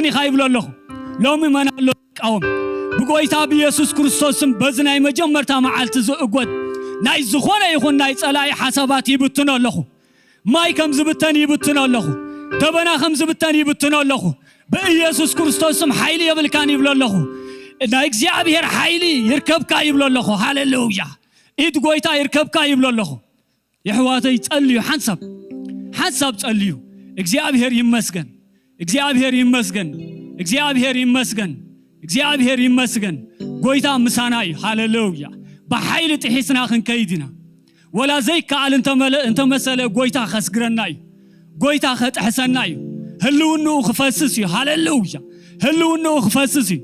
ኢኻ ይብሎ ኣለኹ። ሎሚ መን ኣሎ ዝቃወም? ብጎይታ ብየሱስ ክርስቶስ ስም በዚ ናይ መጀመርታ መዓልቲ ዝእጎድ ናይ ዝኾነ ይኹን ናይ ጸላኢ ሓሳባት ይብትኖ ኣለኹ። ማይ ከም ዝብተን ይብትኖ ኣለኹ። ደበና ከም ዝብተን ይብትኖ ኣለኹ። ብኢየሱስ ክርስቶስ ስም ሓይሊ የብልካን ይብሎ ኣለኹ። ናይ እግዚኣብሔር ሓይሊ ይርከብካ ይብሎ ኣለኹ። ሃሌሉያ። ኢድ ጎይታ ይርከብካ ይብሎ ኣለኹ። የሕዋተይ ጸልዩ፣ ሓንሳብ ሓንሳብ ጸልዩ። እግዚኣብሔር ይመስገን፣ እግዚኣብሔር ይመስገን፣ እግዚኣብሔር ይመስገን፣ እግዚኣብሔር ይመስገን። ጎይታ ምሳና እዩ። ሃሌሉያ። ብሓይሊ ጥሒስና ክንከይድ ኢና። ወላ ዘይከኣል እንተመለ-፣ እንተመሰለ ጎይታ ከስግረና እዩ። ጎይታ ከጥሕሰና እዩ። ህልውንኡ ክፈስስ እዩ። ሃሌሉያ። ህልውንኡ ክፈስስ እዩ።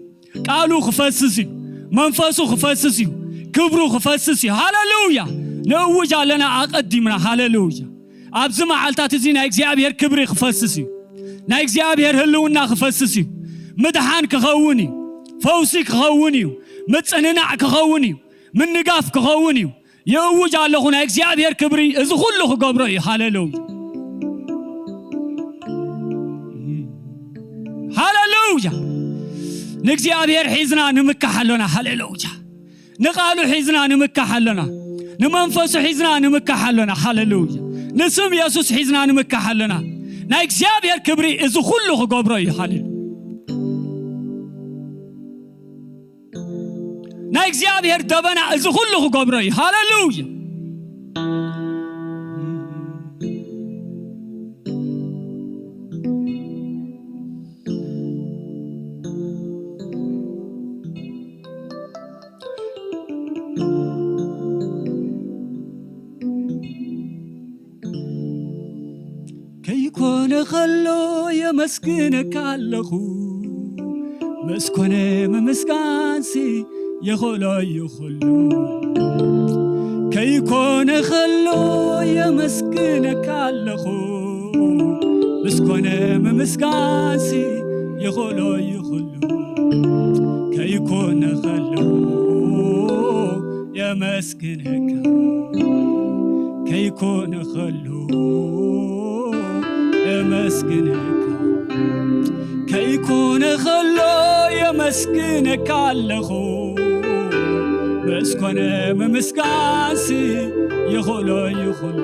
ቃሉ ክፈስስ እዩ። መንፈሱ ክፈስስ እዩ። ክብሩ ክፈስስ እዩ። ሃሌሉያ። ንእውጅ ኣለና ኣቐዲምና። ሃሌሉያ። ኣብዚ መዓልታት እዚ ናይ እግዚኣብሔር ክብሪ ክፈስስ እዩ። ናይ እግዚኣብሔር ህልውና ክፈስስ እዩ። ምድሓን ክኸውን እዩ። ፈውሲ ክኸውን እዩ። ምጽንናዕ ክኸውን እዩ። ምንጋፍ ክኸውን እዩ። የእውጅ ኣለኹ፣ ናይ እግዚኣብሔር ክብሪ እዚ ኩሉ ክገብሮ እዩ። ሃሌሉያ። ሃሌሉያ። ንእግዚኣብሔር ሒዝና ንምካሕ ኣሎና። ሃሌሉያ። ንቓሉ ሒዝና ንምካሕ ኣሎና። ንመንፈሱ ሒዝና ንምካሕ ኣሎና። ሃሌሉያ። ንስም የሱስ ሒዝና ንምካሕ ኣሎና። ናይ እግዚኣብሔር ክብሪ እዚ ኩሉ ክገብሮ እዩ። ሃሌሉያ። ናይ እግዚኣብሔር ደበና እዚ ኩሉ ክገብሮ እዩ። ሃሌሉያ። ከይኮነ ከሎ የመስግነካ ኣለኹ፣ ምስ ኮነ ምምስጋንሲ ይኽእሎ እዩ ኩሉ። ከይኮነ ከሎ የመስግነካ ኣለኹ፣ ምስ ኮነ ምምስጋንሲ ይኽእሎ እዩ ኩሉ። ከይኮነ ከሎ የመስግነካ፣ ከይኮነ ከሎ የመስግነካ፣ ከይኮነ ከሎ የመስግነካ ኣለኹ፣ ምስ ኮነ ምምስጋንሲ ይኽእሎ ይኹሉ።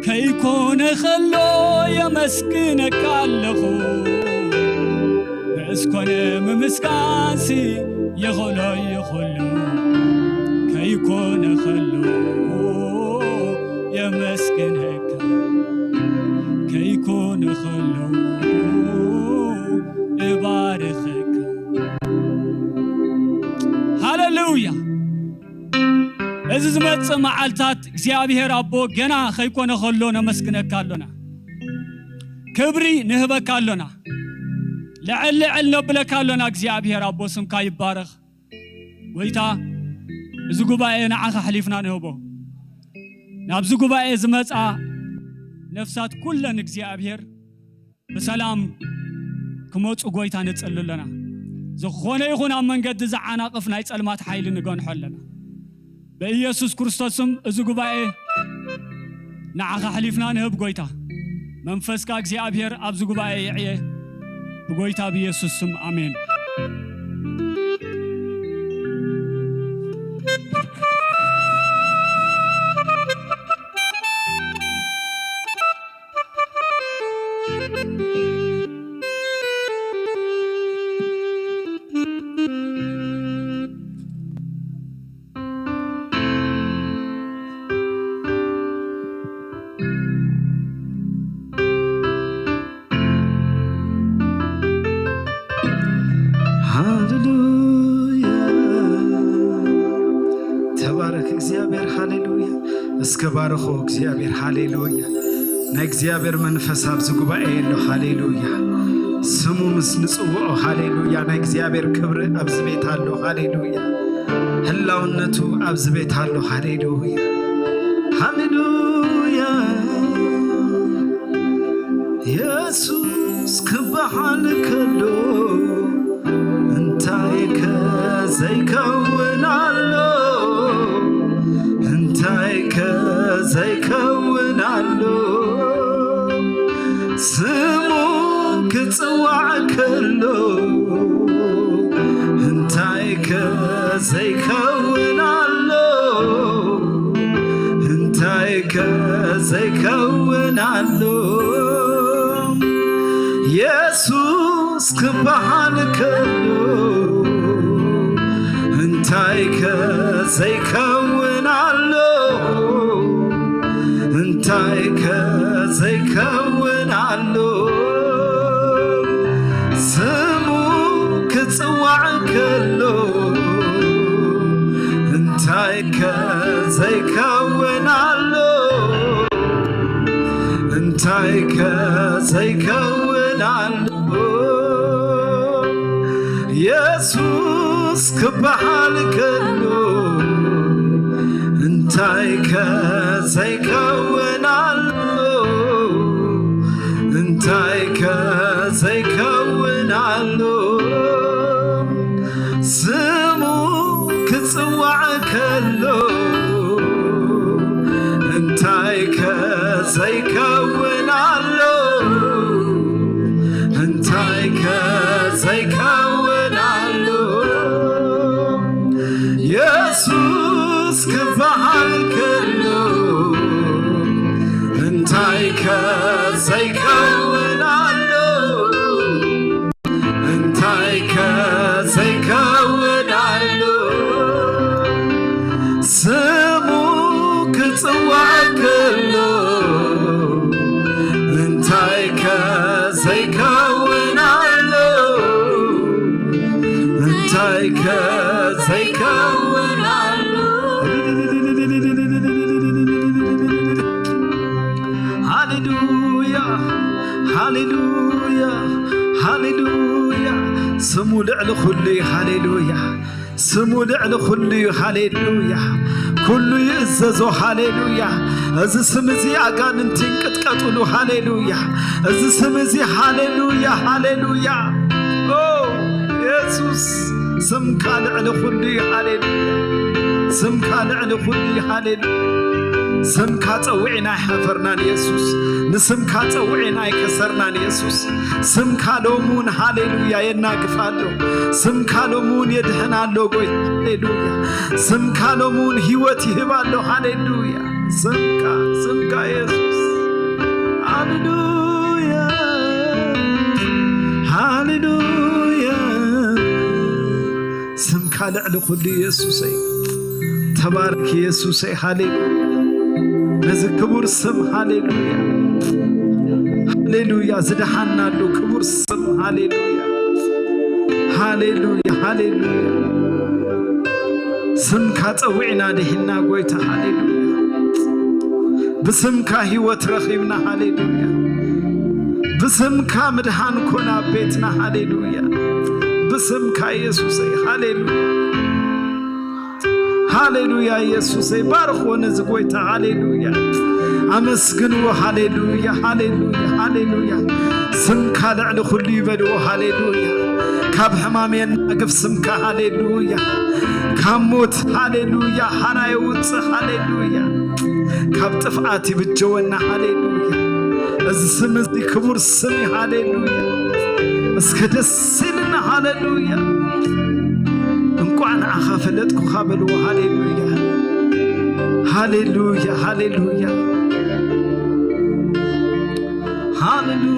ከይኮነ ከሎ የመስግነካ ኣለኹ፣ ምስ ኮነ ምምስጋንሲ ይኽእሎ ይኹሉ። ከይኮነ ከሎ የመስግነካ፣ ከይኮነ ከሎ እባርኸካ። ሃሌሉያ። እዚ ዝመጽእ መዓልታት እግዚኣብሔር ኣቦ ገና ከይኮነ ከሎ ነመስግነካ ኣሎና። ክብሪ ንህበካ ኣሎና። ልዕል ልዕል ነብለካ ኣሎና። እግዚኣብሔር ኣቦ ስምካ ይባረኽ። ጎይታ፣ እዚ ጉባኤ ንዓኻ ኣሕሊፍና ንህቦ። ናብዚ ጉባኤ ዝመጻ ነፍሳት ኩለን እግዚኣብሔር ብሰላም ክመጹ ጎይታ ንጽሊ ኣለና። ዝኾነ ይኹን ኣብ መንገዲ ዝዓናቕፍ ናይ ጸልማት ሓይሊ ንገንሖ ኣለና። ብኢየሱስ ክርስቶስ ስም እዚ ጉባኤ ንዓኻ ኣሕሊፍና ንህብ ጎይታ። መንፈስካ እግዚኣብሔር ኣብዚ ጉባኤ ይዕየ። ብጎይታ ብኢየሱስ ስም ኣሜን። ሃሌሉያ። ተባረክ እግዚኣብሔር። ሃሌሉያ። እስከ ባርኾ እግዚኣብሔር። ሃሌሉያ። ናይ እግዚኣብሔር መንፈስ ኣብዚ ጉባኤ ኣሎ። ሃሌሉያ። ስሙ ምስ ንጽውዖ፣ ሃሌሉያ፣ ናይ እግዚኣብሔር ክብሪ ኣብዚ ቤት ኣሎ። ሃሌሉያ። ህላውነቱ ኣብዚ ቤት ኣሎ። ሃሌሉያ። ሃሌሉያ። የሱስ ክበሃል ከሎ እንታይ ከ ዘይከውን ኣሎ? እንታይ ከ ዘይከውን ኣሎ? ስሙ ክጽዋዕ ከሎ እንታይ ከ ዘይከውን ኣሎ? እንታይ ከ ዘይከውን ኣሎ? የሱስ ክበሃል ከሎ እንታይ ከ ዘይከውን ኣሎ? እንታይ ከ ዘይከውን ኣሎ? ስሙ ክጽዋዕ ከሎ እንታይ ከ ዘይከውን ኣሎ? እንታይ ከ ዘይከውን ኣሎ? የሱስ ክበሃል ከሎ እንታይ ከ ዘይከውን ኣሎ? እንታይ ከ ዘይከውን ኣሎ? ስሙ ክጽዋዕ ከሎ እንታይ ከ ዘይከውን ኣሎ? እንታይ ከ ዘይከውን ኣሎ? የሱስ ክበሃል ከሎ እንታይ ከ ዘይከውን ኣሎ? እንታይ ከ ዘይከውን ኣሎ? ስሙ ክጽዋዕ ከሎ እንታይ ከ ዘይከውን ኣሎ? እንታይ ከ ዘይከውን ኣሎ? ሃሌሉያ፣ ሃሌሉያ፣ ሃሌሉያ። ስሙ ልዕሊ ኩሉ እዩ። ሃሌሉያ። ስሙ ልዕሊ ኩሉ እዩ። ሃሌሉያ። ኩሉ ይእዘዞ። ሃሌሉያ። እዚ ስም እዚ ኣጋንንቲ ይንቅጥቀጥሉ። ሃሌሉያ። እዚ ስም እዚ ሃሌሉያ፣ ሃሌሉያ። ኦ የሱስ፣ ስምካ ልዕሊ ኩሉ እዩ። ሃሌሉያ። ስምካ ልዕሊ ኩሉ እዩ። ሃሌሉያ። ስምካ ጸዊዕና ኣይሓፈርናን የሱስ። ንስምካ ጸዊዕና ኣይከሰርናን የሱስ። ስምካ ሎሚ እውን ሃሌሉያ የናግፍ ኣሎ። ስምካ ሎሚ እውን የድሕን ኣሎ ጎይታ። ሃሌሉያ። ስምካ ሎሚ እውን ህይወት ይህብ ኣሎ። ሃሌሉያ። ስምካ፣ ስምካ የሱስ። ሃሌሉያ፣ ሃሌሉያ። ስምካ ልዕሊ ኩሉ የሱሰይ። ተባረክ የሱሰይ። ሃሌሉያ። ነዚ ክቡር ስም ሃሌሉያ፣ ሃሌሉያ። ዝደሓናሉ ክቡር ስም ሃሌሉያ፣ ሃሌሉያ፣ ሃሌሉያ። ስምካ ጸዊዕና ድሒና ጎይታ። ሃሌሉያ። ብስምካ ህይወት ረኺብና። ሃሌሉያ። ብስምካ ምድሓን ኮና ኣብ ቤትና። ሃሌሉያ። ብስምካ የሱሰይ። ሃሌሉያ። ሃሌሉያ። የሱሰይ ባርኽዎ ነዚ ጎይታ። ሃሌሉያ። ኣመስግንዎ። ሃሌሉያ፣ ሃሌሉያ፣ ሃሌሉያ። ስምካ ልዕሊ ኩሉ ይበልዎ። ሃሌሉያ። ካብ ሕማም የናግፍ ስምካ። ሃሌሉያ። ካብ ሞት ሃሌሉያ ሓራ የውፅእ። ሃሌሉያ። ካብ ጥፍኣት ይብጀወና። ሃሌሉያ። እዚ ስም እዚ ክቡር ስም እዩ። ሃሌሉያ። እስከ ደስ ኢልና። ሃሌሉያ። እንቋዕ ንዓኻ ፈለጥኩኻ በልዎ። ሃሌሉያ፣ ሃሌሉያ፣ ሃሌሉያ፣ ሃሌሉያ።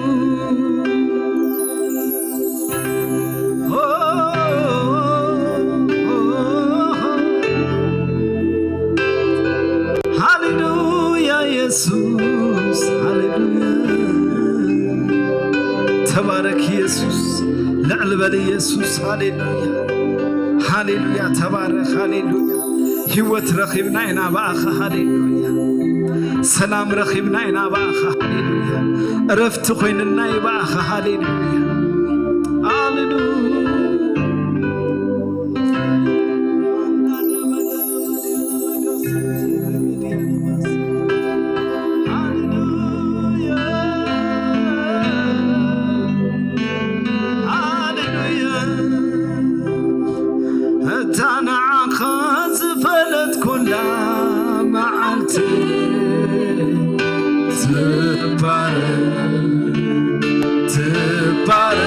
ሃሌሉያ የሱስ፣ ሃሌሉያ። ተባረክ የሱስ፣ ልዕል በል የሱስ። ሃሌሉያ፣ ሃሌሉያ። ተባረክ። ሃሌሉያ። ህይወት ረኺብና ኢና ብኣኻ። ሃሌሉያ። ሰላም ረኺብና ኢና ብኣኻ። ሃሌሉያ። እረፍቲ ኮይንልና እዩ ብኣኻ። ሃሌሉያ፣ ሃሌሉያ። ሃሌሉያ፣ ሃሌሉያ። እታ ንዓኻ ዝፈለጥኩላ መዓልቲ ትባረክ፣ ትባረክ።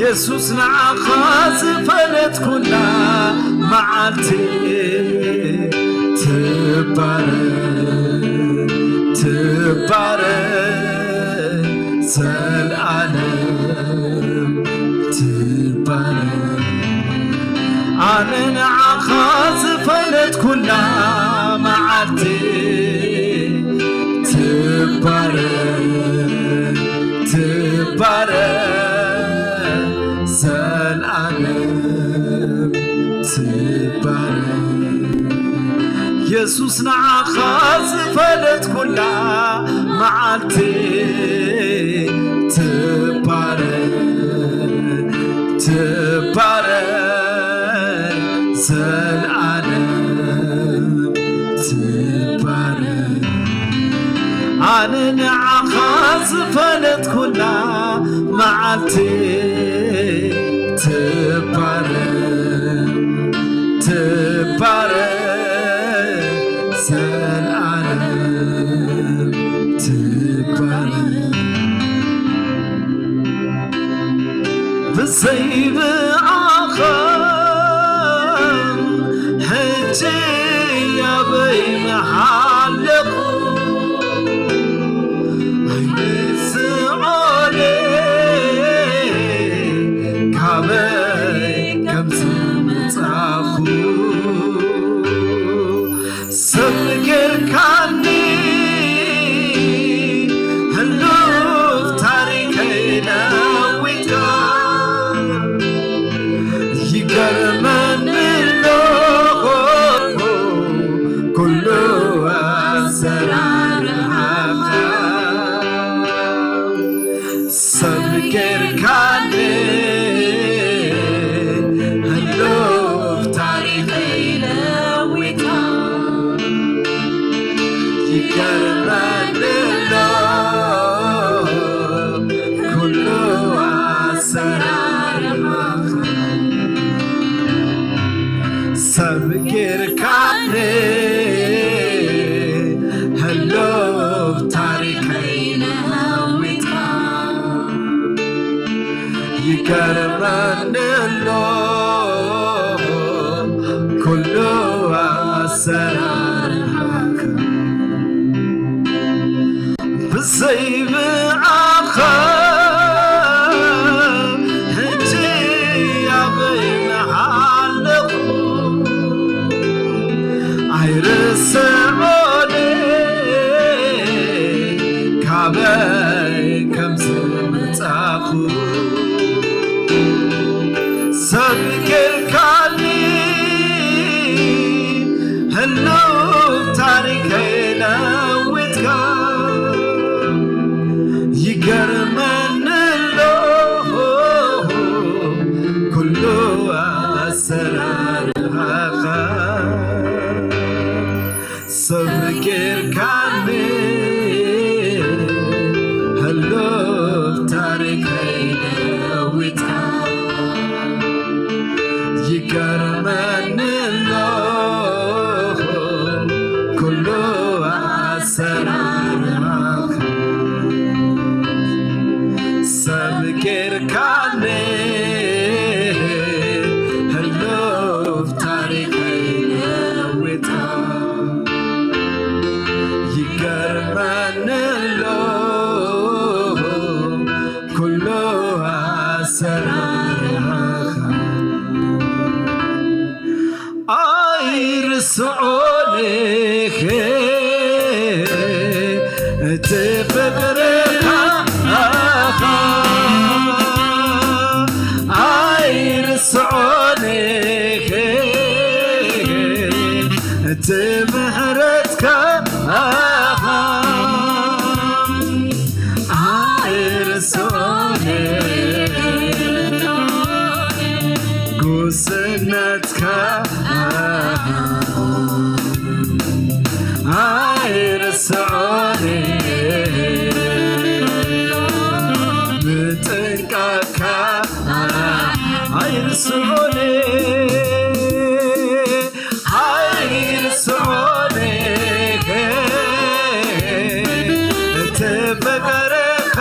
የሱስ ንዓኻ ዝፈለጥኩላ መዓልቲ ትባረክ፣ ትባረክ፣ ዘልኣለም ትባረክ። ኣነ ንዓኻ ዝፈለጥኩላ መዓልቲ ትባረክ፣ ትባረክ፣ ዘልኣለም ትባረክ። የሱስ ንዓኻ ዝፈለጥኩላ መዓልቲ ትባረክ፣ ትባረክ፣ ዘልኣለም ትባረክ። ኣነ ንዓኻ ዝፈለጥኩላ መዓልቲ ትባረክ፣ ትባረክ፣ ዘልኣለም ትባረክ። ብዘይ ብኣኻ ሕጂ ኣበይ ምሓለኹ? ኣይንስኦለ ካበይ ከም ዝመጻኹ። ሰብ ጌርካኒ ህሉፍ ታሪኸይ ለዊጥካ። ይገርመኒ ኣሎ ኩሉ ኣሰራርሓኻ። ሰብ ጌርካኒ ህሉፍ ታሪኸይ ለዊጥካ። ይገርመኒ ኣሎ ኩሉ ኣሰራርሓኻ። ሰብ ጌርካኒ ህሉፍ ታሪኸይ ለዊጥካ። ይገርመኒ ኣሎ ኩሉ ኣሰራርሓኻ። ብዘይ ብኣኻ ሕጂ ኣበይ ምሓለኹ? ኣይርስዖን ካበይ ከም ዝመጻኹ። ሰብ ጌርካኒ ህሉፍ ታሪኸይ ለዊጥካ። ይገርመኒ ኣሎ ኩሉ ኣሰራርሓኻ። ሰብ ጌርካኒ ህሉፍ ታሪኸይ ለዊጥካ። ይገርመኒ ኣሎ ኩሉ ኣሰራርሓኻ። ሰብ ጌርካኒ ህሉፍ ታሪኸይ ለዊጥካ። ይገርመኒ ኣሎ ኩሉ ኣሰራርሓኻ። ኣይርስዖን ኢኸ እቲ ፍቕርኻ። ኣይርስዖን ኢኸ እቲ ምሕረትካ። ኣይርስዖን ጉስነትካ። ኣይርስዖን ምጥንቃቕካ። ኣይርስዖን ኣይርስዖን እቲ ፍቕርኻ።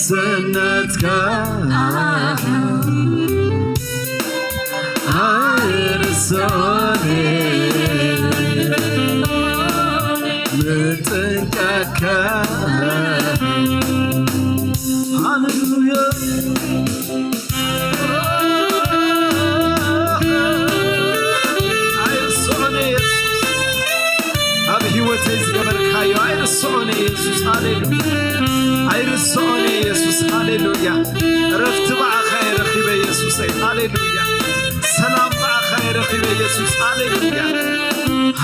ሰነትካ ኣይርሶኒ ምጥንቃካ። ሃሌሉያ። ኣይርሶኒ ኢየሱስ። ኣብ ህይወተይ ዝገበርካዮ ኣይርስዖን ኢየሱስ። ሃሌሉያ። ኣይርስዖን ኢየሱስ። ሃሌሉያ። እረፍቲ ብኣኻ እየ ረኺበ ኢየሱሰይ። ሃሌሉያ። ሰላም ብኣኻ እየ ረኺበ ኢየሱስ። ሃሌሉያ።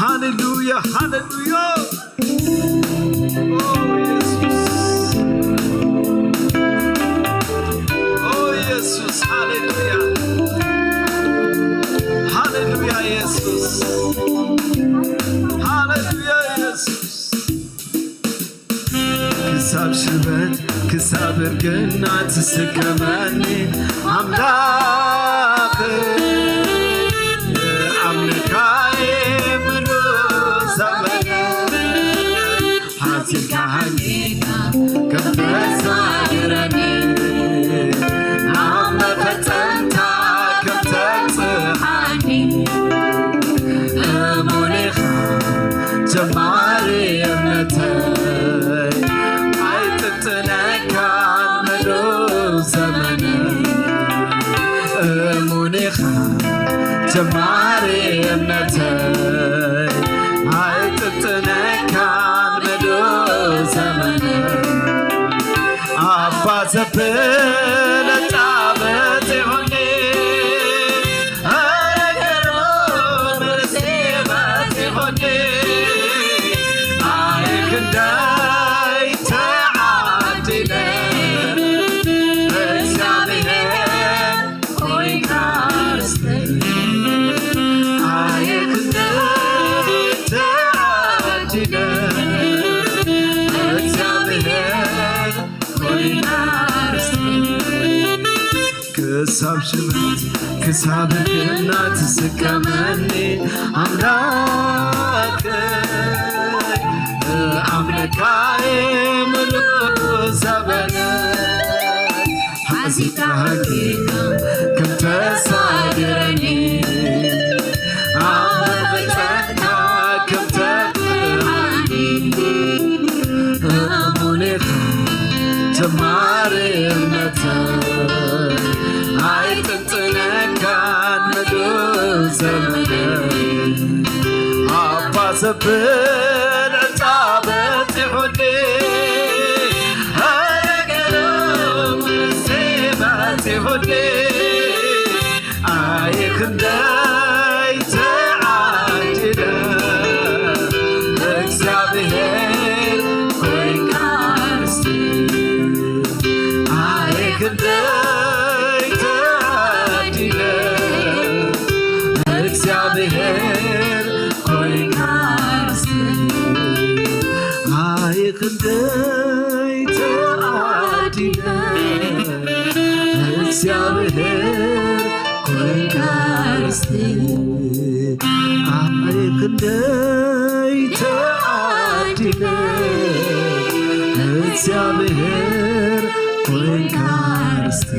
ሃሌሉያ። ሃሌሉያ። ኦ ኢየሱስ። ኦ ኢየሱስ። ሃሌሉያ። ሃሌሉያ ኢየሱስ። ሃሌሉያ ኢየሱስ። ክሳብ ሽበት ክሳብ እርግና ትስከመኒ ኣምላኽ ኣምልካዬ ምሉእ ዘመን ሓዚልካ ሃንጊኻ ከም ተሳግረኒ ናብ መፈጸምታ ከም ተብጽሓኒ እሙን ኢኻ ጀማሪ እምነተይ ኣይጥንጥነካን ምሉእ ዘመነይ እሙን ኢኻ ጀማሪ እምነተይ ኣይጥንጥነካን ምሉእ ዘመነይ ኣባ ዘብል ጣበጥ ይኹኒ ኣረገሮ መርሴባት ይኹኒ ኣይ ክንደይ ተዓዲለ እግዚኣብሔር ኮይንካ ርስተይ ኣየ ክንደይ ተዓዲለ እግዚኣብሔር ኮይንካ ርስተይ ክሳብ ሽበት ክሳብ ህግና ትስከመኒ ኣምላኸይ ኣምልካይ ምሉእ ዘበነ ሓዚካ ሃጊካ ከም ተሳግረኒ ኣመፈጸካ ከም ተብርሃኒ እሙን ኢኻ ጀማሪ እምነተይ ኣይጥንጥነካን ምሉእ ዘመነይ ኣባ ዘብል ዕልታ በጺሑኒ ኣረገሎም ንስቲ በጺሑኒ ኣየ ክንደይ ተዓዲለ እግዚኣብሔር ኮይንካ ርስቲ ኣየ ክንደይ ተዓዲለ እግዚኣብሔር ኮይንካ ርስቲ ኣየ ክንደይ ተዓዲለ እግዚኣብሔር ኮይንካ ርስቲ ኣይ ክንደይ ተዓዲለ እግዚኣብሔር ኮይንካ ርስቲ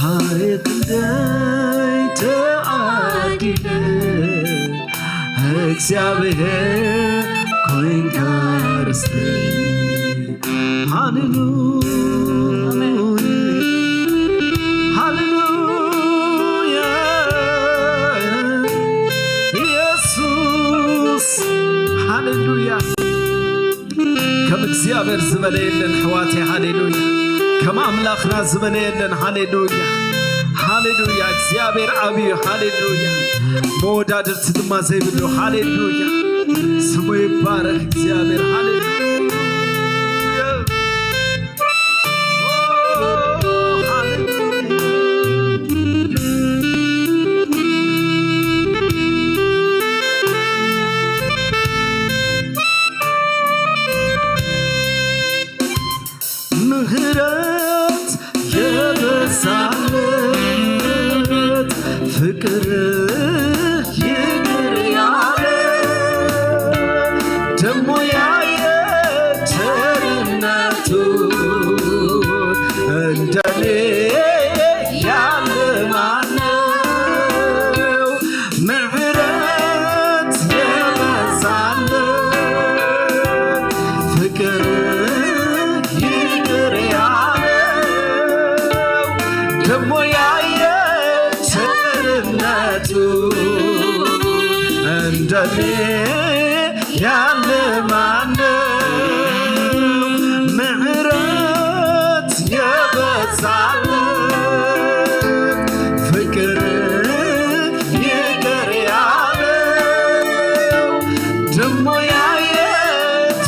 ኣይ ክንደይ ተዓዲለ እግዚኣብሔር ኮይንካ ርስቲ ሃሌሉያ ሃሌሉያ ኢየሱስ ሃሌሉያ ከም እግዚኣብሔር ዝበለ የለን ኣሕዋተይ ሃሌሉያ ከም ኣምላኽና ዝበለ የለን ሃሌሉያ ሃሌሉያ እግዚኣብሔር ዓብዩ ሃሌሉያ መወዳድርቲ ድማ ዘይብሉ ሃሌሉያ ስሙ ይባረክ እግዚኣብሔር ሃሌሉያ ምህረት የበዛለት ፍቅር ይቅር ያለ ደሞ ያየ ቸርነቱ እንደኔ ያለ ማነው? ምሕረት የበዛለት ፍቅር ይቅር ያለው ደሞ ያየ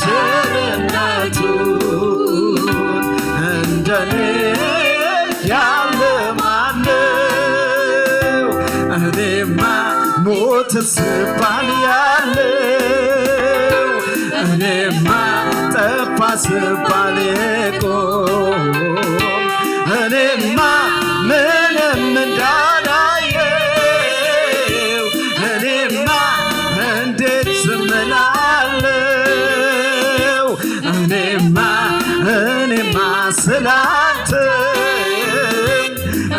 ቸርነቱ እንደኔ ያለ ማነው? እኔማ ሞት ስባል ያለው እኔማ ጠፋ ስባል የቆም እኔማ ምንም እንዳላየው እኔማ እንዴት ዝም እላለሁ? እኔማ እኔማ ስላንተ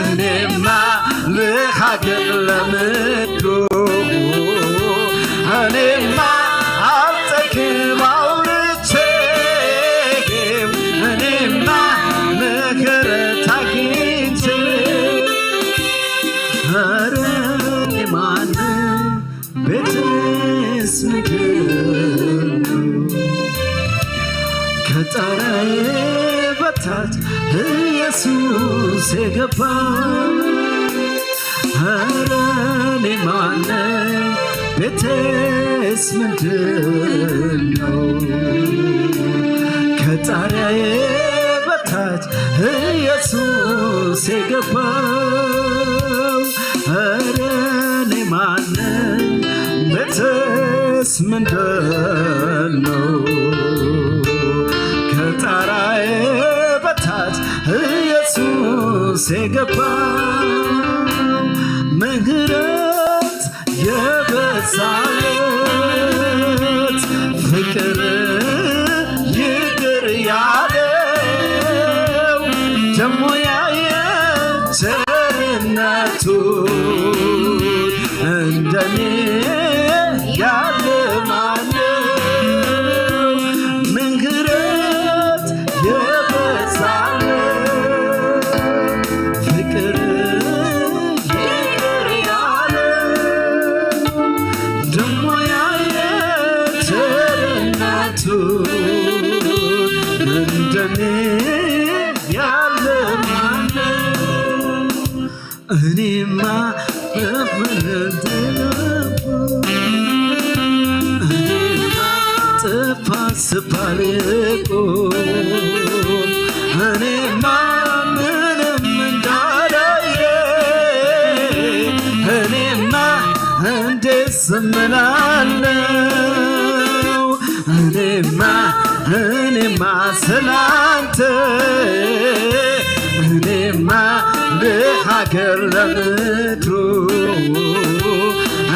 እኔማ ልሃገር ለምድሩ እኔማ አልጠግብ አውርቼ እኔማ ምሕረት አግኝቼ ኧረ እኔ ማነው ቤቴስ ምንድነው ከጣራዬ በታች ኢየሱስ የገባ ኧረ እኔ ማነው ቤቴስ ምንድነው ከጣራዬ በታች ኢየሱስ የገባው ኧረ እኔ ማነኝ ቤቴስ ምንድነው ከጣራዬ በታች ኢየሱስ የገባው ምህረት የበዛለት ፍቅር ይቅር ያለው ደሞ ያየ ቸርነቱ እንደኔ ያለ ማነው? ምህረት የበዛለት ፍቅር ይቅር ያለ ደሞ ያየ ቸርነቱ እንደኔ ያለ ማነው? እኔማ እኔማ ጠፋ ስባል እኮ እኔማ ምንም እንዳላየ እኔማ እንዴት ዝም እላለሁ? እኔማ እኔማ ስላንተ እኔማ ለሀገር ለምድሩ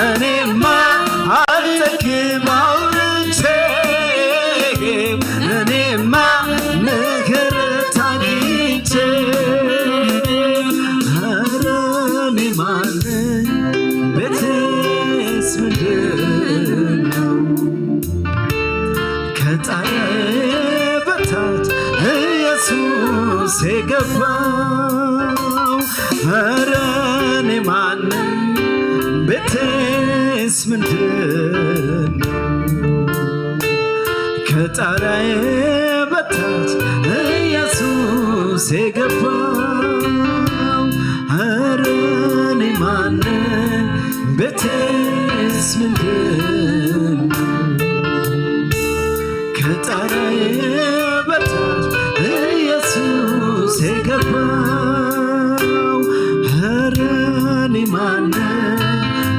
እኔማ አልጠግብ አውርቼ እኔማ ምህረት አግኝቼ ኧረ እኔ ማነኝ ቤቴስ ምንድነው ከጣራዬ በታች ኢየሱስ የገባው ኧረ እኔ ማነኝ ቤቴስ ምንድነው ከጣራዬ በታች ኢየሱስ የገባው ኧረ እኔ ማነኝ ቤቴስ ምንድነው ከጣራዬ በታች ኢየሱስ የገባው ኧረ እኔ ማነኝ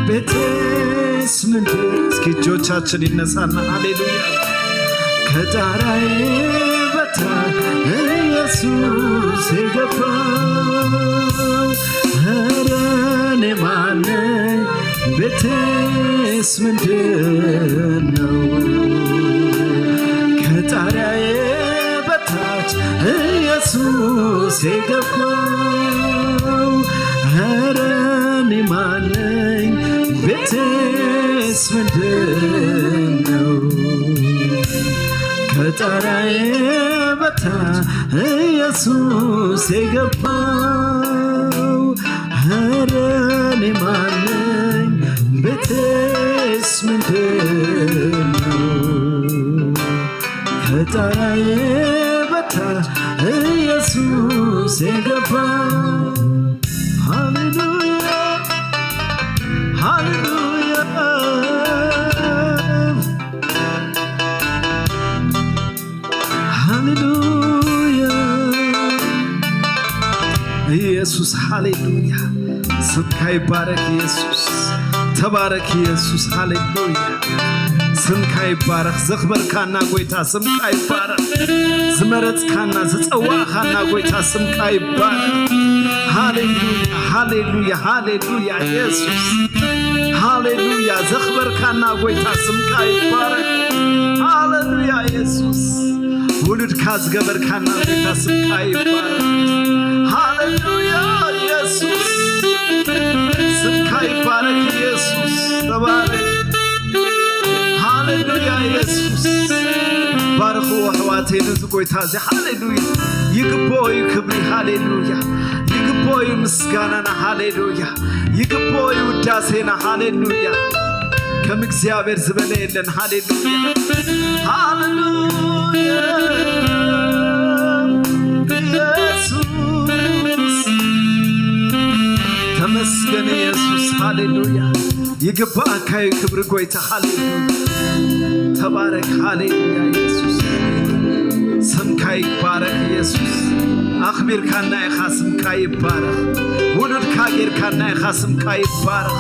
ቤቴስ ምንድን እስኪ እጆቻችን ይነሳና ሃሌሉያ ከጣራዬ በታች ኢየሱስ የገባው ኧረ እኔ ማነኝ ቤቴስ ምንድነው ከጣሪያዬ በታች ኢየሱስ የገባው ኧረ እኔ ማነኝ ቤቴስ ምንድነው ከጣሪያዬ በታች ኢየሱስ የገባው ኧረ እኔ ማነኝ ስምንቴኑ ፈጣራዬ በታ ኢየሱስ የገባ። ሃሌሉያ፣ ሃሌሉያ፣ ሃሌሉያ። ኢየሱስ፣ ሃሌሉያ። ስምካ ይባረክ ኢየሱስ። ተባረክ ኢየሱስ። ሃሌሉያ። ስምካ ይባረክ። ዘኽበርካና ጎይታ ስምካ ይባረክ። ዝመረጽካና ዝጸዋዕካና ጎይታ ስምካ ይባረክ። ሃሌሉያ፣ ሃሌሉያ፣ ሃሌሉያ ኢየሱስ። ሃሌሉያ። ዘኽበርካና ጎይታ ስምካ ይባረክ። ሃሌሉያ ኢየሱስ። ውሉድካ ዝገበርካና ጎይታ ስምካ ይባረክ። ሃሌሉያ ኢየሱስ። ስምካ ይባረክ ኢየሱስ። ተባረክ። ሃሌሉያ ኢየሱስ። ባርኽዎ ኣሕዋተይ ነዚ ጎይታ እዚ። ሃሌሉያ። ይግብኦ እዩ ክብሪ። ሃሌሉያ። ይግብኦ እዩ ምስጋናና። ሃሌሉያ። ይግብኦ እዩ ውዳሴና። ሃሌሉያ። ከም እግዚኣብሔር ዝበለ የለን። ሃሌሉያ፣ ሃሌሉያ። ኢየሱስ ተመስገን። ኢየሱስ፣ ሃሌሉያ። ይግብኣካ እዩ ክብሪ ጎይታ። ሃሌሉያ። ተባረክ። ሃሌሉያ ኢየሱስ። ስምካ ይባረክ ኢየሱስ። ኣኽቢርካና ኢኻ፣ ስምካ ይባረክ። ውሉድካ ጌርካና ኢኻ፣ ስምካ ይባረክ።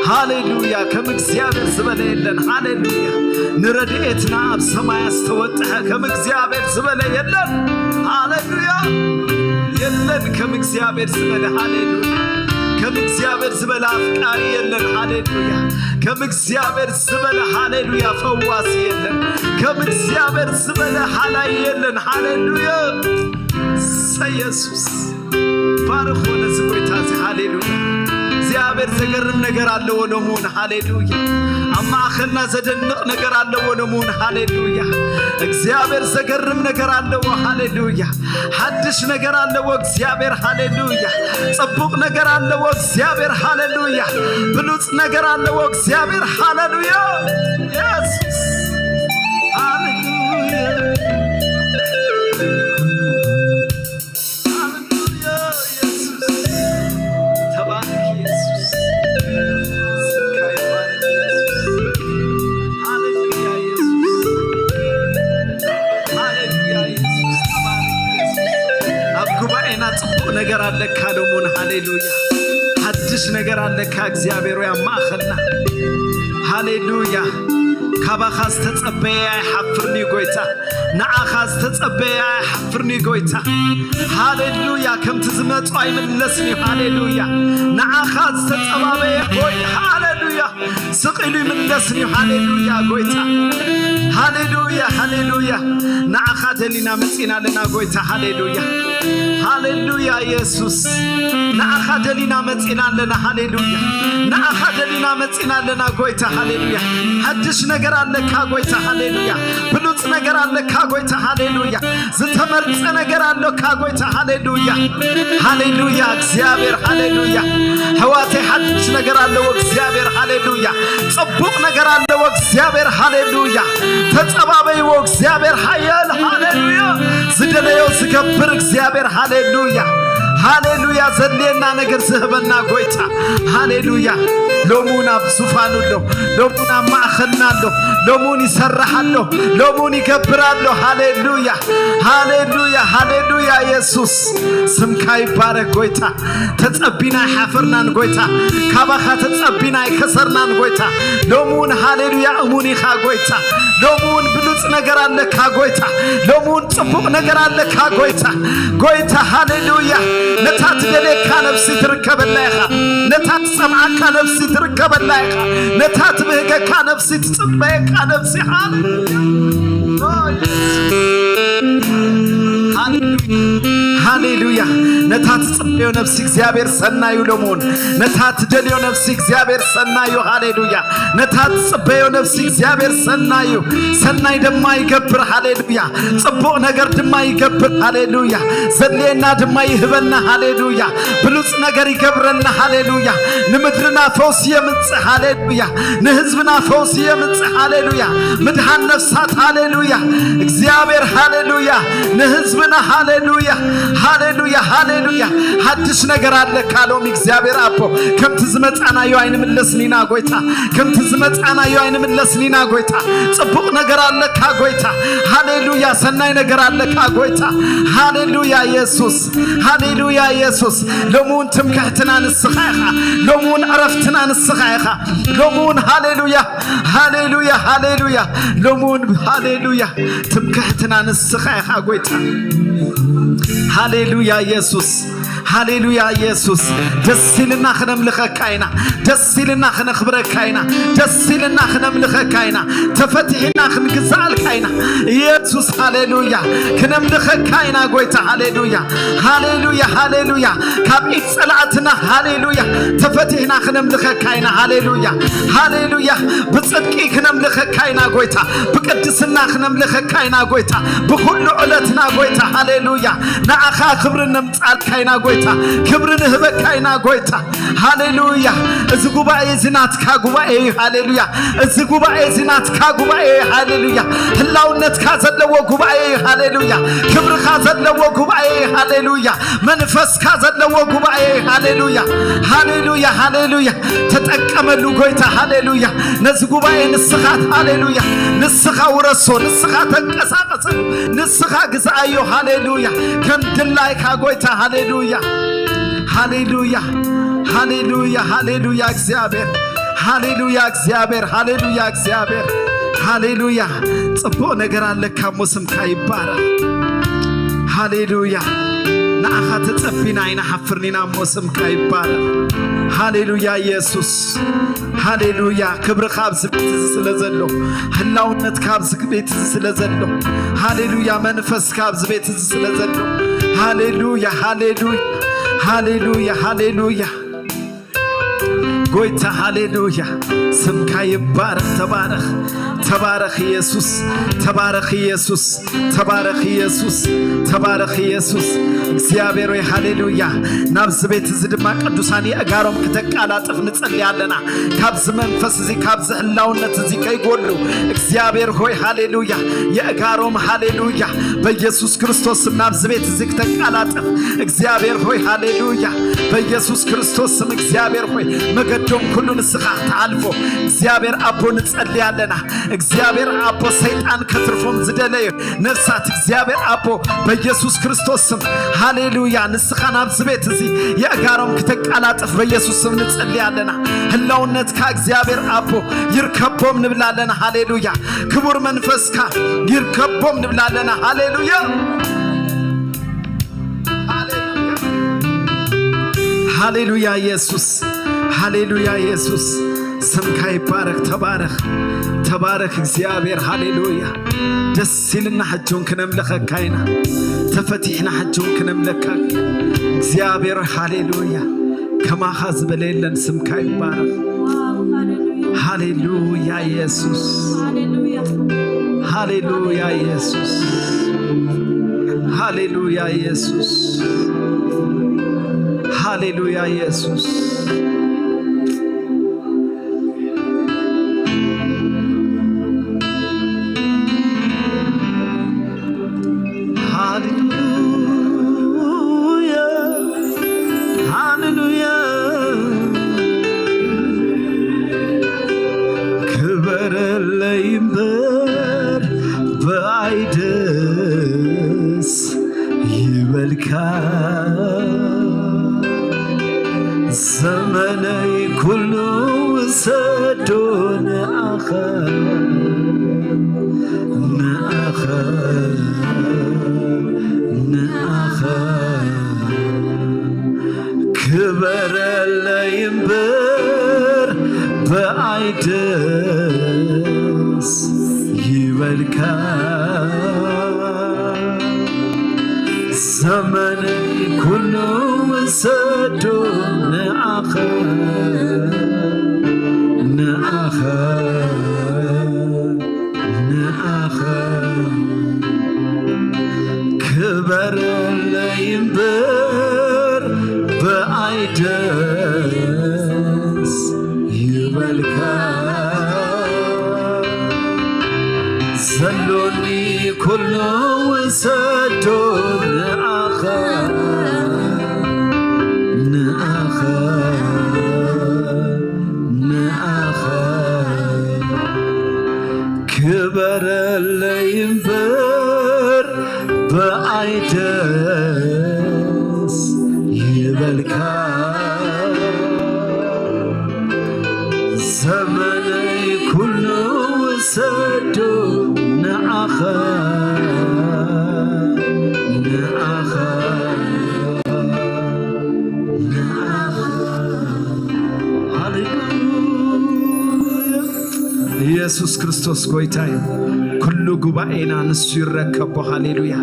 ሃሌሉያ። ከም እግዚኣብሔር ዝበለ የለን። ሃሌሉያ። ንረድኤትና ኣብ ሰማያ ዝተወጥሐ ከም እግዚኣብሔር ዝበለ የለን። ሃሌሉያ። የለን ከም እግዚኣብሔር ዝበለ። ሃሌሉያ። ከም እግዚኣብሔር ዝበለ ኣፍቃሪ የለን። ሃሌሉያ። ከም እግዚኣብሔር ዝበለ፣ ሃሌሉያ፣ ፈዋሲ የለን። ከም እግዚኣብሔር ዝበለ ሓላይ የለን። ሃሌሉያ። ሰ ኢየሱስ ባርኾ ነዚ ጎይታ እዚ። ሃሌሉያ። እግዚኣብሔር ዘገርም ነገር ኣለዎ ሎምውን። ሃሌሉያ። ኣብ ማእኸልና ዘደንቕ ነገር ኣለዎ ሎምውን። ሃሌሉያ። እግዚኣብሔር ዘገርም ነገር ኣለዎ። ሃሌሉያ። ሓድሽ ነገር ኣለዎ እግዚኣብሔር። ሃሌሉያ። ጽቡቕ ነገር ኣለዎ እግዚኣብሔር። ሃሌሉያ። ብሉጽ ነገር ኣለዎ እግዚኣብሔር። ሃሌሉያ። ኢየሱስ። ሃሌሉያ። ሃሌሉያ። ኢየሱስ። ተባረክ ኢየሱስ። ስምካ ይባረክ ኢየሱስ። ሃሌሉያ ኢየሱስ። ሃሌሉያ ኢየሱስ። ተባረክ ኢየሱስ። ኣብ ጉባኤና ጽቡቕ ነገር ኣለካ ሎሙን። ሃሌሉያ። ሓድሽ ነገር ኣለካ እግዚኣብሔር ሆይ ኣብ ማእኸልና። ሃሌሉያ። ካባኻ ዝተጸበየ ኣይሓፍርን እዩ ጎይታ። ንዓኻ ዝተጸበየ ኣይሓፍርን እዩ ጎይታ። ሃሌሉያ። ከምቲ ዝመጹ ኣይምለስን እዩ። ሃሌሉያ። ንዓኻ ዝተጸባበየ ጎይታ። ሃሌሉያ። ስቕ ኢሉ ይምለስን እዩ። ሃሌሉያ ጎይታ። ሃሌሉያ፣ ሃሌሉያ። ንዓኻ ደሊና መጺና ኣለና ጎይታ። ሃሌሉያ። ሃሌሉያ ኢየሱስ። ንዓኻ ደሊና መጺና ኣለና። ሃሌሉያ። ንዓኻ ደሊና መጺና ኣለና ጎይታ። ሃሌሉያ። ሓድሽ ነገር ኣለካ ጎይታ። ሃሌሉያ። ብሉጽ ነገር ኣለካ ጎይታ። ሃሌሉያ። ዝተመርጸ ነገር ኣለካ ጎይታ። ሃሌሉያ። ሃሌሉያ እግዚኣብሔር። ሃሌሉያ። ኣሕዋተይ ሓድሽ ነገር ኣለዎ እግዚኣብሔር። ሃሌሉያ። ጽቡቕ ነገር ኣለዎ እግዚኣብሔር። ሃሌሉያ። ተጸባበይዎ እግዚኣብሔር ሓያል። ሃሌሉያ። ዝደለዮ ዝገብር እግዚኣብሔር። ሃሌሉያ። ሃሌሉያ። ዘድልየና ነገር ዝህበና ጎይታ። ሃሌሉያ። ሎሙን ኣብ ዙፋኑ ኣሎ። ሎሙን ኣብ ማእኸልና ኣሎ። ሎሙን ይሰርሕ ኣሎ። ሎሙን ይገብር ኣሎ። ሃሌሉያ። ሃሌሉያ፣ ሃሌሉያ። ኢየሱስ ስምካ ይባረክ ጎይታ። ተጸቢና ኣይሓፈርናን ጎይታ። ካባኻ ተጸቢና ኣይከሰርናን ጎይታ። ሎሙን ሃሌሉያ እሙን ኢኻ ጎይታ። ሎሙን ብሉጽ ነገር ኣለካ ጎይታ። ሎሙን ጽቡቕ ነገር ኣለካ ጎይታ። ጎይታ ሃሌሉያ። ነታ ትደልየካ ነፍሲ ትርከበላ ኢኻ። ነታ ትጸምዓካ ነፍሲ ትርከበላ ኢኻ። ነታ ትብህገካ ነፍሲ ትጽበየካ ነፍሲ። ሃሌሉያ። ኦ፣ ኢየሱስ። ሃሌሉያ። ሃሌሉያ። ነታ ትጽበዮ ነፍሲ እግዚኣብሔር ሰናዩ። ሎምውን ነታ ትደልዮ ነፍሲ እግዚኣብሔር ሰናዩ። ሃሌሉያ። ነታ ትጽበዮ ነፍሲ እግዚኣብሔር ሰናዩ። ሰናይ ድማ ይገብር። ሃሌሉያ። ጽቡቕ ነገር ድማ ይገብር። ሃሌሉያ። ዘድልየና ድማ ይህበና። ሃሌሉያ። ብሉጽ ነገር ይገብረና። ሃሌሉያ። ንምድርና ፈውሲ የምጽእ። ሃሌሉያ። ንህዝብና ፈውሲ የምጽእ። ሃሌሉያ። ምድሃን ነፍሳት። ሃሌሉያ። እግዚኣብሔር። ሃሌሉያ። ንህዝብና። ሃሌሉያ። ሃሌሉያ። ሃሌሉያ። ሓድሽ ነገር ኣለካ ሎሚ እግዚኣብሔር ኣቦ። ከምቲ ዝመጻናዮ ኣይንምለስን ኢና ጎይታ። ከምቲ ዝመጻናዮ ኣይንምለስን ኢና ጎይታ። ጽቡቕ ነገር ኣለካ ጎይታ። ሃሌሉያ። ሰናይ ነገር ኣለካ ጎይታ። ሃሌሉያ የሱስ። ሃሌሉያ የሱስ። ሎሚ እውን ትምክሕትና ንስኻ ኢኻ። ሎሚ እውን ዕረፍትና ንስኻ ኢኻ። ሎሚ እውን ሃሌሉያ፣ ሃሌሉያ፣ ሃሌሉያ። ሎሚ እውን ሃሌሉያ ትምክሕትና ንስኻ ኢኻ ጎይታ። ሃሌሉያ የሱስ። ሃሌሉያ የሱስ። ደስ ኢልና ክነምልኸካ ኢና። ደስ ኢልና ክነኽብረካ ኢና። ደስ ኢልና ክነምልኸካ ኢና። ተፈቲሕና ክንግዛኣልካ ኢና። የሱስ ሃሌሉያ። ክነምልኸካ ኢና ጎይታ። ሃሌሉያ፣ ሃሌሉያ፣ ሃሌሉያ። ካብ ኢድ ጸላእትና። ሃሌሉያ። ተፈቲሕና ክነምልኸካ ኢና። ሃሌሉያ፣ ሃሌሉያ። ብጽድቂ ክነምልኸካ ኢና ጎይታ። ብቅድስና ክነምልኸካ ኢና ጎይታ። ብኹሉ ዕለትና ጎይታ። ሃሌሉያ። ንኣኻ ክብሪ ነምጻልካ ኢና ጎይታ። ክብሪ ንህበካ ኢና ጎይታ። ሃሌሉያ። እዚ ጉባኤ እዚ ናትካ ጉባኤ እዩ። ሃሌሉያ። እዚ ጉባኤ እዚ ናትካ ጉባኤ እዩ። ሃሌሉያ። ህላውነትካ ዘለዎ ጉባኤ እዩ። ሃሌሉያ። ክብርኻ ዘለዎ ጉባኤ እዩ። ሃሌሉያ። መንፈስካ ዘለዎ ጉባኤ እዩ። ሃሌሉያ። ሃሌሉያ። ሃሌሉያ። ተጠቀመሉ ጎይታ። ሃሌሉያ። ነዚ ጉባኤ ንስኻ። ሃሌሉያ። ንስኻ ውረሶ። ንስኻ ተንቀሳቀሰሉ። ንስኻ ግዛኣዮ። ሃሌሉያ። ከም ድላይካ ጎይታ። ሃሌሉያ። ሃሌሉያ። ሃሌሉያ። ሃሌሉያ እግዚኣብሔር። ሃሌሉያ እግዚኣብሔር። ሃሌሉያ እግዚኣብሔር። ሃሌሉያ። ጽቡቕ ነገር ኣለካ እሞ ስምካ ይባረኽ። ሃሌሉያ። ንኣኻ ተጸቢና ኣይንሓፍርን ኢና እሞ ስምካ ይባረኽ። ሃሌሉያ የሱስ። ሃሌሉያ። ክብርኻ ኣብዚ ቤት እዚ ስለ ዘሎ፣ ህላውነትካ ኣብዚ ቤት እዚ ስለ ዘሎ፣ ሃሌሉያ። መንፈስካ ኣብዚ ቤት እዚ ስለ ዘሎ፣ ሃሌሉያ፣ ሃሌሉያ፣ ሃሌሉያ፣ ሃሌሉያ። ጎይታ ሃሌሉያ። ስምካ ይባረኽ። ተባረኽ፣ ተባረኽ ኢየሱስ፣ ተባረኽ ኢየሱስ፣ ተባረኽ ኢየሱስ፣ ተባረኽ ኢየሱስ። እግዚኣብሔር ሆይ ሃሌሉያ። ናብዚ ቤት እዚ ድማ ቅዱሳን የእጋሮም ክተቃላጥፍ ንጸልይ ኣለና። ካብዚ መንፈስ እዚ፣ ካብዚ ህላውነት እዚ ከይጎሉ እግዚኣብሔር ሆይ ሃሌሉያ። የእጋሮም ሃሌሉያ። በኢየሱስ ክርስቶስ ስም ናብዚ ቤት እዚ ክተቃላጥፍ እግዚኣብሔር ሆይ ሃሌሉያ። በኢየሱስ ክርስቶስ ስም እግዚኣብሔር ሆይ መገዶም ኩሉ ንስኻ ክትሓልፎ እግዚኣብሔር ኣቦ ንጸልይ ኣለና። እግዚኣብሔር ኣቦ ሰይጣን ከትርፎም ዝደለየ ነፍሳት እግዚኣብሔር ኣቦ በኢየሱስ ክርስቶስ ስም ሃሌሉያ። ንስኻ ናብዚ ቤት እዚ የእጋሮም ክተቃላጥፍ በኢየሱስ ስም ንጸልይ ኣለና። ህላውነትካ እግዚኣብሔር ኣቦ ይርከቦም ንብል ኣለና። ሃሌሉያ። ክቡር መንፈስካ ይርከቦም ንብል ኣለና። ሃሌሉያ። ሃሌሉያ። ሃሌሉያ ኢየሱስ። ሃሌሉያ ኢየሱስ። ስምካ ይባረክ። ተባረክ። ተባረክ እግዚኣብሔር። ሃሌሉያ። ደስ ኢልና ሕጂ እውን ክነምልኸካ ኢና። ተፈቲሕና ሕጂ እውን ክነምለካ። እግዚኣብሔር ሃሌሉያ። ከማኻ ዝበለ የለን። ስምካ ይባረክ። ሃሌሉያ ኢየሱስ። ሃሌሉያ ኢየሱስ። ሃሌሉያ ኢየሱስ። ሃሌሉያ ኢየሱስ። ሃሌሉያ፣ ሃሌሉያ። ክበረለይ እምበር ብኣይ ደስ ይበልካ። ዘመነይ ኩሉ ውሰዶ ንኣኻ፣ ንኣኻ፣ ንኣኻ። ክበረለይ እምበር ብኣይ ደስ ይበልካ። ዘመን ሰዶ ንኣኸ ንኣኸ ንኣኸ ክበረለይ እምበር ብኣይ ደስ ይበልካ። ዘሎኒ ኩሉ ውሰዶ ንኣኸ ንኣኸ ንኣኸ ክበረለይ እምበር ብኣይ ደስ ይበልካ። ዘመነይ ኩሉ ውሰዶ ንኣኸ ንኣኸ ንኣኸ። ሃሌሉያ። ኢየሱስ ክርስቶስ ጎይታ እዩ። ኩሉ ጉባኤና ንሱ ይረከቦ። ሃሌሉያ።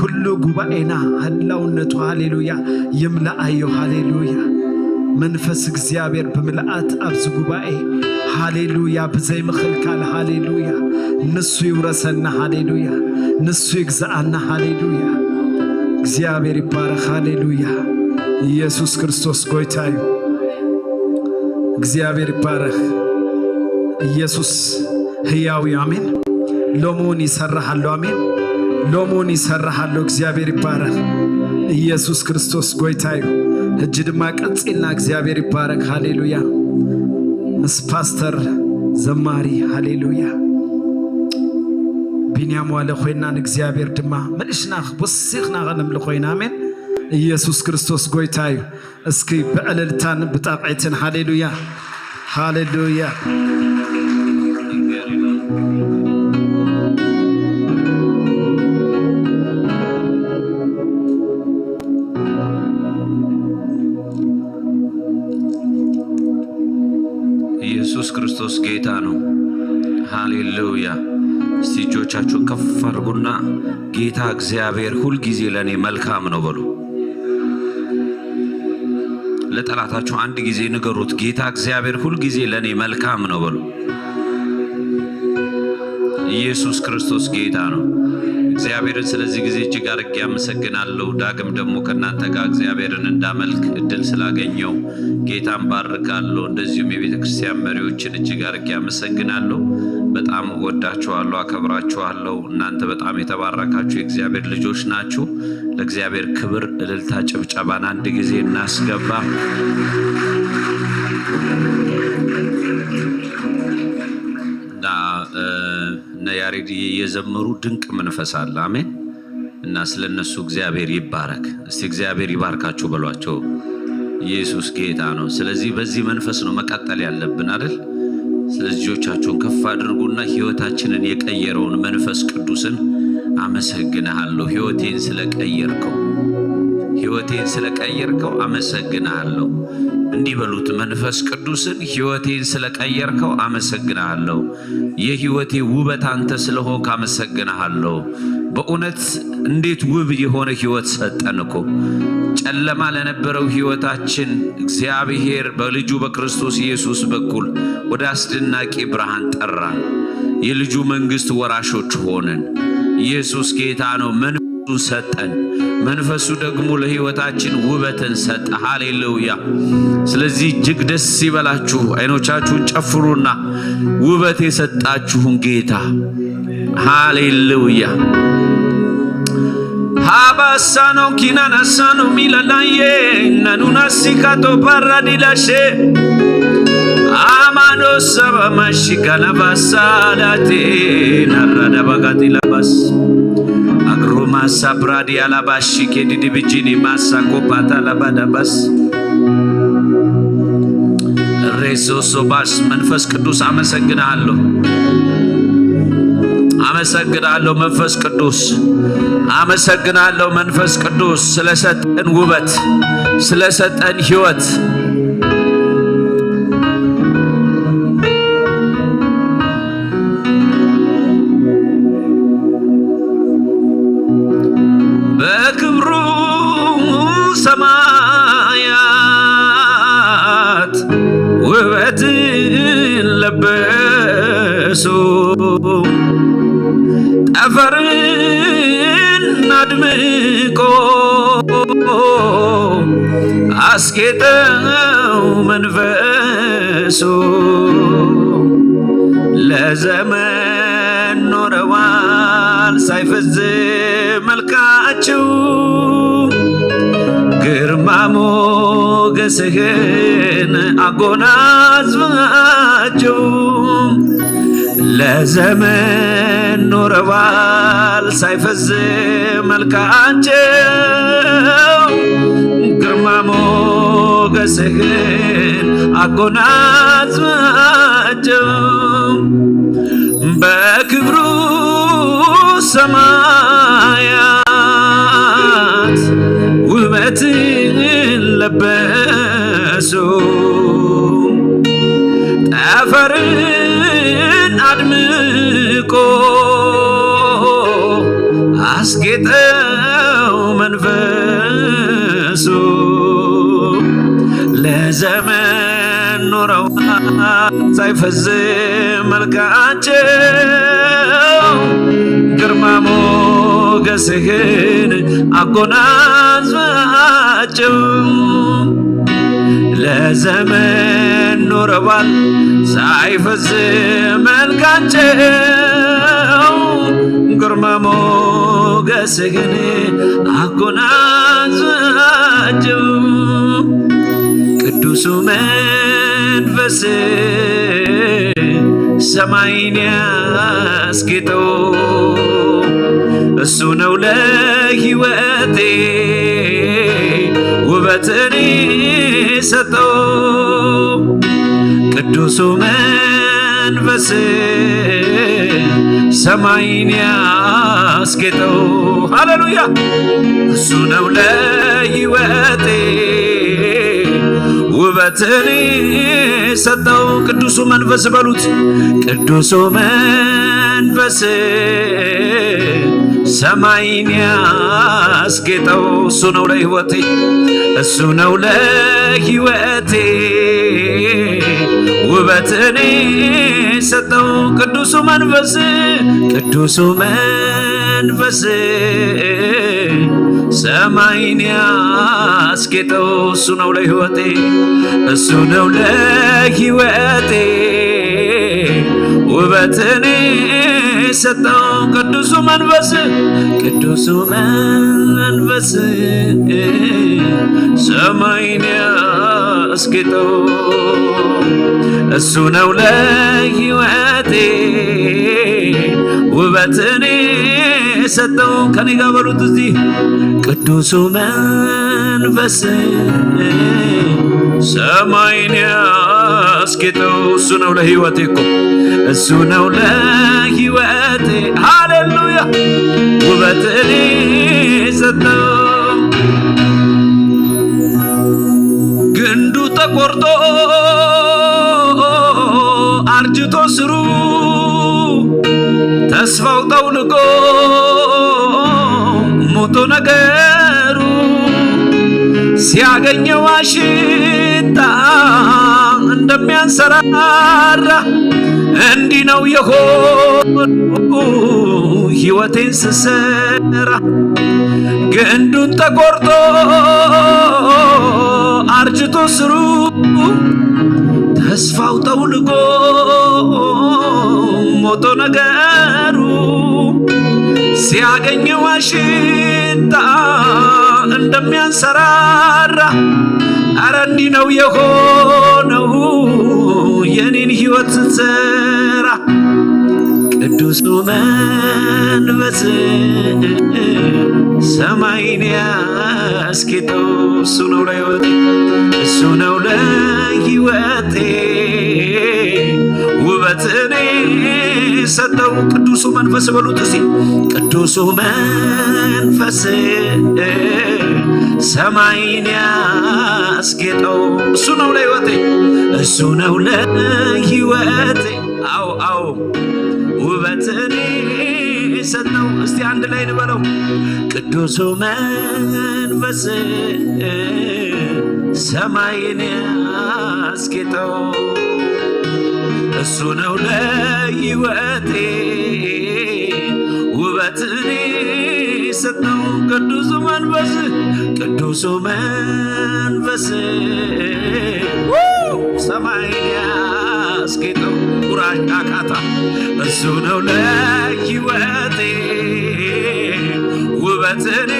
ኩሉ ጉባኤና ህላውነቱ፣ ሃሌሉያ፣ ይምልኣዮ። ሃሌሉያ። መንፈስ እግዚኣብሔር ብምልኣት ኣብዚ ጉባኤ፣ ሃሌሉያ፣ ብዘይ ምኽልካል፣ ሃሌሉያ፣ ንሱ ይውረሰና። ሃሌሉያ። ንሱ ይግዛኣና። ሃሌሉያ። እግዚኣብሔር ይባረኽ። ሃሌሉያ። ኢየሱስ ክርስቶስ ጎይታ እዩ። እግዚኣብሔር ይባረኽ። ኢየሱስ ህያው እዩ። ኣሜን። ሎሚ እውን ይሰርሕ ኣሎ። ኣሜን። ሎሚ እውን ይሰርሕ ኣሎ። እግዚኣብሔር ይባረኽ። ኢየሱስ ክርስቶስ ጎይታ እዩ። ሕጂ ድማ ቀጺልና እግዚኣብሔር ይባረኽ። ሃሌሉያ። ምስ ፓስተር ዘማሪ፣ ሃሌሉያ፣ ቢንያም ዋለ ኮይና ንእግዚኣብሔር ድማ መልሽና ወሲኽና ከነምልኾ ኢና። ኣሜን። ኢየሱስ ክርስቶስ ጎይታ እዩ። እስኪ ብዕልልታን ብጣቕዒትን፣ ሃሌሉያ፣ ሃሌሉያ። ኢየሱስ ክርስቶስ ጌታ ነው። ሃሌሉያ። እስቲ እጆቻችሁን ከፍ አድርጉና «ጌታ እግዚአብሔር ሁልጊዜ ለእኔ መልካም ነው» በሉ። ለጠላታችሁ አንድ ጊዜ ንገሩት፣ «ጌታ እግዚአብሔር ሁልጊዜ ለእኔ መልካም ነው» በሉ። ኢየሱስ ክርስቶስ ጌታ ነው። እግዚአብሔርን ስለዚህ ጊዜ እጅግ አድርጌ አመሰግናለሁ። ዳግም ደግሞ ከእናንተ ጋር እግዚአብሔርን እንዳመልክ እድል ስላገኘው ጌታን ባርካለሁ። እንደዚሁም የቤተ ክርስቲያን መሪዎችን እጅግ አድርጌ አመሰግናለሁ። በጣም እወዳችኋለሁ፣ አከብራችኋለሁ። እናንተ በጣም የተባረካችሁ የእግዚአብሔር ልጆች ናችሁ። ለእግዚአብሔር ክብር፣ እልልታ፣ ጭብጨባን አንድ ጊዜ እናስገባ። እና፣ እ፣ እነ ያሬድ እየዘመሩ ድንቅ መንፈስ አለ። አሜን። እና ስለ እነሱ እግዚአብሔር ይባረክ። እስቲ «እግዚአብሔር ይባርካችሁ» በሏቸው። ኢየሱስ ጌታ ነው። ስለዚህ በዚህ መንፈስ ነው መቀጠል ያለብን አይደል? ስለዚህ እጆቻችሁን ከፍ አድርጉና ህይወታችንን የቀየረውን መንፈስ ቅዱስን «አመሰግንሃለሁ፣ ህይወቴን ስለቀየርከው፣ ህይወቴን ስለቀየርከው አመሰግንሃለሁ» እንዲህ በሉት። «መንፈስ ቅዱስን፣ ህይወቴን ስለቀየርከው አመሰግንሃለሁ። የህይወቴ ውበት አንተ ስለሆንክ አመሰግንሃለሁ። በእውነት እንዴት ውብ የሆነ ህይወት ሰጠን እኮ። ጨለማ ለነበረው ህይወታችን እግዚአብሔር በልጁ በክርስቶስ ኢየሱስ በኩል ወደ አስደናቂ ብርሃን ጠራን። የልጁ መንግስት ወራሾች ሆንን።» ኢየሱስ ጌታ ነው። መንፈሱን ሰጠን። መንፈሱ ደግሞ ለህይወታችን ውበትን ሰጠ። ሃሌሉያ። ስለዚህ እጅግ ደስ ይበላችሁ። አይኖቻችሁን ጨፍሩና ውበት የሰጣችሁን ጌታ፣ ሃሌሉያ። ሀባሳኖ ኪናናሳኖ ሚላላዬ ናኑናሲካቶ ባራዲላሼ አማኖ ሰባማሺካናባሳላቴ ናራዳባጋዲላባስ አግሮማሳ ብራዲ አላባሺ ኬዲዲብጂኒ ማሳ ኮፓታ ላባዳባስ ሬሶሶባስ መንፈስ ቅዱስ አመሰግናለሁ፣ አመሰግናለሁ መንፈስ ቅዱስ፣ አመሰግናለሁ መንፈስ ቅዱስ ስለሰጠን ውበት፣ ስለሰጠን ህይወት። በክብሩ ሰማይ ጠፈርን አድምቆ አስጌጠው መንፈሱ። ለዘመን ኖረዋል ሳይፈዝ መልካቸው፣ ግርማ ሞገስህን አጎናጽፋቸው። ለዘመን ኖረዋል ሳይፈዝ መልካቸው፣ ግርማ ሞገስህን አጎናጽፋቸው። በክብሩ ሰማያት ውበትን ለበሱ። ጠፈርን አድምቆ አስጌጠው መንፈሱ። ለዘመን ኖረው ሳይፈዝ መልካቸው፣ ግርማ ሞገስህን አጎናጽፋቸው። ለዘመን ኖረዋል ሳይፈዝ መልካቸው፣ ግርማ ሞገስህን አጎናጽፋቸው። ቅዱሱ መንፈስ ሰማይን ያስጌጠው፣ እሱ ነው ለሕይወቴ ውበትን የሰጠው። ቅዱሱ መንፈስ ሰማይን ያስጌጠው፣ ሃሌሉያ፣ እሱ ነው ለሕይወቴ ውበትን የሰጠው። ቅዱሱ መንፈስ በሉት። ቅዱሱ መንፈስ ሰማይን ያስጌጠው፣ እሱ ነው ለሕይወቴ፣ እሱ ነው ለሕይወቴ ውበትን የሰጠው። ቅዱሱ መንፈስ፣ ቅዱሱ መንፈስ ሰማይን ያስጌጠው፣ እሱ ነው ለሕይወቴ፣ እሱ ነው ለሕይወቴ ውበትን የሰጠው። ቅዱሱ መንፈስ፣ ቅዱሱ መንፈስ ሰማይን ያስጌጠው፣ እሱ ነው ለሕይወቴ ውበትን የሰጠው። ከኔ ጋር በሉት እዚህ። ቅዱሱ መንፈስ ሰማይን ያስጌጠው፣ እሱ ነው ለሕይወቴ እኮ፣ እሱ ነው ለሕይወቴ፣ ሃሌሉያ፣ ውበትን የሰጠው። ግንዱ ተቆርጦ አርጅቶ ስሩ፣ ተስፋው ጠውልጎ ሞቶ ነገሩ፣ ሲያገኘው አሽታ እንደሚያንሰራራ፣ እንዲህ ነው የሆነው ሕይወቴን ስሰራ። ግንዱን ተቆርጦ አርጅቶ ስሩ፣ ተስፋው ጠውልጎ ሞቶ ነገሩ፣ ሲያገኘው አሽታ እንደሚያንሰራራ፣ ኧረ እንዲህ ነው የሆነው የኔን ሕይወት ስሰራ። ቅዱሱ መንፈስ ሰማይን ያስጌጠው፣ እሱ ነው ለሕይወቴ፣ እሱ ነው ለሕይወቴ ውበትን የሰጠው። ቅዱሱ መንፈስ በሉት እስቲ። ቅዱሱ መንፈስ ሰማይን ያስጌጠው፣ እሱ ነው ለሕይወቴ፣ እሱ ነው ለሕይወቴ። አዎ፣ አዎ፣ ውበትን የሰጠው። እስቲ አንድ ላይ ንበለው። ቅዱሱ መንፈስ ሰማይን ያስጌጠው፣ እሱ ነው ለሕይወቴ ውበ በትኒ ሰጠው ቅዱሱ መንፈስ፣ ቅዱሱ መንፈስ ሰማይን ያስጌጠው። ቁራሽ ቃካታ እሱ ነው ለህይወቴ ውበትን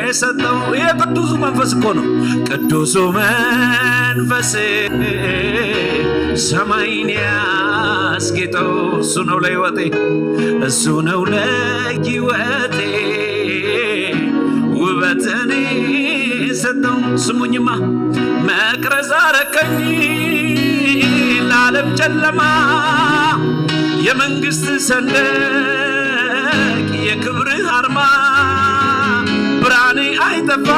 የሰጠው። የቅዱሱ መንፈስ እኮ ነው። ቅዱሱ መንፈስ ሰማይን ያስጌጠው እሱ ነው ለህይወቴ፣ እሱ ነው ለህይወቴ ውበትን የሰጠው። ስሙኝማ፣ መቅረዝ አረከኝ ለዓለም ጨለማ፣ የመንግስት ሰንደቅ የክብር አርማ፣ ብርሃኔ አይጠፋም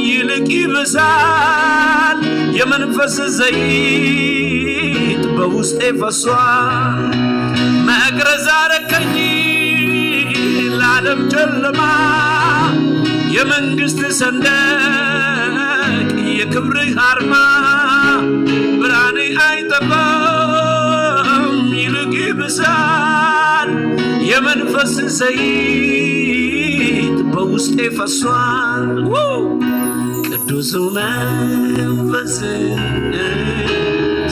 ይልቅ ይብሳል፣ የመንፈስ ዘይት በውስጤ ፈሷል። መቅረዝ አረከኝ ለዓለም ጨለማ፣ የመንግስት ሰንደቅ የክብርህ አርማ፣ ብርሃኔ አይጠፋም ይልቅ ይብሳል፣ የመንፈስ ዘይት በውስጤ ፈሷል። ቅዱሱ መንፈስ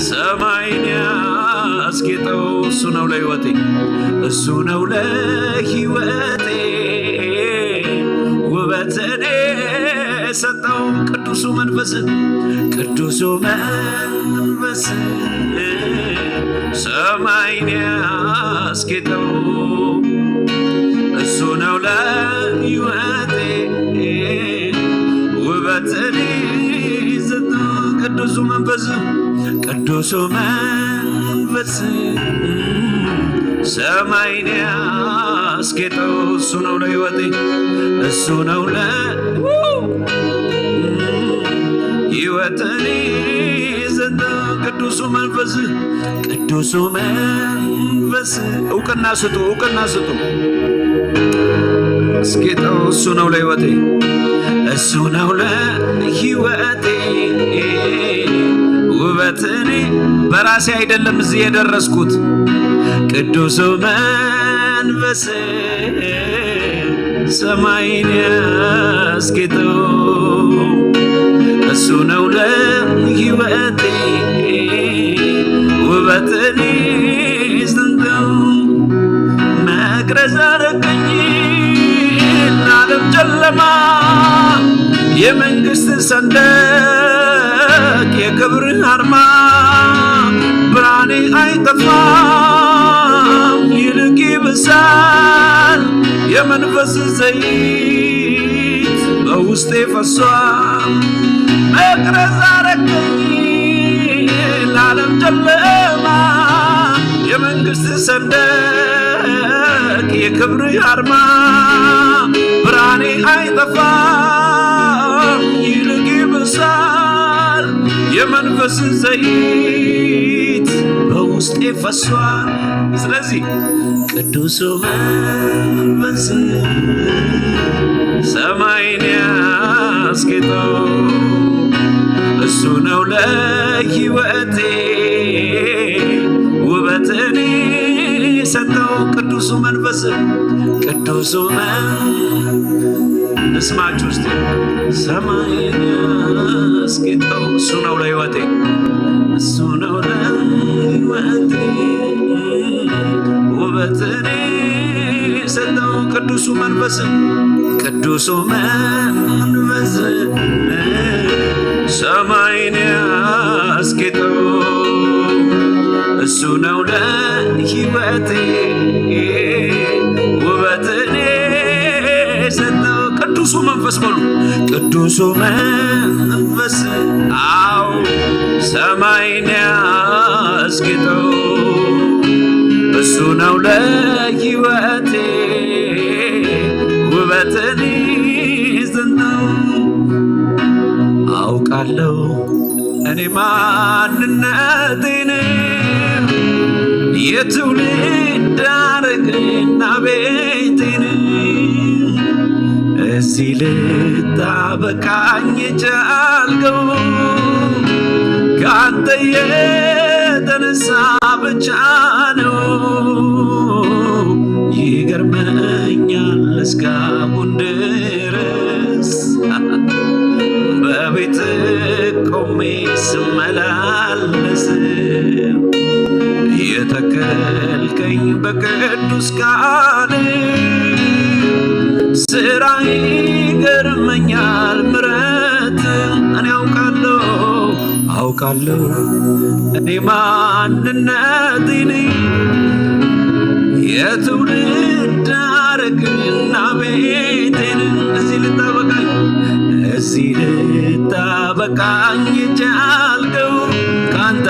ሰማይን ያስጌጠው እሱ ነው ለህይወቴ፣ እሱ ነው ለህይወቴ ውበትን የሰጠው። ቅዱሱ መንፈስ፣ ቅዱሱ መንፈስ ሰማይን ያስጌጠው እሱ ነው ለህይወቴ ውበትን ይሰጠው። ቅዱሱ መንፈስ፣ ቅዱሱ መንፈስ ሰማይን ያስጌጠው እሱ ነው ለህይወቴ፣ እሱ ነው ለህይወትን ይሰጠው። ቅዱሱ መንፈስ፣ ቅዱሱ መንፈስ እውቅና ስጡ፣ እውቅና ስጡ። እስጌጠው እሱ ነው ለህይወቴ፣ እሱ ነው ለህይወቴ ውበትን። በራሴ አይደለም እዚህ የደረስኩት፣ ቅዱሱ መንፈስ ሰማይን ያስጌጠው እሱ ነው ለህይወቴ ውበትን ይስጠው። መቅረዝ አረከኝ ለዓለም ጨለማ፣ የመንግስት ሰንደቅ የክብር አርማ፣ ብርሃኔ አይጠፋም ይልቅ ይብሳል፣ የመንፈስ ዘይት በውስጤ ፈሷል። መቅረዝ አረከኝ ለዓለም ጨለማ፣ የመንግስት ሰንደቅ የክብር አርማ፣ ብርሃኔ አይጠፋም ይልቅ ይብሳል፣ የመንፈስ ዘይት በውስጤ ፈሷል። ስለዚህ ቅዱሱ መንፈስ ሰማይን ያስጌጠው እሱ ነው ለህይወቴ ውበትን የሰጠው። ቅዱሱ መንፈስ፣ ቅዱሱ መንፈስ፣ ልስማችሁ እስቲ። ሰማይን ያስጌጠው እሱ ነው ለህይወቴ፣ እሱ ነው ለህይወቴ ውበትን የሰጠው። ቅዱሱ መንፈስ፣ ቅዱሱ መንፈስ ሰማይን ያስጌጠው እሱ ነው ለህይወቴ ውበትን የሰጠው። ቅዱሱ መንፈስ በሉ፣ ቅዱሱ መንፈስ፣ አው ሰማይን ያስጌጠው እሱ ነው ለህይወቴ ውበትን ይዘንተው። አውቃለሁ እኔ ማንነቴን፣ የትውልድ ሐረግና ቤቴን፣ እዚህ ልታበቃኝ የቻልከው ካንተ የተነሳ ብቻ ነው። ይገርመኛል እስካሁን ድረስ በቤት ቆሜ ስመላለስ የተከልከኝ በቅዱስ ቃል ስራ ይገርመኛል ምረት እኔ አውቃለሁ አውቃለሁ እኔ ማንነቴን የትውልድ ሐረግና ቤቴን እዚህ ልታበቃኝ እዚህ ልታበቃኝ የቻልከው ካንተ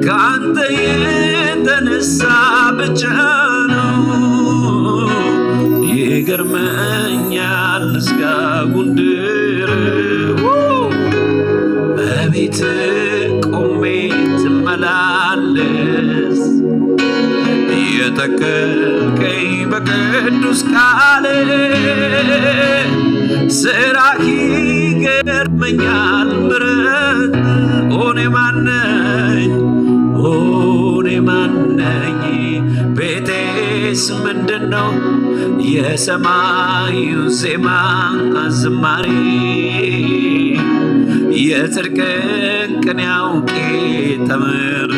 ካንተ የተነሳ ብቻ ነው። ይገርመኛል እስካሁን ድረስ በቤት ቆሜ ትመላለስ የተከልከኝ በቅዱስ ቃል ስራህ ይገርመኛል ምረት ኦኔ ማነኝ ኦኔ ማነኝ ቤቴስ ምንድን ነው የሰማዩ ዜማ ዝማሬ የጽድቅን ቅኔ አውቄ ተምሬ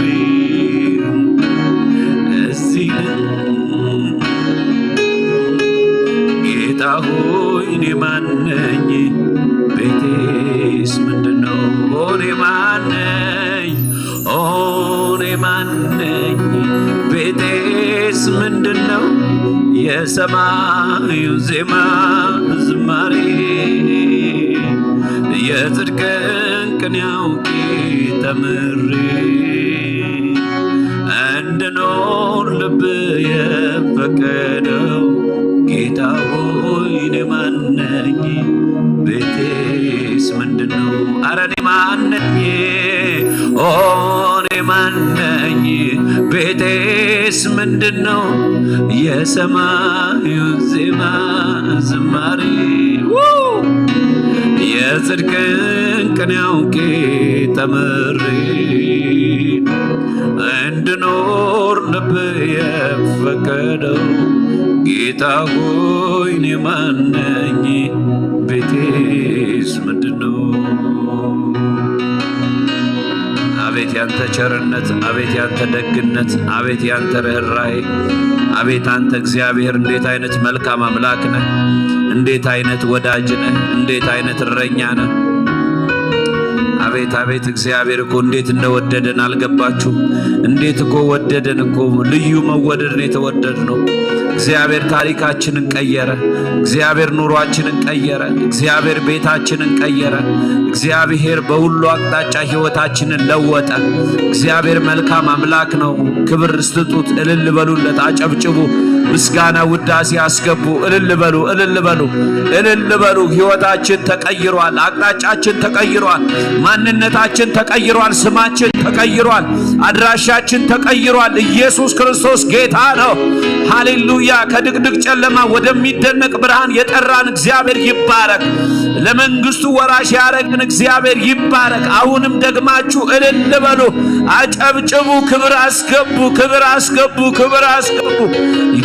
እዚህ ጌታ ሆይ እኔ ማነኝ? ቤቴስ ምንድን ነው? እኔ ማነኝ? እኔ ማነኝ? ቤቴስ ምንድን ነው? የሰማዩ ዜማ ዝማሬ የጽድቅን ቅኔ አውቄ ተምሬ እንድኖር ልብ የፈቀደው ጌታ ሆይ እኔ ማነኝ? ቤቴስ ምንድን ነው? አረ እኔ ማነኝ? ኦ እኔ ማነኝ? ቤቴስ ምንድን ነው? የሰማዩ ዜማ ዝማሬ ው! የጽድቅን ቅኔ አውቄ ተምሬ እንድኖር ልብ የፈቀደው ጌታ ሆይ እኔ ማነኝ? ቤቴስ ምንድን ነው? አቤት ያንተ ቸርነት፣ አቤት ያንተ ደግነት፣ አቤት ያንተ ርኅራኄ፣ አቤት አንተ እግዚአብሔር እንዴት አይነት መልካም አምላክ ነህ! እንዴት አይነት ወዳጅ ነህ! እንዴት አይነት እረኛ ነህ! አቤት አቤት እግዚአብሔር እኮ እንዴት እንደወደደን አልገባችሁም? እንዴት እኮ ወደደን እኮ ልዩ መወደድ ነው የተወደድነው። እግዚአብሔር ታሪካችንን ቀየረ። እግዚአብሔር ኑሯችንን ቀየረ። እግዚአብሔር ቤታችንን ቀየረ። እግዚአብሔር በሁሉ አቅጣጫ ሕይወታችንን ለወጠ። እግዚአብሔር መልካም አምላክ ነው። ክብር ስጡት። እልል በሉለት፣ አጨብጭቡ። ምስጋና ውዳሴ አስገቡ። እልል በሉ፣ እልል በሉ፣ እልል በሉ። ሕይወታችን ተቀይሯል። አቅጣጫችን ተቀይሯል። ማንነታችን ተቀይሯል። ስማችን ተቀይሯል። አድራሻችን ተቀይሯል። ኢየሱስ ክርስቶስ ጌታ ነው። ሃሌሉያ! ከድቅድቅ ጨለማ ወደሚደነቅ ብርሃን የጠራን እግዚአብሔር ይባረክ። ለመንግስቱ ወራሽ ያረገን እግዚአብሔር ይባረክ። አሁንም ደግማችሁ እልል በሉ፣ አጨብጭቡ፣ ክብር አስገቡ፣ ክብር አስገቡ፣ ክብር አስገቡ።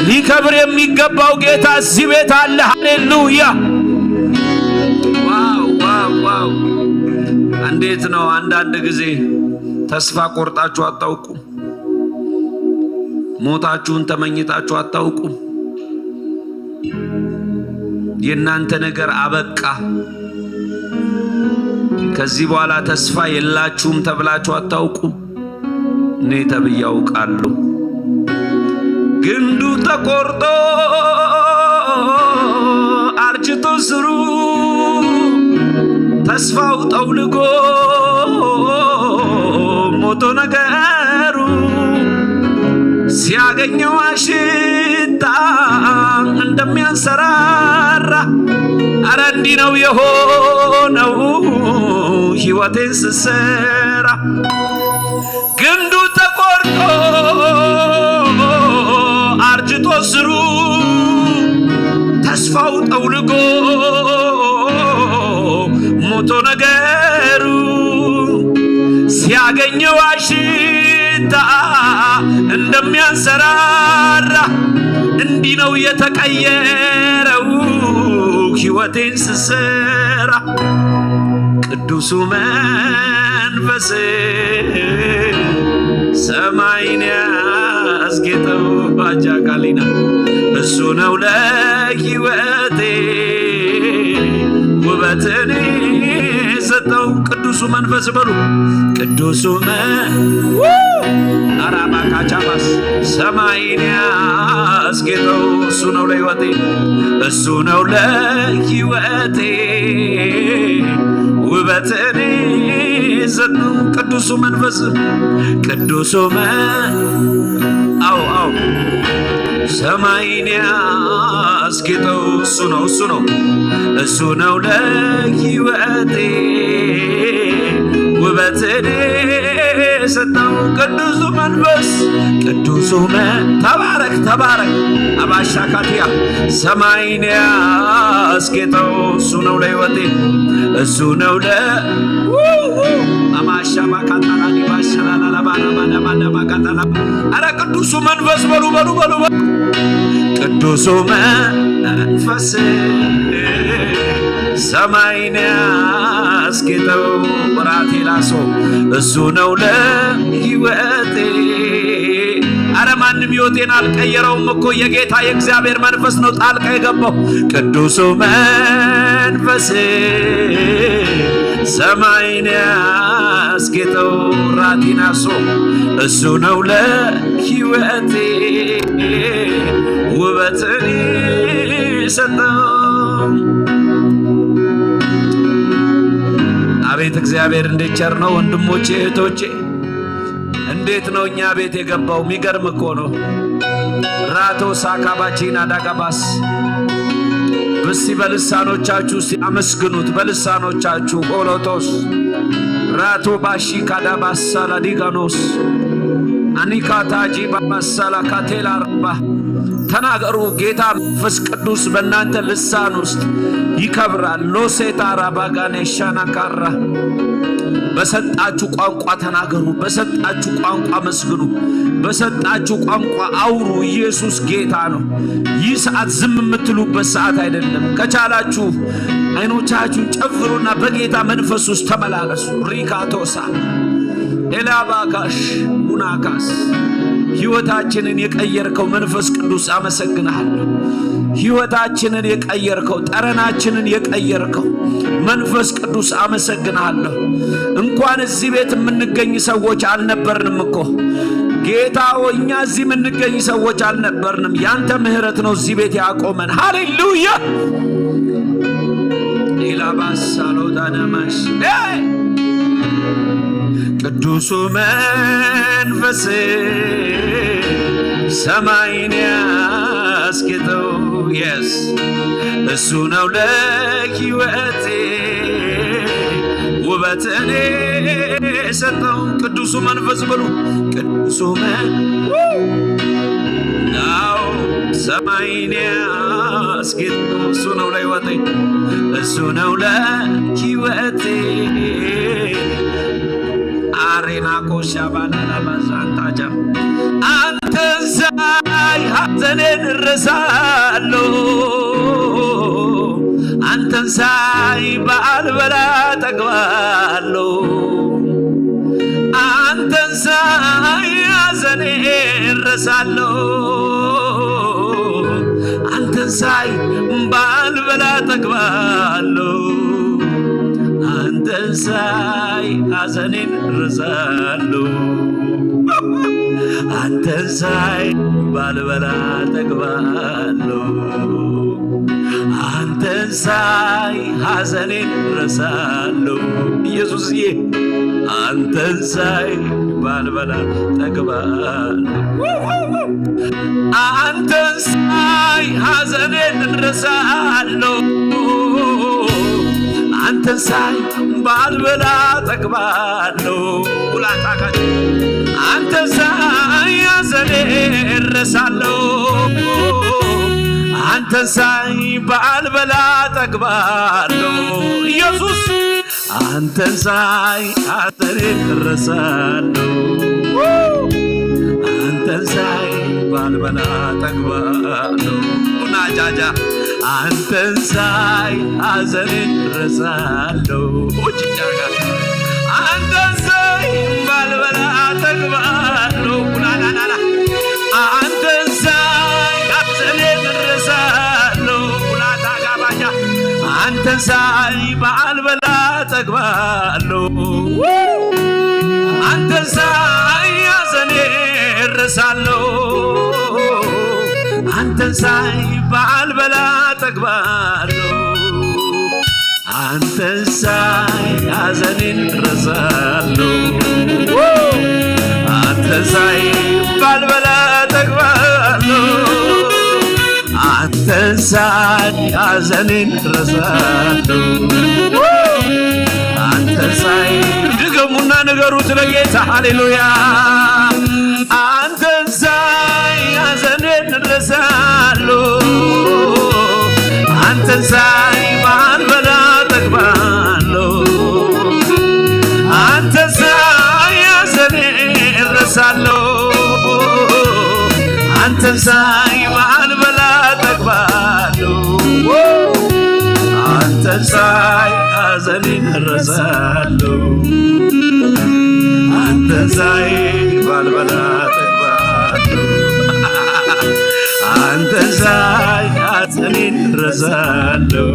ሊከብር የሚገባው ጌታ እዚህ ቤት አለ። ሃሌሉያ! ዋው ዋው ዋው! እንዴት ነው አንዳንድ ጊዜ ተስፋ ቆርጣችሁ አታውቁም? ሞታችሁን ተመኝታችሁ አታውቁም? የእናንተ ነገር አበቃ፣ ከዚህ በኋላ ተስፋ የላችሁም ተብላችሁ አታውቁም? እኔ ተብዬ አውቃለሁ። ግንዱ ተቆርጦ አርጅቶ ስሩ ተስፋው ጠውልጎ ሞቶ ነገሩ ሲያገኘው አሽታ እንደሚያንሰራራ አረ እንዲህ ነው የሆነው ሕይወቴን ስሰራ ግንዱ ተቆርጦ አርጅቶ ስሩ ተስፋው ጠውልጎ ሞቶ ነገሩ ሲያገኘው አሽታ እንደሚያንሰራራ እንዲህ ነው የተቀየረው ሕይወቴን ስሰራ ቅዱሱ መንፈስ ሰማይን ያስጌጠው ባጃ ቃሊና እሱ ነው ለሕይወቴ ውበትን የሰጠው ቅዱሱ መንፈስ በሉ። ቅዱሱ መ አራባካቻባስ ሰማይን ያስጌጠው እሱ ነው ለሕይወቴ እሱ ነው ለሕይወቴ ውበትን የሰጠው ቅዱሱ መንፈስ ቅዱሱ መ አው አው ሰማይን ያስጌጠው እሱ ነው እሱ ነው እሱ ነው ለሕይወቴ ውበትን የሰጠው ቅዱሱ መንፈስ ቅዱሱ መ ተባረክ ተባረክ አባሻካትያ ሰማይን ያስጌጠው እሱ ነው ለሕይወቴ እሱ ነው ለ አማሻ ማካታላ ዲባሻላላባራባዳባዳባካታላ አረ ቅዱሱ መንፈስ በሉ በሉ በሉ በሉ ቅዱሱ መንፈስ ሰማይን ያስጌጠው ራቴ ላሶ እሱ ነው ለሕይወቴ አረ ማንም ሕይወቴን አልቀየረውም እኮ የጌታ የእግዚአብሔር መንፈስ ነው ጣልቃ የገባው ቅዱሱ መንፈስ ሰማይን ያስጌጠው ራቲናሶ እሱ ነው ለሕይወቴ ውበትን የሰጠው አቤት እግዚአብሔር እንዴት ቸር ነው ወንድሞቼ እህቶቼ እንዴት ነው እኛ ቤት የገባው የሚገርም እኮ ነው ራቶ ሳካባቺና ዳጋባስ እስቲ በልሳኖቻችሁ እስቲ አመስግኑት በልሳኖቻችሁ ኦሎቶስ ራቶ ባሺ ካዳባሳ ላዲጋኖስ አኒካታጂ ባባሳላ ካቴላ ራባ ተናገሩ ጌታ መንፈስ ቅዱስ በእናንተ ልሳን ውስጥ ይከብራል ሎሴታ ራባጋኔ ሻናካራ በሰጣችሁ ቋንቋ ተናገሩ በሰጣችሁ ቋንቋ አመስግኑ በሰጣችሁ ቋንቋ አውሩ ኢየሱስ ጌታ ነው ይህ ሰዓት ዝም የምትሉበት ሰዓት አይደለም ከቻላችሁ አይኖቻችሁን ጨፍሩና በጌታ መንፈስ ውስጥ ተመላለሱ ሪካቶሳ ኤላባካሽ ሁናካስ ሕይወታችንን የቀየርከው መንፈስ ቅዱስ አመሰግንሃለሁ ሕይወታችንን የቀየርከው ጠረናችንን የቀየርከው መንፈስ ቅዱስ አመሰግንሃለሁ እንኳን እዚህ ቤት የምንገኝ ሰዎች አልነበርንም እኮ ጌታ ሆይ እኛ እዚህ የምንገኝ ሰዎች አልነበርንም ያንተ ምህረት ነው እዚህ ቤት ያቆመን ሃሌሉያ ሌላ ባሳሎዳናማሽ ቅዱሱ መንፈስ ሰማይን ያስጌጠው የስ እሱ ነው ለሕይወቴ ውበትን የሰጠው ቅዱሱ መንፈስ በሉ ቅዱሱ መ ናው ሰማይን ያስጌጠው እሱ ነው ለሕይወቴ እሱ ነው ለሕይወቴ አሬና ኮሻ ባናና ባዛንታጃ አንተን ሳይ ሐዘኔን እረሳለሁ አንተን ሳይ ባልበላ ጠግባለሁ አንተን ሳይ ሐዘኔን እረሳለሁ አንተን ሳይ ባልበላ ጠግባለሁ አንተን ሳይ ሐዘኔን እረሳለሁ አንተን ሳይ ባልበላ ጠግባለሁ አንተን ሳይ ሐዘኔን እረሳለሁ ኢየሱስዬ አንተን ሳይ ባልበላ ጠግባለሁ አንተን ሳይ ሐዘኔን እረሳለሁ አንተን ሳይ ባልበላ ጠግባለሁ ሁላታካች አንተን ሳይ ሐዘኔን እረሳለሁ አንተን ሳይ ባልበላ ጠግባለሁ ኢየሱስ አንተን ሳይ ሐዘኔን እረሳለሁ አንተን ሳይ ባልበላ ጠግባለሁ። ቡና ጃጃ አንተን ሳይ ሐዘኔን ረሳለሁ። ኡች ጃጋ አንተን ሳይ ባልበላ ጠግባለሁ። ቡናናናና አንተን ሳይ ሐዘኔን ረሳለሁ። ቡናታ ጋባጃ አንተን ሳይ ባልበላ ጠግባለሁ። አንተን ሳይ ሐዘኔ እረሳለሁ። አንተን ሳይ ባልበላ ጠግባለሁ። አንተን ሳይ ሐዘኔን እረሳለሁ። አንተን ሳይ ባልበላ ጠግባለሁ። አንተን ሳይ ሐዘኔን ረሳለሁ። አንተን ሳይ ድገሙና ንገሩት ለጌታ ሃሌሉያ። አንተን ሳይ ሐዘኔን ረሳለሁ። አንተን ሳይ ባልበላ ጠግባለሁ። አንተን ሳይ ሐዘኔን ረሳለሁ። አንተን ሳይ ባልበላ ጠግባለሁ። አንተን ሳይ ሐዘኔን እረሳለሁ። አንተን ሳይ ባልበላ ጠግባለሁ። አንተን ሳይ ሐዘኔን እረሳለሁ።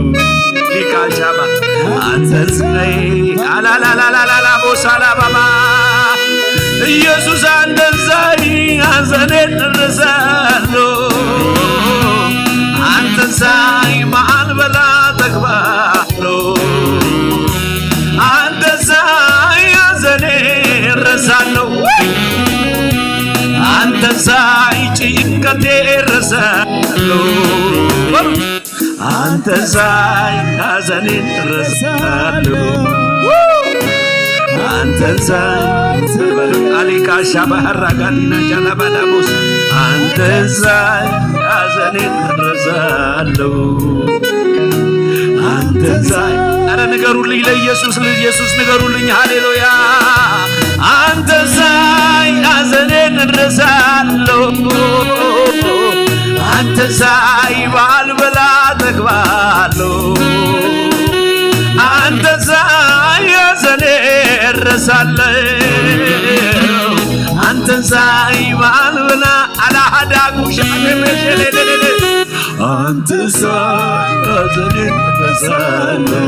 ሊካሻባ አንተን ሳይ አላላላላላላ ቦሳላ ባባ ኢየሱስ አንተን ሳይ ሐዘኔን እረሳለሁ። አንተን ሳይ ባልበላ ጠግባለሁ። አንተን ሳይ ሐዘኔን እረሳለሁ። አንተን ሳይ ጭንቀቴን እረሳለሁ። አንተን ሳይ ሐዘኔን እረሳለሁ። አንተን ሳይ አሊቃሻ ባህራ ጋዲና ጃላባዳቦስ አንተን ሳይ ሐዘኔን እረሳለሁ። አንተን ሳይ ኧረ ንገሩልኝ ለኢየሱስ ለኢየሱስ ንገሩልኝ ሃሌሉያ። አንተን ሳይ ሐዘኔን እረሳለሁ። አንተን ሳይ ባልበላ ጠግባለሁ። አንተን ሳይ ሐዘኔን እረሳለሁ። አንተን ሳይ ባልበላ አላሃዳጉ ሻሜ መሸሌሌሌ አንተን ሳይ ሐዘኔን እረሳለሁ።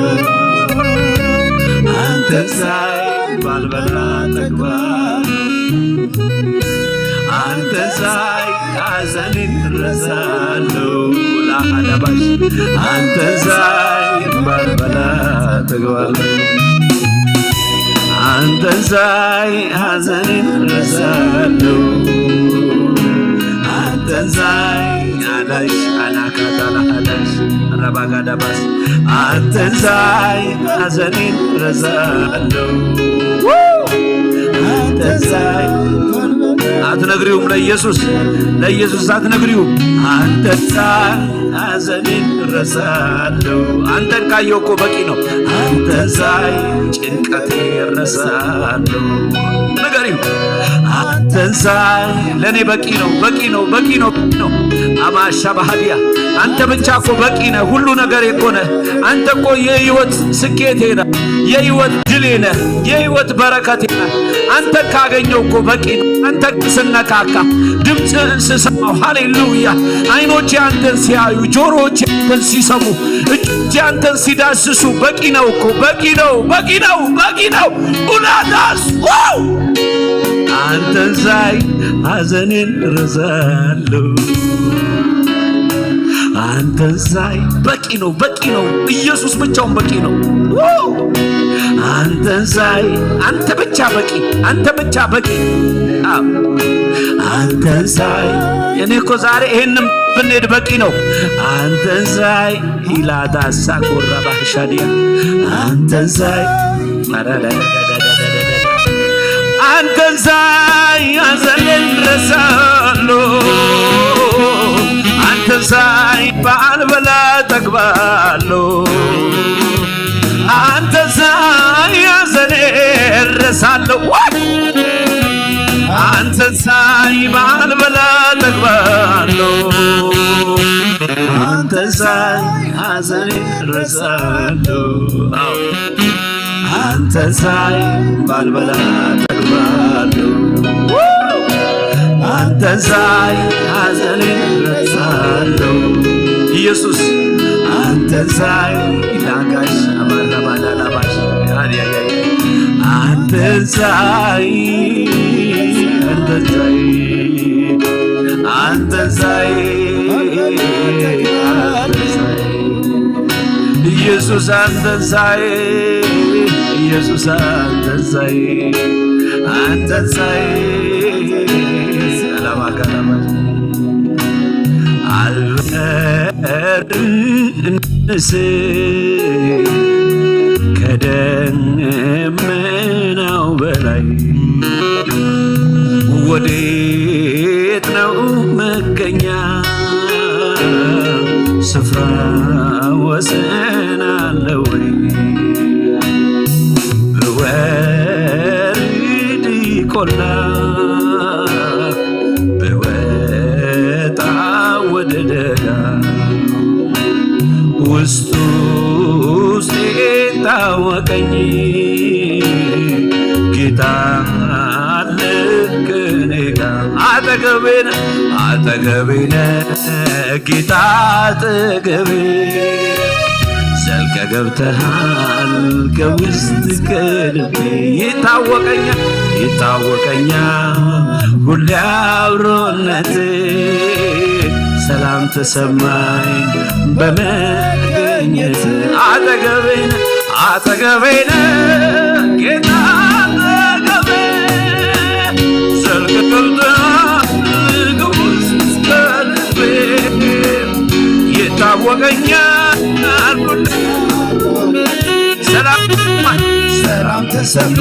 አንተን ሳይ ባልበላ ጠግባለሁ። አንተን ሳይ ሐዘኔን እረሳለሁ። ላሃዳባሽ አንተን ሳይ ባልበላ ጠግባለሁ። አንተን ሳይ ሐዘኔን እረሳለሁ። አንተን ሳይ አዳሽ አናካታላ አዳሽ ረባጋዳባስ አንተን ሳይ ሐዘኔን እረሳለሁ። አንተን ሳይ አትነግሪውም ለኢየሱስ ለኢየሱስ አትነግሪውም። አንተን ሳይ ሐዘኔን እረሳለሁ። አንተን ካየው እኮ በቂ ነው። አንተን ሳይ ጭንቀቴ እረሳለሁ። ንገሪው አንተን ሳይ ለእኔ በቂ ነው፣ በቂ ነው፣ በቂ ነው፣ በቂ ነው። አማሻ ባህዲያ አንተ ብቻ እኮ በቂ ነህ። ሁሉ ነገር እኮ ነህ። አንተ እኮ የህይወት ስኬቴ ነህ፣ የህይወት ድሌ ነህ፣ የህይወት በረከቴ ነህ። አንተ ካገኘው እኮ በቂ ነው። አንተ ስነካካ ድምፅህን ስሰማው ሃሌሉያ። አይኖቼ አንተን ሲያዩ፣ ጆሮዎቼ አንተን ሲሰሙ፣ እጆቼ አንተን ሲዳስሱ በቂ ነው እኮ በቂ ነው በቂ ነው በቂ ነው። ኡላዳስ ዋው አንተን ሳይ ሐዘኔን እረሳለሁ። አንተን ሳይ በቂ ነው በቂ ነው። ኢየሱስ ብቻውን በቂ ነው። ዋው አንተን ሳይ አንተ ብቻ በቂ አንተ ብቻ በቂ። አዎ አንተን ሳይ እኔ እኮ ዛሬ ይሄንም ብንሄድ በቂ ነው። አንተን ሳይ ኢላዳ ሳኮራ ባህሻዲያ አንተን ሳይ አንተን ሳይ ሐዘኔን እረሳለሁ። አንተን ሳይ ባልበላ ጠግባለሁ። አንተን ሳይ ሐዘኔን እረሳለሁ። አንተን ሳይ ባልበላ ጠግባለሁ። ሳይ ሐዘኔ ረሳለሁ። አዎ። አንተ ሳይ ባልበላ ጠግባለሁ። አንተ ሳይ ሐዘኔ ረሳለሁ። ኢየሱስ አንተ ሳይ ላጋሽ አባላ ባላ ላባሽ አንተ ሳይ አንተ ሳይ አንተ ሳይ ኢየሱስ አንተ ሳይ ኢየሱስ አንተ ሳይ አንተ ሳይ አላማ ካላማ አልበርንስ ከደመናው በላይ ወዴት ነው መገኛ ስፍራ ወሰን አለ ወይ? ብወርድ ቆላ ብወጣ ወደ ደጋ ውስጥ ውስጤ ታወቀኝ ጌታ አለ ከኔ ጋር። አጠገቤ ነህ፣ አጠገቤ ነህ ጌታ አጠገቤ ዘልቀ ገብተሃል ከውስጥ ከልቤ ይታወቀኛል፣ ይታወቀኛል ሁሌ አብሮነት ሰላም ተሰማኝ በመገኘት አጠገቤ ነህ፣ አጠገቤ ነህ ጌታ አጠገቤ ዘልቀ ገብተሃል ከውስጥ ከልቤ ይታወቀኛል ሁሌ ሰላም ሰላም ተሰማ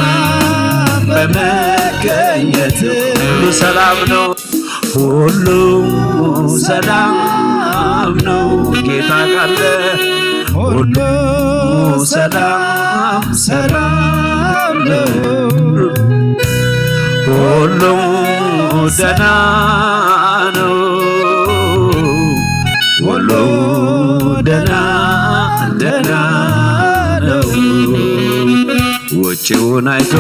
በመገኘት ሁሉ ሰላም ነው፣ ሁሉ ሰላም ነው ጌታ ካለ ሁሉ ሰላም ሰላም ነው፣ ሁሉ ደህና ነው፣ ሁሉ ደህና ደህና ነው። ውጭውን አይቶ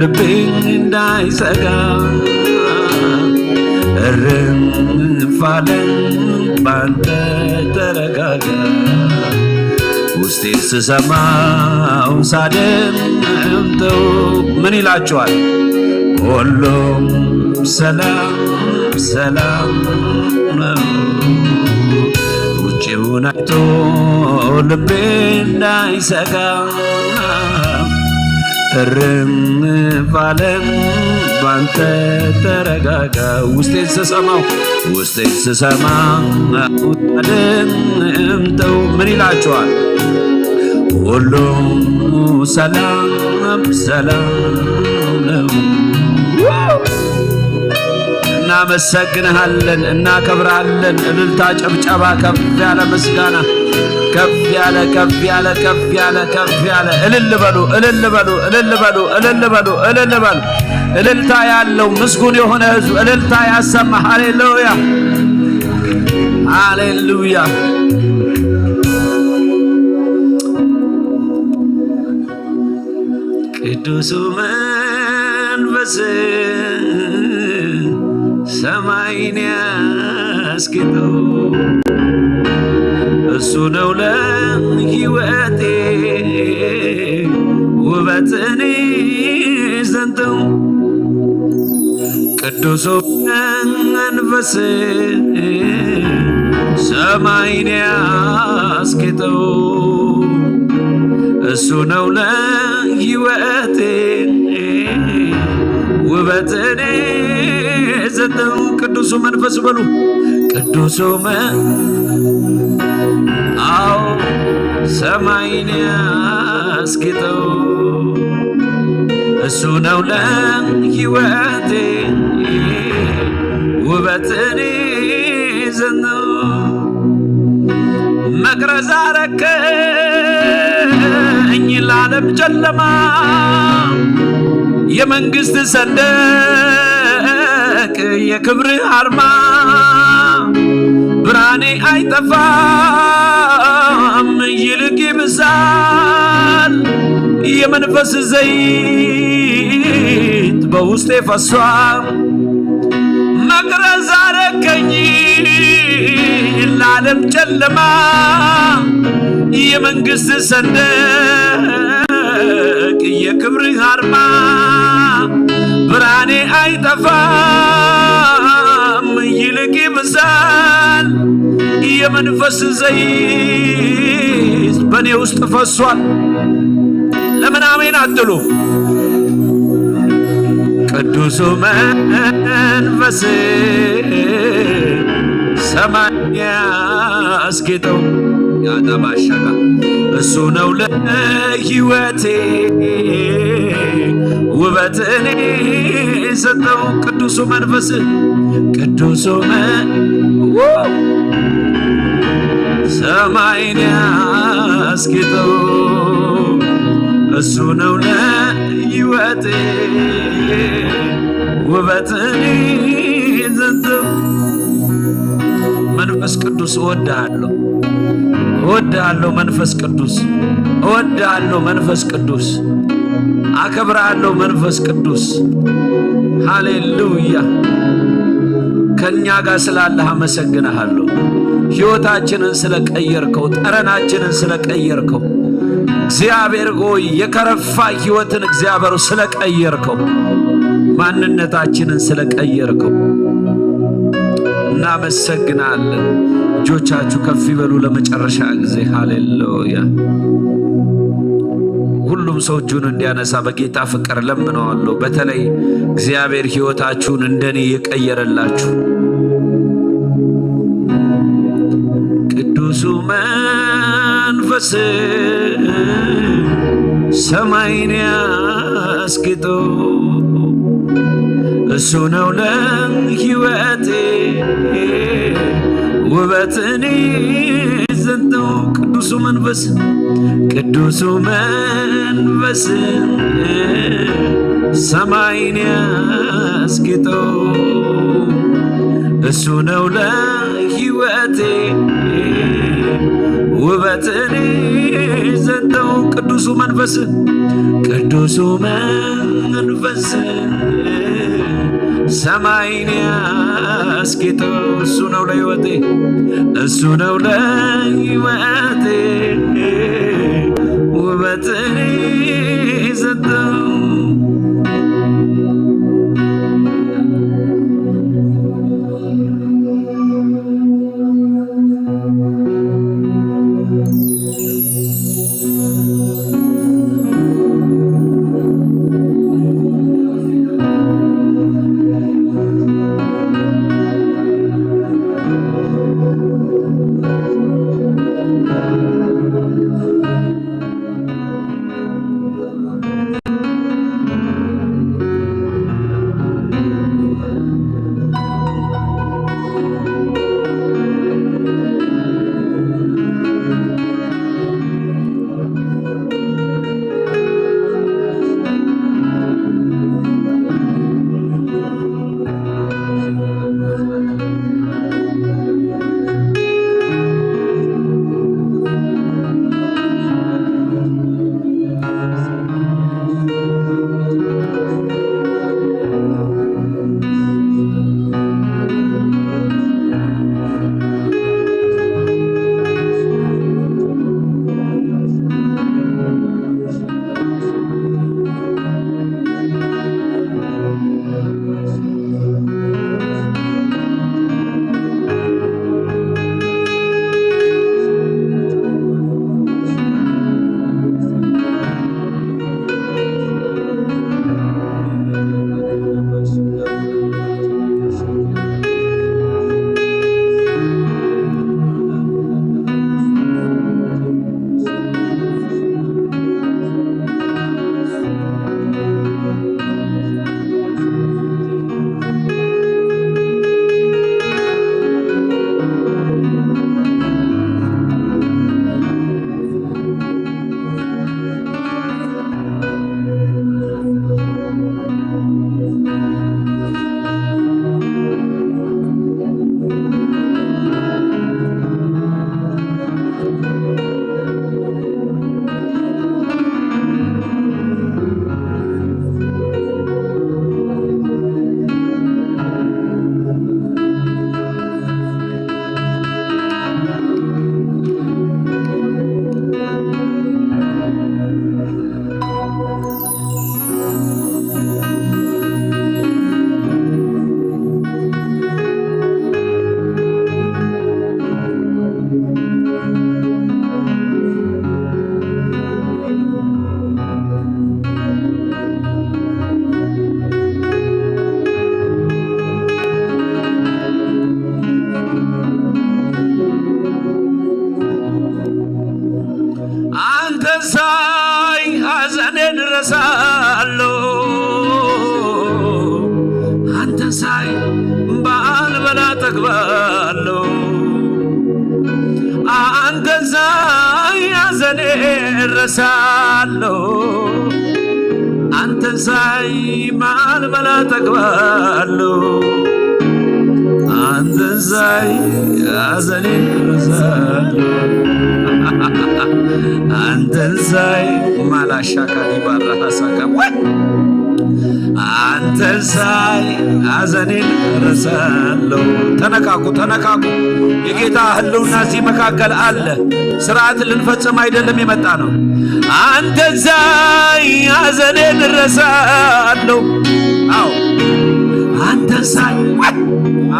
ልቤ እንዳይሰጋ እርፍ አለ ባንተ ተረጋጋ። ውስጤ ስሰማው ሳደምጠው ምን ይላችኋል? ሁሉም ሰላም ሰላም ነው። ውጭውን አይቶ ልቤ እንዳይሰጋ እርፍ አለ ባንተ ተረጋጋ። ውስጤን ስሰማው ውስጤን ስሰማው አደምጠው ምን ይላችኋል? ሁሉም ሰላም ሰላም ነው። እናመሰግንሃለን፣ እናከብርሃለን። እልልታ፣ ጭብጨባ፣ ከፍ ያለ ምስጋና፣ ከፍ ያለ ከፍ ያለ ከፍ ያለ ከፍ ያለ እልል በሉ፣ እልል በሉ፣ እልል በሉ፣ እልል በሉ፣ እልል በሉ። እልልታ ያለው ምስጉን የሆነ ህዝብ እልልታ ያሰማ። ሃሌሉያ፣ ሃሌሉያ። ቅዱሱ መንፈስ ሰማይን ያስጌጠው እሱ ነው ለህይወቴ ውበትን ዘንተው። ቅዱሱ መንፈስ ሰማይን ያስጌጠው እሱ ነው ለህይወቴ ውበትን የሰጠው። ቅዱሱ መንፈስ በሉ ቅዱሱ መ-፣ አዎ ሰማይን ያስጌጠው እሱ ነው ለህይወቴ ውበትን ይዘነው። መቅረዝ አረከኝ ለዓለም ጨለማ የመንግስት ሰንደቅ የክብር አርማ ብርሃኔ አይጠፋም፣ ይልቅ ይብዛል። የመንፈስ ዘይት በውስጤ ፈሷል። መቅረዝ አረከኝ ለዓለም ጨለማ፣ የመንግሥት ሰንደቅ የክብርህ አርማ። ብርሃኔ አይጠፋም፣ ይልቅ ይብዛል። የመንፈስ ዘይት በእኔ ውስጥ ፈሷል። ለምን አሜን አትሉ? ቅዱሱ መንፈስ ሰማይ ያስጌጠው ያዳባሻጋ እሱ ነው ለሕይወቴ ውበትን የሰጠው። ቅዱሱ መንፈስ፣ ቅዱሱ መ-፣ ው-፣ ሰማይን ያስጌጠው እሱ ነው ለሕይወቴ ውበትን የሰጠው። መንፈስ ቅዱስ እወድሃለሁ፣ እወድሃለሁ መንፈስ ቅዱስ፣ እወድሃለሁ መንፈስ ቅዱስ፣ አከብርሃለሁ መንፈስ ቅዱስ። ሃሌሉያ። ከእኛ ጋር ስላለህ አመሰግንሃለሁ። ሕይወታችንን ስለቀየርከው፣ ጠረናችንን ስለቀየርከው፣ እግዚአብሔር ሆይ የከረፋ ሕይወትን እግዚአብሔር ስለቀየርከው፣ ማንነታችንን ስለቀየርከው እናመሰግናለን። እጆቻችሁ ከፍ ይበሉ ለመጨረሻ ጊዜ። ሃሌሉያ። ሁሉም ሰው እጁን እንዲያነሳ በጌታ ፍቅር ለምነዋለሁ። በተለይ እግዚአብሔር ሕይወታችሁን እንደኔ የቀየረላችሁ ቅዱሱ መንፈስ ሰማይን ያስጌጠው እሱ ነው ለሕይወቴ ውበትን የሰጠው። ቅዱሱ መንፈስ፣ ቅዱሱ መንፈስ ሰማይን ያስጌጠው እሱ ነው ለሕይወቴ ውበትን የሰጠው። ቅዱሱ መንፈስ፣ ቅዱሱ መንፈስ ሰማይን ያስጌጠው እሱ ነው ለሕይወቴ፣ እሱ ነው ለሕይወቴ ውበትን የሰጠው። ሳይ በዓል በላ ጠግባለሁ። አንተን ሳይ ሐዘኔ እረሳለሁ። አንተን ሳይ በዓል በላ ጠግባለሁ። አንተን ሳይ ሐዘኔ እረሳለሁ። አንተን ሳይ ማላሻ ካዲባራ ሐሳካ ወይ አንተን ሳይ ሐዘኔን እረሳለሁ። ተነቃቁ፣ ተነቃቁ። የጌታ ህልውና እዚህ መካከል አለ። ስርዓት ልንፈጽም አይደለም የመጣ ነው። አንተን ሳይ ሐዘኔን እረሳለሁ። አዎ አንተን ሳይ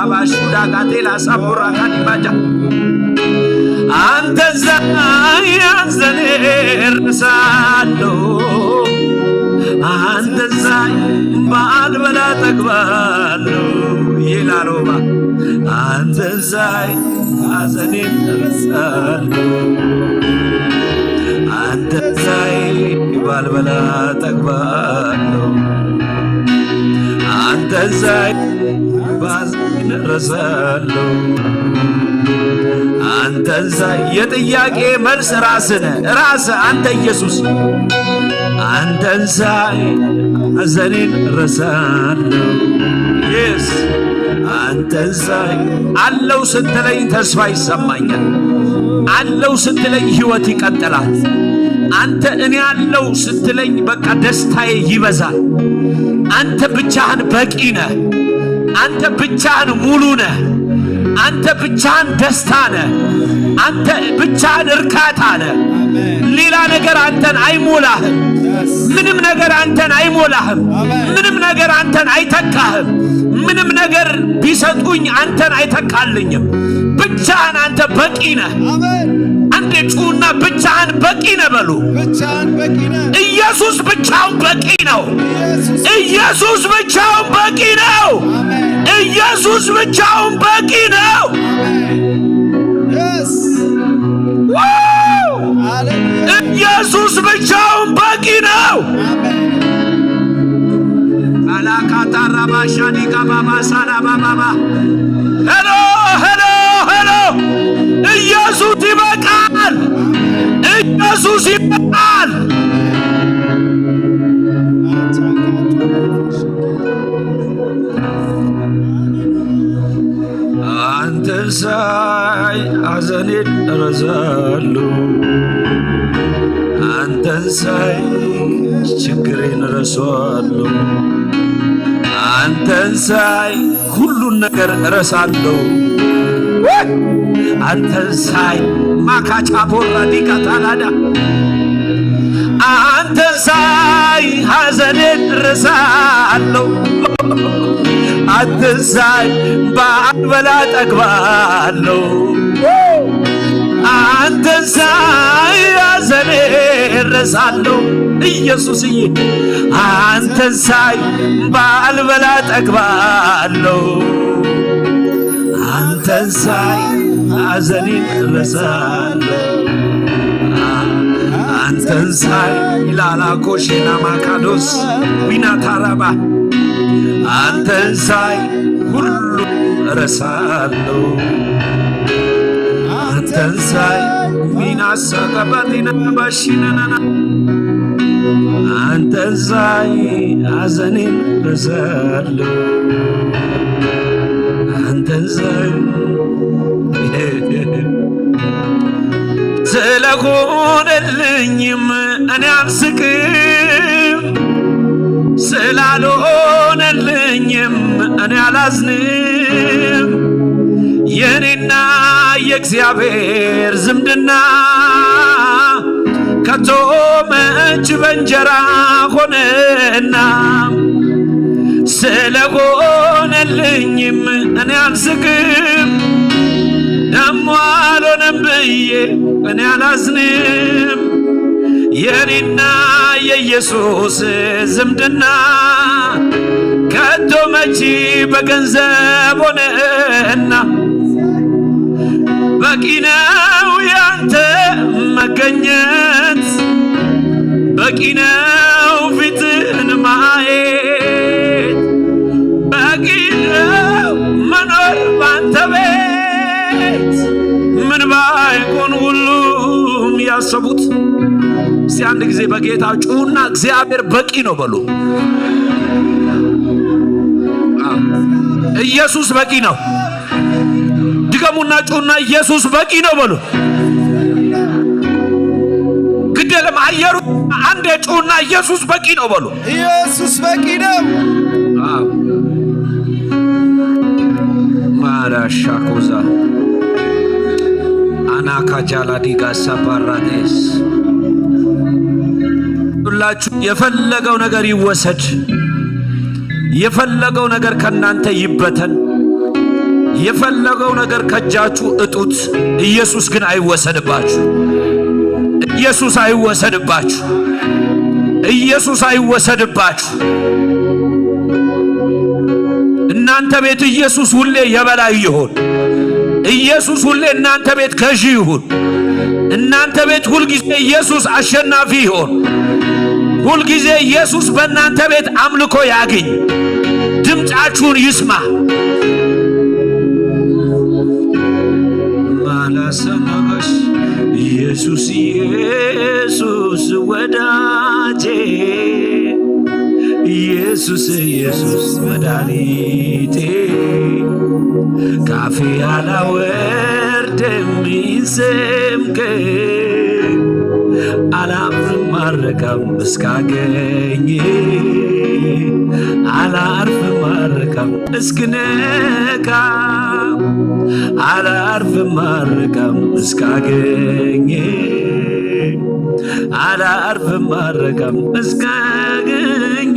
አባሹዳ ጋቴላ ሳቡራ ካዲባጃ አንተን ሳይ ሐዘኔን እረሳለሁ። አንተን ሳይ በዓል በላ ጠግባለሁ ይላል ሮባ። አንተን ሳይ ሐዘኔን እረሳለሁ። አንተን ሳይ በዓል በላ ጠግባለሁ። አንተን ሳይ በሐዘኔን እረሳለሁ። አንተን ሳይ የጥያቄ መልስ ራስህ ነህ። ራስህ አንተ ኢየሱስ። አንተን ሳይ ሐዘኔን እረሳለሁ። Yes አንተን ሳይ አለው ስትለኝ ተስፋ ይሰማኛል። አለው ስትለኝ ህይወት ይቀጥላል። አንተ እኔ አለው ስትለኝ በቃ ደስታዬ ይበዛል። አንተ ብቻህን በቂ ነህ። አንተ ብቻህን ሙሉ ነህ። አንተ ብቻህን ደስታ ነህ። አንተ ብቻህን እርካታ ነህ። ሌላ ነገር አንተን አይሞላህም። ምንም ነገር አንተን አይሞላህም። ምንም ነገር አንተን አይተካህም። ምንም ነገር ቢሰጡኝ አንተን አይተካልኝም። ብቻህን አንተ በቂ ነህ። አንዴ ጩና ብቻህን በቂ ነህ በሉ። ብቻህን በቂ ነህ። ኢየሱስ ብቻውን በቂ ነው። ኢየሱስ ኢየሱስ ብቻውን በቂ ነው። አሜን። ኢየሱስ ብቻውን በቂ ነው። አሜን። Yes። ዋው! ሃሌሉያ። ኢየሱስ ብቻውን በቂ ነው። አሜን። አላካታራባሻኒካ ባባ ሳላ ባባባ። ሄሎ፣ ሄሎ፣ ሄሎ። ኢየሱስ ይበቃል። ኢየሱስ ይበቃል። አንተን ሳይ ሐዘኔን እረሳለሁ። አንተን ሳይ ችግሬን እረሳለሁ። አንተን ሳይ ሁሉን ነገር እረሳለሁ። ወይ! አንተን ሳይ ማካቻ ቦራ ዲካ ታላዳ አንተን ሳይ ሐዘኔን እረሳለሁ። አንተን ሳይ በዓል በላ ጠግባለሁ። አንተን ሳይ ሐዘኔን እረሳለሁ። ኢየሱስዬ አንተን ሳይ በዓል በላ ጠግባለሁ። አንተን ሳይ ሐዘኔን እረሳለሁ። አንተን ሳይ ላላ ኮሼና ማካዶስ ዊና ታራባ አንተን ሳይ ሁሉ እረሳለሁ። አንተን ሳይ ዊና ሳቀባቴና ባሺናናና አንተን ሳይ ሐዘኔን እረሳለሁ። አንተን ሳይ ስለሆነልኝም እኔ አልስቅም፣ ስላልሆነልኝም እኔ አላዝንም። የኔና የእግዚአብሔር ዝምድና ከቶ መች በእንጀራ ሆነና ስለሆነልኝም እኔ አልስቅም፣ ደሞ አልሆነም ብዬ እኔ አላዝንም። የኔና የኢየሱስ ዝምድና ከቶ መች በገንዘብ ሆነና በቂ ነው ያንተ መገኘት፣ በቂ ነው ፊትን ማየት፣ በቂ ሰቡት። እስቲ አንድ ጊዜ በጌታ ጩና እግዚአብሔር በቂ ነው በሉ። ኢየሱስ በቂ ነው። ድገሙና ጩና ኢየሱስ በቂ ነው በሉ። ግደለም አየሩ። አንድ ጩና ኢየሱስ በቂ ነው በሉ። ኢየሱስ በቂ ነው። ማራሻ ኮዛ አናካጃላ ዲጋ ሳባራዴስ። ሁላችሁ የፈለገው ነገር ይወሰድ፣ የፈለገው ነገር ከእናንተ ይበተን፣ የፈለገው ነገር ከእጃችሁ እጡት፣ ኢየሱስ ግን አይወሰድባችሁ። ኢየሱስ አይወሰድባችሁ። ኢየሱስ አይወሰድባችሁ። እናንተ ቤት ኢየሱስ ሁሌ የበላይ ይሁን። ኢየሱስ ሁሌ እናንተ ቤት ገዢ ይሁን። እናንተ ቤት ሁልጊዜ ኢየሱስ አሸናፊ ይሁን። ሁልጊዜ ኢየሱስ በእናንተ ቤት አምልኮ ያግኝ። ድምፃችሁን ይስማ። ማላሰናሽ ኢየሱስ ኢየሱስ ወዳጄ ኢየሱስ ኢየሱስ መድኃኒቴ ካፌ አላወርድም ስምክን አላፍርም አልረካም እስካገኝ አላርፍም አልረካም እስክነካ አላርፍም አልረካም እስካገኝ አላርፍም አልረካም እስካገኝ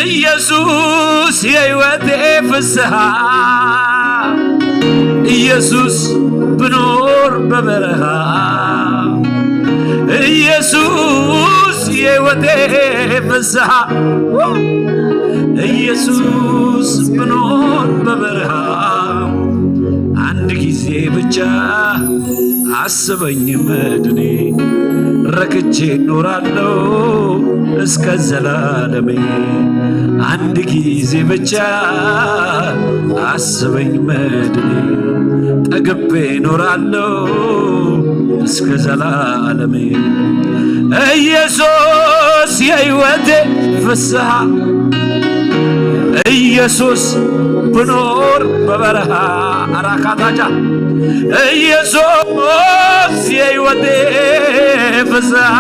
ኢየሱስ የሕይወቴ ፍስሐ ኢየሱስ ብኖር በበረሃ ኢየሱስ የሕይወቴ ፍስሐ ኢየሱስ ብኖር በበረሃ አንድ ጊዜ ብቻ አስበኝ መድኔ ረክቼ ኖራለሁ እስከ ዘላለሜ አንድ ጊዜ ብቻ አስበኝ መድኔ ጠግቤ ኖራለሁ እስከ ዘላለሜ ኢየሱስ የሕይወቴ ፍስሐ ኢየሱስ ብኖር በበረሃ አራካታጃ ኢየሱስ የሕይወቴ ፍስሐ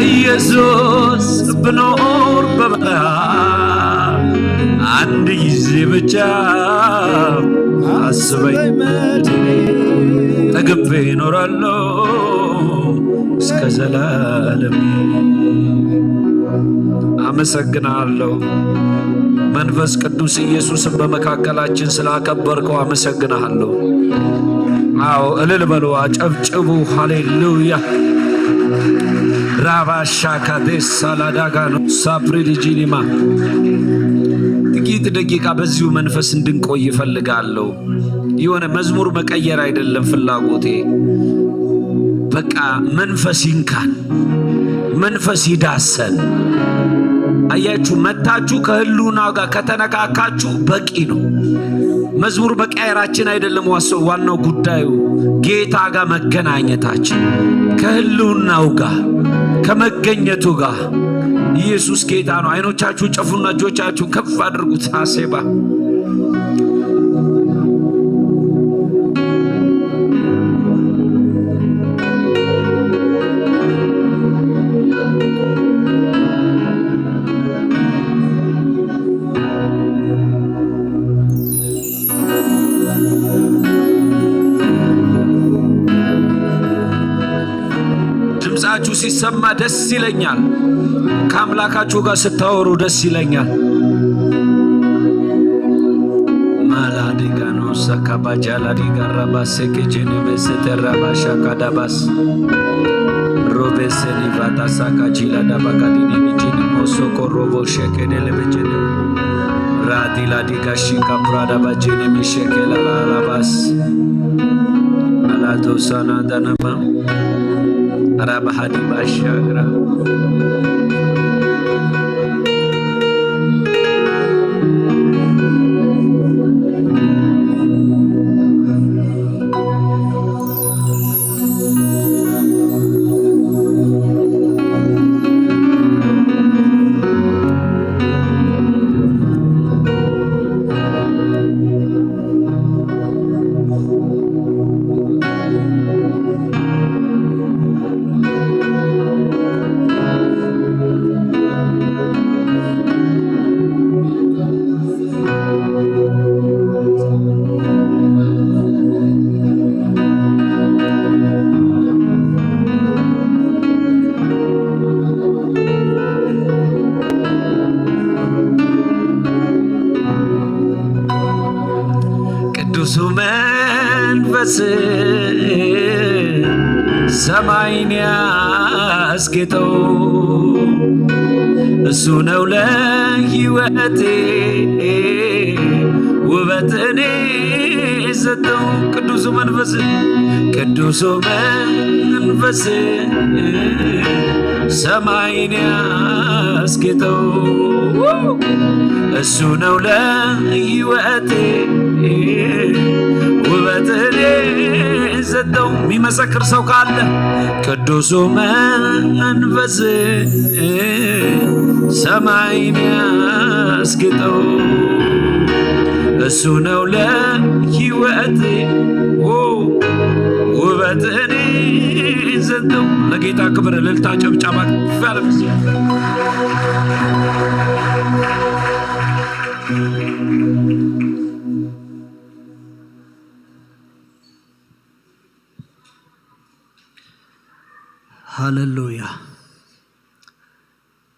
ኢየሱስ ብኖር በበረሃ አንድ ጊዜ ብቻ አስበኝ ጠግቤ እኖራለሁ እስከ ዘላለም። አመሰግናለሁ መንፈስ ቅዱስ ኢየሱስን በመካከላችን ስላከበርከው አመሰግናለሁ። አዎ እልል በሉ፣ አጨብጭቡ። ሃሌሉያ። ራባሻ ካዴሳ ላዳጋ ነው ሳፕሪ ዲጂሊማ። ጥቂት ደቂቃ በዚሁ መንፈስ እንድንቆይ ይፈልጋለሁ። የሆነ መዝሙር መቀየር አይደለም ፍላጎቴ። በቃ መንፈስ ይንካን፣ መንፈስ ይዳሰን። አያችሁ፣ መታችሁ ከህልውና ጋር ከተነካካችሁ በቂ ነው። መዝሙር መቀየራችን አይደለም ዋስ-፣ ዋናው ጉዳዩ ጌታ ጋር መገናኘታችን፣ ከህልውናው ጋር ከመገኘቱ ጋር። ኢየሱስ ጌታ ነው። አይኖቻችሁ ጨፉና እጆቻችሁ ከፍ አድርጉት። አሴባ ድምፃችሁ ሲሰማ ደስ ይለኛል። ከአምላካችሁ ጋር ስታወሩ ደስ ይለኛል። ማላዲጋኖ ሰካባጃላዲጋ ራባሴኬ ጄኔ ቤሴቴ ራባሻ ካዳባስ ሮቤሴ ሊቫታ ሳካ ጂላ ዳባጋዲኔ ሚጂኒ ሞሶኮ ሮቦ ሼኬኔ ሌቤጄኔ ራዲላ ዲጋ ሺካ ፕራዳ ባጄኔ ሚሼኬ ላላላባስ አላቶሳና ዳናማ ራባሃዲ ባሻግራ እሱ መንፈስ ሰማይን ያስጌጠው፣ እሱ ነው ለሕይወቴ ውበትን የሰጠው። ቅዱሱ መንፈስ፣ ቅዱሱ መንፈስ ሰማይን ያስጌጠው፣ እሱ ነው ለሕይወቴ ውበትን የሰጠው። የሚመሰክር ሰው ካለ፣ ቅዱሱ መንፈስ ሰማይን ያስጌጠው፣ እሱ ነው ለሕይወቴ ውበትን የሰጠው። ለጌታ ክብር፣ እልልታ፣ ጭብጨባ ከፍ ያለ ጊዜ። ሃሌሉያ።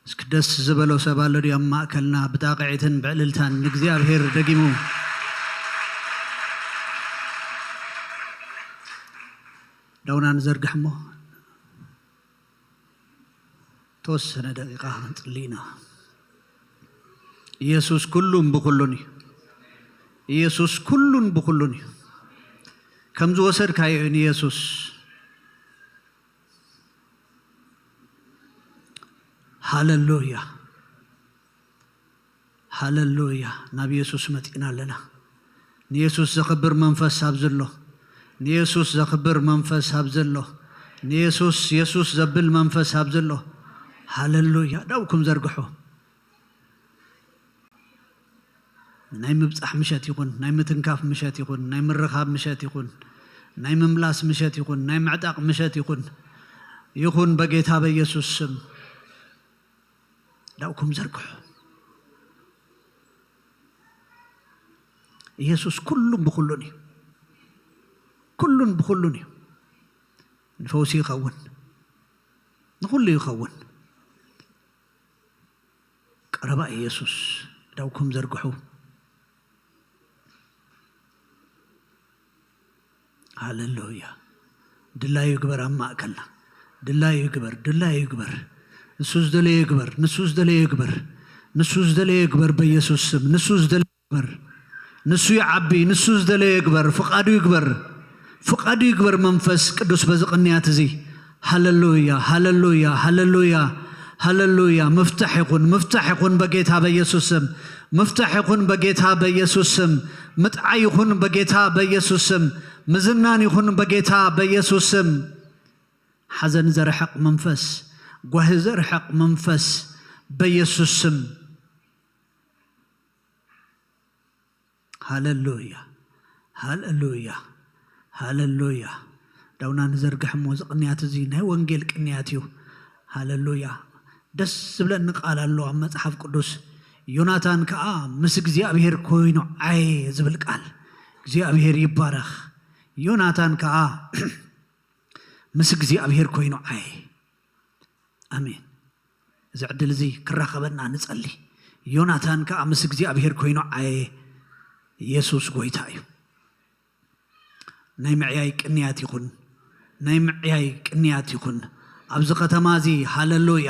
እስኪ ደስ ዝበሎ ሰብ ኣሎ ድዩ ኣብ ማእከልና? ብጣቕዒትን ብዕልልታን ንእግዚኣብሔር ደጊሙ ዳውና ንዘርግሕ እሞ ተወሰነ ደቂቃ ክንጽሊ ኢና። ኢየሱስ ኩሉን ብኹሉን እዩ። ኢየሱስ ኩሉን ብኹሉን እዩ። ከም ዝወሰድካዮ እዩ ንኢየሱስ። ሃሌሉያ፣ ሃሌሉያ። ናብ ኢየሱስ መጢና ኣለና። ንኢየሱስ ዘኽብር መንፈስ ኣብ ዘሎ፣ ንኢየሱስ ዘኽብር መንፈስ ኣብ ዘሎ፣ ንኢየሱስ የሱስ ዘብል መንፈስ ኣብ ዘሎ። ሃሌሉያ። ዳውኩም ዘርግሑ። ናይ ምብጻሕ ምሸት ይኹን፣ ናይ ምትንካፍ ምሸት ይኹን፣ ናይ ምርኻብ ምሸት ይኹን፣ ናይ ምምላስ ምሸት ይኹን፣ ናይ ምዕጣቕ ምሸት ይኹን፣ ይኹን በጌታ በኢየሱስ ስም። ዳውኩም ዘርግሑ። ኢየሱስ ኩሉን ብኹሉን እዩ። ኩሉን ብኹሉን እዩ። ንፈውሲ ይኸውን፣ ንኹሉ ይኸውን። ቀረባ ኢየሱስ። ዳውኩም ዘርግሑ። ሃሌሉያ። ድላዩ ይግበር ኣብ ማእከልና። ድላዩ ይግበር፣ ድላዩ ይግበር። ንሱ ዝደለዮ ይግበር፣ ንሱ ዝደለዮ ይግበር፣ ንሱ ዝደለዮ ይግበር በኢየሱስ ስም። ንሱ ዝደለዮ ይግበር። ንሱ ይዓቢ፣ ንሱ ዝደለዮ ይግበር፣ ፍቓዱ ይግበር፣ ፍቓዱ ይግበር መንፈስ ቅዱስ በዚ ቅንያት እዚ። ሃሌሉያ፣ ሃሌሉያ፣ ሃሌሉያ፣ ሃሌሉያ። ምፍታሕ ይኹን፣ ምፍታሕ ይኹን በጌታ በኢየሱስ ስም። ምፍታሕ ይኹን በጌታ በኢየሱስ ስም። ምጥዓይ ይኹን በጌታ በኢየሱስ ስም። ምዝናን ይኹን በጌታ በኢየሱስ ስም። ሓዘን ዘርሕቕ መንፈስ፣ ጓሂ ዘርሕቕ መንፈስ በኢየሱስ ስም። ሃሌሉያ፣ ሃሌሉያ፣ ሃሌሉያ። ዳውና ንዘርግሕ እሞ፣ እዚ ቅንያት እዚ ናይ ወንጌል ቅንያት እዩ። ሃሌሉያ። ደስ ዝብለኒ ቃል ኣሎ ኣብ መጽሓፍ ቅዱስ። ዮናታን ከኣ ምስ እግዚኣብሔር ኮይኑ ዓየ ዝብል ቃል። እግዚኣብሔር ይባረኽ። ዮናታን ከኣ ምስ እግዚኣብሔር ኮይኑ ዓየ። ኣሜን። እዚ ዕድል እዚ ክራኸበና ንጸሊ። ዮናታን ከኣ ምስ እግዚኣብሔር ኮይኑ ዓየ። ኢየሱስ ጎይታ እዩ። ናይ ምዕያይ ቅንያት ይኹን፣ ናይ ምዕያይ ቅንያት ይኹን። ኣብዚ ከተማ እዚ ሃሌሉያ፣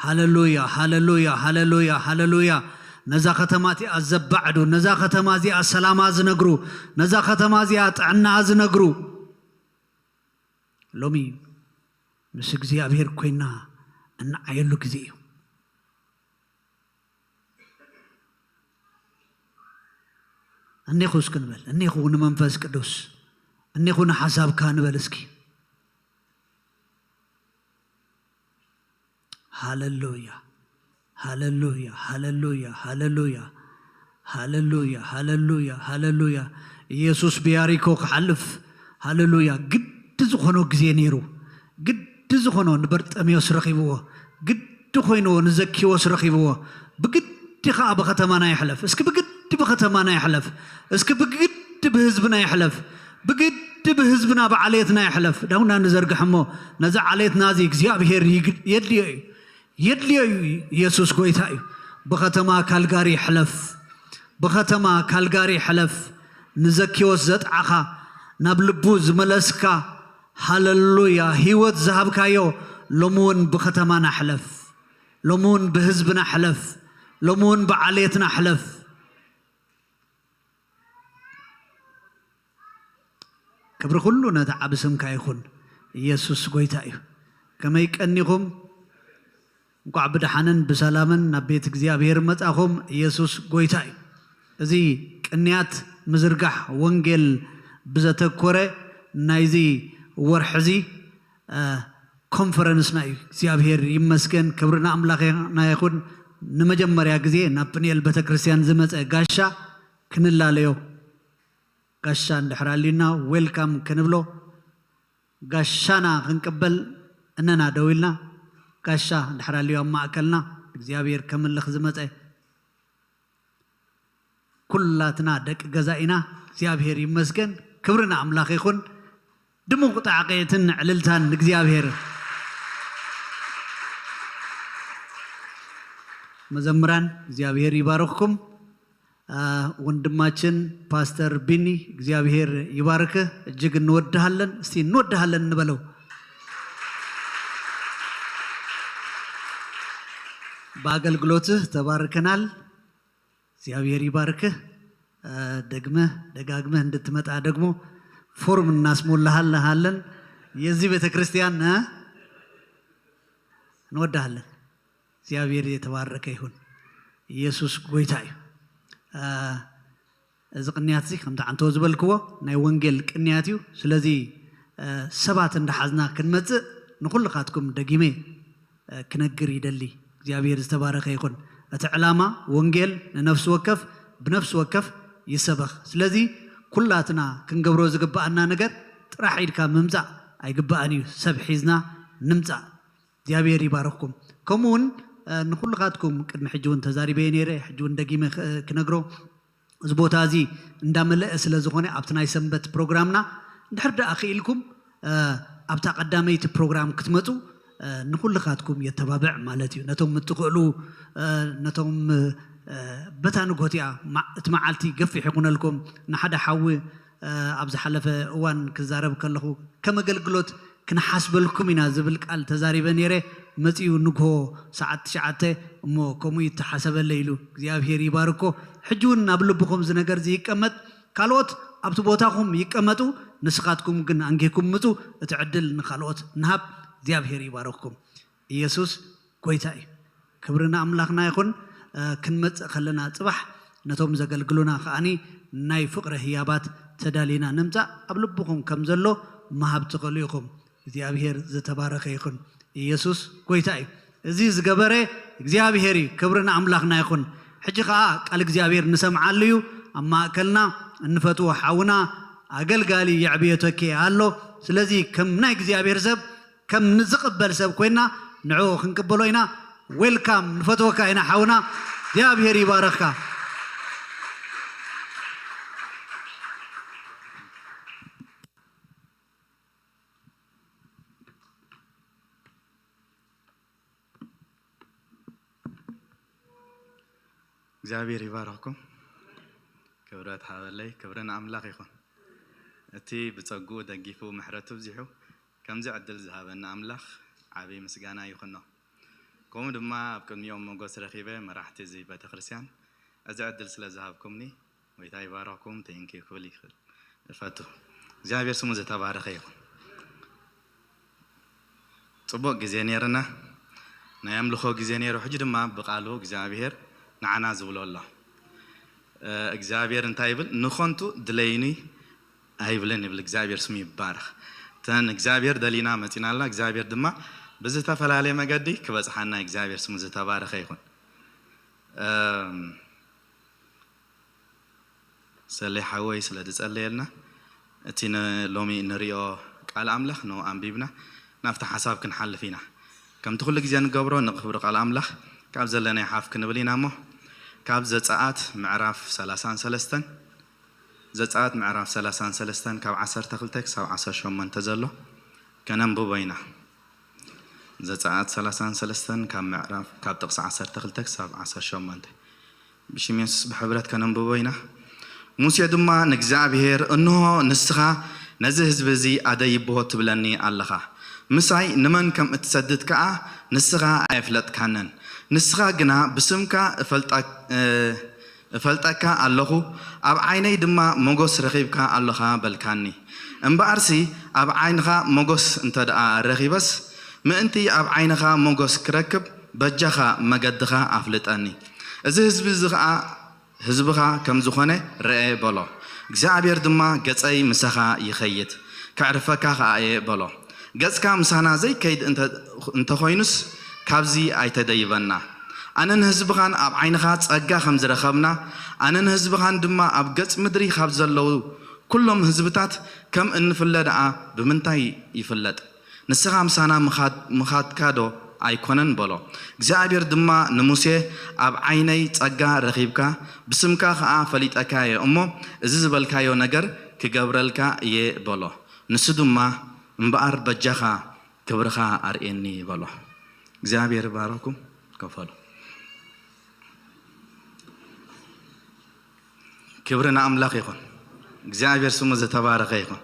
ሃሌሉያ፣ ሃሌሉያ፣ ሃሌሉያ፣ ሃሌሉያ። ነዛ ከተማ እቲኣ ዘባዕዱ፣ ነዛ ከተማ እዚኣ ሰላማ ዝነግሩ፣ ነዛ ከተማ እዚኣ ጥዕናኣ ዝነግሩ፣ ሎሚ ምስ እግዚኣብሔር ኮይና እንዓየሉ ግዜ እዩ። እኔኹ እስኪ ንበል፣ እኔኹ ንመንፈስ ቅዱስ፣ እኔኹ ንሓሳብካ ንበል እስኪ። ሃሌሉያ፣ ሃሌሉያ፣ ሃሌሉያ፣ ሃሌሉያ፣ ሃሌሉያ፣ ሃሌሉያ፣ ሃሌሉያ። ኢየሱስ ብያሪኮ ክሓልፍ፣ ሃሌሉያ፣ ግዲ ዝኾኖ ግዜ ነይሩ። ግዲ ዝኾኖ ንበርጠሜዎስ ረኺብዎ። ግዲ ኮይንዎ ንዘኪዎስ ረኺብዎ። ብግዲ ከኣ ብከተማና ይሕለፍ። እስኪ ብግዲ ብከተማና ይሕለፍ። እስኪ ብግዲ ብህዝብና ይሕለፍ። ብግዲ ብህዝብና ብዓሌትና ይሕለፍ። ዳውና ንዘርግሕ እሞ፣ ነዚ ዓሌትና እዚ እግዚኣብሔር ይግ-፣ የድልዮ እዩ። የድልዮ እዩ። ኢየሱስ ጎይታ እዩ። ብከተማ ካልጋሪ ይሕለፍ። ብከተማ ካልጋሪ ይሕለፍ። ንዘኪዎስ ዘጥዓኻ፣ ናብ ልቡ ዝመለስካ፣ ሃለሉያ፣ ህይወት ዝሃብካዮ፣ ሎሚ እውን ብከተማና ሕለፍ፣ ሎሚ እውን ብህዝብና ሕለፍ፣ ሎሚ እውን ብዓሌትና ሕለፍ። ክብሪ ኩሉ ነቲ ዓቢ ስምካ ይኹን። ኢየሱስ ጎይታ እዩ። ከመይ ቀኒኹም? እንቋዕ ብደሓንን ብሰላምን ናብ ቤት እግዚኣብሔር መጻኹም። ኢየሱስ ጎይታ እዩ። እዚ ቅንያት ምዝርጋሕ ወንጌል ብዘተኮረ ናይዚ ወርሒ እዚ፣ እ፣ ኮንፈረንስና እዩ። እግዚኣብሔር ይመስገን። ክብሪ ንኣምላኽና ይኹን። ንመጀመርያ ግዜ ናብ ጵንኤል ቤተክርስትያን ዝመጸ ጋሻ ክንላለዮ፣ ጋሻ እንድሕር ኣልዩና ዌልካም ክንብሎ፣ ጋሻና ክንቅበል እነና ደው ኢልና፣ ጋሻ እንድሕር ኣልዩ ኣብ ማእከልና እግዚኣብሔር ከምልኽ ዝመጸ፣ ኩላትና ደቂ ገዛ ኢና። እግዚኣብሔር ይመስገን። ክብሪ ንኣምላኽ ይኹን። ድሙቕ ጣዕቒትን ዕልልታን ንእግዚኣብሔር። መዘምራን እግዚኣብሔር ይባርኽኩም። አ፣ ወንድማችን ፓስተር ቢኒ እግዚኣብሔር ይባርክህ። እጅግ እንወድሃለን። እስቲ እንወድሃለን እንበለው። በአገልግሎትህ ተባርከናል። እግዚኣብሔር ይባርክህ። አ፣ ደግመህ ደጋግመህ እንድትመጣ ደግሞ ፎርም እናስሞላሃለን። የዚህ ቤተክርስቲያን፣ አ፣ እንወድሃለን። እግዚኣብሔር የተባረከ ይሁን። ኢየሱስ ጎይታ እዩ። አ፣ እዚ ቅንያት እዚ ከምቲ ዓንተቦ ዝበልክዎ ናይ ወንጌል ቅንያት እዩ። ስለዚ፣ አ፣ ሰባት እንዳሓዝና ክንመጽእ ንኹልኻትኩም ደጊመ፣ አ፣ ክነግር ይደሊ። እግዚኣብሔር ዝተባረከ ይኹን። እቲ ዕላማ ወንጌል ንነፍሲ ወከፍ ብነፍሲ ወከፍ ይሰበኽ። ስለዚ ኩላትና ክንገብሮ ዝግብኣና ነገር ጥራሕ ኢድካ ምምጻእ ኣይግብኣን እዩ። ሰብ ሒዝና ንምጻእ። እግዚኣብሔር ይባርኽኩም። ከምኡ እውን፣ እ፣ ንኹልኻትኩም ቅድሚ ሕጂ እውን ተዛሪበ ነይረ፣ ሕጂ እውን ደጊመ ክ-፣ ክነግሮ፣ እዚ ቦታ እዚ እንዳመለአ ስለ ዝኾነ ኣብቲ ናይ ሰንበት ፕሮግራምና እንድሕር ደኣ ክኢልኩም፣ እ፣ ኣብታ ቀዳመይቲ ፕሮግራም ክትመጹ፣ እ፣ ንኹልኻትኩም የተባብዕ ማለት እዩ። ነቶም እትኽእሉ፣ እ፣ ነቶም፣ እ፣ በታ ንግሆ እቲኣ ማ-፣ እቲ መዓልቲ ገፊሕ ይኹነልኩም፣ ንሓደ ሓዊ፣ እ፣ ኣብ ዝሓለፈ እዋን ክዛረብ ከለኹ ከም ኣገልግሎት ክንሓስበልኩም ኢና ዝብል ቃል ተዛሪበ ነይረ። መጺኡ ንግሆ ሰዓት ትሽዓተ እሞ ከምኡ ይተሓሰበለይ ኢሉ እግዚኣብሔር ይባርኮ። ሕጂ እውን ናብ ልብኹም እዚ ነገር እዚ ይቀመጥ። ካልኦት ኣብቲ ቦታኹም ይቀመጡ፣ ንስኻትኩም ግን ኣንጊህኩም ምጹ፣ እቲ ዕድል ንኻልኦት ንሃብ። እግዚኣብሔር ይባርኽኩም። ኢየሱስ ጎይታ እዩ። ክብሪ ንኣምላኽና ይኹን። እ፣ ክንመጽእ ከለና ጽባሕ ነቶም ዘገልግሉና ከኣኒ ናይ ፍቕሪ ህያባት ተዳሊና ንምጻእ ኣብ ልብኹም ከም ዘሎ ምሃብ ትኽእሉ ኢኹም። እግዚኣብሔር ዝተባረኸ ይኹን። ኢየሱስ ጎይታ እዩ። እዚ ዝገበረ እግዚኣብሔር እዩ። ክብሪ ንኣምላኽና ይኹን። ሕጂ ኸኣ ቃል እግዚኣብሔር ንሰምዓሉ እዩ። ኣብ ማእከልና እንፈትዎ ሓውና ኣገልጋሊ የዕብዮ ተኬ ኣሎ። ስለዚ ከም ናይ እግዚኣብሔር ሰብ ከም ንዝቕበል ሰብ ኮይና ንዕኡ ክንቅበሎ ኢና። ዌልካም፣ ንፈትወካ ኢና ሓውና። እግዚኣብሔር ይባረኽካ። እግዚኣብሔር ይባርኽኩም። ክብረት ሃበለይ፣ ክብሪ ንኣምላኽ ይኹን። እቲ ብጸግኡ ደጊፉ ምሕረቱ ኣብዚሑ ከምዚ ዕድል ዝሃበኒ ኣምላኽ ዓቢ ምስጋና ይኹኖ። ከምኡ ድማ ኣብ ቅድሚኦም ሞገስ ረኺበ መራሕቲ እዚ ቤተክርስትያን እዚ ዕድል ስለ ዝሃብኩምኒ ጎይታ ይባርኽኩም፣ ቴንኪዩ ክብል ይኽእል እፈቱ። እግዚኣብሔር ስሙ ዝተባረኸ ይኹን። ጽቡቕ ግዜ ነይርና፣ ናይ ኣምልኾ ግዜ ነይሩ። ሕጂ ድማ ብቓሉ እግዚኣብሔር ንዓና ዝብሎ ኣሎ። እ፣ እግዚኣብሔር እንታይ ይብል? ንኸንቱ ድለዩኒ ኣይብልን ይብል። እግዚኣብሔር ስሙ ይባረኽ። እተን እግዚኣብሔር ደሊና መጺናልና፣ እግዚኣብሔር ድማ ብዝተፈላለየ መገዲ ክበጽሓና እግዚኣብሔር ስሙ ዝተባረኸ ይኹን። እም፣ ሰሌ ሓወይ ስለ ዝጸለየልና፣ እቲ ን-፣ ሎሚ እንሪኦ ቃል ኣምላኽ ንኡ ኣንቢብና ናብቲ ሓሳብ ክንሓልፍ ኢና። ከምቲ ኩሉ ግዜ ንገብሮ ንኽብሪ ቃል ኣምላኽ ካብ ዘለናዮ ሓፍ ክንብል ኢና እሞ፣ ካብ ዘጸኣት ምዕራፍ ሰላሳን ሰለስተን፣ ዘጸኣት ምዕራፍ ሰላሳን ሰለስተን ካብ ዓሰርተ ክልተ ክሳብ ዓሰርተ ሸሞንተ ዘሎ ከነንብቦ ኢና። ዘጸኣት ሰላሳን ሰለስተን ካብ ምዕራፍ፣ ካብ ጥቕሲ ዓሰርተ ክልተ ክሳብ ዓሰርተ ሸሞንተ። ብሽም የሱስ ብሕብረት ከነንብቦ ኢና። ሙሴ ድማ ንእግዚኣብሔር፣ እንሆ፣ ንስኻ ነዚ ህዝቢ እዚ ኣደይቦ ትብለኒ ኣለኻ፣ ምሳይ ንመን ከም እትሰድድ ከኣ ንስኻ ኣየፍለጥካንን። ንስኻ ግና ብስምካ እፈልጣ-፣ እ፣ እፈልጠካ ኣለኹ፣ ኣብ ዓይነይ ድማ ሞገስ ረኺብካ ኣለኻ በልካኒ። እምበኣርሲ ኣብ ዓይንኻ ሞገስ እንተ ደኣ ረኺበስ፣ ምእንቲ ኣብ ዓይንኻ ሞገስ ክረክብ በጃኻ መገድኻ ኣፍልጠኒ። እዚ ህዝቢ እዚ ኸኣ ህዝብኻ ከም ዝኾነ ርኤ በሎ። እግዚኣብሔር ድማ፣ ገጸይ ምሳኻ ይኸይድ፣ ከዕርፈካ ኸኣ እየ በሎ። ገጽካ ምሳና ዘይከይድ እንተ-፣ እንተኾይኑስ፣ ካብዚ ኣይተደይበና። ኣነ ንህዝብኻን ኣብ ዓይንኻ ጸጋ ከም ዝረኸብና፣ ኣነ ንህዝብኻን ድማ ኣብ ገጽ ምድሪ ካብ ዘለዉ ኩሎም ህዝብታት ከም እንፍለ ደኣ ብምንታይ ይፍለጥ? ንስኻ ምሳና ምኻድ-፣ ምኻድካ ዶ ኣይኮነን? በሎ። እግዚኣብሔር ድማ ንሙሴ፣ ኣብ ዓይነይ ጸጋ ረኺብካ፣ ብስምካ ኸኣ ፈሊጠካ እየ እሞ፣ እዚ ዝበልካዮ ነገር ክገብረልካ እየ በሎ። ንሱ ድማ፣ እምበኣር በጃኻ ክብርኻ ኣርእየኒ በሎ። እግዚኣብሔር ይባረኩም። ከፈሉ። ክብሪ ንኣምላኽ ይኹን። እግዚኣብሔር ስሙ ዝተባረኸ ይኹን።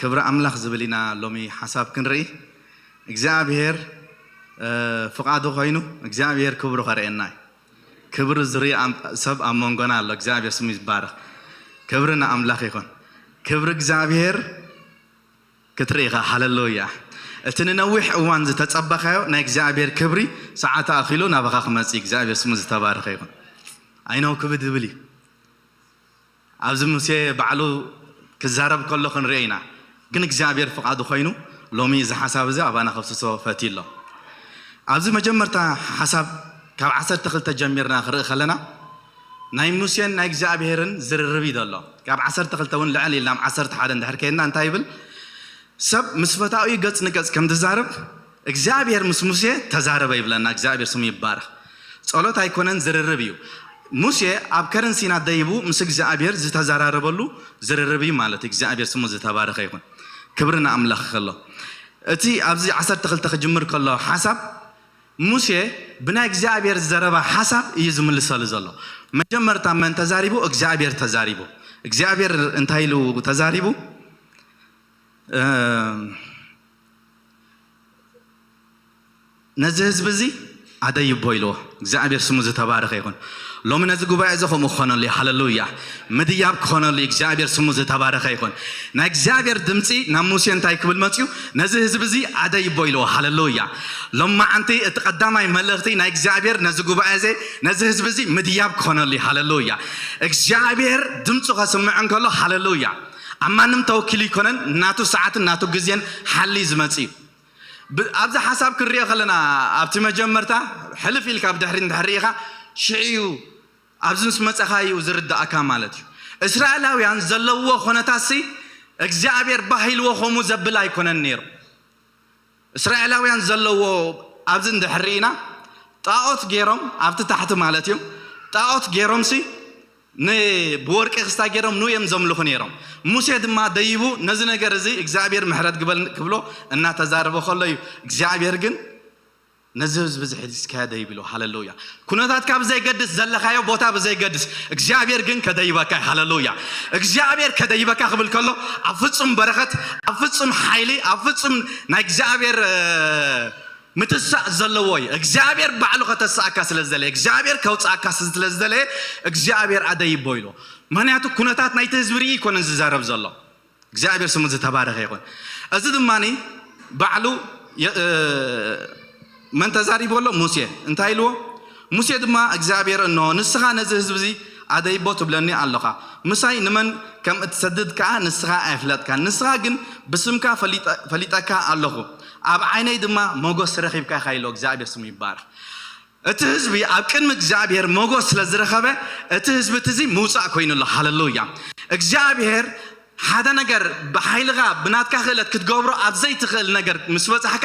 ክብሪ ኣምላኽ ዝብል ኢና ሎሚ ሓሳብ ክንርኢ። እግዚኣብሔር፣ እ፣ ፍቓዱ ኮይኑ እግዚኣብሔር ክብሩ ከርእየና እዩ። ክብሪ ዝርኢ ኣም-፣ ሰብ ኣብ መንጎና ኣሎ። እግዚኣብሔር ስሙ ይባረኽ። ክብሪ ንኣምላኽ ይኹን። ክብሪ እግዚኣብሔር ክትርኢ ኢኻ። ሃሌሉያ። እቲ ንነዊሕ እዋን ዝተጸበኻዮ ናይ እግዚኣብሔር ክብሪ ሰዓት ኣኺሉ ናባኻ ክመጽእ እዩ። እግዚኣብሔር ስሙ ዝተባረኸ ይኹን። ኣይነው ክብድ ይብል እዩ። ኣብዚ ሙሴ ባዕሉ ክዛረብ ከሎ ክንሪኦ ኢና። ግን እግዚኣብሔር ፍቓዱ ኮይኑ ሎሚ እዚ ሓሳብ እዚ ኣባና ከፍስሶ ፈትዩ ኣሎ። ኣብዚ መጀመርታ ሓሳብ ካብ ዓሰርተ ክልተ ጀሚርና ክርኢ ከለና ናይ ሙሴን ናይ እግዚኣብሔርን ዝርርብ እዩ ዘሎ። ካብ ዓሰርተ ክልተ እውን ልዕል ኢልና ኣብ ዓሰርተ ሓደ እንድሕር ከይድና እንታይ ይብል? ሰብ ምስ ፈታዊኡ ገጽ ንገጽ ከም ዝዛረብ እግዚኣብሔር ምስ ሙሴ ተዛረበ ይብለና። እግዚኣብሔር ስሙ ይባረኽ። ጸሎት ኣይኮነን፣ ዝርርብ እዩ። ሙሴ ኣብ ከረን ሲና ደይቡ ምስ እግዚኣብሔር ዝተዘራረበሉ ዝርርብ እዩ ማለት እዩ። እግዚኣብሔር ስሙ ዝተባረኸ ይኹን። ክብሪ ንኣምላኽ ከሎ፣ እቲ ኣብዚ ዓሰርተ ክልተ ክጅምር ከሎ ሓሳብ፣ ሙሴ ብናይ እግዚኣብሔር ዘረባ ሓሳብ እዩ ዝምልሰሉ ዘሎ። መጀመርታ መን ተዛሪቡ? እግዚኣብሔር ተዛሪቡ። እግዚኣብሔር እንታይ ኢሉ ተዛሪቡ? እ፣ ነዚ ህዝቢ እዚ ኣደይቦ ኢልዎ። እግዚኣብሔር ስሙ ዝተባረኸ ይኹን። ሎሚ ነዚ ጉባኤ እዚ ከምኡ ክኾነሉ እዩ። ሃሌሉያ። ምድያብ ክኾነሉ እዩ። እግዚኣብሔር ስሙ ዝተባረኸ ይኹን። ናይ እግዚኣብሔር ድምፂ ናብ ሙሴ እንታይ ክብል መፅዩ? ነዚ ህዝቢ እዚ ኣደይቦ ኢልዎ። ሃሌሉያ። ሎማዓንቲ እቲ ቀዳማይ መልእኽቲ ናይ እግዚኣብሔር ነዚ ጉባኤ እዚ፣ ነዚ ህዝቢ እዚ ምድያብ ክኾነሉ እዩ። ሃሌሉያ። እግዚኣብሔር ድምፁ ከስምዕ እንከሎ፣ ሃሌሉያ፣ ኣብ ማንም ተወኪሉ ኣይኮነን። ናቱ ሰዓትን ናቱ ግዜን ሓሊ ዝመፅእ እዩ። ብ-፣ ኣብዚ ሓሳብ ክንሪኦ ከለና፣ ኣብቲ መጀመርታ ሕልፍ ኢልካ ብድሕሪ እንድሕር ርኢኻ፣ ሽዑ እዩ፣ ኣብዚ ምስ መጻኻ እዩ ዝርዳእካ ማለት እዩ። እስራኤላውያን ዘለውዎ ኩነታትሲ እግዚኣብሔር ባህ ኢልዎ ከምኡ ዘብል ኣይኮነን ነይሩ። እስራኤላውያን ዘለውዎ ኣብዚ እንድሕር ርኢና፣ ጣኦት ገይሮም፣ ኣብቲ ታሕቲ ማለት እዩ፣ ጣኦት ገይሮምሲ ን-፣ ብወርቂ ክስታይ ገይሮም ንኡ እዮም ዘምልኹ ነይሮም። ሙሴ ድማ ደይቡ ነዚ ነገር እዚ እግዚኣብሔር ምሕረት ግበል ክብሎ እናተዛረበ ከሎ እዩ እግዚኣብሔር ግን ነዚ ህዝቢ እዚ ሒዝካዮ ደይብ ኢሉ። ሃሌሉያ። ኩነታትካ ብዘይገድስ፣ ዘለኻዮ ቦታ ብዘይገድስ፣ እግዚኣብሔር ግን ከደይበካ እዩ። ሃሌሉያ። እግዚኣብሔር ከደይበካ ክብል ከሎ ኣብ ፍጹም በረኸት፣ ኣብ ፍጹም ሓይሊ፣ ኣብ ፍጹም ናይ እግዚኣብሔር፣ እ፣ ምትሳእ ዘለዎ እዩ። እግዚኣብሔር ባዕሉ ከተስኣካ ስለ ዝደለየ፣ እግዚኣብሔር ከውፅኣካ ስለ ዝደለየ እግዚኣብሔር ኣደይቦ ኢሉ። ምኽንያቱ ኩነታት ናይቲ ህዝቢ ርኢ ኣይኮነን ዝዛረብ ዘሎ። እግዚኣብሔር ስሙ ዝተባረኸ ይኹን። እዚ ድማ ባዕሉ የ-፣ እ፣ መን ተዛሪቡ ኣሎ? ሙሴ። እንታይ ኢልዎ? ሙሴ ድማ እግዚኣብሔር፣ እንሆ ንስኻ ነዚ ህዝቢ እዚ ኣደይቦ ትብለኒ ኣለኻ፣ ምሳይ ንመን ከም እትሰድድ ከኣ ንስኻ ኣይፍለጥካን። ንስኻ ግን ብስምካ ፈሊጠ-፣ ፈሊጠካ ኣለኹ፣ ኣብ ዓይነይ ድማ ሞገስ ረኺብካ ኢኻ ኢሎ። እግዚኣብሔር ስሙ ይባረኽ። እቲ ህዝቢ ኣብ ቅድሚ እግዚኣብሔር ሞገስ ስለ ዝረኸበ፣ እቲ ህዝቢ እቲ እዚ ምውጻእ ኮይኑ ኣሎ። ሃሌሉያ። እግዚኣብሔር ሓደ ነገር ብሓይልኻ ብናትካ ክእለት ክትገብሮ ኣብ ዘይትኽእል ነገር ምስ በጻሕካ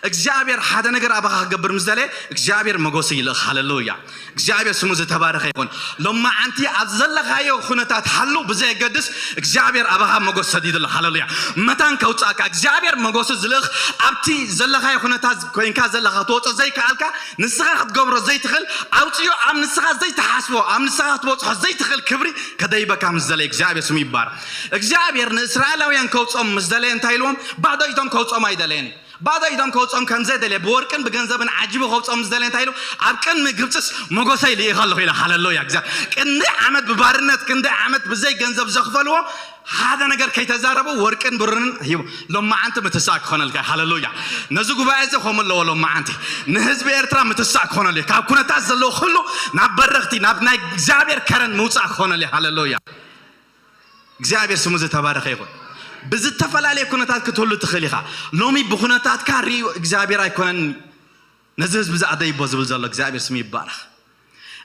እግዚኣብሔር ሓደ ነገር ኣባኻ ክገብር ምስ ደለየ እግዚኣብሔር መጎሲ ይልእኽ። ሃለሉያ። እግዚኣብሔር ስሙ ዝተባረኸ ይኹን። ሎማዓንቲ ኣብ ዘለኻዮ ኩነታት ሃሉ ብዘየገድስ እግዚኣብሔር ኣባኻ መጎስ ሰዲዱ ኣሎ። ሃለሉያ። መታን ከውፃእካ እግዚኣብሔር መጎሲ ዝልእኽ ኣብቲ ዘለኻዮ ኩነታት ኮይንካ ዘለኻ ክትወፆ ዘይከኣልካ ንስኻ ክትገብሮ ዘይትኽእል ኣውፅዮ ኣብ ንስኻ ዘይትሓስቦ ኣብ ንስኻ ክትበፅሖ ዘይትኽእል ክብሪ ከደይበካ ምስ ዘለ እግዚኣብሔር ስሙ ይባረኽ። እግዚኣብሔር ንእስራኤላውያን ከውፅኦም ምስ ደለየ እንታይ ኢልዎም? ባዶ ኢዶም ከውፅኦም ኣይደለየን። ባዶ ኢዶም ከውፅኦም ከም ዘደልየ ብወርቅን ብገንዘብን ዓጂቡ ከውፅኦም ምስ ደለየ እንታይ ኢሉ? ኣብ ቅድሚ ግብፅስ ሞጎሰይ ልኢኸ ኣለኹ ኢለ። ሃለሉያ። ግዛ ክንደይ ዓመት ብባርነት ክንደይ ዓመት ብዘይ ገንዘብ ዘኽፈልዎ ሓደ ነገር ከይተዛረቡ ወርቅን ብሩርን ሂቡ። ሎማዓንቲ ምትሳእ ክኾነልካ። ሃለሉያ። ነዚ ጉባኤ እዚ ከምኡ ኣለዎ። ሎማዓንቲ ንህዝቢ ኤርትራ ምትሳእ ክኾነሉ እዩ። ካብ ኩነታት ዘለዎ ኩሉ ናብ በረኽቲ ናብ ናይ እግዚኣብሔር ከረን ምውፃእ ክኾነሉ እዩ። ሃለሉያ። እግዚኣብሔር ስሙ ዝተባረኸ ይኹን። ብዝተፈላለየ ኩነታት ክትህሉ ትኽእል ኢኻ። ሎሚ ብኩነታትካ ርእዩ እግዚኣብሔር ኣይኮነን ነዚ ህዝቢ ዝኣደይቦ ዝብል ዘሎ። እግዚኣብሔር ስሙ ይባረኽ።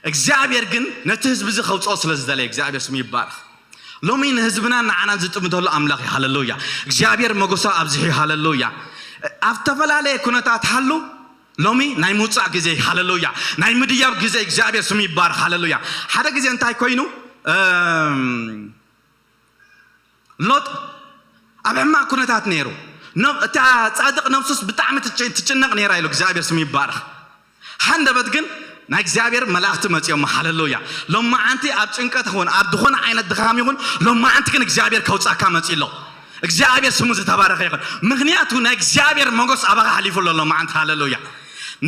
እግዚኣብሔር ግን ነቲ ህዝቢ እዚ ከውፅኦ ስለ ዝደለየ እግዚኣብሔር ስሙ ይባረኽ። ሎሚ ንህዝብና ንዓናን ዝጥምተሉ ኣምላኽ እዩ። ሃለሉያ። እግዚኣብሔር መጎሳ ኣብዚሑ እዩ። ሃለሉያ። ኣብ ዝተፈላለየ ኩነታት ሃሉ ሎሚ ናይ ምውፃእ ግዜ እዩ። ሃለሉያ። ናይ ምድያብ ግዜ። እግዚኣብሔር ስሙ ይባረኽ። ሃለሉያ። ሓደ ግዜ እንታይ ኮይኑ እም፣ ሎጥ ኣብ ሕማቕ ኩነታት ነይሩ። ነ- እታ ጻድቕ ነብሱስ ብጣዕሚ ትጭ- ትጭነቕ ነይራ ኢሉ እግዚኣብሔር ስሙ ይባረኽ። ሃንደበት ግን ናይ እግዚኣብሔር መላእኽቲ መጺኦም። ሃለሉያ። ሎማዓንቲ ኣብ ጭንቀት ይኹን ኣብ ዝኾነ ዓይነት ድኻም ይኹን ሎማዓንቲ ግን እግዚኣብሔር ከውጻካ መጺ ኣሎ። እግዚኣብሔር ስሙ ዝተባረኸ ይኹን። ምክንያቱ ናይ እግዚኣብሔር መጎስ ኣባኻ ሓሊፉ ኣሎ ሎማዓንቲ። ሃለሉያ።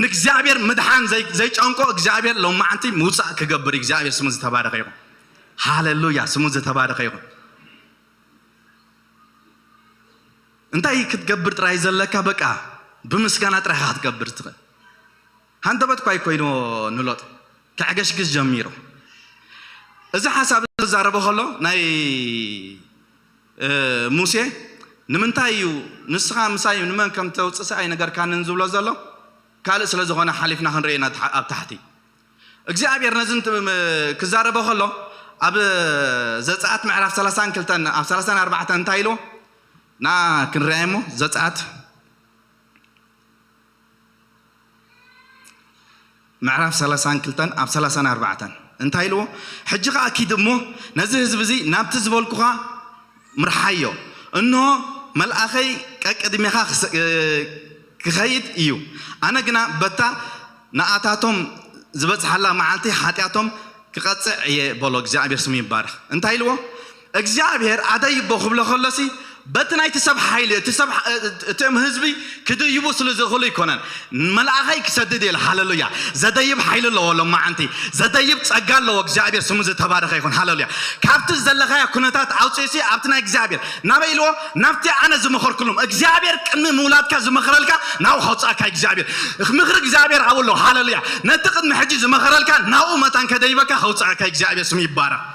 ንእግዚኣብሔር ምድሓን ዘይ- ዘይጨንቆ እግዚኣብሔር ሎማዓንቲ ምውጻእ ክገብር እዩ። እግዚኣብሔር ስሙ ዝተባረኸ ይኹን። ሃለሉያ። ስሙ ዝተባረኸ ይኹን። እንታይ ክትገብር ጥራይ ዘለካ? በቃ ብምስጋና ጥራይ ኢኻ ክትገብር ትኽእል። ሃንደበት እኳ ኣይኮይኑ ንሎጥ ከዕገሽግሽ ጀሚሩ። እዚ ሓሳብ ዝዛረቦ ከሎ ናይ እ፣ ሙሴ ንምንታይ እዩ ንስኻ ምሳይ ንመን ከም ተውፅእ ኣይነገርካንን ዝብሎ ዘሎ ካልእ ስለ ዝኾነ ሓሊፍና ክንርኢ ኢና ኣብ ታሕቲ እግዚኣብሔር ነዚ ክዛረበ ከሎ ኣብ ዘፀኣት ምዕራፍ ሰላሳን ክልተን ኣብ ሰላሳን ኣርባዕተን እንታይ ኢሉ ና ክንርኣይ እሞ ዘፀኣት ምዕራፍ ሰላሳን ክልተን ኣብ ሰላሳን ኣርባዕተን እንታይ ኢልዎ? ሕጂ ኸኣ ኪድ እሞ ነዚ ህዝቢ እዚ ናብቲ ዝበልኩኻ ምርሓዮ። እንሆ መልኣኸይ ቀቅድሜኻ ክሰ- ክኸይድ እዩ። ኣነ ግና በታ ንኣታቶም ዝበጽሓላ መዓልቲ ሓጢኣቶም ክቐጽዕ እየ በሎ። እግዚኣብሔር ስሙ ይባረኽ። እንታይ ኢልዎ? እግዚኣብሔር ኣደይቦ ክብሎ ከሎሲ በቲ ናይቲ ሰብ ሓይሊ እቲ ሰብ እቶም ህዝቢ ክድይቡ ስለ ዝኽእሉ ኣይኮነን። መልኣኸይ ክሰድድ እየ። ሃለሉያ። ዘደይብ ሓይሊ ኣለዎ። ሎማዓንቲ ዘደይብ ጸጋ ኣለዎ። እግዚኣብሔር ስሙ ዝተባረኸ ይኹን። ሃለሉያ። ካብቲ ዘለኻዮ ኩነታት ኣውፅእሲ ኣብቲ ናይ እግዚኣብሔር ናበይ ኢልዎ? ናብቲ ኣነ ዝመኸርኩሉም። እግዚኣብሔር ቅድሚ ምውላድካ ዝመኸረልካ ናብኡ ከውፅኣካ እግዚኣብሔር ምኽሪ እግዚኣብሔር ኣብኡ ኣለዎ። ሃለሉያ። ነቲ ቅድሚ ሕጂ ዝመኸረልካ ናብኡ መታን ከደይበካ ከውፅኣካ እግዚኣብሔር ስሙ ይባረኽ።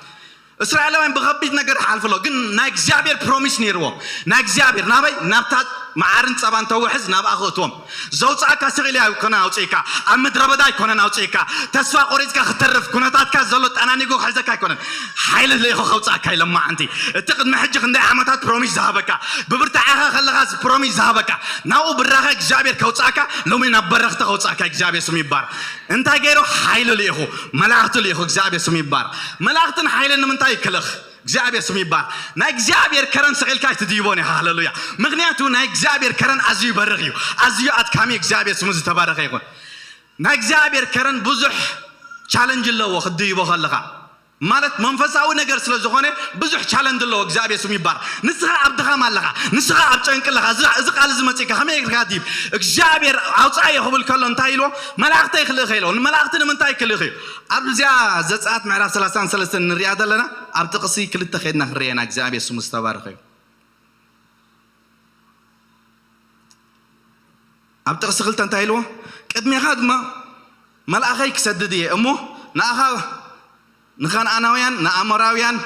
እስራኤላውያን ብኸቢድ ነገር ይሓልፉ ኣለዉ፣ ግን ናይ እግዚኣብሔር ፕሮሚስ ነይርዎም። ናይ እግዚኣብሔር ናበይ? ናብታ መዓርን ጸባን ተውሕዝ ናብኣ ክእትዎም። ዘውፅኣካ ስቕ ኢሉ ኣይኮነን ኣውፅእካ፣ ኣብ ምድረ በዳ ኣይኮነን ኣውፅእካ፣ ተስፋ ቆሪፅካ ክትተርፍ ኩነታትካ ዘሎ ጠናኒጎ ክሕዘካ ኣይኮነን። ሓይሊ ልኢኹ ከውፅኣካ ኢለ መዓንቲ እቲ ቅድሚ ሕጂ ክንደይ ዓመታት ፕሮሚስ ዝሃበካ፣ ብብርታዓኻ ከለኻ ፕሮሚስ ዝሃበካ ናብኡ ብራኸ እግዚኣብሔር ከውፅኣካ ሎሚ ናብ በረኽቲ ከውፅኣካ እግዚኣብሔር ስም ይባር። እንታይ ገይሩ? ሓይሊ ልኢኹ፣ መላእኽቲ ልኢኹ። እግዚኣብሔር ስም ይባር። መላእኽትን ሓይልን ንምንታይ ይክልኽ? እግዚኣብሔር ስም ይባር። ናይ እግዚኣብሔር ከረን ስቕ ኢልካ ኣይትድይቦን ኢኻ። ሃለሉያ። ምክንያቱ ናይ እግዚኣብሔር ከረን ኣዝዩ ይበርኽ እዩ፣ ኣዝዩ ኣድካሚ። እግዚኣብሔር ስሙ ዝተባረኸ ይኹን። ናይ እግዚኣብሔር ከረን ብዙሕ ቻለንጅ ኣለዎ ክትድይቦ ከለኻ፣ ማለት መንፈሳዊ ነገር ስለ ዝኾነ ብዙሕ ቻለንጅ ኣለዎ። እግዚኣብሔር ስሙ ይባር። ንስኻ ኣብ ድኻም ኣለኻ፣ ንስኻ ኣብ ጨንቂ ኣለኻ። እዚ እዚ ቃል እዚ መጺእካ ከመይ ጌርካ ድይብ? እግዚኣብሔር ኣውፅኣዮ ክብል ከሎ እንታይ ኢልዎ? መላእኽተይ ክልእኸ ኢልዎ። ንመላእኽቲ ንምንታይ ክልእኽ እዩ? ኣብዚኣ ዘፀኣት ምዕራፍ ሰላሳን ሰለስተን ንሪኣ ዘለና ኣብ ጥቕሲ ክልተ ከይድና ክንሪኤና። እግዚኣብሔር ስሙ ዝተባረኸ እዩ። ኣብ ጥቕሲ ክልተ እንታይ ኢልዎ? ቅድሜኻ ድማ መልኣኸይ ክሰድድ እየ እሞ ንኣኻ ንኸነኣናውያን ንኣሞራውያን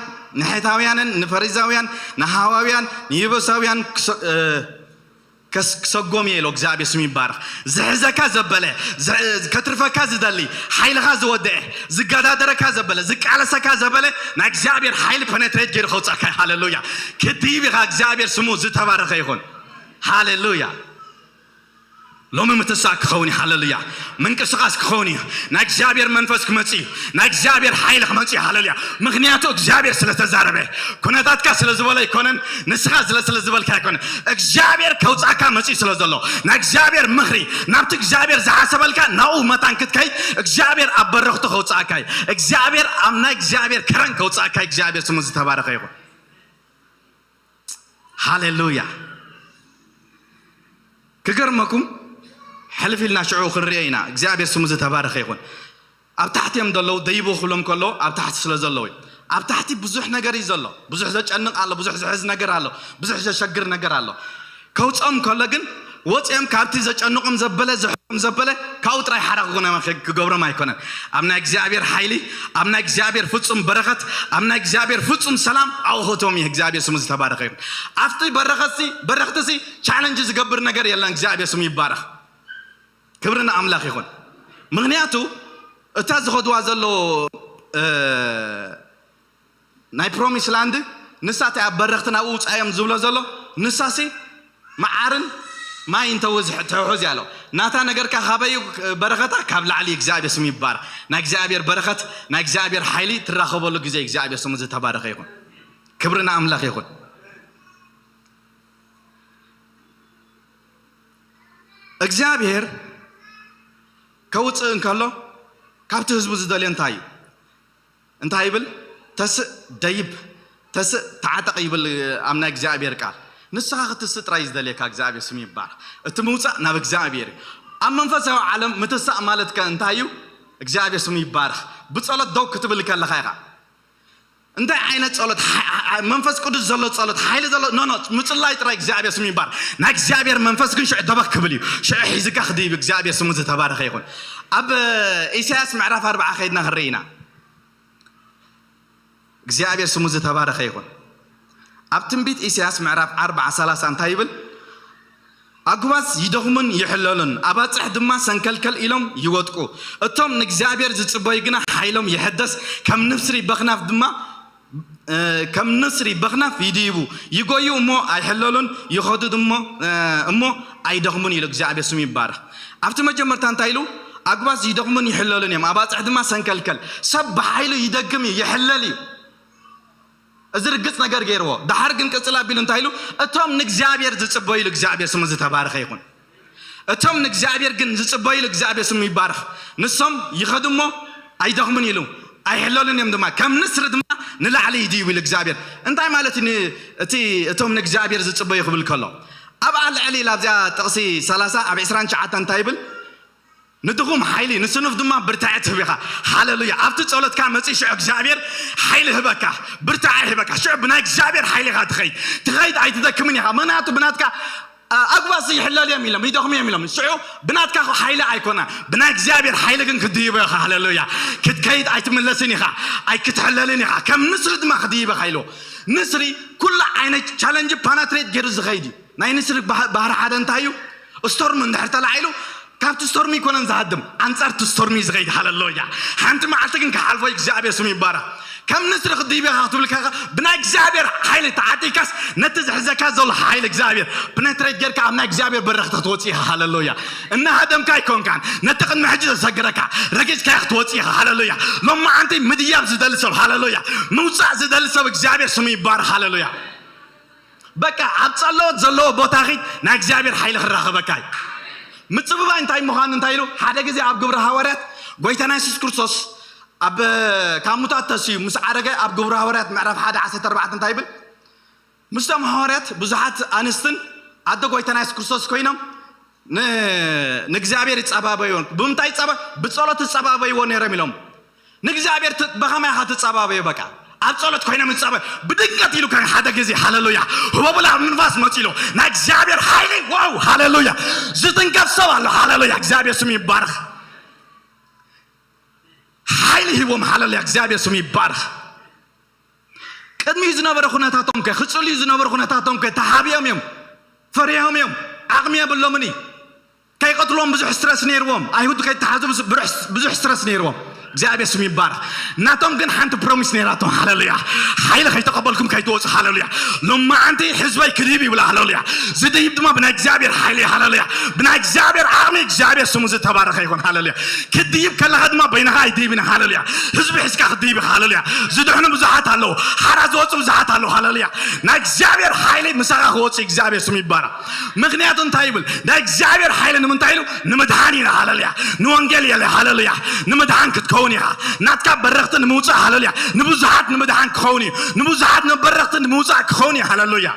ንሔታውያንን ንፈሪዛውያን ንሃዋውያን ንየቡሳውያን ክሰ- እ፣ ከስ- ክሰጎም እየ ኢሎ እግዚኣብሔር ስም ይባረኽ። ዝሕዘካ ዘበለ፣ ዝ- ከትርፈካ ዝደሊ፣ ሓይልኻ ዝወደአ፣ ዝገዳደረካ ዘበለ፣ ዝቃለሰካ ዘበለ፣ ናይ እግዚኣብሔር ሓይሊ ፐነትሬት ገይሩ ከውፃእካ። ሃሌሉያ። ክትይብ ኢኻ። እግዚኣብሔር ስሙ ዝተባረኸ ይኹን። ሃሌሉያ። ሎሚ ምትሳእ ክኸውን እዩ። ሃሌሉያ። ምንቅስቃስ ክኸውን እዩ። ናይ እግዚኣብሔር መንፈስ ክመጽእ እዩ። ናይ እግዚኣብሔር ሓይሊ ክመጽእ እዩ። ሃሌሉያ። ምኽንያቱ እግዚኣብሔር ስለ ተዛረበ፣ ኩነታትካ ስለ ዝበሎ ኣይኮነን፣ ንስኻ ስለ ስለ ዝበልካ ኣይኮነን። እግዚኣብሔር ከውጻእካ መጽኡ ስለ ዘሎ፣ ናይ እግዚኣብሔር ምኽሪ፣ ናብቲ እግዚኣብሔር ዝሓሰበልካ ናብኡ መታን ክትከይድ እግዚኣብሔር ኣብ በረኽቱ ከውጻእካ እዩ። እግዚኣብሔር ኣብ ናይ እግዚኣብሔር ከረን ከውጻእካ እዩ። እግዚኣብሔር ስሙ ዝተባረኸ ይኹን። ሃሌሉያ። ክገርመኩም፣ ሕልፍ ኢልና ሽዑ ክንሪኦ ኢና። እግዚኣብሔር ስሙ ዝተባረኸ ይኹን። ኣብ ታሕቲ እዮም ዘለዉ፣ ደይቦ ክብሎም ከሎ ኣብ ታሕቲ ስለ ዘለዉ እዩ። ኣብ ታሕቲ ብዙሕ ነገር እዩ ዘሎ። ብዙሕ ዘጨንቕ ኣሎ፣ ብዙሕ ዝሕዝ ነገር ኣሎ፣ ብዙሕ ዘሸግር ነገር ኣሎ። ከውፅኦም ከሎ ግን ወፂኦም ካብቲ ዘጨንቖም ዘበለ፣ ዘሕዞም ዘበለ ካብኡ ጥራይ ሓራ ክኾነ ክገብሮም ኣይኮነን። ኣብ ናይ እግዚኣብሔር ሓይሊ፣ ኣብ ናይ እግዚኣብሔር ፍጹም በረኸት፣ ኣብ ናይ እግዚኣብሔር ፍጹም ሰላም ኣብኡ ከእትዎም እዩ። እግዚኣብሔር ስሙ ዝተባረኸ ይኹን። ኣብቲ በረኸትሲ፣ በረኽትሲ ቻለንጅ ዝገብር ነገር የለን። እግዚኣብሔር ስሙ ይባረኽ። ክብሪ ንኣምላኽ ይኹን። ምኽንያቱ እታ ዝኸድዋ ዘሎ፣ እ፣ ናይ ፕሮሚስ ላንድ ንሳ እታ ኣብ በረኽቲ ናብኡ ውጻዮም ዝብሎ ዘሎ ንሳሲ መዓርን ማይ እንተውዝ ትሕዝ ያለው ናታ ነገርካ ካበዩ በረኸታ ካብ ላዕሊ። እግዚኣብሔር ስም ይባረኽ። ናይ እግዚኣብሔር በረኸት፣ ናይ እግዚኣብሔር ሓይሊ ትራኸበሉ ግዜ። እግዚኣብሔር ስሙ ዝተባረኸ ይኹን። ክብሪ ንኣምላኽ ይኹን። እግዚኣብሔር ከውፅእ እንከሎ ካብቲ ህዝቡ ዝደልዮ እንታይ እዩ? እንታይ ይብል? ተስእ ደይብ፣ ተስእ ተዓጠቕ ይብል ኣብ ናይ እግዚኣብሔር ቃል። ንስኻ ክትስእ ጥራይ እዩ ዝደልየካ። እግዚኣብሔር ስሙ ይባረኽ። እቲ ምውፃእ ናብ እግዚኣብሔር እዩ። ኣብ መንፈሳዊ ዓለም ምትሳእ ማለት ከ እንታይ እዩ? እግዚኣብሔር ስሙ ይባረኽ። ብጸሎት ደው ክትብል ከለኻ ኢኻ። እንታይ ዓይነት ጸሎት? ሓ- ሓ- መንፈስ ቅዱስ ዘሎ ጸሎት፣ ሓይሊ ዘሎ? ኖ፣ ኖ፣ ምጽላይ ጥራይ። እግዚኣብሔር ስሙ ይባረኽ። ናይ እግዚኣብሔር መንፈስ ግን ሽዑ ደበኽ ክብል እዩ። ሽዑ ሒዝካ ክድይብ። እግዚኣብሔር ስሙ ዝተባረኸ ይኹን። ኣብ ኢሳያስ ምዕራፍ ኣርባዓ ከይድና ክንርኢ ኢና። እግዚኣብሔር ስሙ ዝተባረኸ ይኹን። ኣብ ትንቢት ኢሳያስ ምዕራፍ ኣርባዓ ሰላሳ እንታይ ይብል? ኣጉባዝ ይደኽሙን ይሕለሉን፣ ኣባጽሕ ድማ ሰንከልከል ኢሎም ይወድቁ። እቶም ንእግዚኣብሔር ዝጽበዩ ግና ሓይሎም ይሕደስ፣ ከም ንስሪ በኽናፍ ድማ፣ እ፣ ከም ንስሪ በኽናፍ ይድይቡ። ይጎዩ እሞ ኣይሕለሉን፣ ይኸዱ ድሞ፣ እ፣ እሞ ኣይደኽሙን ኢሉ። እግዚኣብሔር ስሙ ይባረኽ። ኣብቲ መጀመርታ እንታይ ኢሉ? ኣጉባዝ ይደኽሙን ይሕለሉን እዮም፣ ኣባጽሕ ድማ ሰንከልከል። ሰብ ብሓይሉ ይደክም እዩ፣ ይሕለል እዩ። እዚ ርግጽ ነገር ገይርዎ። ደሓር ግን ቅጽል ኣቢሉ እንታይ ኢሉ? እቶም ንእግዚኣብሔር ዝጽበዩ ኢሉ። እግዚኣብሔር ስሙ ዝተባረኸ ይኹን። እቶም ንእግዚኣብሔር ግን ዝጽበዩ ኢሉ። እግዚኣብሔር ስሙ ይባረኽ። ንሶም ይኸዱ እሞ ኣይደኽሙን ኢሉ፣ ኣይሕለሉን እዮም ድማ፣ ከም ንስሪ ድማ ንላዕሊ ይድይቡ ኢሉ እግዚኣብሔር። እንታይ ማለት እዩ ን-፣ እቲ እቶም ንእግዚኣብሔር ዝጽበዩ ክብል ከሎ? ኣብ ልዕሊ ኢላ ኣብዚኣ ጥቕሲ ሰላሳ ኣብ ዕስራን ትሽዓተን እንታይ ይብል? ንድኹም ሓይሊ፣ ንስኑፍ ድማ ብርታዐ ትህብ ኢኻ። ሃሌሉያ። ኣብቲ ጸሎትካ መጺእ ሽዑ እግዚኣብሔር ሓይሊ ህበካ፣ ብርታዐ ህበካ። ሽዑ ብናይ እግዚኣብሔር ሓይሊ ኢኻ ትኸይድ። ትኸይድ ኣይትደክምን ኢኻ። ምኽንያቱ ብናትካ፣ ኣ፣ ኣጉባዝ ይሕለሉ እዮም ኢሎም፣ ይደኽሙ እዮም ኢሎም። ሽዑ ብናትካ ሓይሊ ኣይኮና፣ ብናይ እግዚኣብሔር ሓይሊ ግን ክትድይቦ ኢኻ። ሃሌሉያ። ክትከይድ ኣይትምለስን ኢኻ፣ ኣይክትሕለልን ኢኻ። ከም ንስሪ ድማ ክትድይብ ኢኻ ኢልዎ። ንስሪ ኩሉ ዓይነት ቻለንጅ ፓናትሬት ገይሩ ዝኸይድ እዩ። ናይ ንስሪ ባህ-፣ ባህሪ ሓደ እንታይ እዩ? ስቶርም እንድሕር ተላዒሉ ካብቲ ስቶርሚ ኣይኮነን ዝሃድም፣ ኣንጻር እቲ ስቶርሚ እዩ ዝኸይድ። ሃሌሉያ። ሓንቲ መዓልቲ ግን ክሓልፎ እዩ። እግዚኣብሔር ስሙ ይባረኽ። ከም ንስሪ ክትድይብ ኢኻ ክትብል ከለኻ ብናይ እግዚኣብሔር ሓይሊ ተዓጢካስ ነቲ ዝሕዘካ ዘሎ ሓይሊ እግዚኣብሔር ፕነትሬት ጌርካ ኣብ ናይ እግዚኣብሔር በረኽቲ ክትወጽእ ኢኻ። ሃሌሉያ። እናሃደምካ ኣይኮንካን ነቲ ቅድሚ ሕጂ ዘሰግረካ፣ ረጊጽካዮ ክትወጽእ ኢኻ። ሃሌሉያ። ሎማዓንቲ ምድያብ ዝደሊ ሰብ፣ ሃሌሉያ፣ ምውጻእ ዝደሊ ሰብ እግዚኣብሔር ስሙ ይባረኽ። ሃሌሉያ። በቃ ኣብ ጸለወት ዘለዎ ቦታ ኺድ ናይ እግዚኣብሔር ሓይሊ ክራኸበካ እዩ። ምጽብባይ እንታይ ምዃኑ እንታይ ኢሉ? ሓደ ግዜ ኣብ ግብሪ ሃዋርያት ጎይታና የሱስ ክርስቶስ ኣብ፣ ካብ ሙታት ተስዩ ምስ ዓረገ ኣብ ግብሪ ሃዋርያት ምዕራፍ ሓደ ዓሰርተ ኣርባዕተ እንታይ ይብል? ምስቶም ሃዋርያት ብዙሓት ኣንስትን ኣደ ጎይታና የሱስ ክርስቶስ ኮይኖም ን-፣ ንእግዚኣብሔር ይጸባበይዎ። ብምንታይ ይጸባ-? ብጸሎት ይጸባበይዎ ነይሮም ኢሎም። ንእግዚኣብሔር ት-፣ ብኸመይ ኢኻ ትጸባበዮ? በቃ ኣብ ጸሎት ኮይኖም ይጸበ-፣ ብድንገት ኢሉ ከ ሓደ ግዜ፣ ሃሌሉያ፣ ህቦብላ ምንፋስ መጺሉ ናይ እግዚኣብሔር ሓይሊ፣ ዋው፣ ሃሌሉያ፣ ዝትንከፍ ሰብ ኣሎ። ሃሌሉያ፣ እግዚኣብሔር ስሙ ይባረኽ። ሓይሊ ሂቦም፣ ሃሌሉያ፣ እግዚኣብሔር ስሙ ይባረኽ። ቅድሚኡ ዝነበረ ኩነታቶም ከ፣ ክጽልዩ ዝነበሩ ኩነታቶም ከ፣ ተሓቢኦም እዮም፣ ፈሪሆም እዮም። ዓቕሚ የብሎምን እዩ። ከይቐትልዎም ብዙሕ ስትረስ ነይርዎም። ኣይሁድ ከይተሓዙ ብዙ-፣ ብርሕ-፣ ብዙሕ ስትረስ ነይርዎም። እግዚኣብሔር ስሙ ይባረኽ። ናቶም ግን ሓንቲ ፕሮሚስ ነይራቶም። ሃሌሉያ። ሓይሊ ከይተቐበልኩም ከይትወፁ። ሃሌሉያ። ሎማዓንቲ ህዝበይ ክድይብ ይብላ። ሃሌሉያ። ዝድይብ ድማ ብናይ እግዚኣብሔር ሓይሊ። ሃሌሉያ። ብናይ እግዚኣብሔር ዓቕሚ። እግዚኣብሔር ስሙ ዝተባረኸ ይኹን። ሃሌሉያ። ክድይብ ከለኻ ድማ በይንኻ ኣይድይብን። ሃሌሉያ። ህዝቢ ሒዝካ ክትድይብ ኢኻ። ሃሌሉያ። ዝድሕኑ ብዙሓት ኣለዉ። ሓራ ዝወፁ ብዙሓት ኣለዉ። ሃሌሉያ። ናይ እግዚኣብሔር ሓይሊ ምሳኻ ክወፁ። እግዚኣብሔር ስሙ ይባረኽ። ምኽንያቱ እንታይ ይብል? ናይ እግዚኣብሔር ሓይሊ ንምንታይ ኢሉ? ንምድሓን ኢና። ሃሌሉያ። ንወንጌል የለ። ሃሌሉያ። ንምድሓን ክትከውን ኢኻ። ናትካ በረኽቲ ንምውፃእ። ሃሌሉያ። ንብዙሓት ንምድሓን ክኸውን እዩ። ንብዙሓት ንበረኽቲ ንምውፃእ ክኸውን እዩ። ሃሌሉያ።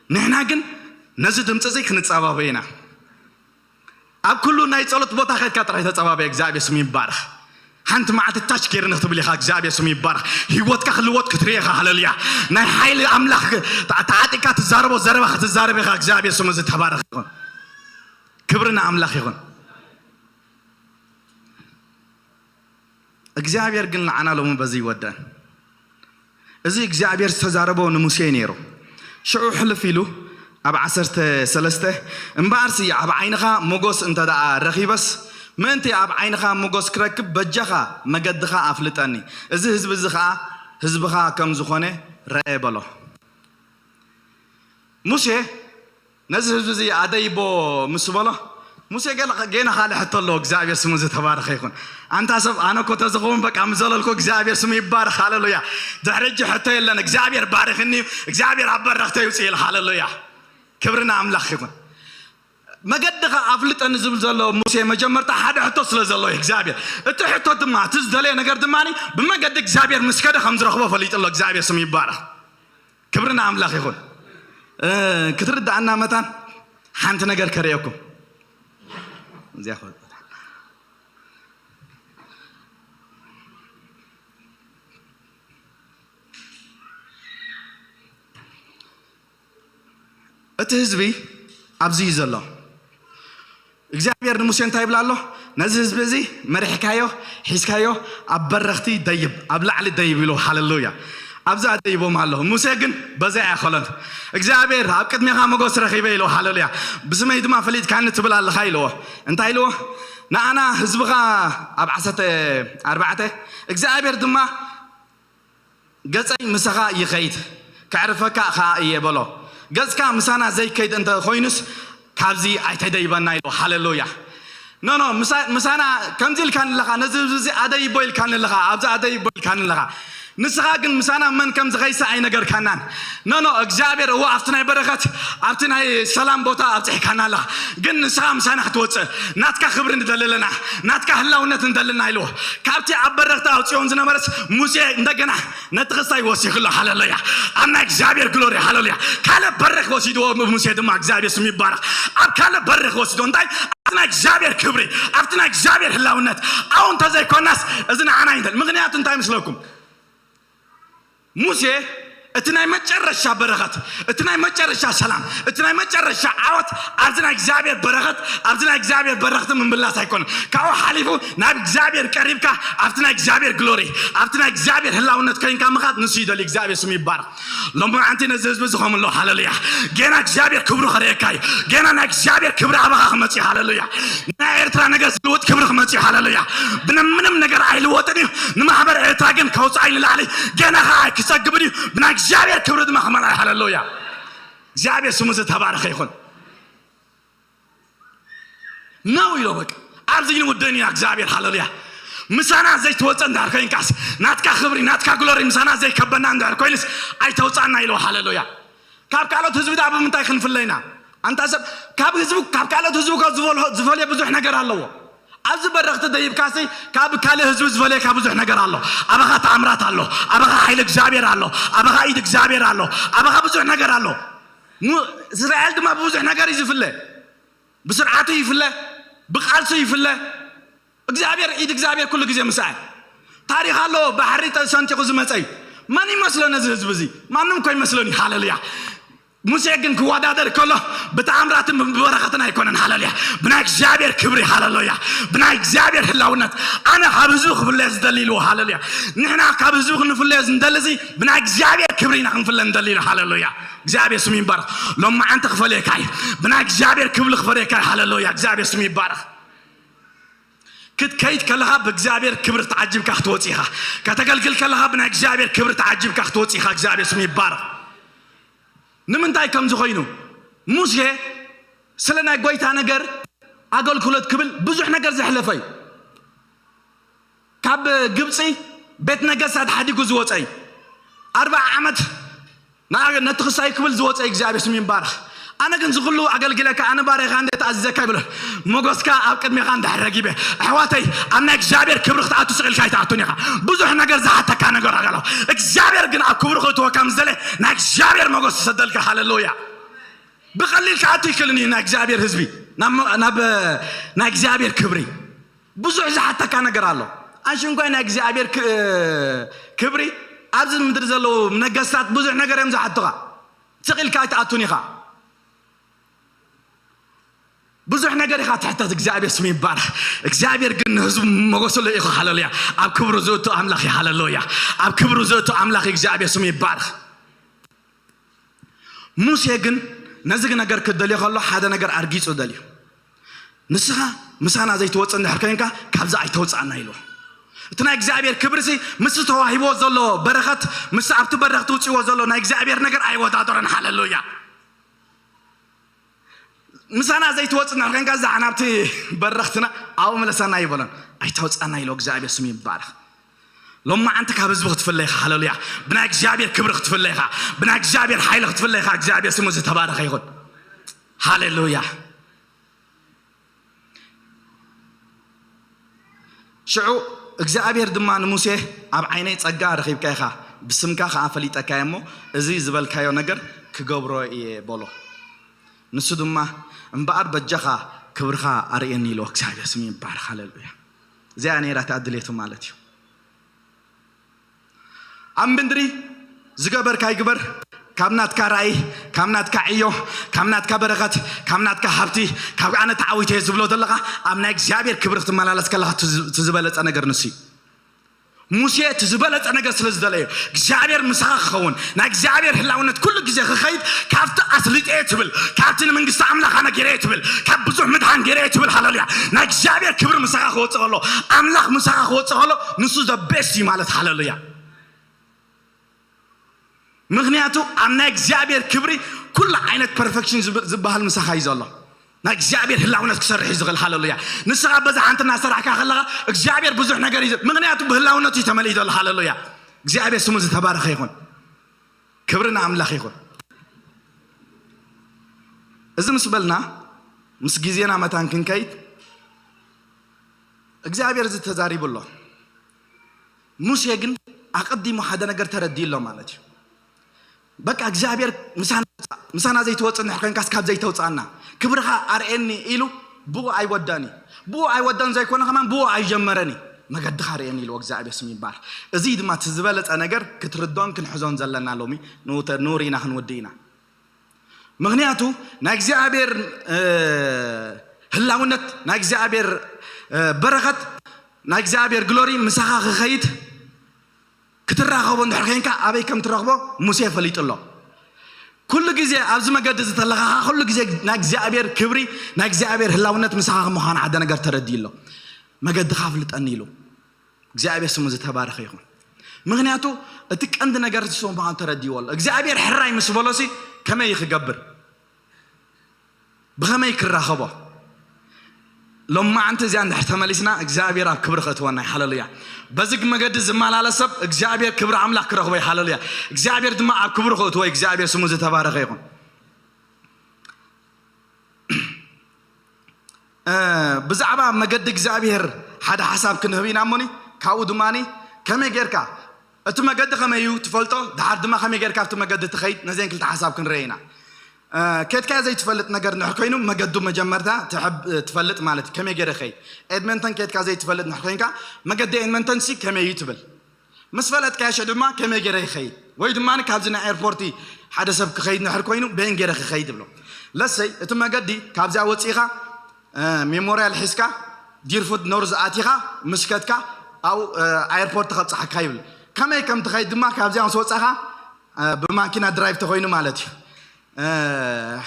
ንሕና ግን ነዚ ድምፂ እዚ ክንፀባበ ኢና። ኣብ ኩሉ ናይ ጸሎት ቦታ ከድካ ጥራይ ተጸባበ። እግዚኣብሔር ስሙ ይባረኽ። ሓንቲ መዓልቲ ታች ኬርን ክትብል ኢኻ። እግዚኣብሔር ስሙ ይባረኽ። ህይወትካ ክልወጥ ክትርኢ ኢኻ። ሃሌሉያ። ናይ ሓይሊ ኣምላኽ ተ-፣ ተዓጢቕካ ትዛረቦ ዘረባ ክትዛረብ ኢኻ። እግዚኣብሔር ስሙ ዝተባረኸ ይኹን። ክብሪ ንኣምላኽ ይኹን። እግዚኣብሔር ግን ንዓና ሎሚ በዚ ይወደን። እዚ እግዚኣብሔር ዝተዛረቦ ንሙሴ ነይሩ። ሽዑ ሕልፍ ኢሉ ኣብ ዓሰርተ ሰለስተ፣ እምበኣርሲ ኣብ ዓይንኻ ሞገስ እንተ ደኣ ረኺበስ፣ ምእንቲ ኣብ ዓይንኻ ሞገስ ክረክብ በጃኻ መገድኻ ኣፍልጠኒ፣ እዚ ህዝቢ እዚ ኸኣ ህዝብኻ ከም ዝኾነ ረኤ በሎ። ሙሴ ነዚ ህዝቢ እዚ ኣደይቦ ምስ በሎ፣ ሙሴ ገለ-፣ ጌና ካልእ ሕቶ ኣለዎ። እግዚኣብሔር ስሙ ዝተባረኸ ይኹን። ኣንታ ሰብ፣ ኣነ እኮ ተዝኸውን በቃ ምዘለልኩ፣ እግዚኣብሔር ስሙ ይባረኽ። ሃሌሉያ። ድሕሪ ሕጂ ሕቶ የለን። እግዚኣብሔር ባሪኽኒ እዩ፣ እግዚኣብሔር ኣብ በረኽተይ ይውፅእ ኢሉ። ሃሌሉያ። ክብሪ ንኣምላኽ ይኹን። መገድኻ ኣፍልጠኒ ዝብል ዘሎ ሙሴ መጀመርታ ሓደ ሕቶ ስለ ዘለዎ እዩ እግዚኣብሔር። እቲ ሕቶ ድማ፣ እቲ ዝደለየ ነገር ድማ ብመገዲ እግዚኣብሔር ምስ ከደ ከም ዝረኽቦ ፈሊጡ ኣሎ። እግዚኣብሔር ስሙ ይባረኽ። ክብሪ ንኣምላኽ ይኹን። እ፣ ክትርድኣና መታን ሓንቲ ነገር ከርእየኩም። እዚኣ ኸ-፣ እቲ ህዝቢ ኣብዚ እዩ ዘሎ። እግዚኣብሔር ንሙሴ እንታይ ይብላ ኣሎ? ነዚ ህዝቢ እዚ መሪሕካዮ፣ ሒዝካዮ፣ ኣብ በረኽቲ ደይብ፣ ኣብ ላዕሊ ደይብ ኢሉ። ሃሌሉያ። ኣብዚ ኣደይቦም ኣሎ። ሙሴ ግን በዚ ኣይኣኸሎን። እግዚኣብሔር ኣብ ቅድሜኻ ሞገስ ረኺበ ኢሉ። ሃሌሉያ። ብስመይ ድማ ፈሊጥካኒ ትብል ኣለኻ ኢልዎ። እንታይ ኢልዎ? ንኣና ህዝብኻ ኣብ ዓሰርተ ኣርባዕተ፣ እግዚኣብሔር ድማ ገጸይ ምሳኻ ይኸይድ፣ ከዕርፈካ ኸኣ እየ በሎ። ገጽካ ምሳና ዘይከይድ እንተ ኾይኑስ፣ ካብዚ ኣይተደይበና ኢሉ። ሃሌሉያ። ኖ፣ ኖ፣ ምሳ-፣ ምሳና ከምዚ ኢልካኒ ኣለኻ፣ ነዚ ህዝቢ እዚ ኣደይቦ ኢልካኒ ኣለኻ፣ ኣብዚ ኣደይቦ ኢልካኒ ኣለኻ። ንስኻ ግን ምሳና መን ከም ዝኸይሰ ኣይነገርካናን። ኖ፣ ኖ፣ እግዚኣብሔር እዎ ኣብቲ ናይ በረኸት፣ ኣብቲ ናይ ሰላም ቦታ ኣብጽሕካና ኣለኻ። ግን ንስኻ ምሳና ክትወጽእ፣ ናትካ ክብሪ ንደሊ ኣለና፣ ናትካ ህላውነት ንደሊ ኣለና ኢልዎ። ካብቲ ኣብ በረኽቲ ኣውጽኦም ዝነበረስ ሙሴ እንደገና ነቲ ክሳይ ወሲኽሎ። ሃሌሉያ። ኣብ ናይ እግዚኣብሔር ግሎሪ። ሃሌሉያ። ካልእ በረኽ ወሲድዎ ሙሴ ድማ። እግዚኣብሔር ስሙ ይባረኽ። ኣብ ካልእ በረኽ ወሲዶ እንታይ? ኣብቲ ናይ እግዚኣብሔር ክብሪ፣ ኣብቲ ናይ እግዚኣብሔር ህላውነት። ኣብኡ እንተዘይኮናስ እዚ ንዓና ይንተል። ምኽንያቱ እንታይ ምስለኩም? ሙሴ እቲ ናይ መጨረሻ በረኸት፣ እቲ ናይ መጨረሻ ሰላም፣ እቲ ናይ መጨረሻ ዓወት ኣብዚ ናይ እግዚኣብሔር በረኸት፣ ኣብዚ ናይ እግዚኣብሔር በረኽቲ ምምላስ ኣይኮነን። ካብኡ ሓሊፉ ናብ እግዚኣብሔር ቀሪብካ ኣብቲ ናይ እግዚኣብሔር ግሎሪ፣ ኣብቲ ናይ እግዚኣብሔር ህላውነት ኮይንካ ምኻድ ንሱ ይደሊ። እግዚኣብሔር ስሙ ይባረኽ። ሎማዓንቲ ነዚ ህዝቢ እዚ ከምሎ። ሃሌሉያ። ጌና እግዚኣብሔር ክብሩ ከርእየካ እዩ። ጌና ናይ እግዚኣብሔር ክብሪ ኣባኻ ክመጽእ እዩ። ሃሌሉያ። ናይ ኤርትራ ነገር ዝልውጥ ክብሪ ክመጽእ እዩ። ሃሌሉያ። ብምንም ነገር ኣይልወጥን እዩ። ንማሕበር ኤርትራ ግን ከውጽኣይ ንላዕሊ ጌና ኸዓ ክጸግብን እዩ። ብናይ እግዚኣብሔር ክብሪ ድማ ክመልኣ እዩ። ሃሌሉያ። እግዚኣብሔር ስሙ ዝተባረኸ ይኹን። ነው ኢሎ በቃ። ኣብዚ ንውደን ኢና እግዚኣብሔር። ሃሌሉያ። ምሳና ዘይትወፀ እንድሕር ኮይንካስ፣ ናትካ ክብሪ፣ ናትካ ግሎሪ ምሳና ዘይከበና እንድሕር ኮይንስ ኣይተውፃና ኢሎ። ሃሌሉያ። ካብ ካልኦት ህዝቢ ዳ ብምንታይ ክንፍለ ኢና? ኣንታ ሰብ፣ ካብ ህዝቡ፣ ካብ ካልኦት ህዝቡ ካብ ዝበልሆ-፣ ዝፈልዮ ብዙሕ ነገር ኣለዎ። ኣብዚ በረኽቲ ደይብካሲ ካብ ካልእ ህዝቢ ዝፈልየካ ብዙሕ ነገር ኣሎ። ኣባኻ ተኣምራት ኣሎ። ኣባኻ ሓይሊ እግዚኣብሔር ኣሎ። ኣባኻ ኢድ እግዚኣብሔር ኣሎ። ኣባኻ ብዙሕ ነገር ኣሎ። ሙ-፣ እስራኤል ድማ ብብዙሕ ነገር እዩ ዝፍለ። ብስርዓቱ ይፍለ፣ ብቃልሱ ይፍለ። እግዚኣብሔር፣ ኢድ እግዚኣብሔር ኩሉ ግዜ ምሳይ። ታሪኽ ኣሎ፣ ባሕሪ ተሰንጢቑ ዝመጸ እዩ። መን ይመስሎ ነዚ ህዝቢ እዚ? ማንም እኮ ይመስሎን እዩ። ሃሌሉያ። ሙሴ ግን ክወዳደር ከሎ ብተኣምራትን ብበረኸትን ኣይኮነን። ሃለሉያ! ብናይ እግዚኣብሔር ክብሪ፣ ሃለሉያ! ብናይ እግዚኣብሔር ህላውነት። ኣነ ካብ ህዝቡ ክፍለ ዝደሊ ኢልዎ። ሃለሉያ! ንሕና ካብ ህዝቡ ክንፍለ ንደሊ እዚ ብናይ እግዚኣብሔር ክብሪ ኢና ክንፍለ ንደሊ ኢሉ። ሃለሉያ! እግዚኣብሔር ስሙ ይባረኽ። ሎማዓንቲ ክፈልየካ እዩ። ብናይ እግዚኣብሔር ክብሪ ክፈልየካ እዩ። ሃለሉያ! እግዚኣብሔር ስሙ ይባረኽ። ክትከይድ ከለኻ ብእግዚኣብሔር ክብሪ ተዓጅብካ ክትወጽእ ኢኻ። ከተገልግል ከለኻ ብናይ እግዚኣብሔር ክብሪ ተዓጅብካ ክትወጽእ ኢኻ። እግዚኣብሔር ስሙ ይባረኽ። ንምንታይ ከምዚ ኮይኑ? ሙሴ ስለ ናይ ጎይታ ነገር ኣገልግሎት ክብል ብዙሕ ነገር ዘሕለፈ እዩ። ካብ ግብፂ ቤት ነገስታት ሓዲጉ ዝወፀ እዩ። ኣርባዓ ዓመት ንኣ ነቲ ክሳይ ክብል ዝወፀ እግዚኣብሔር ስም ይባረኽ። ኣነ ግን ዝኽሉ ኣገልግለካ፣ ኣነ ባሪያኻ እንደ ተኣዝዘካ ይብሎ። ሞገስካ ኣብ ቅድሜኻ እንድሕር ረጊበ፣ ኣሕዋተይ፣ ኣብ ናይ እግዚኣብሔር ክብሪ ክትኣቱ ስቕ ኢልካ ኣይትኣቱን ኢኻ። ብዙሕ ነገር ዝሓተካ ነገር ኣሎ። እግዚኣብሔር ግን ኣብ ክብሩ ክእትወካ ምስ ደለ፣ ናይ እግዚኣብሔር ሞገስ ትሰደልካ። ሃሌሉያ! ብቐሊል ክኣቱ ይክልን እዩ ናይ እግዚኣብሔር ህዝቢ ናብ፣ ናብ ናይ እግዚኣብሔር ክብሪ። ብዙሕ ዝሓተካ ነገር ኣሎ። ኣሽንኳይ ናይ እግዚኣብሔር ክ-፣ ክብሪ ኣብዚ ምድሪ ዘለዉ ነገስታት ብዙሕ ነገር እዮም ዝሓቱኻ። ስቕ ኢልካ ኣይትኣቱን ኢኻ። ብዙሕ ነገር ኢኻ ትሕተት። እግዚኣብሔር ስሙ ይባረኽ። እግዚኣብሔር ግን ንህዝቡ ሞገሱ ልኢኹ። ሃሌሉያ! ኣብ ክብሩ ዝእቱ ኣምላኽ እዩ። ሃሌሉያ! ኣብ ክብሩ ዝእቱ ኣምላኽ እዩ። እግዚኣብሔር ስሙ ይባረኽ። ሙሴ ግን ነዚ ነገር ክደልዮ ከሎ ሓደ ነገር ኣርጊጹ ደልዩ። ንስኻ ምሳና ዘይትወጽእ እንድሕር ኮይንካ ካብዚ ኣይተውጽኣና ኢልዎ። እቲ ናይ እግዚኣብሔር ክብርሲ ምስ ተዋሂብዎ ዘሎ በረኸት፣ ምስ ኣብቲ በረኸት ውጽእዎ ዘሎ ናይ እግዚኣብሔር ነገር ኣይወዳደሮን። ሃሌሉያ! ምሳና ዘይትወጽእ እንድሕር ኮይንካ እዛ ናብቲ በረኽትና ኣብኡ ምለሰና ኣይበሎን። ኣይተውጽኣና ኢልዎ። እግዚኣብሔር ስሙ ይባረኽ። ሎማዓንቲ ካብ ህዝቢ ክትፍለ ኢኻ። ሃሌሉያ! ብናይ እግዚኣብሔር ክብሪ ክትፍለ ኢኻ። ብናይ እግዚኣብሔር ሓይሊ ክትፍለ ኢኻ። እግዚኣብሔር ስሙ ዝተባረኸ ይኹን። ሃሌሉያ! ሽዑ እግዚኣብሔር ድማ ንሙሴ፣ ኣብ ዓይነይ ጸጋ ረኺብካ ኢኻ፣ ብስምካ ኸኣ ፈሊጠካዮ እሞ፣ እዚ ዝበልካዮ ነገር ክገብሮ እየ በሎ። ንሱ ድማ፣ እምበኣር በጃኻ ክብርኻ ኣርእየኒ ኢልዎ። እግዚኣብሔር ስሙ ይባረኽ። ሃሌሉያ! እዚኣ ነይራ እታ ድሌቱ ማለት እዩ። ኣብ ምድሪ ዝገበርካ ይግበር፣ ካብ ናትካ ራእይ፣ ካብ ናትካ ዕዮ፣ ካብ ናትካ በረኸት፣ ካብ ናትካ ሃብቲ፣ ካብ ኣነ ተዓዊተ እየ ዝብሎ ዘለኻ፣ ኣብ ናይ እግዚኣብሔር ክብሪ ክትመላለስ ከለኻ እቲ ዝ-፣ እቲ ዝበለጸ ነገር ንሱ እዩ። ሙሴ እቲ ዝበለጸ ነገር ስለ ዝደለየ፣ እግዚኣብሔር ምሳኻ ክኸውን፣ ናይ እግዚኣብሔር ህላውነት ኩሉ ግዜ ክኸይድ፣ ካብቲ ኣስሊጠ እየ ትብል፣ ካብቲ ንመንግስቲ ኣምላኽ ኣነ ገይረ እየ ትብል፣ ካብ ብዙሕ ምድሓን ገይረ እየ ትብል፣ ሃሌሉያ፣ ናይ እግዚኣብሔር ክብሪ ምሳኻ ክወጽእ ከሎ፣ ኣምላኽ ምሳኻ ክወጽእ ከሎ፣ ንሱ the best እዩ ማለት፣ ሃሌሉያ። ምኽንያቱ ኣብ ናይ እግዚኣብሔር ክብሪ ኩሉ ዓይነት ፐርፌክሽን ዝብ-፣ ዝበሃል ምሳኻ እዩ ዘሎ። ናይ እግዚኣብሔር ህላውነት ክሰርሕ እዩ ዝኽእል። ሃሌሉያ። ንስኻ በዛ ሓንቲ እናሰራሕካ ከለኻ እግዚኣብሔር ብዙሕ ነገር እዩ ዝ-፣ ምኽንያቱ ብህላውነቱ እዩ ተመሊኡ ዘሎ። ሃሌሉያ። እግዚኣብሔር ስሙ ዝተባረኸ ይኹን። ክብሪ ንኣምላኽ ይኹን። እዚ ምስ በልና ምስ ግዜና መታን ክንከይድ እግዚኣብሔር እዚ ተዛሪቡ ኣሎ። ሙሴ ግን ኣቐዲሙ ሓደ ነገር ተረዲኡ ኣሎ ማለት እዩ። በቃ እግዚኣብሔር ምሳና፣ ምሳና ዘይትወፅእ እንድሕር ኮይንካስ ካብ ዘይተውፅኣና ክብርኻ ኣርእየኒ ኢሉ ብኡ ኣይወዳን እዩ። ብኡ ኣይወዳን ዘይኮነ ከማን ብኡ ኣይጀመረን እዩ። መገድኻ ኣርእየኒ ኢሉ እግዚኣብሔር ስም ይባረክ። እዚ ድማ እቲ ዝበለፀ ነገር ክትርዶን ክንሕዞን ዘለና ሎሚ ንውተ-፣ ንውር ኢና ክንውድእ ኢና። ምኽንያቱ ናይ እግዚኣብሔር፣ እ፣ ህላውነት፣ ናይ እግዚኣብሔር፣ እ፣ በረኸት፣ ናይ እግዚኣብሔር ግሎሪ ምሳኻ ክኸይድ ክትራኸቦ እንድሕር ኮይንካ ኣበይ ከም ትረኽቦ ሙሴ ፈሊጡ ኣሎ። ኩሉ ግዜ ኣብዚ መገዲ እዚ ተለኻ ኩሉ ግዜ ናይ እግዚኣብሔር ክብሪ፣ ናይ እግዚኣብሔር ህላውነት ምሳኻ ከም ምዃኑ ሓደ ነገር ተረዲኡ ኣሎ። መገድኻ ኣፍልጠኒ ኢሉ። እግዚኣብሔር ስሙ ዝተባረኸ ይኹን። ምኽንያቱ እቲ ቀንዲ ነገር ንሱ ምዃኑ ተረዲእዎ ኣሎ። እግዚኣብሔር ሕራይ ምስ በሎሲ ከመይ እዩ ክገብር? ብኸመይ ክራኸቦ? ሎማዓንቲ እዚኣ እንድሕር ተመሊስና እግዚኣብሔር ኣብ ክብሪ ከእትወና እዩ። ሃሌሉያ። በዚ መገዲ ዝመላለስ ሰብ እግዚኣብሔር ክብሪ ኣምላኽ ክረኽቦ እዩ። ሃሌሉያ። እግዚኣብሔር ድማ ኣብ ክብሪ ከእትዎ እዩ። እግዚኣብሔር ስሙ ዝተባረኸ ይኹን። እ፣ ብዛዕባ መገዲ እግዚኣብሔር ሓደ ሓሳብ ክንህብ ኢና እሞኒ፣ ካብኡ ድማኒ ከመይ ጌርካ እቲ መገዲ ከመይ እዩ ትፈልጦ፣ ድሓር ድማ ከመይ ጌርካ ኣብቲ መገዲ ትኸይድ፣ ነዘን ክልተ ሓሳብ ክንርኢ ኢና። እ፣ ኬድካዮ ዘይትፈልጥ ነገር እንድሕር ኮይኑ መገዱ መጀመርታ ትሕብ-፣ ትፈልጥ ማለት እዩ። ከመይ ገይረ እኸይድ? ኤድመንተን ኬድካ ዘይትፈልጥ እንድሕር ኮይንካ መገዲ ኤድመንተን ሲ ከመይ እዩ ትብል? ምስ ፈለጥካዮ ሽዑ ድማ ከመይ ገይረ ይኸይድ? ወይ ድማ ካብዚ ናይ ኤርፖርቲ ሓደ ሰብ ክኸይድ ንድሕር ኮይኑ በየን ገይረ ክኸይድ ይብሎ። ለሰይ እቲ መገዲ ካብዚኣ ወፂእኻ፣ እ፣ ሜሞርያል ሒዝካ ዲርፉት ኖርዝ ኣቲኻ ምስ ከድካ ኣብኡ፣ እ፣ ኣየርፖርት ከብፅሓካ ይብል። ከመይ ከም ትኸይድ ድማ ካብዚኣ ምስ ወፃኻ፣ እ፣ ብማኪና ድራይቭ ተኾይኑ ማለት እዩ። እ፣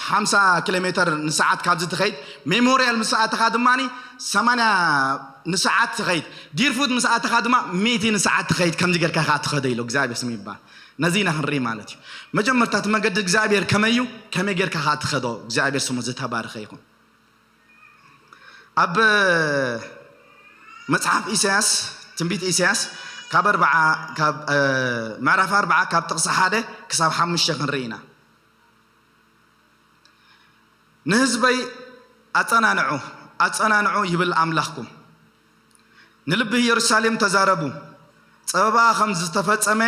ሓምሳ ኪሎ ሜተር ንሰዓት ካብዚ ትኸይድ። ሜሞርያል ምስ ኣተኻ ድማ ሰማንያ ንሰዓት ትኸይድ። ዲርፉት ምስ ኣተኻ ድማ ሚእቲ ንሰዓት ትኸይድ። ከምዚ ጌርካ ከኣ ትኸዶ ኢሉ እግዚኣብሔር ስሙ ይባል። ነዚ ኢና ክንርኢ ማለት እዩ። መጀመርታ እቲ መገዲ እግዚኣብሔር ከመይ እዩ? ከመይ ጌርካ ከኣ ትኸዶ? እግዚኣብሔር ስሙ ዝተባረኸ ይኹን። ኣብ መጽሓፍ ኢሳያስ፣ ትንቢት ኢሳያስ ካብ ኣርብዓ፣ ካብ፣ እ፣ ምዕራፍ ኣርብዓ ካብ ጥቕሲ ሓደ ክሳብ ሓሙሽተ ክንርኢ ኢና። ንህዝበይ ኣጸናንዑ፣ ኣጸናንዑ ይብል ኣምላኽኩም። ንልቢ ኢየሩሳሌም ተዛረቡ፣ ጸበባኣ ከም ዝተፈጸመ፣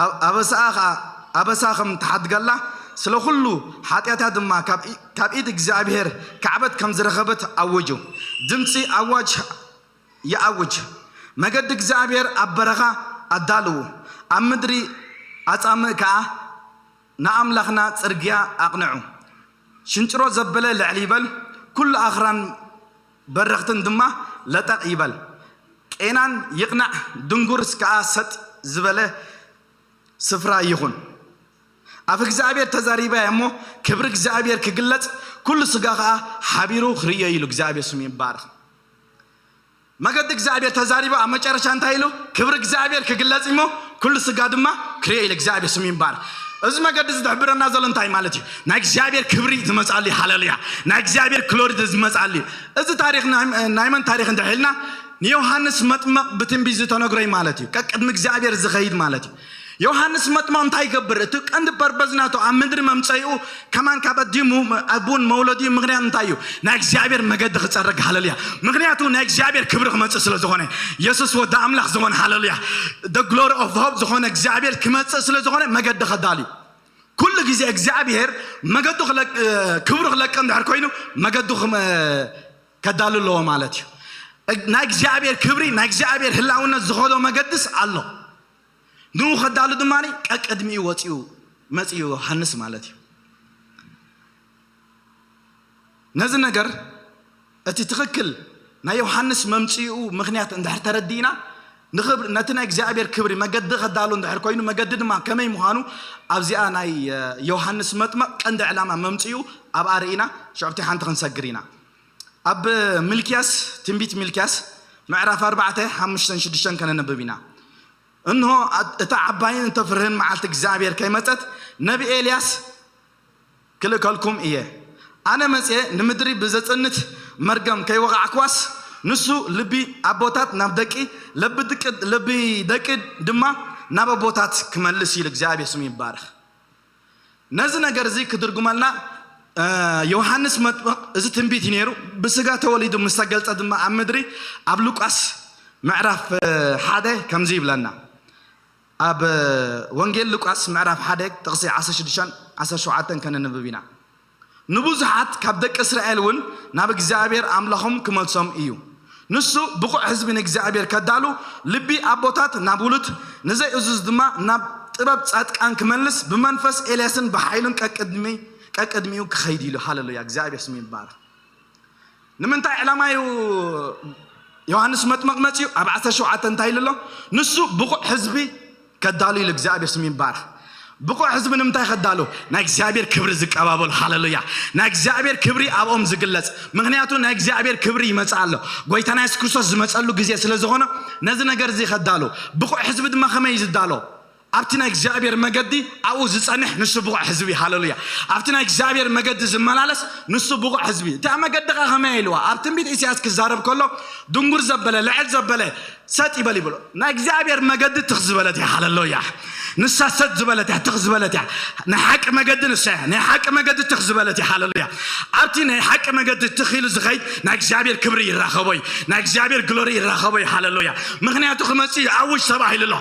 ኣብ-፣ ኣበሳኣ ኸኣ፣ ኣበሳ ከም ትሓድገላ፣ ስለ ኹሉ ሓጢኣታ ድማ ካብ ኢ-፣ ካብ ኢድ እግዚኣብሔር ካዕበት ከም ዝረኸበት ኣውጁ። ድምጺ ኣዋጅ ይኣውጅ። መገዲ እግዚኣብሔር ኣብ በረኻ ኣዳልዉ፣ ኣብ ምድሪ ኣጻምእ ከኣ ንኣምላኽና ጽርግያ ኣቕንዑ። ሽንጭሮ ዘበለ ልዕል ይበል፣ ኩሉ ኣኽራን በረኽትን ድማ ለጠቕ ይበል። ቄናን ይቕናዕ፣ ድንጉርስ ከኣ ሰጥ ዝበለ ስፍራ ይኹን። ኣፍ እግዚኣብሔር ተዛሪባ እያ እሞ፣ ክብሪ እግዚኣብሔር ክግለጽ፣ ኩሉ ስጋ ከኣ ሓቢሩ ክርእዮ ኢሉ። እግዚኣብሔር ስሙ ይባረኽ። መገዲ እግዚኣብሔር ተዛሪቡ ኣብ መጨረሻ እንታይ ኢሉ? ክብሪ እግዚኣብሔር ክግለጽ እሞ ኩሉ ስጋ ድማ ክርእዮ ኢሉ። እግዚኣብሔር ስሙ ይባረክ። እዚ መገዲ እዚ ዝሕብረና ዘሎ እንታይ ማለት እዩ? ናይ እግዚኣብሔር ክብሪ ዝመጻሉ እዩ። ሃሌሉያ። ናይ እግዚኣብሔር ክሎሪ ዝመጻሉ እዩ። እዚ ታሪክ ናይ፣ ናይ መን ታሪክ እንድሕር ኢልና፣ ንዮሃንስ መጥመቅ ብትንቢት ዝተነግሮ እዩ ማለት እዩ። ቀቅድሚ እግዚኣብሔር ዝኸይድ ማለት እዩ። ዮሃንስ መጥመቕ እንታይ ይገብር? እቲ ቀንዲ ፐርፐዝ ናቱ ኣብ ምድሪ መምፀኢኡ ከማን ካብ ኣዲሙ ኣቡን መውለዲኡ ምኽንያት እንታይ እዩ? ናይ እግዚኣብሔር መገዲ ክፀርግ። ሃለሉያ። ምኽንያቱ ናይ እግዚኣብሔር ክብሪ ክመፅእ ስለ ዝኾነ፣ የሱስ ወዲ ኣምላኽ ዝኾነ፣ ሃለሉያ፣ the glory of hope ዝኾነ እግዚኣብሔር ክመፅእ ስለ ዝኾነ መገዲ ከዳልዩ። ኩሉ ግዜ እግዚኣብሔር መገዱ ክለቅ-፣ ክብሩ ክለቅ እንድሕር ኮይኑ መገዱ ክመ-፣ ከዳሉ ኣለዎ ማለት እዩ። ናይ እግዚኣብሔር ክብሪ፣ ናይ እግዚኣብሔር ህላውነት ዝኸዶ መገድስ ኣሎ። ንኡ ከዳሉ ድማ ቀቅድሚኡ ወፂኡ መፂኡ ዮሃንስ ማለት እዩ። ነዚ ነገር እቲ ትኽክል ናይ ዮሃንስ መምፅኡ ምኽንያት እንድሕር ተረዲእና፣ ንኽብሪ፣ ነቲ ናይ እግዚኣብሔር ክብሪ መገዲ ከዳሉ እንድሕር ኮይኑ፣ መገዲ ድማ ከመይ ምዃኑ ኣብዚኣ ናይ፣ እ፣ ዮሃንስ መጥመቕ ቀንዲ ዕላማ መምፅኡ ኣብኣ ርኢና፣ ሽዑብቲ ሓንቲ ክንሰግር ኢና። ኣብ ሚልክያስ፣ ትንቢት ሚልክያስ ምዕራፍ ኣርባዕተ፣ ሓሙሽተን ሽዱሽተን ከነንብብ ኢና። እንሆ፣ ኣ-፣ እታ ዓባይን እተፍርህን መዓልቲ እግዚኣብሔር ከይመጸት፣ ነቢ ኤልያስ ክልእከልኩም እየ። ኣነ መጽየ ንምድሪ ብዘጽንት መርገም ከይወቓዕክዋስ፣ ንሱ ልቢ ኣቦታት ናብ ደቂ፣ ልቢ ድቂ፣ ልቢ ደቂ ድማ ናብ ኣቦታት ክመልስ ኢሉ። እግዚኣብሔር ስሙ ይባረኽ። ነዚ ነገር እዚ ክድርጉመልና፣ እ፣ ዮሃንስ መጥምቕ እዚ ትንቢት እዩ ነይሩ። ብስጋ ተወሊዱ ምስ ተገልጸ ድማ ኣብ ምድሪ ኣብ ሉቃስ ምዕራፍ፣ እ፣ ሓደ ከምዚ ይብለና። ኣብ፣ እ፣ ወንጌል ሉቃስ ምዕራፍ ሓደ ጥቕሲ ዓሰርተ ሽዱሽተን ዓሰርተ ሸውዓተን ከነንብብ ኢና። ንብዙሓት ካብ ደቂ እስራኤል እውን ናብ እግዚኣብሔር ኣምላኾም ክመልሶም እዩ። ንሱ ብቑዕ ህዝቢ ንእግዚኣብሔር ከዳሉ፣ ልቢ ኣቦታት ናብ ውሉድ፣ ንዘይእዙዝ ድማ ናብ ጥበብ ጻድቃን ክመልስ፣ ብመንፈስ ኤልያስን ብሓይሉን ቀቅድሚ-፣ ቀቅድሚኡ ክኸይድ ኢሉ። ሃሌሉያ፣ እግዚኣብሔር ስሙ ይባረኽ። ንምንታይ ዕላማ እዩ ዮሃንስ መጥመቕ መጺኡ? ኣብ ዓሰርተ ሸውዓተ እንታይ ኢሉ ኣሎ? ንሱ ብቑዕ ህዝቢ ከዳሉ ኢሉ። እግዚኣብሔር ስሙ ይባረኽ። ብቑዕ ህዝቢ ንምንታይ ከዳሉ? ናይ እግዚኣብሔር ክብሪ ዝቀባበሉ። ሃሌሉያ። ናይ እግዚኣብሔር ክብሪ ኣብኦም ዝግለጽ። ምኽንያቱ ናይ እግዚኣብሔር ክብሪ ይመጽእ ኣሎ። ጎይታና የሱስ ክርስቶስ ዝመጸሉ ግዜ ስለ ዝኾነ ነዚ ነገር እዚ ከዳሉ። ብቑዕ ህዝቢ ድማ ከመይ እዩ ዝዳሎ? ኣብቲ ናይ እግዚኣብሔር መገዲ ኣብኡ ዝጸንሕ ንሱ ብቑዕ ህዝቢ። ሃሌሉያ። ኣብቲ ናይ እግዚኣብሔር መገዲ ዝመላለስ ንሱ ብቑዕ ህዝቢ። እታ መገዲ ኸ ከመይ ኢልዋ? ኣብ ትንቢት ኢሳያስ ክዛረብ ከሎ ድንጉር ዘበለ፣ ልዕል ዘበለ፣ ሰጥ ይበል ይብሎ። ናይ እግዚኣብሔር መገዲ ትኽ ዝበለት እያ። ሃሌሉያ። ንሳ ሰጥ ዝበለት እያ፣ ትኽ ዝበለት እያ። ናይ ሓቂ መገዲ ንሳ እያ። ናይ ሓቂ መገዲ ትኽ ዝበለት እያ። ሃሌሉያ። ኣብቲ ናይ ሓቂ መገዲ ትኽ ኢሉ ዝኸይድ ናይ እግዚኣብሔር ክብሪ ይራኸቦ እዩ። ናይ እግዚኣብሔር ግሎሪ ይራኸቦ እዩ። ሃሌሉያ። ምኽንያቱ ክመጽእ እዩ፣ ኣውጅ ተባሂሉ ኣሎ።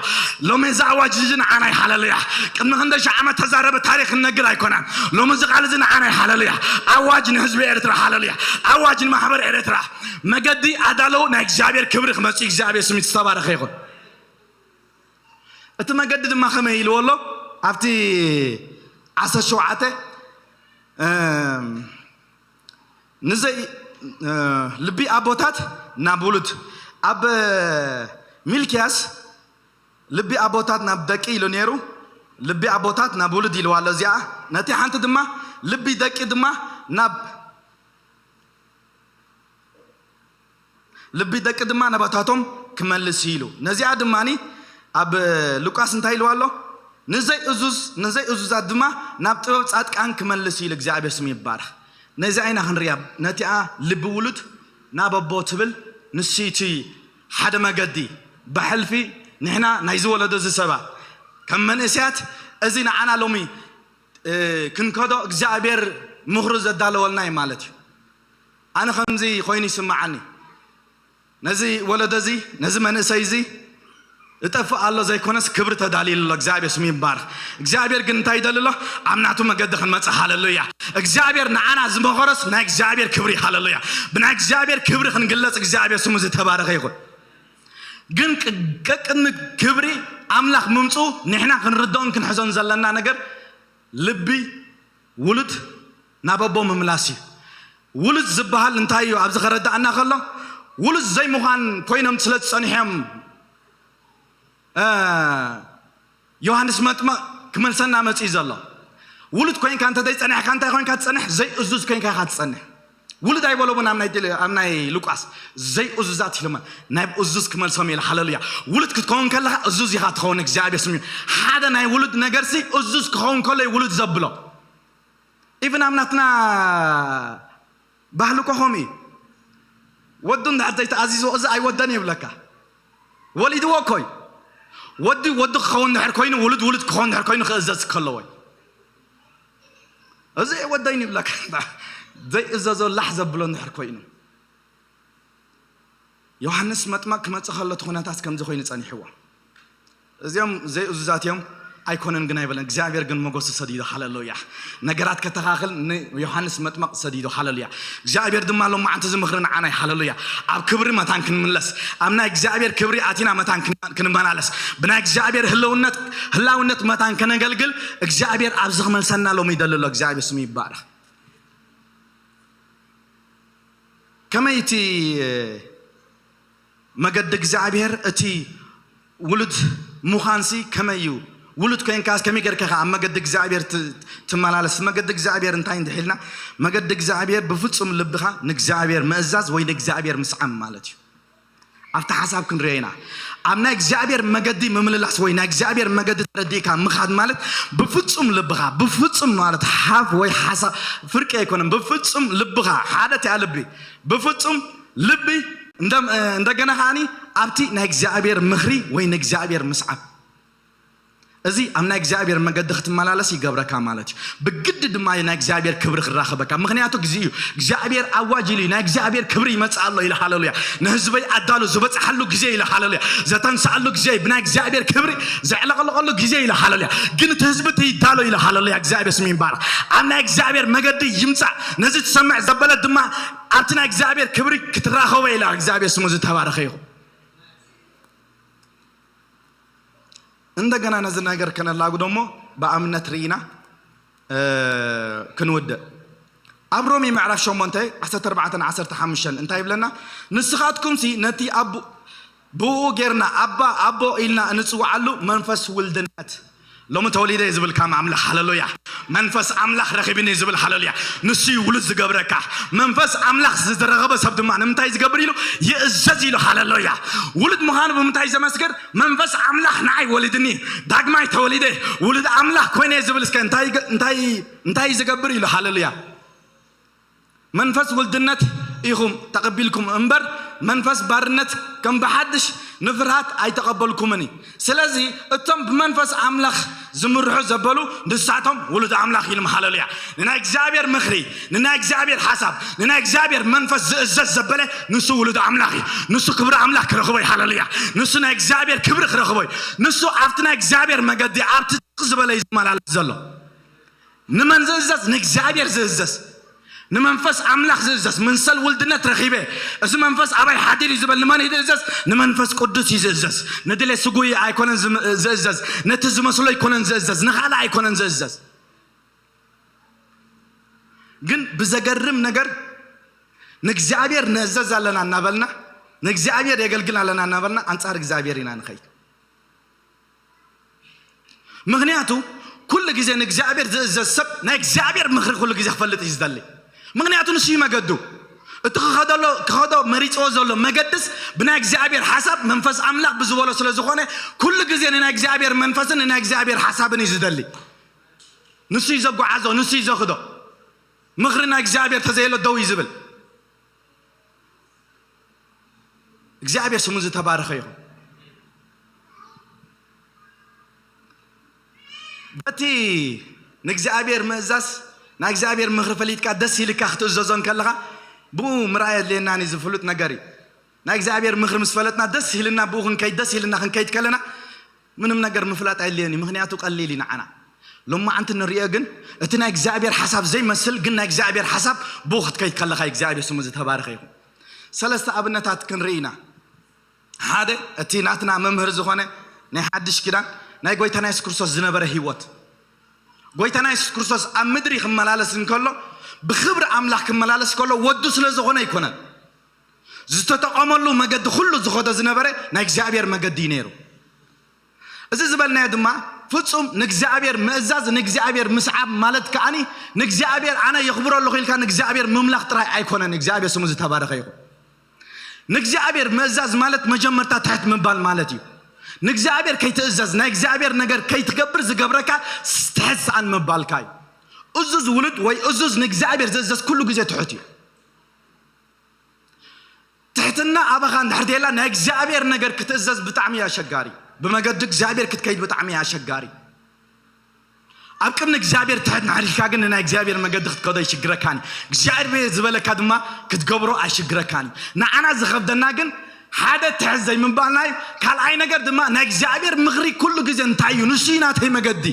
ሎሚ እዚ ኣዋጅ እዚ ንዓና እዩ። ሃሌሉያ። ቅድሚ ክንደይ ሺሕ ዓመት ተዛረበ ታሪኽ ክንነግር ኣይኮነን። ሎሚ እዚ ቃል እዚ ንዓና እዩ። ሃሌሉያ። ኣዋጅ ንህዝቢ ኤርትራ። ሃሌሉያ። ኣዋጅ ንማሕበር ኤርትራ። መገዲ ኣዳለዉ ናይ እግዚኣብሔር ክብሪ ክመጽእ እዩ። እግዚኣብሔር ስሙ ዝተባረኸ ይኹን። እቲ መገዲ ድማ ከመይ ኢልዎ ኣሎ ኣብቲ ዓሰርተ ሸውዓተ? እም፣ ንዘይ እ፣ ልቢ ኣቦታት ናብ ውሉድ። ኣብ ሚልክያስ ልቢ ኣቦታት ናብ ደቂ ኢሉ ነይሩ። ልቢ ኣቦታት ናብ ውሉድ ኢልዋ ኣሎ። እዚኣ ነቲ ሓንቲ ድማ ልቢ ደቂ ድማ ናብ ልቢ ደቂ ድማ ናባታቶም ክመልስ ኢሉ። ነዚኣ ድማኒ ኣብ ሉቃስ እንታይ ኢልዋ ኣሎ? ንዘይ እዙዝ ንዘይ እዙዛት ድማ ናብ ጥበብ ጻድቃን ክመልስ ኢሉ። እግዚኣብሔር ስሙ ይባረኽ። ነዚኣ ኢና ክንሪኣ። ነቲኣ ልቢ ውሉድ ናብ ኣቦ ትብል ንስይቲ ሓደ መገዲ ብሕልፊ ንሕና ናይዚ ወለዶ እዚ ሰባት ከም መንእሰያት እዚ ንዓና ሎሚ እ፣ ክንከዶ እግዚኣብሔር ምኽሩ ዘዳለወልና እዩ ማለት እዩ። ኣነ ከምዚ ኮይኑ ይስምዓኒ። ነዚ ወለዶ እዚ፣ ነዚ መንእሰይ እዚ እጠፍእ ኣሎ ዘይኮነስ ክብሪ ተዳልዩ ኣሎ። እግዚኣብሔር ስሙ ይባረኽ። እግዚኣብሔር ግን እንታይ ይደሊ ኣሎ? ኣብ ናቱ መገዲ ክንመጽእ። ሃለሉያ። እግዚኣብሔር ንዓና ዝመኸረስ ናይ እግዚኣብሔር ክብሪ። ሃለሉያ። ብናይ እግዚኣብሔር ክብሪ ክንግለጽ እግዚኣብሔር ስሙ ዝተባረኸ ይኹን። ግን ቅ-፣ ቀቅድሚ ክብሪ ኣምላኽ ምምጽኡ ንሕና ክንርድኦን ክንሕዞን ዘለና ነገር ልቢ ውሉድ ናብ ኣቦ ምምላስ እዩ። ውሉድ ዝበሃል እንታይ እዩ? ኣብዚ ከረዳእና ከሎ ውሉድ ዘይምዃን ኮይኖም ስለ ዝጸንሑ እዮም፣ እ፣ ዮሃንስ መጥምቕ ክመልሰና መጺኡ ዘሎ። ውሉድ ኮይንካ እንተ ዘይጸኒሕካ እንታይ ኮይንካ ትጸንሕ? ዘይእዙዝ ኮይንካ ኢኻ ትጸንሕ። ውሉድ ኣይበሎምን ኣብ ናይ፣ ኣብ ናይ ሉቃስ። ዘይእዙዛት ኢሎማ። ናብ እዙዝ ክመልሶም ኢለ። ሃለሉያ። ውሉድ ክትከውን ከለኻ እዙዝ ኢኻ ትኸውን። እግዚኣብሔር ስም እዩ። ሓደ ናይ ውሉድ ነገርሲ እዙዝ ክኸውን ከሎ እዩ ውሉድ ዘብሎ። ኢቭን ኣብ ናትና ባህሊ እኮ ከምኡ እዩ። ወዱ እንድሕር ዘይተኣዚዝዎ እዚ ኣይወደን ይብለካ። ወሊድዎ እኮ እዩ። ወዲ ወዲ ክኸውን እንድሕር ኮይኑ፣ ውሉድ ውሉድ ክኸውን እንድሕር ኮይኑ ክእዘዝ ከለዎ እዩ። እዚ ኣይወደይን ይብለካ። ዘይእዘዞ ላሕ ዘብሎ እንድሕር ኮይኑ። ዮሃንስ መጥመቕ ክመጽእ ከሎ እቲ ኩነታት ከምዚ ኮይኑ ጸኒሕዎ። እዚኦም ዘይእዙዛት እዮም፣ ኣይኮነን ግን ኣይበለን። እግዚኣብሔር ግን ሞገሱ ሰዲዱ። ሃለሉያ። ነገራት ከተኻኽል ንዮሃንስ መጥመቕ ሰዲዱ። ሃለሉያ። እግዚኣብሔር ድማ ሎማዓንቲ እዚ ምኽሪ ንዓና እዩ። ሃለሉያ። ኣብ ክብሪ መታን ክንምለስ፣ ኣብ ናይ እግዚኣብሔር ክብሪ ኣቲና መታን ክን-፣ ክንመላለስ፣ ብናይ እግዚኣብሔር ህልውነት፣ ህላውነት መታን ከነገልግል እግዚኣብሔር ኣብዚ ክመልሰና ሎሚ ይደሊ ኣሎ። እግዚኣብሔር ስሙ ይባረኽ። ከመይ እቲ መገዲ እግዚኣብሔር፣ እቲ ውሉድ ምዃንሲ ከመይ እዩ? ውሉድ ኮይንካስ ከመይ ጌርካ ኢኻ ኣብ መገዲ እግዚኣብሔር ት-፣ ትመላለስ? መገዲ እግዚኣብሔር እንታይ እንድሕልና? መገዲ እግዚኣብሔር ብፍጹም ልብኻ ንእግዚኣብሔር ምእዛዝ ወይ ንእግዚኣብሔር ምስዓም ማለት እዩ። ኣብቲ ሓሳብ ክንሪኦ ኢና። ኣብ ናይ እግዚኣብሔር መገዲ ምምልላስ ወይ ናይ እግዚኣብሔር መገዲ ተረዲእካ ምኻድ ማለት ብፍጹም ልብኻ፣ ብፍጹም ማለት ሓፍ ወይ ሓሳብ ፍርቂ ኣይኮነን። ብፍጹም ልብኻ፣ ሓደ እቲኣ ልቢ፣ ብፍጹም ልቢ፣ እንደ-፣ እንደገና ከዓኒ ኣብቲ ናይ እግዚኣብሔር ምኽሪ ወይ ንእግዚኣብሔር ምስዓብ። እዚ ኣብ ናይ እግዚኣብሔር መገዲ ክትመላለስ ይገብረካ ማለት እዩ። ብግዲ ድማ ናይ እግዚኣብሔር ክብሪ ክራኸበካ። ምኽንያቱ ግዜ እዩ። እግዚኣብሔር ኣዋጅ ኢሉ እዩ። ናይ እግዚኣብሔር ክብሪ ይመጽእ ኣሎ ኢለ። ሃለሉያ። ንህዝበይ ኣዳሉ ዝበጽሓሉ ግዜ ኢለ። ሃለሉያ። ዘተንስኣሉ ግዜ እዩ። ብናይ እግዚኣብሔር ክብሪ ዘዕለቕለቐሉ ግዜ ኢለ። ሃለሉያ። ግን እቲ ህዝቢ እቲ ይዳሎ ኢለ። ሃለሉያ። እግዚኣብሔር ስም ይባረኽ። ኣብ ናይ እግዚኣብሔር መገዲ ይምጻእ። ነዚ ትሰምዕ ዘበለት ድማ ኣብቲ ናይ እግዚኣብሔር ክብሪ ክትራኸቦ ኢላ። እግዚኣብሔር ስሙ ዝተባረኸ ይኹን። እንደገና ነዚ ነገር ከነላግዶ እሞ ብኣብነት ርኢና፣ እ፣ ክንውድእ። ኣብ ሮሜ ምዕራፍ ሸሞንተ፣ ዓሰርተ ኣርባዕተ ዓሰርተ ሓሙሽተ እንታይ ይብለና? ንስኻትኩምሲ ነቲ ኣቡ-፣ ብኡ ጌርና ኣባ፣ ኣቦ ኢልና እንጽውዓሉ መንፈስ ውልድነት። ሎሚ ተወሊደ እየ ዝብል ካም ኣምላኽ፣ ሃለሉያ። መንፈስ ኣምላኽ ረኺብኒ ዝብል፣ ሃለሉያ። ንሱ እዩ ውሉድ ዝገብረካ። መንፈስ ኣምላኽ ዝረኸበ ሰብ ድማ ንምንታይ ዝገብር ኢሉ? ይእዘዝ ኢሉ፣ ሃለሉያ። ውሉድ ምዃኑ ብምንታይ ዘመስክር? መንፈስ ኣምላኽ ንዓይ ወሊድኒ፣ ዳግማይ ተወሊደ፣ ውሉድ ኣምላኽ ኮይነ ዝብል እስከ እንታይ ይገ-፣ እንታይ፣ እንታይ ዝገብር ኢሉ? ሃለሉያ። መንፈስ ውልድነት ኢኹም ተቐቢልኩም እምበር፣ መንፈስ ባርነት ከም ብሓድሽ ንፍርሃት ኣይተቐበልኩምን እዩ። ስለዚ እቶም ብመንፈስ ኣምላኽ ዝምርሑ ዘበሉ ንሳቶም ውሉድ ኣምላኽ ኢሎም። ሃለሉያ። ንናይ እግዚኣብሔር ምኽሪ፣ ንናይ እግዚኣብሔር ሓሳብ፣ ንናይ እግዚኣብሔር መንፈስ ዝእዘዝ ዘበለ ንሱ ውሉድ ኣምላኽ እዩ። ንሱ ክብሪ ኣምላኽ ክረኽቦ እዩ። ሃለሉያ። ንሱ ናይ እግዚኣብሔር ክብሪ ክረኽቦ እዩ። ንሱ ኣብቲ ናይ እግዚኣብሔር መገዲ፣ ኣብቲ ጽድቕ ዝበለ እዩ ዝመላለስ ዘሎ። ንመን ዝእዘዝ? ንእግዚኣብሔር ዝእዘዝ። ንመንፈስ ኣምላኽ ዝእዘዝ፣ ምንሰል ውልድነት ረኺበ፣ እዚ መንፈስ ኣባይ ሓዲር እዩ ዝበል ንመን እዩ ዝእዘዝ? ንመንፈስ ቅዱስ እዩ ዝእዘዝ። ንድሌት ስጉይ ኣይኮነን ዝም-፣ ዝእዘዝ፣ ነቲ ዝመስሎ ኣይኮነን ዝእዘዝ፣ ንኻልእ ኣይኮነን ዝእዘዝ። ግን ብዘገርም ነገር ንእግዚኣብሔር ንእዘዝ ኣለና እናበልና፣ ንእግዚኣብሔር የገልግል ኣለና እናበልና ኣንጻር እግዚኣብሔር ኢና ንኸይድ። ምኽንያቱ ኩሉ ግዜ ንእግዚኣብሔር ዝእዘዝ ሰብ ናይ እግዚኣብሔር ምኽሪ ኩሉ ግዜ ክፈልጥ እዩ ዝደሊ። ምኽንያቱ ንሱ እዩ መገዱ። እቲ ክኸደሎ፣ ክኸዶ መሪፅዎ ዘሎ መገድስ ብናይ እግዚኣብሔር ሓሳብ መንፈስ ኣምላኽ ብዝበሎ ስለ ዝኾነ ኩሉ ግዜ ንናይ እግዚኣብሔር መንፈስን ንናይ እግዚኣብሔር ሓሳብን እዩ ዝደሊ። ንሱ እዩ ዘጓዓዞ፣ ንሱ እዩ ዘኽዶ። ምኽሪ ናይ እግዚኣብሔር ተዘየሎ ደው እዩ ዝብል። እግዚኣብሔር ስሙ ዝተባረኸ ይኹን። በቲ ንእግዚኣብሔር ምእዛዝ፣ ናይ እግዚኣብሔር ምኽሪ ፈሊጥካ ደስ ኢልካ ክትእዘዞ እንከለኻ፣ ብኡ ምርኣይ ኣድልየናን እዩ፣ ዝፍሉጥ ነገር እዩ። ናይ እግዚኣብሔር ምኽሪ ምስ ፈለጥና ደስ ኢልና ብኡ ክንከይድ፣ ደስ ኢልና ክንከይድ ከለና ምንም ነገር ምፍላጥ ኣየድልየን እዩ፣ ምኽንያቱ ቀሊል እዩ ንዓና። ሎማዓንቲ ንሪኦ ግን እቲ ናይ እግዚኣብሔር ሓሳብ ዘይመስል ግን ናይ እግዚኣብሔር ሓሳብ ብኡ ክትከይድ ከለኻ እዩ። እግዚኣብሔር ስሙ ዝተባረኸ ይኹን። ሰለስተ ኣብነታት ክንርኢ ኢና። ሓደ፣ እቲ ናትና መምህር ዝኾነ ናይ ሓድሽ ኪዳን ናይ ጎይታና የሱስ ክርስቶስ ዝነበረ ህይወት። ጎይታና የሱስ ክርስቶስ ኣብ ምድሪ ክመላለስ እንከሎ፣ ብኽብሪ ኣምላኽ ክመላለስ ከሎ ወዱ ስለ ዝኾነ ኣይኮነን። ዝተጠቐመሉ መገዲ ኩሉ ዝኸዶ ዝነበረ ናይ እግዚኣብሔር መገዲ እዩ ነይሩ። እዚ ዝበልናዮ ድማ ፍጹም ንእግዚኣብሔር ምእዛዝ፣ ንእግዚኣብሔር ምስዓብ ማለት ከኣኒ ንእግዚኣብሔር ኣነ የኽብሮ ኣለኹ ኢልካ ንእግዚኣብሔር ምምላኽ ጥራይ ኣይኮነን። እግዚኣብሔር ስሙ ዝተባረኸ ይኹን። ንእግዚኣብሔር ምእዛዝ ማለት መጀመርታ ትሕት ምባል ማለት እዩ። ንእግዚኣብሔር ከይትእዘዝ፣ ናይ እግዚኣብሔር ነገር ከይትገብር ዝገብረካ ትሕት ሰኣን ምባልካ እዩ። እዙዝ ውሉድ ወይ እዙዝ ንእግዚኣብሔር ዝእዘዝ ኩሉ ግዜ ትሑት እዩ። ትሕትና ኣባኻ እንድሕር ተየላ ናይ እግዚኣብሔር ነገር ክትእዘዝ ብጣዕሚ እዩ ኣሸጋሪ። ብመገዲ እግዚኣብሔር ክትከይድ ብጣዕሚ እዩ ኣሸጋሪ። ኣብ ቅድሚ እግዚኣብሔር ትሕት እንድሕር ኢልካ ግን ንናይ እግዚኣብሔር መገዲ ክትከዶ ኣይሽግረካን እዩ። እግዚኣብሔር ዝበለካ ድማ ክትገብሮ ኣይሽግረካን እዩ። ንዓና ዝኸብደና ግን ሓደ ትሕት ዘይምባልና እዩ። ካልኣይ ነገር ድማ ናይ እግዚኣብሔር ምኽሪ ኩሉ ግዜ እንታይ እዩ? ንሱ እዩ ናተይ መገዲ፣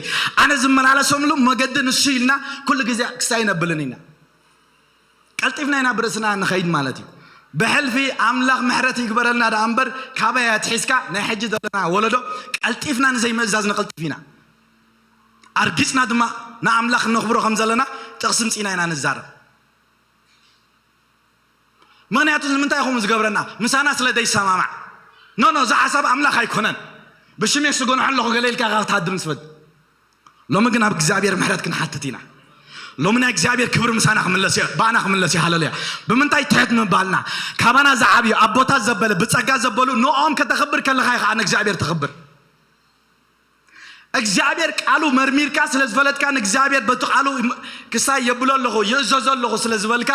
ኣነ ዝመላለሰሉ መገዲ ንሱ ኢልና ኩሉ ግዜ ክሳይ ነብልን ኢና። ቀልጢፍና ኢና ብርእስና ንኸይድ ማለት እዩ። ብሕልፊ ኣምላኽ ምሕረት ይግበረልና ደኣ እምበር ካበይ ኣትሒዝካ ናይ ሕጂ ዘለና ወለዶ ቀልጢፍና ንዘይምእዛዝ ንቐልጥፍ ኢና። ኣርጊጽና ድማ ንኣምላኽ ነኽብሮ ከም ዘለና ጥቕሲ ምጺና ኢና ንዛረብ። ምኽንያቱ ንምንታይ ኢኹም ዝገብረና? ምሳና ስለ ዘይሰማማዕ። ኖ፣ ኖ፣ እዚ ሓሳብ ኣምላኽ ኣይኮነን። ብሽም የሱ ጎንሖ ኣለኹ ገለ ኢልካ ኢኻ ክትሃድም ዝፈድ። ሎሚ ግን ኣብ እግዚኣብሔር ምሕረት ክንሓትት ኢና። ሎሚ ናይ እግዚኣብሔር ክብሪ ምሳና ክምለስ እዩ፣ ብኣና ክምለስ እዩ። ሃለሉያ። ብምንታይ ትሕት ምባልና? ካባና ዝዓብዩ ኣቦታት ዘበለ፣ ብጸጋ ዘበሉ፣ ንኦም ከተኽብር ከለኻ ኢኻ ንእግዚኣብሔር ተኽብር። እግዚኣብሔር ቃሉ መርሚርካ ስለ ዝፈለጥካ ንእግዚኣብሔር በቲ ቃሉ ክሳይ የብሎ ኣለኹ፣ ይእዘዞ ኣለኹ ስለ ዝበልካ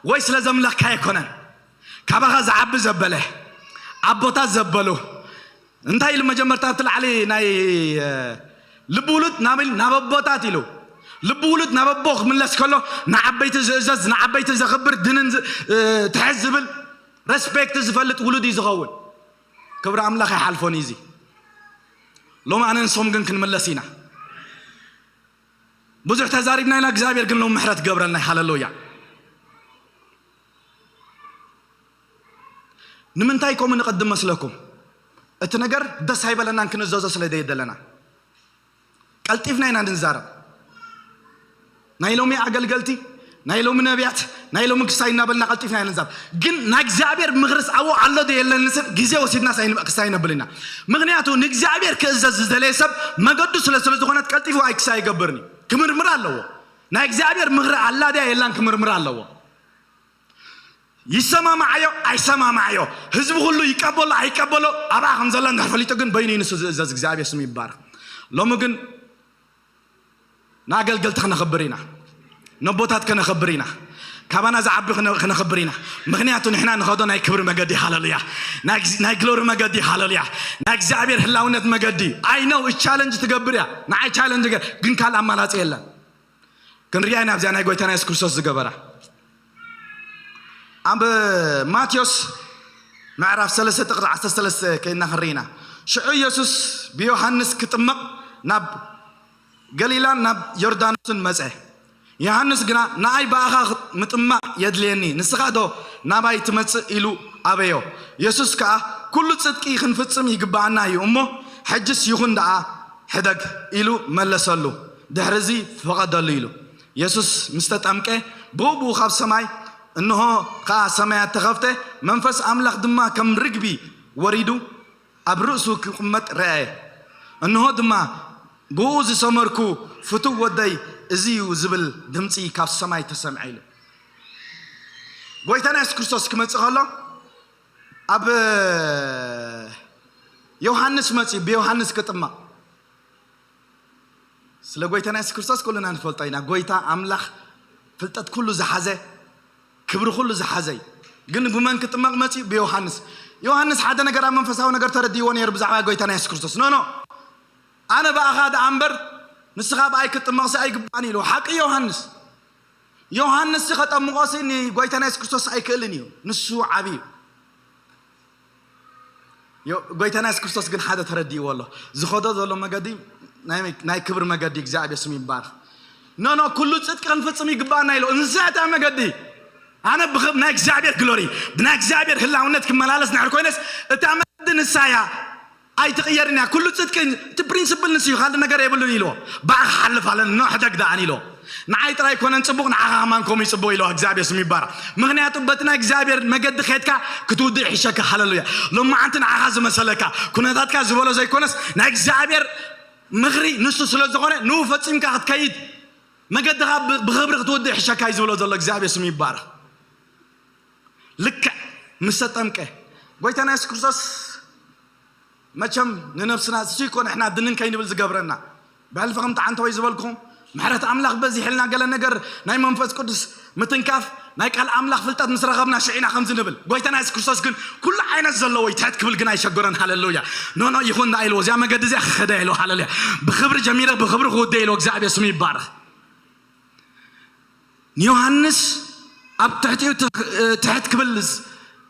ወይ ስለ ዘምለኽካ ኣይኮነን። ካባኻ ዝዓቢ ዘበለ፣ ኣቦታት ዘበሉ፣ እንታይ ኢሉ መጀመርታ ኣብቲ ላዕሊ ናይ፣ እ፣ ልቢ ውሉድ ናብ ኢል-፣ ናብ ኣቦታት ኢሉ። ልቢ ውሉድ ናብ ኣቦ ክምለስ ከሎ ንዓበይቲ ዝእዘዝ፣ ንዓበይቲ ዘኽብር፣ ድንን ዝ-፣ እ፣ ትሕት ዝብል፣ ረስፔክት ዝፈልጥ ውሉድ እዩ ዝኸውን። ክብሪ ኣምላኽ ኣይሓልፎን እዩ እዚ። ሎሚ ኣነ ንስኹም ግን ክንምለስ ኢና። ብዙሕ ተዛሪብና ኢና፣ እግዚኣብሔር ግን ሎም ምሕረት ገብረልና። ሃለሉያ። ንምንታይ ከምኡ ንቐድም መስለኩም? እቲ ነገር ደስ ኣይበለናን ክንእዘዞ ስለ ደየደለና። ቀልጢፍና ኢና ንዛረብ። ናይ ሎሚ ኣገልገልቲ፣ ናይ ሎሚ ነቢያት፣ ናይ ሎሚ ክሳይ እናበልና ቀልጢፍና ኢና ንዛረብ። ግን ናይ እግዚኣብሔር ምኽርስ ኣብኡ ኣሎ ዶ የለን ንስብ ግዜ ወሲድናስ ኣይን-፣ ክሳይ ነብል ኢና። ምኽንያቱ ንእግዚኣብሔር ክእዘዝ ዝደለየ ሰብ መገዱ ስለ፣ ስለ ዝኾነት ቀልጢፉ ኣይ ክሳይ ይገብርኒ። ክምርምር ኣለዎ። ናይ እግዚኣብሔር ምኽሪ ኣላ ድያ የላን ክምርምር ኣለዎ። ይሰማማዓዮ ኣይሰማማዓዮ፣ ህዝቢ ኩሉ ይቀበሎ ኣይቀበሎ ኣብኣ ከም ዘላ እንድሕር ፈሊጡ ግን በይኑ እዩ ንሱ ዝእዘዝ። እግዚኣብሔር ስሙ ይባረኽ። ሎሚ ግን ንኣገልገልቲ ከነኽብር ኢና፣ ነቦታት ከነኽብር ኢና፣ ካባና ዝዓቢ ከነ-፣ ከነኽብር ኢና። ምኽንያቱ ንሕና ንኸዶ ናይ ክብሪ መገዲ፣ ሃለሉያ፣ ናይ ግዚ-፣ ናይ ግሎሪ መገዲ፣ ሃለሉያ፣ ናይ እግዚኣብሔር ህላውነት መገዲ። ኣይ ነው ቻለንጅ ትገብር እያ፣ ንዓይ ቻለንጅ ገ-፣ ግን ካልእ ኣማራጺ የለን። ክንሪኣ ኢና ኣብዚኣ ናይ ጎይታና የሱስ ክርስቶስ ዝገበራ። ኣብ ማቴዎስ ምዕራፍ ሰለስተ ጥቕሲ ዓሰርተ ሰለስተ ከይድና ክንርኢ ኢና። ሽዑ ኢየሱስ ብዮሃንስ ክጥመቕ ናብ ገሊላን ናብ ዮርዳኖስን መጸ። ዮሃንስ ግና፣ "ንኣይ ብኣኻ ምጥማቕ የድልየኒ፣ ንስኻዶ ናባይ ትመጽእ?" ኢሉ ኣበዮ። የሱስ ከኣ፣ "ኩሉ ጽድቂ ክንፍጽም ይግብኣና እዩ እሞ፣ ሕጅስ ይኹን ደኣ ሕደግ" ኢሉ መለሰሉ። ድሕርዚ ፈቐደሉ ኢሉ። የሱስ ምስ ተጠምቀ፣ ብኡ ብኡ ካብ ሰማይ፣ እንሆ ከኣ ሰማያት ተኸፍተ፣ መንፈስ ኣምላኽ ድማ ከም ርግቢ ወሪዱ ኣብ ርእሱ ክቕመጥ ረኣየ። እንሆ ድማ፣ "ብኡ ዝሰመርኩ ፍቱው ወደይ እዚ እዩ" ዝብል ድምጺ ካብ ሰማይ ተሰምዐ ኢሉ። ጎይታና የሱስ ክርስቶስ ክመጽእ ከሎ፣ ኣብ ዮሃንስ መጺኡ፣ ብዮሃንስ ክጥመቕ። ስለ ጎይታና የሱስ ክርስቶስ ኩልና ንፈልጦ ኢና። ጎይታ ኣምላኽ፣ ፍልጠት ኩሉ ዝሓዘ፣ ክብሪ ኩሉ ዝሓዘ እዩ። ግን ብመን ክጥመቕ መጺኡ? ብዮሃንስ። ዮሃንስ ሓደ ነገር ኣብ መንፈሳዊ ነገር ተረዲእዎ ነይሩ ብዛዕባ ጎይታና የሱስ ክርስቶስ። ኖ፣ ኖ፣ "ኣነ ብኣኻ ደኣ እምበር፣ ንስኻ ብኣይ ክትጥመቕሲ ኣይግባእን" ኢሉ። ሓቂ ዮሃንስ። ዮሃንስ ከጠምቖሲ ንጎይታና የሱስ ክርስቶስ ኣይክእልን እዩ። ንሱ ዓቢ እዩ። ዮ-፣ ጎይታና የሱስ ክርስቶስ ግን ሓደ ተረዲእዎ ኣሎ። ዝኸዶ ዘሎ መገዲ ናይ፣ ናይ ክብሪ መገዲ፣ እግዚኣብሔር ስሙ ይባረኽ። "ኖ፣ ኖ፣ ኩሉ ጽድቂ ክንፍጽም ይግባኣና" ኢሎ። እንዛ እታ መገዲ፣ ኣነ ብኽ-፣ ናይ እግዚኣብሔር ግሎሪ፣ ብናይ እግዚኣብሔር ህላውነት ክመላለስ ንሕር ኮይነስ፣ እታ መገዲ ንሳ እያ፣ ኣይትቕየርን እያ። ኩሉ ጽድቂ፣ እቲ ፕሪንስፕል ንሱ እዩ፣ ካልእ ነገር የብሉን ኢልዎ። "ብኣኻ ክሓልፍ ኣለኒ፣ ኖ፣ ሕደግ ደኣን" ኢልዎ። "ንዓይ ጥራይ ኣይኮነን ጽቡቕ፣ ንዓኻ ከማን ከምኡ እዩ ጽቡቕ" ኢልዎ። እግዚኣብሔር ስሙ ይባረኽ። ምኽንያቱ በቲ ናይ እግዚኣብሔር መገዲ ኬድካ ክትውድእ ይሕሸካ። ሃለሉያ። ሎማዓንቲ ንዓኻ ዝመሰለካ፣ ኩነታትካ ዝበሎ ዘይኮነስ፣ ናይ እግዚኣብሔር ምኽሪ ንሱ ስለ ዝኾነ፣ ንኡ ፈጺምካ ክትከይድ፣ መገድኻ ብ-፣ ብኽብሪ ክትውድእ ይሕሸካ እዩ ዝብሎ ዘሎ። እግዚኣብሔር ስሙ ይባረኽ። ልክዕ ምስ ተጠምቀ፣ ጎይታና የሱስ ክርስቶስ መቸም ንነብስና እሱ ይኮን ንሕና ድንን ከይንብል ዝገብረና። ብሕልፊ ከምቲ ዓንተወይ ዝበልኩም፣ ምሕረት ኣምላኽ በዚሕልና፣ ገለ ነገር ናይ መንፈስ ቅዱስ ምትንካፍ፣ ናይ ቃል ኣምላኽ ፍልጠት ምስ ረኸብና ሽዒና ከምዚ ንብል። ጎይታና የሱስ ክርስቶስ ግን ኩሉ ዓይነት ዘለዎ እዩ፣ ትሕት ክብል ግን ኣይሸገሮን። ሃለሉያ። ኖ፣ ኖ፣ ይኹን ደኣ ኢልዎ፣ እዚኣ መገዲ እዚኣ ክኸዳ ኢልዎ። ሃለሉያ። ብኽብሪ ጀሚረ ብኽብሪ ክውደ ኢልዎ። እግዚኣብሔር ስሙ ይባረኽ። ንዮሃንስ ኣብ ትሕቲኡ ትኽ-፣ ትሕት ክብል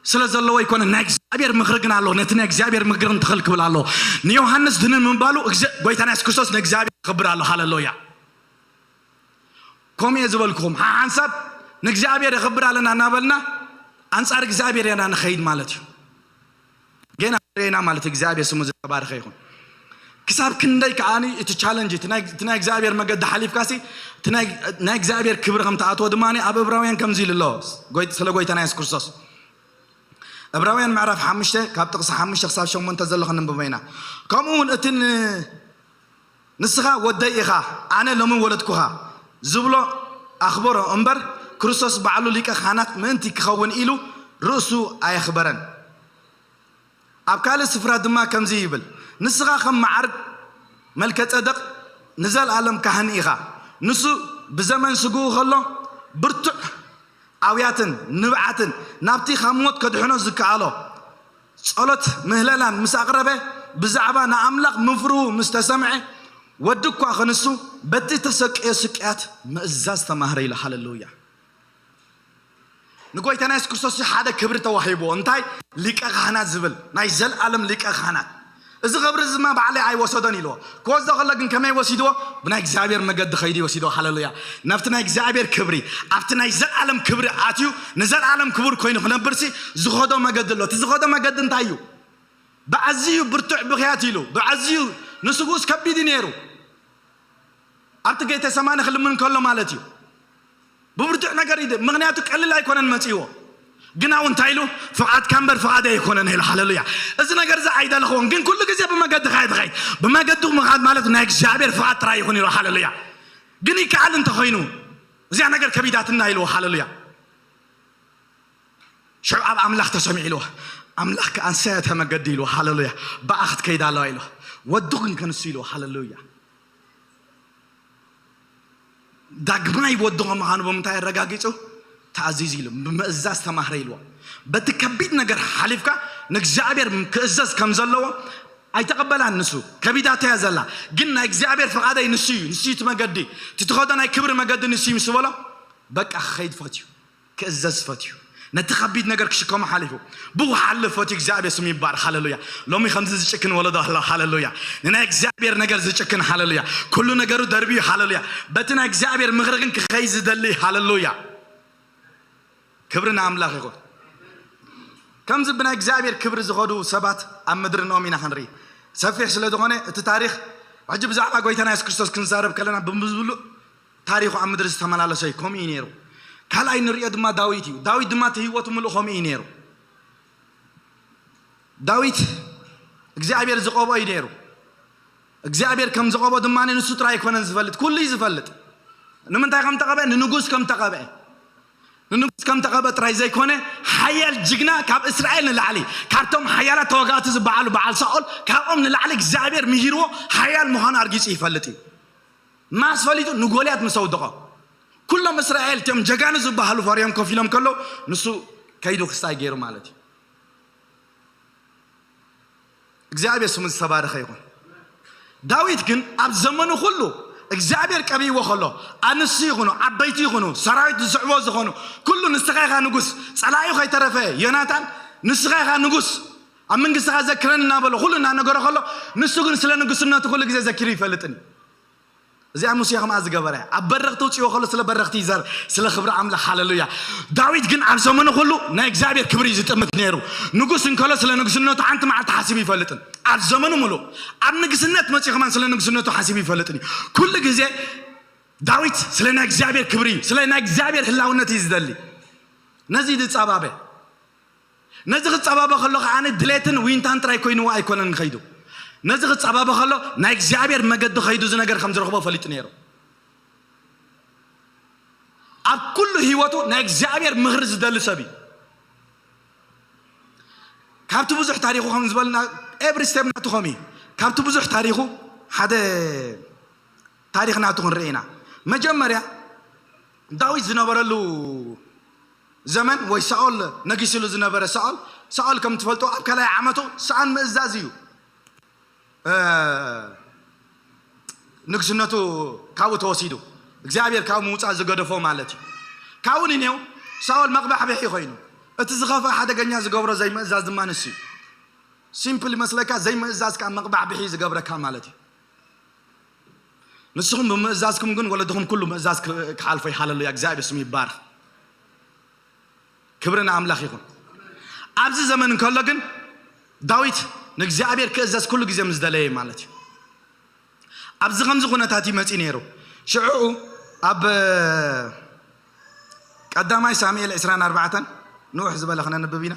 ስለ ዘለዎ ኣይኮነን፣ ናይ እግዚኣብሔር ምኽሪ ግን ኣለዎ። ነቲ ናይ እግዚኣብሔር ምኽሪ ግን ትኽል ክብል ኣለዎ። ንዮሃንስ ድንን ምባሉ፣ እግዘ-፣ ጎይታና የሱስ ክርስቶስ ንእግዚኣብሔር የኽብር ኣሎ። ሃለሉያ። ከምኡ እየ ዝበልኩኹም። ሓ-፣ ሓንሳብ ንእግዚኣብሔር የኽብር ኣለና እናበልና፣ ኣንጻር እግዚኣብሔር ኢና ንኸይድ ማለት እዩ። ጌና ሬና ማለት እግዚኣብሔር ስሙ ዝተባረኸ ይኹን። ክሳብ ክንደይ ከኣኒ እቲ ቻለንጅ፣ እቲ ናይ፣ እቲ ናይ እግዚኣብሔር መገዲ ሓሊፍካሲ፣ እቲ ናይ፣ ናይ እግዚኣብሔር ክብሪ ከም ትኣትዎ ድማ ኣብ ዕብራውያን ከምዚ ኢሉ ኣሎ። ጎይ-፣ ስለ ጎይታና የሱስ ክርስቶስ። ዕብራውያን ምዕራፍ ሓሙሽተ ካብ ጥቕሲ ሓሙሽተ ክሳብ ሸሞንተ ዘሎ ክንንብቦ ኢና። ከምኡ እውን እቲ ን-፣ "ንስኻ ወደይ ኢኻ፣ ኣነ ሎሚ ወለድኩኻ" ዝብሎ ኣኽበሮ እምበር፣ ክርስቶስ ባዕሉ ሊቀ ካህናት ምእንቲ ክኸውን ኢሉ ርእሱ ኣየኽበረን። ኣብ ካልእ ስፍራ ድማ ከምዚ ይብል፣ "ንስኻ ከም መዓርግ መልከ ጸደቕ ንዘለኣለም ካህን ኢኻ።" ንሱ ብዘመን ስግኡ ከሎ ብርቱዕ ኣውያትን ንብዓትን ናብቲ ካብ ሞት ከድሕኖ ዝከኣሎ ጸሎት ምህለላን ምስ ኣቕረበ፣ ብዛዕባ ንኣምላኽ ምፍርሁ ምስ ተሰምዐ፣ ወዲ እኳ ክንሱ በቲ ተሰቅዮ ስቅያት ምእዛዝ ተማህረ ኢሉ። ሃለሉያ። ንጎይታና የሱስ ክርስቶስ ሓደ ክብሪ ተዋሂብዎ። እንታይ? ሊቀ ካህናት ዝብል፣ ናይ ዘልኣለም ሊቀ ካህናት። እዚ ክብሪ እዚ ድማ ባዕለይ ኣይወሰዶን ኢልዎ። ክወስዶ ከሎ ግን ከመይ ወሲድዎ? ብናይ እግዚኣብሔር መገዲ ከይዱ ይወሲድዎ። ሃለሉያ። ናብቲ ናይ እግዚኣብሔር ክብሪ፣ ኣብቲ ናይ ዘልኣለም ክብሪ ኣትዩ፣ ንዘልኣለም ክቡር ኮይኑ ክነብርሲ ዝኸዶ መገዲ ኣሎ። እቲ ዝኸዶ መገዲ እንታይ እዩ? ብኣዝዩ ብርቱዕ ብኽያት ኢሉ፣ ብኣዝዩ ንስጉስ ከቢድ እዩ ነይሩ። ኣብቲ ጌተሰማኒ ክልምን ከሎ ማለት እዩ። ብብርቱዕ ነገር እዩ፣ ምኽንያቱ ቀሊል ኣይኮነን መጺእዎ። ግን ኣብኡ እንታይ ኢሉ? "ፍቓድካ እምበር ፍቓደይ ኣይኮነን" ኢሉ። ሃለሉያ። እዚ ነገር እዚ ኣይደለኽዎን፣ ግን ኩሉ ግዜ ብመገድኻ እየ ትኸይድ። ብመገዱ ምኻድ ማለት ናይ እግዚኣብሔር ፍቓድ ጥራይ ይኹን ኢሉ። ሃለሉያ። ግን ይከኣል እንተኾይኑ፣ እዚኣ ነገር ከቢዳትና ኢልዎ። ሃለሉያ። ሽዑ ኣብ ኣምላኽ ተሰሚዑ ኢልዎ። ኣምላኽ ከኣ "ኣንሰያ እታ መገዲ" ኢልዎ። ሃለሉያ። "ብኣ ክትከይድ ኣለዋ" ኢልዎ። ወዱ ግን ከንሱ ኢልዎ። ሃለሉያ። ዳግማይ ወዱ ምዃኑ ብምንታይ ኣረጋጊጹ? ተኣዚዙ ኢሉ። "ብምእዛዝ ተማህረ" ኢልዎ። በቲ ከቢድ ነገር ሓሊፍካ ንእግዚኣብሔር ክእዘዝ ከም ዘለዎ ኣይተቐበላን ንሱ። ከቢዳቶ እያ ዘላ። ግን ናይ እግዚኣብሔር ፍቓደይ ንሱ እዩ፣ ንሱ እዩ እቲ መገዲ። እቲ ትኸዶ ናይ ክብሪ መገዲ ንሱ እዩ ምስ በሎ፣ በቃ ክኸይድ ፈትዩ፣ ክእዘዝ ፈትዩ። ነቲ ከቢድ ነገር ክሽከሞ ሓሊፉ ብኡ ሓልፍ እቲ እግዚኣብሔር ስም ይባር። ሃለሉያ። ሎሚ ከምዚ ዝጭክን ወለዶ ኣሎ። ሃለሉያ። ንናይ እግዚኣብሔር ነገር ዝጭክን። ሃለሉያ። ኩሉ ነገሩ ደርብዩ። ሃለሉያ። በቲ ናይ እግዚኣብሔር ምኽሪ ግን ክኸይ ዝደሊ። ሃለሉያ። ክብሪ ንኣምላኽ ይኹን። ከምዚ ብናይ እግዚኣብሔር ክብሪ ዝኸዱ ሰባት ኣብ ምድሪ ንኦም ኢና ክንርኢ። ሰፊሕ ስለ ዝኾነ እቲ ታሪኽ፣ ሕጂ ብዛዕባ ጎይታና የሱስ ክርስቶስ ክንዛረብ ከለና ብምዝብሉ ታሪኹ ኣብ ምድሪ ዝተመላለሰ እዩ። ከምኡ እዩ ነይሩ። ካልኣይ ንሪኦ ድማ ዳዊት እዩ። ዳዊት ድማ እቲ ህይወቱ ምሉእ ከምኡ እዩ ነይሩ። ዳዊት እግዚኣብሔር ዝቐብኦ እዩ ነይሩ። እግዚኣብሔር ከም ዝቐብኦ ድማ ንሱ ጥራይ ኣይኮነን ዝፈልጥ፣ ኩሉ እዩ ዝፈልጥ። ንምንታይ ከም ተቐብአ፣ ንንጉስ ከም ተቐብአ። ንንጉስ ከም ተቐብአ ጥራይ ዘይኮነ፣ ሓያል ጅግና፣ ካብ እስራኤል ንላዕሊ ካብቶም ሓያላት ተዋጋእቲ ዝበዓሉ በዓል ሳኦል ካብኦም ንላዕሊ እግዚኣብሔር ምሂርዎ ሓያል ምዃኑ ኣርጊጹ ይፈልጥ እዩ። ማስ ፈሊጡ ንጎልያድ ምስ ኣውደቖ፣ ኩሎም እስራኤል እቲኦም ጀጋኑ ዝበሃሉ ፈርዮም ኮፍ ኢሎም ከለዉ፣ ንሱ ከይዱ ክስታይ ገይሩ ማለት እዩ። እግዚኣብሔር ስሙ ዝተባረኸ ይኹን። ዳዊት ግን ኣብ ዘመኑ ኩሉ እግዚኣብሔር ቀቢዎ ከሎ፣ ኣንስቲ ይኹኑ፣ ዓበይቲ ይኹኑ፣ ሰራዊት ዝስዕቦ ዝኾኑ፣ ኩሉ ንስኻ ኢኻ ንጉስ፣ ጸላኢኡ ከይተረፈ፣ ዮናታን ንስኻ ኢኻ ንጉስ፣ ኣብ መንግስትኻ ዘክረኒ እናበሎ ኩሉ እናነገሮ ከሎ፣ ንሱ ግን ስለ ንጉስነቱ ኩሉ ግዜ ዘኪሩ ይፈልጥን እዩ። እዚኣ ሙሴ ከምኣ ዝገበረ፣ ኣብ በረኽቲ ውፅዎ ከሎ ስለ በረኽቲ ይዘር፣ ስለ ክብሪ ኣምላኽ። ሃለሉያ። ዳዊት ግን ኣብ ዘመኑ ኩሉ ናይ እግዚኣብሔር ክብሪ እዩ ዝጥምት ነይሩ። ንጉስ እንከሎ ስለ ንጉስነቱ ሓንቲ መዓልቲ ሓሲቡ ይፈልጥን። ኣብ ዘመኑ ሙሉእ ኣብ ንግስነት መፂኡ ከማን ስለ ንጉስነቱ ሓሲቡ ይፈልጥን እዩ። ኩሉ ግዜ ዳዊት ስለ ናይ እግዚኣብሔር ክብሪ እዩ፣ ስለ ናይ እግዚኣብሔር ህላውነት እዩ ዝደሊ። ነዚ እዩ ዝጸባበ። ነዚ ክጸባበ ከሎ ከኣ ድሌትን ዊንታን ጥራይ ኮይንዎ ኣይኮነን ከይዱ። ነዚ ክጸባበ ከሎ ናይ እግዚኣብሔር መገዲ ከይዱ እዚ ነገር ከም ዝረኽቦ ፈሊጡ ነይሩ። ኣብ ኩሉ ህይወቱ ናይ እግዚኣብሔር ምኽሪ ዝደሊ ሰብ እዩ። ካብቲ ብዙሕ ታሪኹ ከም ዝበልና ኤቭሪ ስቴፕ ናቱ ከም እዩ። ካብቲ ብዙሕ ታሪኹ ሓደ ታሪኽ ናቱ ክንርኢ ኢና። መጀመርያ ዳዊት ዝነበረሉ ዘመን ወይ ሳኦል ነጊስሉ ዝነበረ ሳኦል፣ ሳኦል ከም ትፈልጦ ኣብ ካልኣይ ዓመቱ ሰኣን ምእዛዝ እዩ፣ እ፣ ንግስነቱ ካብኡ ተወሲዱ። እግዚኣብሔር ካብኡ ምውፃእ ዝገደፎ ማለት እዩ። ካብኡ ንኔው ሳኦል መቕባሕብሒ ኮይኑ፣ እቲ ዝኸፍአ ሓደገኛ ዝገብሮ ዘይምእዛዝ ድማ ንሱ እዩ። ሲምፕል ይመስለካ፣ ዘይምእዛዝ ከዓ መቕባሕብሒ ዝገብረካ ማለት እዩ። ንስኹም ብምእዛዝኩም ግን ወለድኹም ኩሉ ምእዛዝ ክ-፣ ክሓልፎ እዩ። ሃለሉያ፣ እግዚኣብሔር ስሙ ይባረኽ። ክብሪ ንኣምላኽ ይኹን። ኣብዚ ዘመን እንከሎ ግን ዳዊት ንእግዚኣብሔር ክእዘዝ ኩሉ ግዜ ምስ ደለየ ማለት እዩ። ኣብዚ ከምዚ ኩነታት እዩ መጺኡ ነይሩ። ሽዑ ኣብ ቀዳማይ ሳሙኤል ዕስራን ኣርባዕተን ንውሕ ዝበለ ክነንብብ ኢና።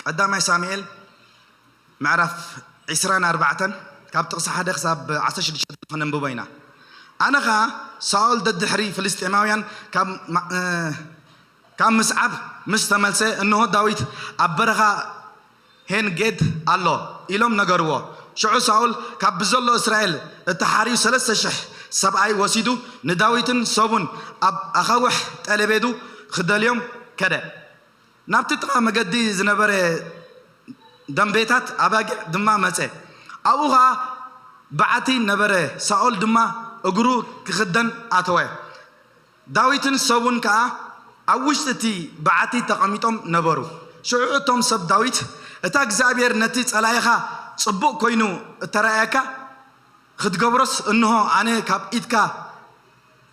ቀዳማይ ሳሙኤል ምዕራፍ ዕስራን ኣርባዕተን ካብ ጥቕሲ ሓደ ክሳብ ዓሰርተ ሽዱሽተ ክነንብቦ ኢና። ኣነ ኸኣ ሳኦል ደድሕሪ ፍልስጤማውያን ካብ ማ-፣ እ፣ ካብ ምስዓብ ምስ ተመልሰ፣ እንሆ ዳዊት ኣብ በረኻ ዔንጌዲ ኣሎ ኢሎም ነገርዎ። ሽዑ ሳኦል ካብ ብዘሎ እስራኤል እተሓርዩ ሰለስተ ሽሕ ሰብኣይ ወሲዱ ንዳዊትን ሰቡን ኣብ ኣኻውሕ ጠለቤዱ ክደልዮም ከደ። ናብቲ ጥቓ መገዲ ዝነበረ ደምቤታት ኣባጊዕ ድማ መጸ። ኣብኡ ኸኣ በዓቲ ነበረ፣ ሳኦል ድማ እግሩ ክኽደን ኣተወ። ዳዊትን ሰቡን ከኣ ኣብ ውሽጢ እቲ በዓቲ ተቐሚጦም ነበሩ። ሽዑ እቶም ሰብ ዳዊት፣ "እታ እግዚኣብሔር ነቲ ጸላኢኻ ጽቡቕ ኮይኑ እተራእየካ፣ ክትገብሮስ እንሆ ኣነ ካብ ኢድካ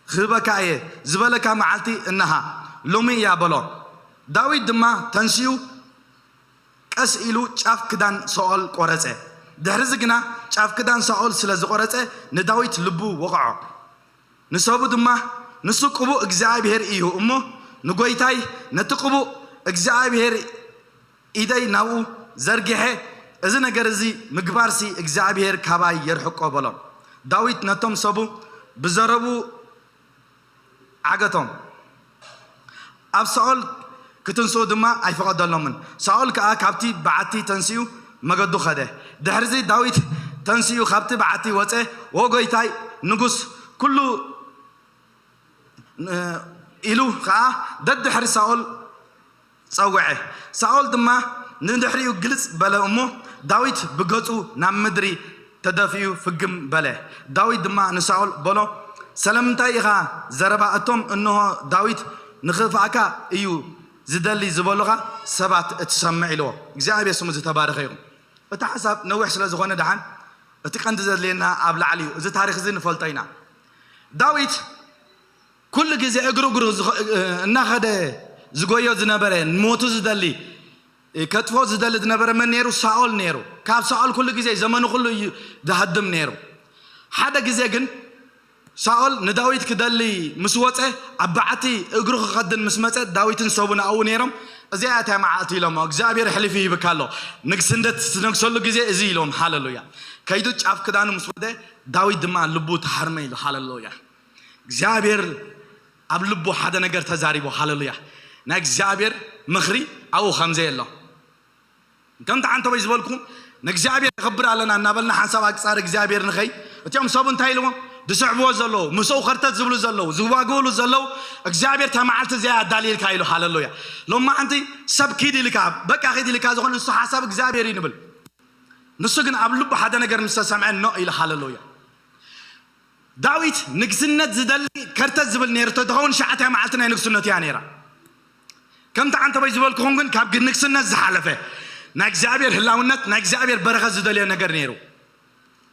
ክህበካ እየ ዝበለካ መዓልቲ እንሃ፣ ሎሚ እያ" በሎ። ዳዊት ድማ ተንሲኡ ቀስ ኢሉ ጫፍ ክዳን ሳኦል ቆረጸ። ድሕሪዚ ግና ጫፍ ክዳን ሳኦል ስለ ዝቆረጸ ንዳዊት ልቡ ወቕዖ። ንሰቡ ድማ፣ "ንሱ ቅቡእ እግዚኣብሔር እዩ እሞ፣ ንጎይታይ ነቲ ቅቡእ እግዚኣብሔር ኢደይ ናብኡ ዘርጊሐ፣ እዚ ነገር እዚ ምግባርሲ እግዚኣብሔር ካባይ የርሕቆ" በሎ። ዳዊት ነቶም ሰቡ ብዘረቡ ዓገቶም። ኣብ ሳኦል ክትንስኡ ድማ ኣይፈቐደሎምን። ሳኦል ከኣ ካብቲ በዓቲ ተንሲኡ መገዱ ኸደ። ድሕሪዚ ዳዊት ተንሲኡ ካብቲ በዓቲ ወጸ። "ዎ ጎይታይ ንጉስ፣ ኩሉ" ኢሉ ኸኣ ደድሕሪ ሳኦል ጸውዐ። ሳኦል ድማ ንድሕሪኡ ግልጽ በለ እሞ፣ ዳዊት ብገጹ ናብ ምድሪ ተደፊኡ ፍግም በለ። ዳዊት ድማ ንሳኦል በሎ፣ ስለምንታይ ኢኻ ዘረባ እቶም እንሆ ዳዊት ንኽጥፍኣካ እዩ ዝደሊ ዝበሉኻ ሰባት እትሰምዕ? ኢልዎ። እግዚኣብሔር ስሙ ዝተባረኸ ይኹን። እቲ ሓሳብ ነዊሕ ስለ ዝኾነ ደሓን እቲ ቀንዲ ዘድልየና ኣብ ላዕሊ እዩ። እዚ ታሪኽ እዚ ንፈልጦ ኢና። ዳዊት ኩሉ ግዜ እግሩ እግሩ ዝኸ- እናኸደ ዝጎዮ ዝነበረ፣ ንሞቱ ዝደሊ፣ ከጥፎ ዝደሊ ዝነበረ መን ነይሩ? ሳኦል ነይሩ። ካብ ሳኦል ኩሉ ግዜ ዘመኑ ኩሉ እዩ ዝሃድም ነይሩ። ሓደ ግዜ ግን ሳኦል ንዳዊት ክደሊ ምስ ወፀ፣ ኣብ በዓቲ እግሩ ክኸድን ምስ መፀ፣ ዳዊትን ሰቡን ኣብኡ ነይሮም። እዚኣ እታ መዓልቲ ኢሎሞ፣ እግዚኣብሔር ኣሕሊፉ ይህብካ ኣሎ፣ ንግስነት ትነግሰሉ ግዜ እዚ ኢሎም። ሃለሉያ። ከይዱ ጫፍ ክዳኑ ምስ ወደ፣ ዳዊት ድማ ልቡ ተሃርመ ኢሉ። ሃለሉያ። እግዚኣብሔር ኣብ ልቡ ሓደ ነገር ተዛሪቡ። ሃለሉያ። ናይ እግዚኣብሔር ምኽሪ ኣብኡ ከምዘይ ኣሎ። ከምቲ ዓንተበይ ዝበልኩም፣ ንእግዚኣብሔር የኽብር ኣለና እናበልና ሓንሳብ ኣቅጻሪ እግዚኣብሔር ንኸይ፣ እቲኦም ሰብ እንታይ ኢልዎም? ዝስዕብዎ ዘለዉ፣ ምስኡ ከርተት ዝብሉ ዘለዉ፣ ዝዋግእሉ ዘለዉ፣ እግዚኣብሔር እታ መዓልቲ እዚኣ ኣዳልይልካ ኢሉ። ሃለሉያ። ሎማዓንቲ ሰብ ኪድ ኢልካ፣ በቃ ኪድ ኢልካ ዝኾነ ንሱ ሓሳብ እግዚኣብሔር እዩ ንብል። ንሱ ግን ኣብ ልቡ ሓደ ነገር ምስ ተሰምዐ ኖ ኢሉ። ሃለሉያ። ዳዊት ንግስነት ዝደሊ ከርተት ዝብል ነይሩ ተትኸውን፣ ሸዓተያ መዓልቲ ናይ ንግስነቱ እያ ነይራ። ከምቲ ዓንተበይ ዝበልኩኹም ግን ካብ ንግስነት ዝሓለፈ ናይ እግዚኣብሔር ህላውነት፣ ናይ እግዚኣብሔር በረኸት ዝደልዮ ነገር ነይሩ።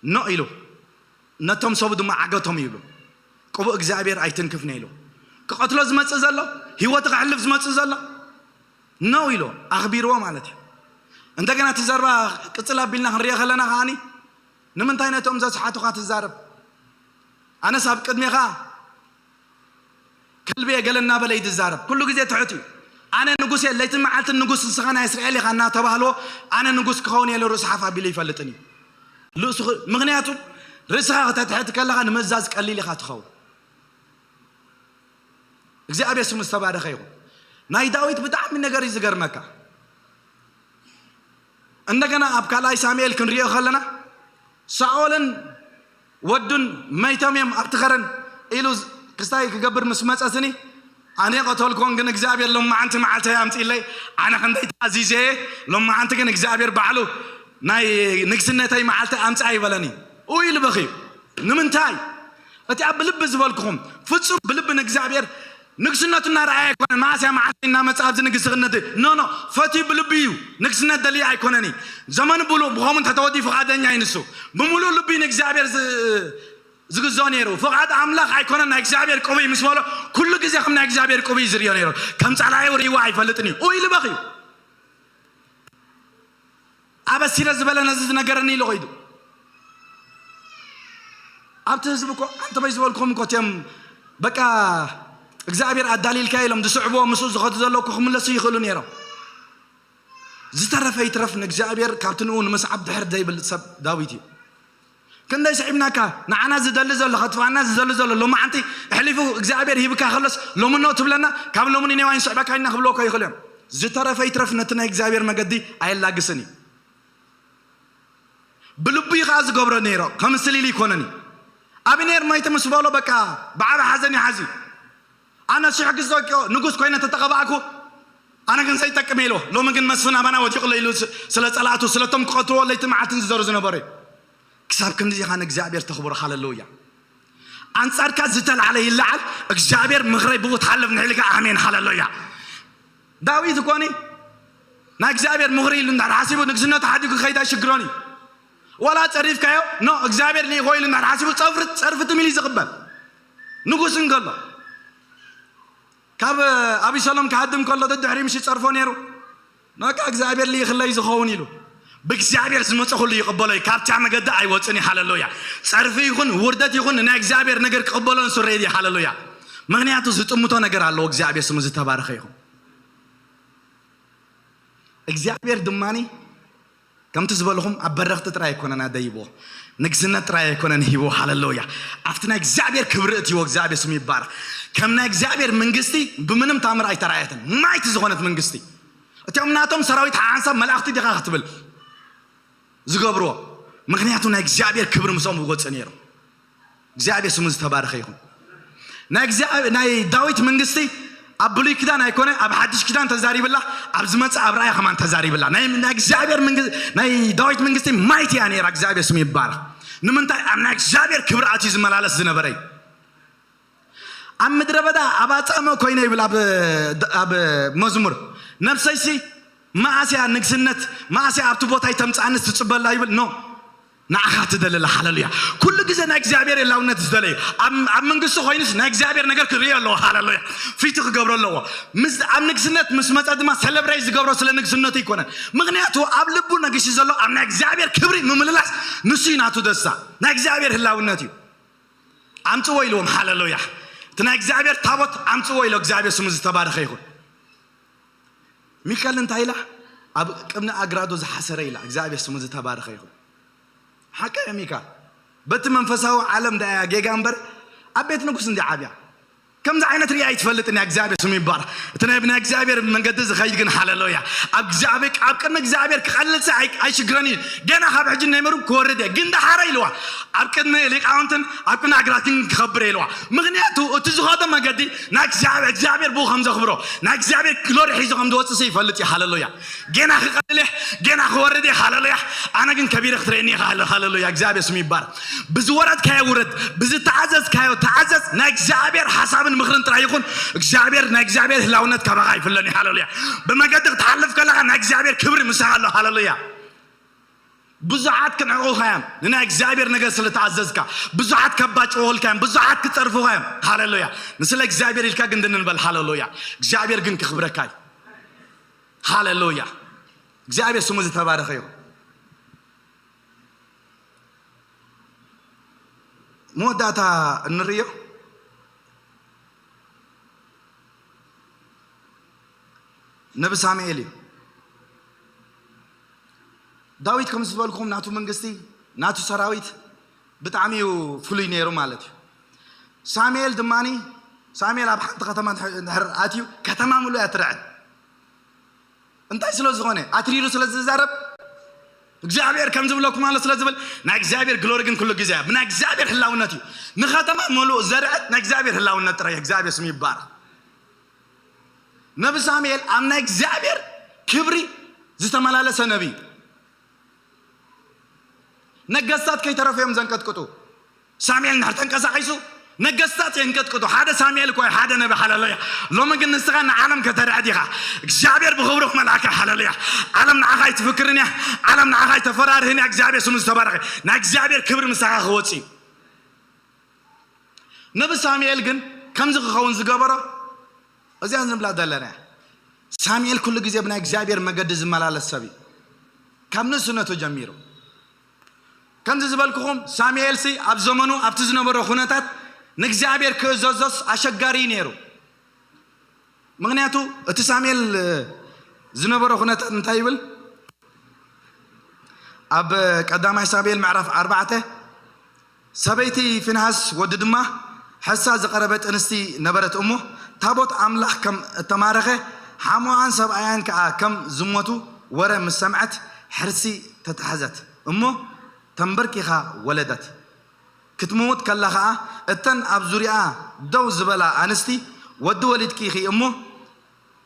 ኖ ኢሉ። ነቶም ሰቡ ድማ ዓገቶም ይብሉ። ቅቡእ እግዚኣብሔር ኣይትንክፍኒ ኢሉ። ክቐትሎ ዝመጽእ ዘሎ፣ ህይወቱ ከሕልፍ ዝመጽእ ዘሎ፣ ኖ ኢሉ። ኣኽቢርዎ ማለት እዩ። እንደገና እቲ ዘረባ ቅጽል ኣቢልና ክንሪኦ ከለና ከዓኒ፣ ንምንታይ ነቶም ዘስሓቱኻ ትዛረብ? ኣነስ ኣብ ቅድሜኻ ከልቢ እየ ገለ እናበለ እዩ ዝዛረብ። ኩሉ ግዜ ትሑት እዩ። ኣነ ንጉስ እየ፣ ለይትን መዓልትን ንጉስ፣ ንስኻ ናይ እስራኤል ኢኻ እናተባህልዎ፣ ኣነ ንጉስ ክኸውን እየ ኢሉ ርእሱ ሓፍ ኣቢሉ ይፈልጥን እዩ። ልእሱ ኽ-፣ ምኽንያቱ ርእስኻ ከተትሕት ከለኻ ንምእዛዝ ቀሊል ኢኻ ትኸውን። እግዚኣብሔር ስሙ ዝተባረኸ ይኹን። ናይ ዳዊት ብጣዕሚ ነገር እዩ ዝገርመካ። እንደገና ኣብ ካልኣይ ሳሙኤል ክንሪኦ ከለና፣ ሳኦልን ወዱን መይቶም እዮም ኣብቲ ኸረን ኢሉ ክስታይ ክገብር ምስ መጸስኒ፣ ኣነ ቀተልኮን፣ ግን እግዚኣብሔር ሎማዓንቲ መዓልተይ ኣምጺእለይ፣ ኣነ ክንደይ ተኣዚዘ እየ፣ ሎማዓንቲ ግን እግዚኣብሔር ባዕሉ ናይ ንግስነተይ መዓልቲ ኣምጽኣ ይበለኒ። ኡይ ኢሉ በኽዩ። ንምንታይ? እቲ ኣብ ልቢ ዝበልኩኹም፣ ፍጹም ብልቢ ንእግዚኣብሔር ንግስነቱ እናረኣየ ኣይኮነን። መዓስ እያ መዓልቲ እናመጽኣ ኣብዚ ንግስነት? ኖ፣ ኖ፣ ፈትዩ ብልቢ እዩ። ንግስነት ደልዩ ኣይኮነን እዩ። ዘመኑ ብሉ-፣ ብኸምኡ እንተተወዲኡ ፍቓደኛ እዩ ንሱ። ብምሉእ ልቢ ንእግዚኣብሔር ዝ-፣ ዝግዝኦ ነይሩ። ፍቓድ ኣምላኽ ኣይኮነን ናይ እግዚኣብሔር ቅቡይ ምስ በሎ፣ ኩሉ ግዜ ከም ናይ እግዚኣብሔር ቅቡይ እዩ ዝርእዮ ነይሩ። ከም ጸላኢ ርእይዎ ኣይፈልጥን እዩ። ኡይ ኢሉ በኽዩ። ኣበሲረ ዝበለ ነዚ ዝነገረኒ ኢሉ ኸይዱ። ኣብቲ ህዝቢ እኮ፣ ኣንተበይ ዝበልኩም እኮ እትዮም፣ በቃ እግዚኣብሔር ኣዳሊልካ ኢሎም ዝስዕብዎ፣ ምስኡ ዝኸዱ ዘለዉ እኮ ክምለሱ ይኽእሉ ነይሮም። ዝተረፈ ይትረፍ ንእግዚኣብሔር፣ ካብቲ ንኡ ንምስዓብ ድሕር ዘይብል ሰብ ዳዊት እዩ። ክንደይ ስዒብናካ፣ ንዓና ዝደሊ ዘሎ፣ ከጥፍኣና ዝደሊ ዘሎ፣ ሎማዓንቲ ኣሕሊፉ እግዚኣብሔር ሂብካ ከሎስ፣ ሎሚ ኖ ትብለና፣ ካብ ሎሚ ንኔዋ ኣይንስዕበካ ኢና ክብልዎ እኮ ይኽእሉ እዮም። ዝተረፈ ይትረፍ ነቲ ናይ እግዚኣብሔር መገዲ ኣየላግስን እዩ። ብልቡ እዩ ኸዓ ዝገብሮ ነይሮ፣ ከምስል ኢሉ ኣይኮነን እዩ። ኣብኔር መይተ ምስ በሎ በቃ ብዓቢ ሓዘን እዩ ሓዝዩ። ኣነ ሽሕ ግዜ ንጉስ ኮይነ ተተቐባእኩ፣ ኣነ ግን ዘይጠቅም ኢሉ። ሎሚ ግን መስፍን ኣባና ወዲቑ ኣሎ ኢሉ ስ-፣ ስለ ጸላእቱ፣ ስለቶም ክቐትልዎ ለይቲ መዓልትን ዝዘሩ ዝነበሩ እዩ። ክሳብ ክንድዚ ኢኻ ንእግዚኣብሔር ተኽብሮ። ሃሌሉያ። ኣንጻርካ ዝተልዓለ ይለዓል፣ እግዚኣብሔር ምኽረይ ብኡ ትሓልፍ ንሕልካ። ኣሜን። ሃሌሉያ። ዳዊት እኮኒ ናይ እግዚኣብሔር ምኽሪ ኢሉ እንዳሓሲቡ ንግስነቱ ሓዲጉ ክኸይድ ኣይሽግሮን እዩ። ዋላ ጸሪፍካዮ፣ ኖ እግዚኣብሔር ልኢኾ ኢሉ እንዳሓሲቡ ጸርፊ፣ ጸርፊ ትም ኢሉ እዩ ዝቕበል። ንጉስ እንከሎ፣ ካብ ኣቢሰሎም ክሃድም ከሎ ደድሕሪ ምሽ ይጸርፎ ነይሩ። በቃ እግዚኣብሔር ልኢኽለይ ዝኸውን ኢሉ። ብእግዚኣብሔር ዝመጸ ኩሉ ይቕበሎ እዩ። ካብታ መገዲ ኣይወጽን እዩ። ሃሌሉያ። ጸርፊ ይኹን ውርደት ይኹን ናይ እግዚኣብሔር ነገር ክቕበሎ ንሱ ሬዲ እዩ። ሃሌሉያ። ምኽንያቱ ዝጥምቶ ነገር ኣለዎ። እግዚኣብሔር ስሙ ዝተባረኸ ይኹን። እግዚኣብሔር ድማኒ ከምቲ ዝበልኹም ኣብ በረኽቲ ጥራይ ኣይኮነን ኣደይብዎ፣ ንግስነት ጥራይ ኣይኮነን ሂብዎ። ሃሌሉያ። ኣብቲ ናይ እግዚኣብሔር ክብሪ እትይዎ። እግዚኣብሔር ስሙ ይባረኽ። ከም ናይ እግዚኣብሔር መንግስቲ ብምንም ታምር ኣይተራእየትን። ማይቲ ዝኾነት መንግስቲ። እቲኦም ናቶም ሰራዊት ሓንሳብ መላእኽቲ ዲኻ ክትብል ዝገብርዎ። ምኽንያቱ ናይ እግዚኣብሔር ክብሪ ምስኦም ይወፅእ ነይሩ። እግዚኣብሔር ስሙ ዝተባረኸ ይኹን። ናይ እግዚኣብሔር፣ ናይ ዳዊት መንግስቲ ኣብ ብሉይ ኪዳን ኣይኮነ፣ ኣብ ሓድሽ ኪዳን ተዛሪብላ፣ ኣብ ዝመጽእ ኣብ ራእያ ከማን ተዛሪብላ። ናይ፣ ናይ እግዚኣብሔር መንግስቲ፣ ናይ ዳዊት መንግስቲ ማይቲ እያ ነይራ። እግዚኣብሔር ስሙ ይባረኽ። ንምንታይ? ኣብ ናይ እግዚኣብሔር ክብሪ ኣትዩ ዝመላለስ ዝነበረ እዩ። ኣብ ምድረ በዳ ኣብ ኣጻምእ ኮይነ ይብል ኣብ ኣብ መዝሙር። ነብሰይሲ መኣስያ ንግስነት፣ መኣስያ ኣብቲ ቦታይ ተምጻኣንስ ትጽበላ ይብል። ኖ፣ ንዓኻ ትደልላ። ሃለሉያ። ኩሉ ግዜ ናይ እግዚኣብሔር ህላውነት ዝደለዩ፣ ኣብ ኣብ መንግስቲ ኮይኑስ ናይ እግዚኣብሔር ነገር ክርእዮ ኣለዎ። ሃለሉያ። ፊቱ ክገብሮ ኣለዎ። ምስ ኣብ ንግስነት ምስ መጸ ድማ ሰለብሬት ዝገብሮ ስለ ንግስነቱ ኣይኮነን። ምክንያቱ ኣብ ልቡ ነጊሱ ዘሎ ኣብ ናይ እግዚኣብሔር ክብሪ ምምልላስ፣ ንሱ እዩ ናቱ ደስታ። ናይ እግዚኣብሔር ህላውነት እዩ። ኣምጽዎ ኢልዎም። ሃለሉያ። እቲ ናይ እግዚኣብሔር ታቦት ኣምጽዎ ኢሎ። እግዚኣብሔር ስሙ ዝተባረኸ ይኹን። ሚካል እንታይ ኢላ? ኣብ ቅድሚ ኣግራዶ ዝሓሰረ ኢላ። እግዚኣብሔር ስሙ ዝተባረኸ ይኹን። ሓቀ እያ ሚካል። በቲ መንፈሳዊ ዓለም ደኣ እያ ጌጋ እምበር፣ ኣብ ቤት ንጉስ እንዲ ዓብያ ከምዚ ዓይነት ሪኣ ኣይትፈልጥን እያ። እግዚኣብሔር ስሙ ይባረኽ። እቲ ናይ ብናይ እግዚኣብሔር መንገዲ ዝኸይድ ግን፣ ሃለሉያ፣ ኣብ እግዚኣብሔር፣ ኣብ ቅድሚ እግዚኣብሔር ክቐልልሲ ኣይ- ኣይሽግረን እዩ። ገና ካብ ሕጂ ነይመሩ ክወርድ እየ፣ ግን ደሓረ ኢልዋ። ኣብ ቅድሚ ሊቃውንትን ኣብ ቅድሚ ኣግራትን ክኸብር እየ ኢልዋ። ምክንያቱ እቲ ዝኸዶ መገዲ ናይ እግዚኣብሔር፣ እግዚኣብሔር ብኡ ከም ዘኽብሮ፣ ናይ እግዚኣብሔር ግሎሪ ሒዞ ከም ዝወፅእ ይፈልጥ እዩ። ሃለሉያ። ገና ክቐልል እየ፣ ገና ክወርድ እየ። ሃለሉያ። ኣነ ግን ከቢረ ክትርእየኒ ኢኻ። ሃለ- ሃለሉያ። እግዚኣብሔር ስሙ ይባረክ። ብዝወረድካዮ ውረድ፣ ብዝተኣዘዝካዮ ተኣዘዝ። ናይ እግዚኣብሔር ሓሳብን ምኽርን ጥራይ ይኹን። እግዚኣብሔር፣ ናይ እግዚኣብሔር ህላውነት ካባኻ ኣይፍለን እዩ። ሃለሉያ። ብመገዲ ክትሓልፍ ከለኻ ናይ እግዚኣብሔር ክብሪ ምሳኻ ኣሎ። ሃለሉያ። ብዙሓት ክንዕቑኻ እዮም፣ ንናይ እግዚኣብሔር ነገር ስለ ተኣዘዝካ። ብዙሓት ከባጭወልካ እዮም፣ ብዙሓት ክጸርፉኻ እዮም። ሃለሉያ። ንስለ እግዚኣብሔር ኢልካ ግን ድንን በል። ሃለሉያ። እግዚኣብሔር ግን ክኽብረካ እዩ። ሃለሉያ። እግዚኣብሔር ስሙ ዝተባረኸ ይኹን። መወዳእታ እንርእዮ ነቢ ሳሙኤል እዩ። ዳዊት ከም ዝበልኩም ናቱ መንግስቲ፣ ናቱ ሰራዊት ብጣዕሚ እዩ ፍሉይ ነይሩ ማለት እዩ። ሳሙኤል ድማኒ፣ ሳሙኤል ኣብ ሓንቲ ከተማ እንድሕር ኣትዩ፣ ከተማ ምሉእ እያ ትርዕድ። እንታይ ስለ ዝኾነ? ኣትሪሩ ስለ ዝዛረብ፣ እግዚኣብሔር ከም ዝብለኩም ኣሎ ስለ ዝብል፣ ናይ እግዚኣብሔር ግሎሪ ግን ኩሉ ግዜ እያ። ብናይ እግዚኣብሔር ህላውነት እዩ። ንከተማ ምሉእ ዘርዕድ ናይ እግዚኣብሔር ህላውነት ጥራይ። እግዚኣብሔር ስሙ ይባረክ። ነቢ ሳሙኤል ኣብ ናይ እግዚኣብሔር ክብሪ ዝተመላለሰ ነቢ እዩ። ነገስታት ከይተረፉ እዮም ዘንቀጥቅጡ። ሳሙኤል እንድሕር ተንቀሳቒሱ ነገስታት የንቀጥቅጡ። ሓደ ሳሙኤል እኮ እዩ፣ ሓደ ነቢ። ሃለሉያ። ሎሚ ግን ንስኻ ንዓለም ከተርዕድ ኢኻ። እግዚኣብሔር ብኽብሩ ክመልኣካ። ሃለሉያ። ዓለም ንዓኻ ኣይትፍክርን እያ። ዓለም ንዓኻ ኣይተፈራርህን እያ። እግዚኣብሔር ስሙ ዝተባረኸ። ናይ እግዚኣብሔር ክብሪ ምሳኻ ክወጽእ እዩ። ነቢ ሳሙኤል ግን ከምዚ ክኸውን ዝገበሮ እዚኣ ንብላ ዘለና እያ። ሳሙኤል ኩሉ ግዜ ብናይ እግዚኣብሔር መገዲ ዝመላለስ ሰብ እዩ። ካብ ንእስነቱ ጀሚሩ። ከምዚ ዝበልኩኹም ሳሙኤልሲ ኣብ ዘመኑ ኣብቲ ዝነበሮ ኩነታት ንእግዚኣብሔር ክእዘዞስ ኣሸጋሪ እዩ ነይሩ። ምኽንያቱ እቲ ሳሙኤል ዝነበሮ ኩነታት እንታይ ይብል? ኣብ ቀዳማይ ሳሙኤል ምዕራፍ ኣርባዕተ፣ ሰበይቲ ፊንሃስ ወዲ ድማ ሕርሳ ዝቐረበት ጥንስቲ ነበረት እሞ፣ ታቦት ኣምላኽ ከም እተማረኸ፣ ሓሞኣን ሰብኣያን ከኣ ከም ዝሞቱ ወረ ምስ ሰምዐት፣ ሕርሲ ተታሕዘት እሞ፣ ተንበርኪኻ ወለደት። ክትምውት ከላ ኸኣ፣ እተን ኣብ ዙርያኣ ደው ዝበላ ኣንስቲ፣ "ወዲ ወሊድኪ ኢኺ እሞ፣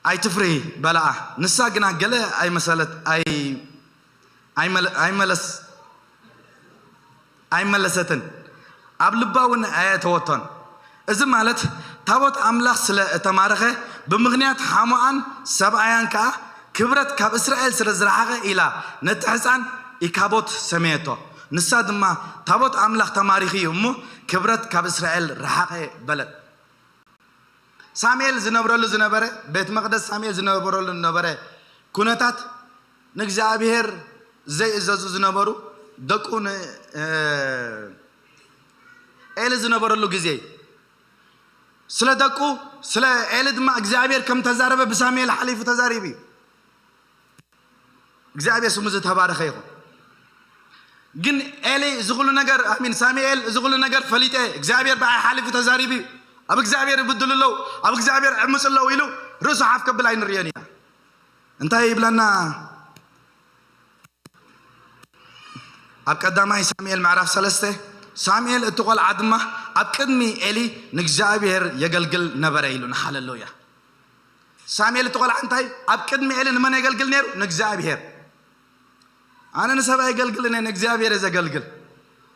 ኣይትፍርሂ" በላኣ። ንሳ ግና ገለ ኣይመሰለት-፣ ኣይ-፣ ኣይመለ-፣ ኣይመለስ-፣ ኣይመለሰትን፣ ኣብ ልባ እውን ኣየእተወቶን። እዚ ማለት፣ ታቦት ኣምላኽ ስለ እተማረኸ፣ ብምኽንያት ሓሞኣን ሰብኣያን ከኣ፣ "ክብረት ካብ እስራኤል ስለ ዝረሓቐ" ኢላ ነቲ ሕጻን ኢካቦድ ሰመየቶ። ንሳ ድማ፣ "ታቦት ኣምላኽ ተማሪኹ እዩ እሞ፣ ክብረት ካብ እስራኤል ረሓቐ" በለት። ሳሙኤል ዝነብረሉ ዝነበረ፣ ቤት መቕደስ ሳሙኤል ዝነበረሉ ዝነበረ ኩነታት፣ ንእግዚኣብሔር ዘይእዘዙ ዝነበሩ ደቁ ን-፣ እ፣ ኤሊ ዝነበረሉ ግዜ፣ ስለ ደቁ፣ ስለ ኤሊ ድማ እግዚኣብሔር ከም ተዛረበ ብሳሙኤል ሓሊፉ ተዛሪቡ እዩ። እግዚኣብሔር ስሙ ዝተባረኸ ይኹን። ግን ኤሊ እዚ ኩሉ ነገር፣ ኣሚን፣ ሳሙኤል እዚ ኩሉ ነገር ፈሊጠ፣ እግዚኣብሔር ብኣይ ሓሊፉ ተዛሪቡ እዩ፣ ኣብ እግዚኣብሔር ይብድሉ ኣለዉ፣ ኣብ እግዚኣብሔር ዕምፁ ኣለዉ ኢሉ ርእሱ ሓፍ ከብል ኣይንርእዮን ኢና። እንታይ ይብለና? ኣብ ቀዳማይ ሳሙኤል ምዕራፍ ሰለስተ፣ ሳሙኤል እቲ ቆልዓ ድማ ኣብ ቅድሚ ኤሊ ንእግዚኣብሔር የገልግል ነበረ ኢሉና። ሃሌሉያ። ሳሙኤል እቲ ቆልዓ እንታይ ኣብ ቅድሚ ኤሊ ንመን የገልግል ነይሩ? ንእግዚኣብሔር። ኣነ ንሰብ ኣይገልግልን እየ፣ ንእግዚኣብሔር እየ ዘገልግል።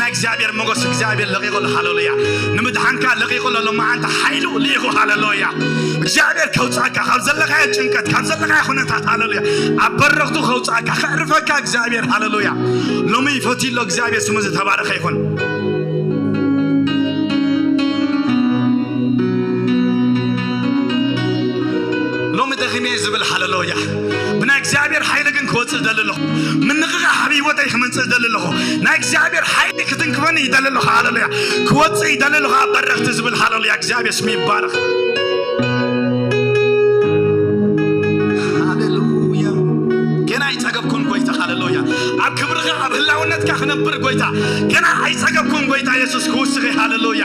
ናይ እግዚኣብሔር ሞገስ እግዚኣብሔር ለቒቑ ኣሎ። ሃሌሉያ። ንምድሓንካ ለቒቑ ኣሎ። ሎማዓንቲ ሓይሉ ልኢኹ። ሃሌሉያ። እግዚኣብሔር ከውፅኣካ ካብ ዘለኻዮ ጭንቀት፣ ካብ ዘለኻዮ ኩነታት። ሃሌሉያ። ኣብ በረኽቱ ከውፅኣካ፣ ከዕርፈካ እግዚኣብሔር። ሃሌሉያ። ሎሚ ይፈትዩ ኣሎ። እግዚኣብሔር ስሙ ዝተባረኸ ይኹን። ሎሚ ደኺመ ዝብል። ሃሌሉያ። ብናይ እግዚኣብሔር ሓይሊ ግን ክወፅእ ደሊ ኣለኹ። ምንቕቓሕ ኣብ ህይወተይ ክመንፅእ ደሊ ኣለኹ። ናይ እግዚኣብሔር ሓይሊ ክትንክፈኒ ይደሊ ኣለኹ። ሃሌሉያ። ክወፅእ ይደሊ ኣለኹ ኣብ በረኽቲ ዝብል። ሃሌሉያ። እግዚኣብሔር ስሙ ይባረኽ። ሃሌሉያ። ገና ኣይጸገብኩን ጎይታ። ሃሌሉያ። ኣብ ክብርኻ ኣብ ህላውነትካ ክነብር ጎይታ። ገና ኣይጸገብኩን ጎይታ የሱስ ክውስኺ። ሃሌሉያ።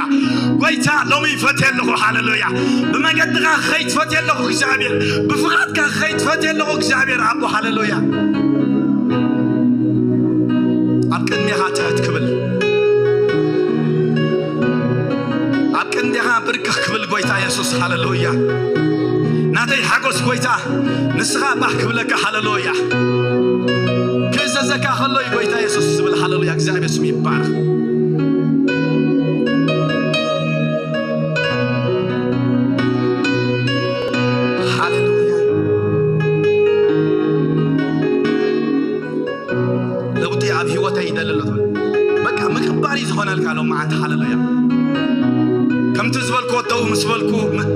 ጎይታ ሎሚ ይፈትየ ኣለኹ። ሃሌሉያ። ብመገድኻ ክኸይድ ፈትየ ኣለኹ እግዚኣብሔር። ብፍቓድካ ክኸይድ ፈትየ ኣለኹ እግዚኣብሔር ኣቦ። ሃሌሉያ። ኣብ ቅድሜኻ ትሕት ክብል፣ ኣብ ቅድሜኻ ብርክኽ ክብል ጎይታ የሱስ። ሃሌሉያ። ናተይ ሓጎስ ጎይታ ንስኻ ባህ ክብለካ። ሃሌሉያ። ክእዘዘካ ከሎ እዩ ጎይታ የሱስ ዝብል። ሃሌሉያ። እግዚኣብሔር ስሙ ይባረኽ። ሃሌሉያ። ለውጢ ኣብ ህይወተይ ይደሊ ኣሎ ትብል። በቃ ምቅባል እዩ ዝኾነልካ ሎማዓንቲ። ሃሌሉያ። ከምቲ ዝበልኩዎ ደው ምስ በልኩ ም-፣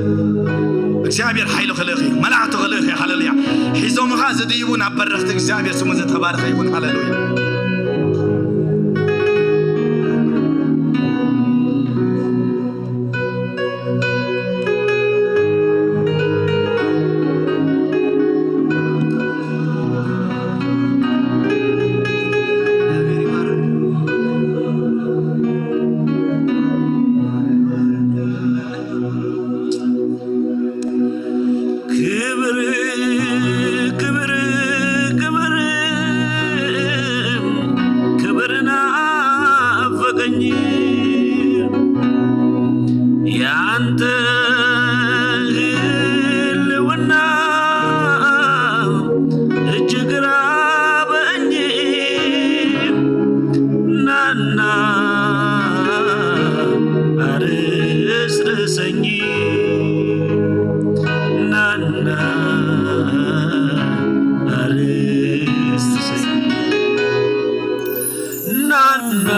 እግዚኣብሔር ሓይሉ ክልእኽ እዩ፣ መላእኽቱ ክልእኽ እዩ። ሃሌሉያ። ሒዞምኻ ዝድይቡ ናብ በረኽቲ እግዚኣብሔር ስሙ ዝተባረኸ ይኹን። ሃሌሉያ። ክብር፣ ክብር፣ ክብር፣ ክብር ናፈቀኝ። ያንተ ህልውና እጅግ ራበኝ። ናና አርስርሰኝ፣ ናና አርስርሰኝ፣ ናና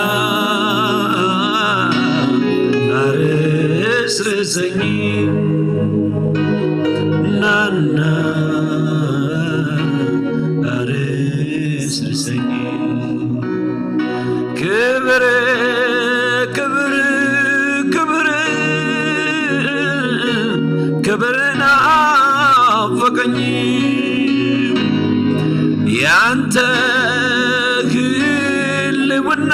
አርስርሰኝ፣ ናና አርስርሰኝ። ክብር፣ ክብር፣ ክብር፣ ክብር ናፈቀኝ። ያንተ ህልውና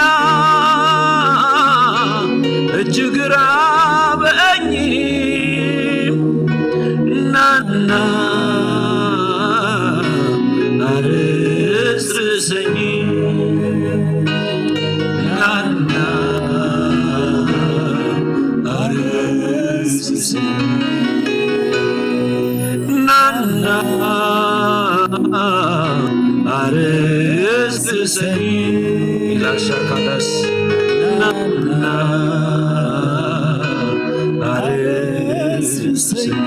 እጅግ ራበኝ። ናና አርስርሰኝ፣ ናና አርስርሰኝ፣ ናና አርስርሰኝ። ላሻካዳስ ናና አርስርሰኝ።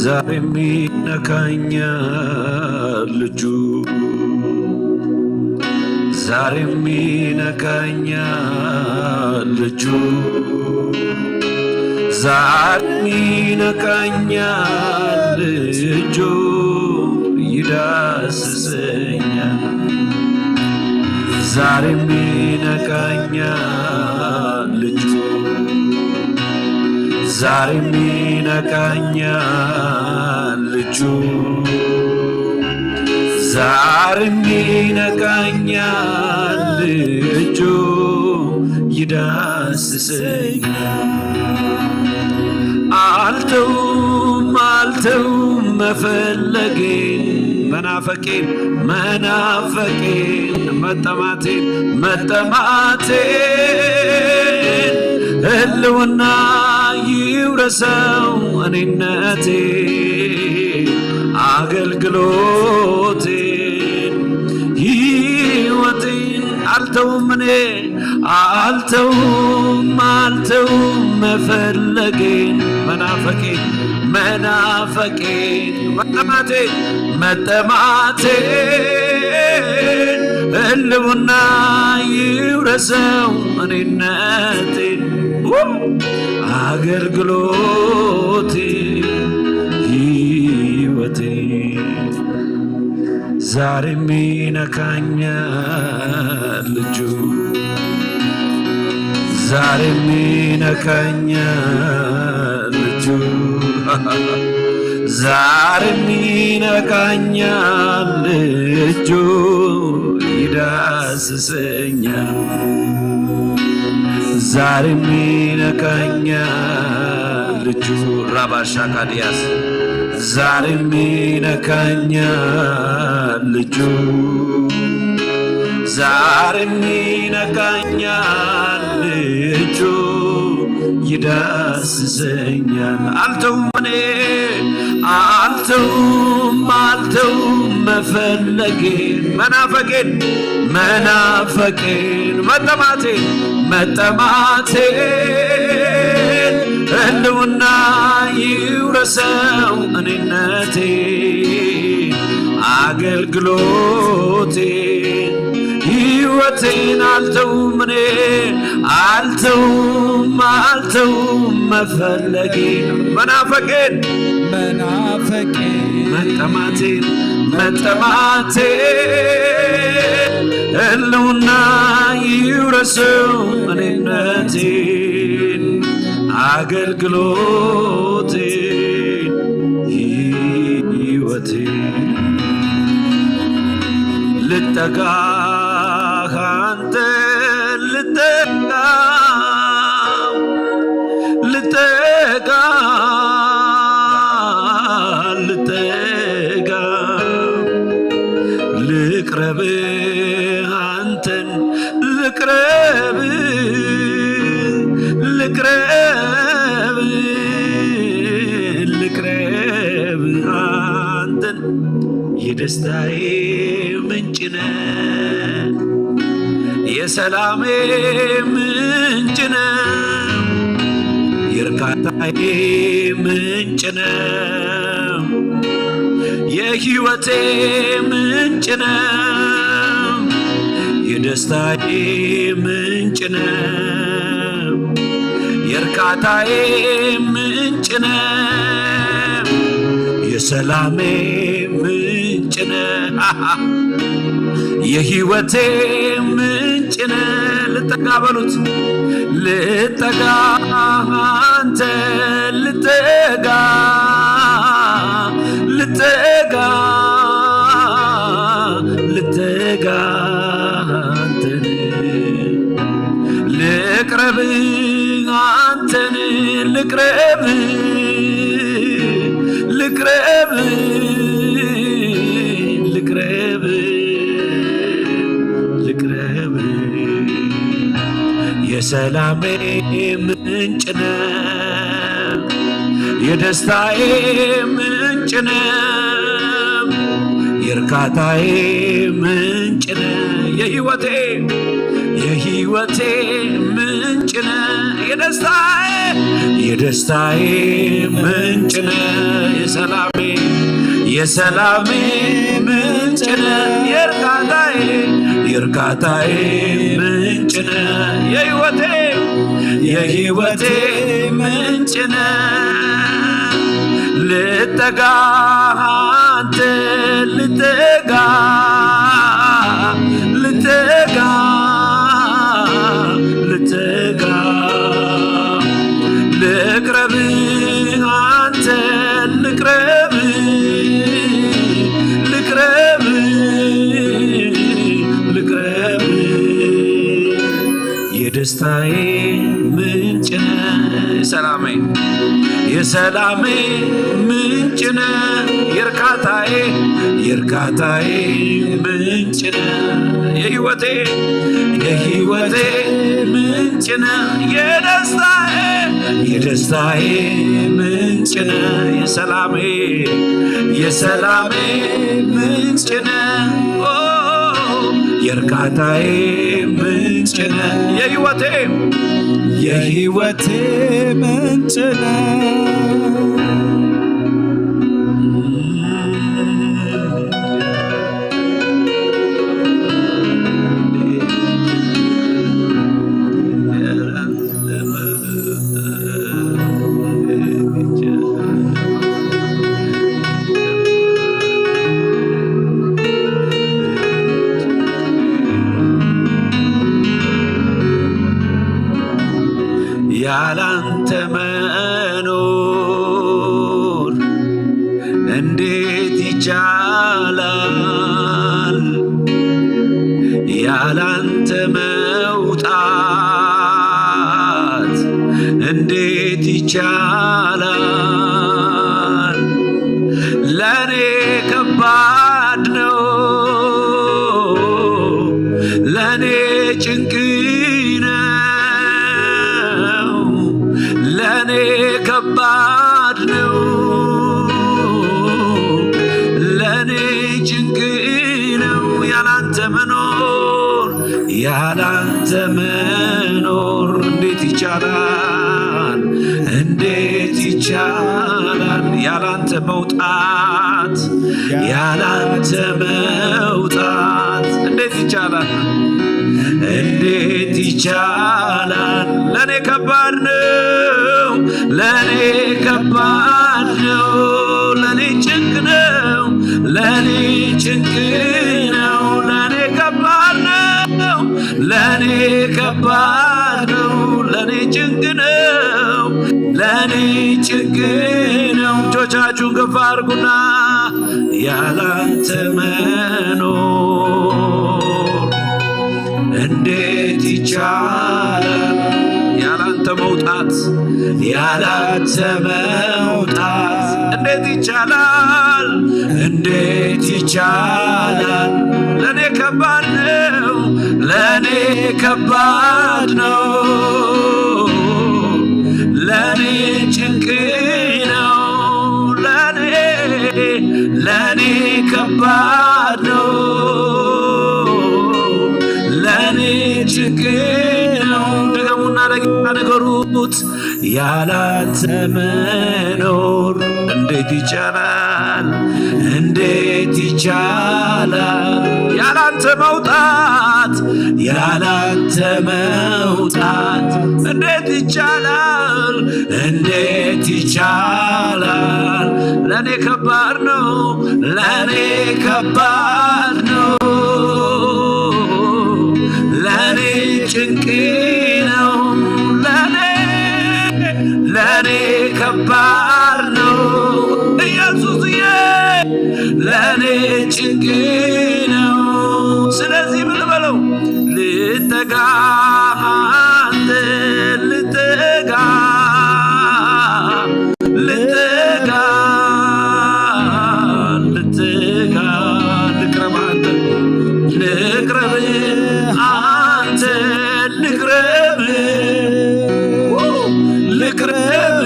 ዛሬም ይነካኛል እጁ፣ ዛሬም ይነካኛል እጁ፣ ዛሬም ይነካኛል እጁ፣ ይዳስሰኛል። ዛሬም ይነካኛል እጁ፣ ዛሬም ይነካኛል እጁ፣ ዛሬም ይነካኛል እጁ፣ ይዳስሰኛል። አልተውም፣ አልተውም መፈለጌን፣ መናፈቄን፣ መናፈቄን፣ መጠማቴን፣ መጠማቴን፣ ህልውና ይውረሰው እኔነቴ፣ አገልግሎቴን፣ ህይወቴን፣ አልተውም እኔ አልተውም አልተውም መፈለጌን መናፈቄን መናፈቄን መጠማቴን መጠማቴን ህልውና ይውረሰው እኔነቴን አገልግሎቴ ህይወቴ ዛሬም ይነካኛል እጁ ዛሬም ይነካኛል እጁ ዛሬም ይነካኛል እጁ ይዳስሰኛል ዛሬም ይነካኛል እጁ ራባሻ ካዲያስ ዛሬም ይነካኛል እጁ ዛሬም ይነካኛል እጁ ይዳስሰኛል አልተውም እኔ አልተውም አልተውም መፈለጌን መናፈቄን መናፈቄን መጠማቴን መጠማቴን ህልውና ይውረሰው እኔነቴ አገልግሎቴ ህይወቴን አልተውም እኔ አልተውም አልተውም መፈለጌን መናፈቄን መናፈቄን መጠማቴን መጠማቴን ህልውና ይውረሰው እኔነቴን አገልግሎቴን ህይወቴን ልጠጋ ካንተ ልጠጋ ልጠጋ ልጠጋ ልቅረብ አንተን ልቅረብ ልቅረብ ልቅረብ አንተን የደስታዬ ምንጭ ነህ የሰላሜ ምንጭ ነህ የእርካታዬ ምንጭ ነህ የህይወቴ ምንጭ ነህ የደስታዬ ምንጭ ነህ የእርካታዬ ምንጭ ነህ የሰላሜ ምንጭ ነህ የህይወቴ ምንጭ ነህ ልጠጋ በሉት ልጠጋ አንተ ልጠጋ ልጠጋ ልጠጋ አንተን ልቅረብ አንተን ልቅረብ ልቅረብ ልቅረብ ልቅረብ የሰላሜ ምንጭ ነህ የደስታዬ ምንጭ ነህ የእርካታዬ ምንጭ ነህ የህይወቴ የህይወቴ ምንጭ ነህ የደስታዬ የደስታዬ ምንጭ ነህ የሰላሜ የሰላሜ ምንጭ ነህ የእርካታዬ የእርካታዬ ምንጭ ነህ የህይወቴ የህይወቴ ምንጭ ነህ ልጠጋ አንተ ልጠጋ ልጠጋ ልጠጋ ልቅረብ አንተ ልቅረብ ልቅረብ ልቅረብ የደስታዬ ምንጭ ነህ የሰላሜ የሰላሜ ምንጭ ነህ የእርካታዬ የእርካታዬ ምንጭ ነህ የህይወቴ የህይወቴ ምንጭ ነህ የደስታዬ የደስታዬ ምንጭ ነህ የሰላሜ የሰላሜ ምንጭ ነህ የእርካታዬ ምንጭ ነህ። የህይወቴ የህይወቴ ምንጭ ነህ። ያላንተ መኖር እንዴት ይቻላል? ያላንተ መውጣት እንዴት ይቻላል? ለኔ ከባድ ነው፣ ለኔ ጭንቅ ነው፣ ለኔ ከባድ ነው፣ ለኔ ጭንቅ ነው ያላንተ መኖር፣ ያላንተ መኖር እንዴት ይቻላል? እንዴት ይቻላል? ያላንተ መውጣት፣ ያላንተ መውጣት እንዴት ይቻላል? እንዴት ይቻላል? ለኔ ከባድ ነው፣ ለኔ ከባድ ነው፣ ለኔ ጭንቅ ነው፣ ለኔ ጭንቅ ነው፣ ለኔ ከባድ ነው፣ ለኔ ከባድ ነው፣ ለኔ ጭንቅ ነው፣ ለኔ ጭንቅ ነው። እጆቻችሁን ከፍ አድርጉና ያላንተ መኖር እንዴት ይቻላል? ያላንተ መውጣት፣ ያላንተ መውጣት እንዴት ይቻላል? እንዴት ይቻላል? ለኔ ከባድ ነው፣ ለኔ ከባድ ነው፣ ለኔ ጭንቅ ነው፣ ለኔ ለኔ ከባድ ነው፣ ለኔ ጭንቅ ነው። ድገሙና ለጌታ ንገሩት። ያላንተ መኖር እንዴት ይቻላል? እንዴት ይቻላል? ያላንተ መውጣት፣ ያላንተ መውጣት እንዴት ይቻላል? እንዴት ይቻላል? ለኔ ከባድ ነው፣ ለኔ ከባድ ነው፣ ለኔ ጭንቅ ነው፣ ለኔ ለኔ ከባድ ነው ኢየሱስዬ፣ ለኔ ጭንቅ ነው። ስለዚህ ምን ልበለው? ልጠጋ አንተ ልጠጋ ልጠጋ ልጠጋ ልቅረብ አንተ ልቅረብ አንተ ልቅረብ ልቅረብ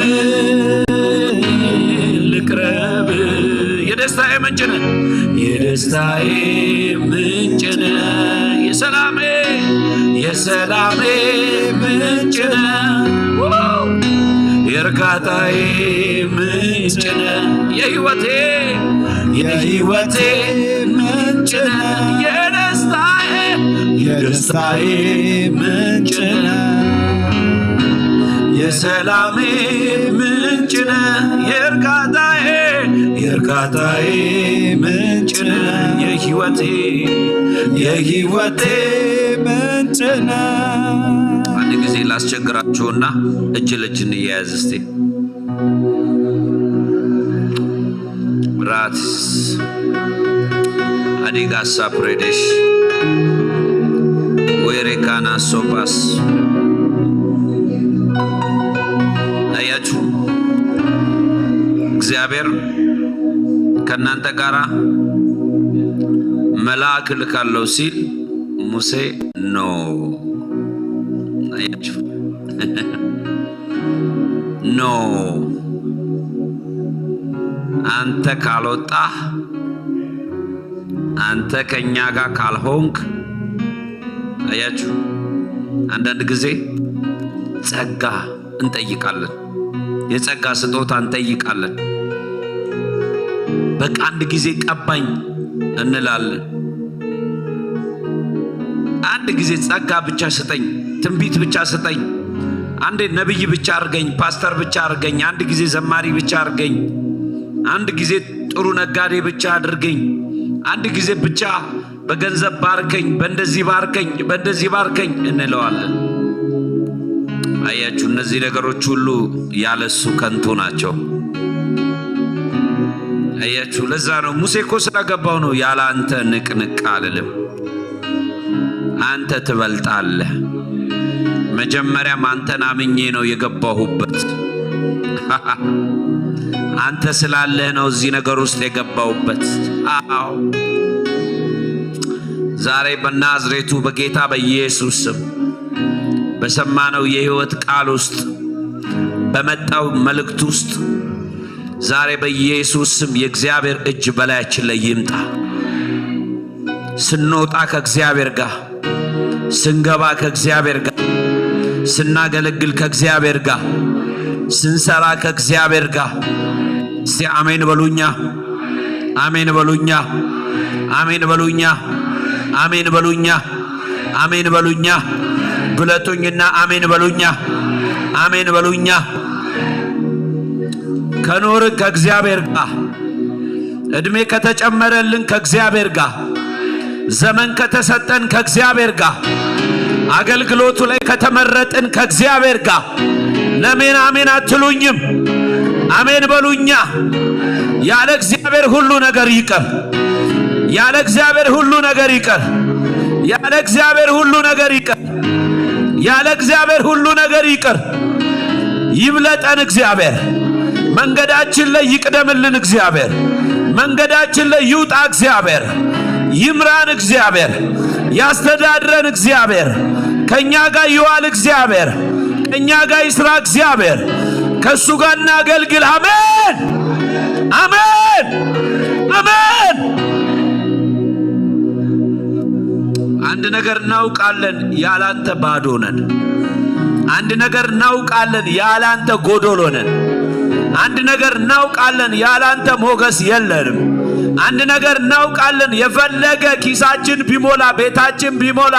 ልቅረብ የደስታዬ ምንጭ ነህ የደስታዬ ምንጭ ነህ የሰላሜ የሰላሜ ምንጭ ነህ የእርካታዬ ምንጭ ነህ የህይወቴ የህይወቴ ምንጭ ነህ የደስታዬ የደስታዬ ምንጭ ነህ የሰላሜ ምንጭ ነህ የእርካታዬ የእርካታዬ ምንጭ ነህ የህይወቴ የህይወቴ ምንጭ ነህ። አንድ ጊዜ ላስቸግራችሁና እጅ ለእጅ እንያያዝ እስቲ። ራትስ አዲጋሳ ፕሬዴሽ ወይሬካና ሶባስ አያችሁ፣ እግዚአብሔር ከእናንተ ጋር መልአክ እልካለሁ ሲል ሙሴ ኖ አያችሁ ኖ አንተ ካልወጣህ አንተ ከኛ ጋር ካልሆንክ አያችሁ፣ አንዳንድ ጊዜ ጸጋ እንጠይቃለን፣ የጸጋ ስጦታ እንጠይቃለን። በቃ አንድ ጊዜ ቀባኝ እንላለን። አንድ ጊዜ ጸጋ ብቻ ስጠኝ፣ ትንቢት ብቻ ስጠኝ፣ አንዴ ነብይ ብቻ አርገኝ፣ ፓስተር ብቻ አርገኝ፣ አንድ ጊዜ ዘማሪ ብቻ አርገኝ፣ አንድ ጊዜ ጥሩ ነጋዴ ብቻ አድርገኝ፣ አንድ ጊዜ ብቻ በገንዘብ ባርከኝ፣ በእንደዚህ ባርከኝ፣ በእንደዚህ ባርከኝ እንለዋለን። አያችሁ፣ እነዚህ ነገሮች ሁሉ ያለሱ ከንቱ ናቸው። አያችሁ፣ ለዛ ነው ሙሴ እኮ ስለገባው ነው «ያለ አንተ ንቅንቅ አልልም፣ አንተ ትበልጣለህ። መጀመሪያም አንተን አምኜ ነው የገባሁበት። አንተ ስላለህ ነው እዚህ ነገር ውስጥ የገባሁበት።» አዎ፣ ዛሬ በናዝሬቱ በጌታ በኢየሱስ ስም በሰማነው የህይወት ቃል ውስጥ በመጣው መልእክት ውስጥ ዛሬ በኢየሱስ ስም የእግዚአብሔር እጅ በላያችን ላይ ይምጣ። ስንወጣ ከእግዚአብሔር ጋር፣ ስንገባ ከእግዚአብሔር ጋር፣ ስናገለግል ከእግዚአብሔር ጋር፣ ስንሰራ ከእግዚአብሔር ጋር። እስቲ አሜን በሉኛ፣ አሜን በሉኛ፣ አሜን በሉኛ፣ አሜን በሉኛ፣ አሜን በሉኛ። ብለጡኝና አሜን በሉኛ፣ አሜን በሉኛ። ከኖርን ከእግዚአብሔር ጋር፣ እድሜ ከተጨመረልን ከእግዚአብሔር ጋር፣ ዘመን ከተሰጠን ከእግዚአብሔር ጋር፣ አገልግሎቱ ላይ ከተመረጥን ከእግዚአብሔር ጋር፣ ለምን አሜን አትሉኝም? አሜን በሉኛ። ያለ እግዚአብሔር ሁሉ ነገር ይቀር። ያለ እግዚአብሔር ሁሉ ነገር ይቀር። ያለ እግዚአብሔር ሁሉ ነገር ይቀር። ያለ እግዚአብሔር ሁሉ ነገር ይቅር። ይብለጠን እግዚአብሔር። መንገዳችን ላይ ይቅደምልን እግዚአብሔር። መንገዳችን ላይ ይውጣ እግዚአብሔር። ይምራን እግዚአብሔር። ያስተዳድረን እግዚአብሔር። ከእኛ ጋር ይዋል እግዚአብሔር። ከእኛ ጋር ይስራ እግዚአብሔር። ከእሱ ጋር እናገልግል። አሜን፣ አሜን፣ አሜን። አንድ ነገር እናውቃለን፣ ያላንተ ባዶ ነን። አንድ ነገር እናውቃለን፣ ያላንተ ጎዶሎ ነን። አንድ ነገር እናውቃለን፣ ያላንተ ሞገስ የለንም። አንድ ነገር እናውቃለን፣ የፈለገ ኪሳችን ቢሞላ፣ ቤታችን ቢሞላ፣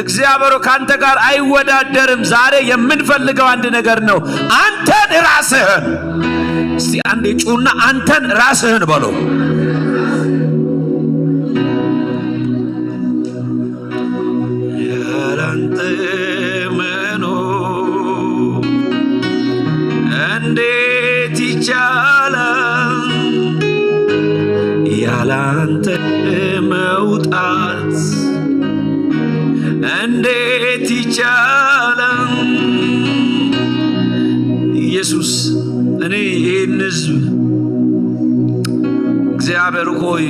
እግዚአብሔር ካንተ ጋር አይወዳደርም። ዛሬ የምንፈልገው አንድ ነገር ነው፣ አንተን ራስህን። እስቲ አንዴ ጩና «አንተን ራስህን» በለው። ያላንተ መኖር እንዴት ይቻላል? ያላንተ መውጣት እንዴት ይቻላል? ኢየሱስ፣ እኔ ይህን ህዝብ እግዚአብሔር ሆይ፣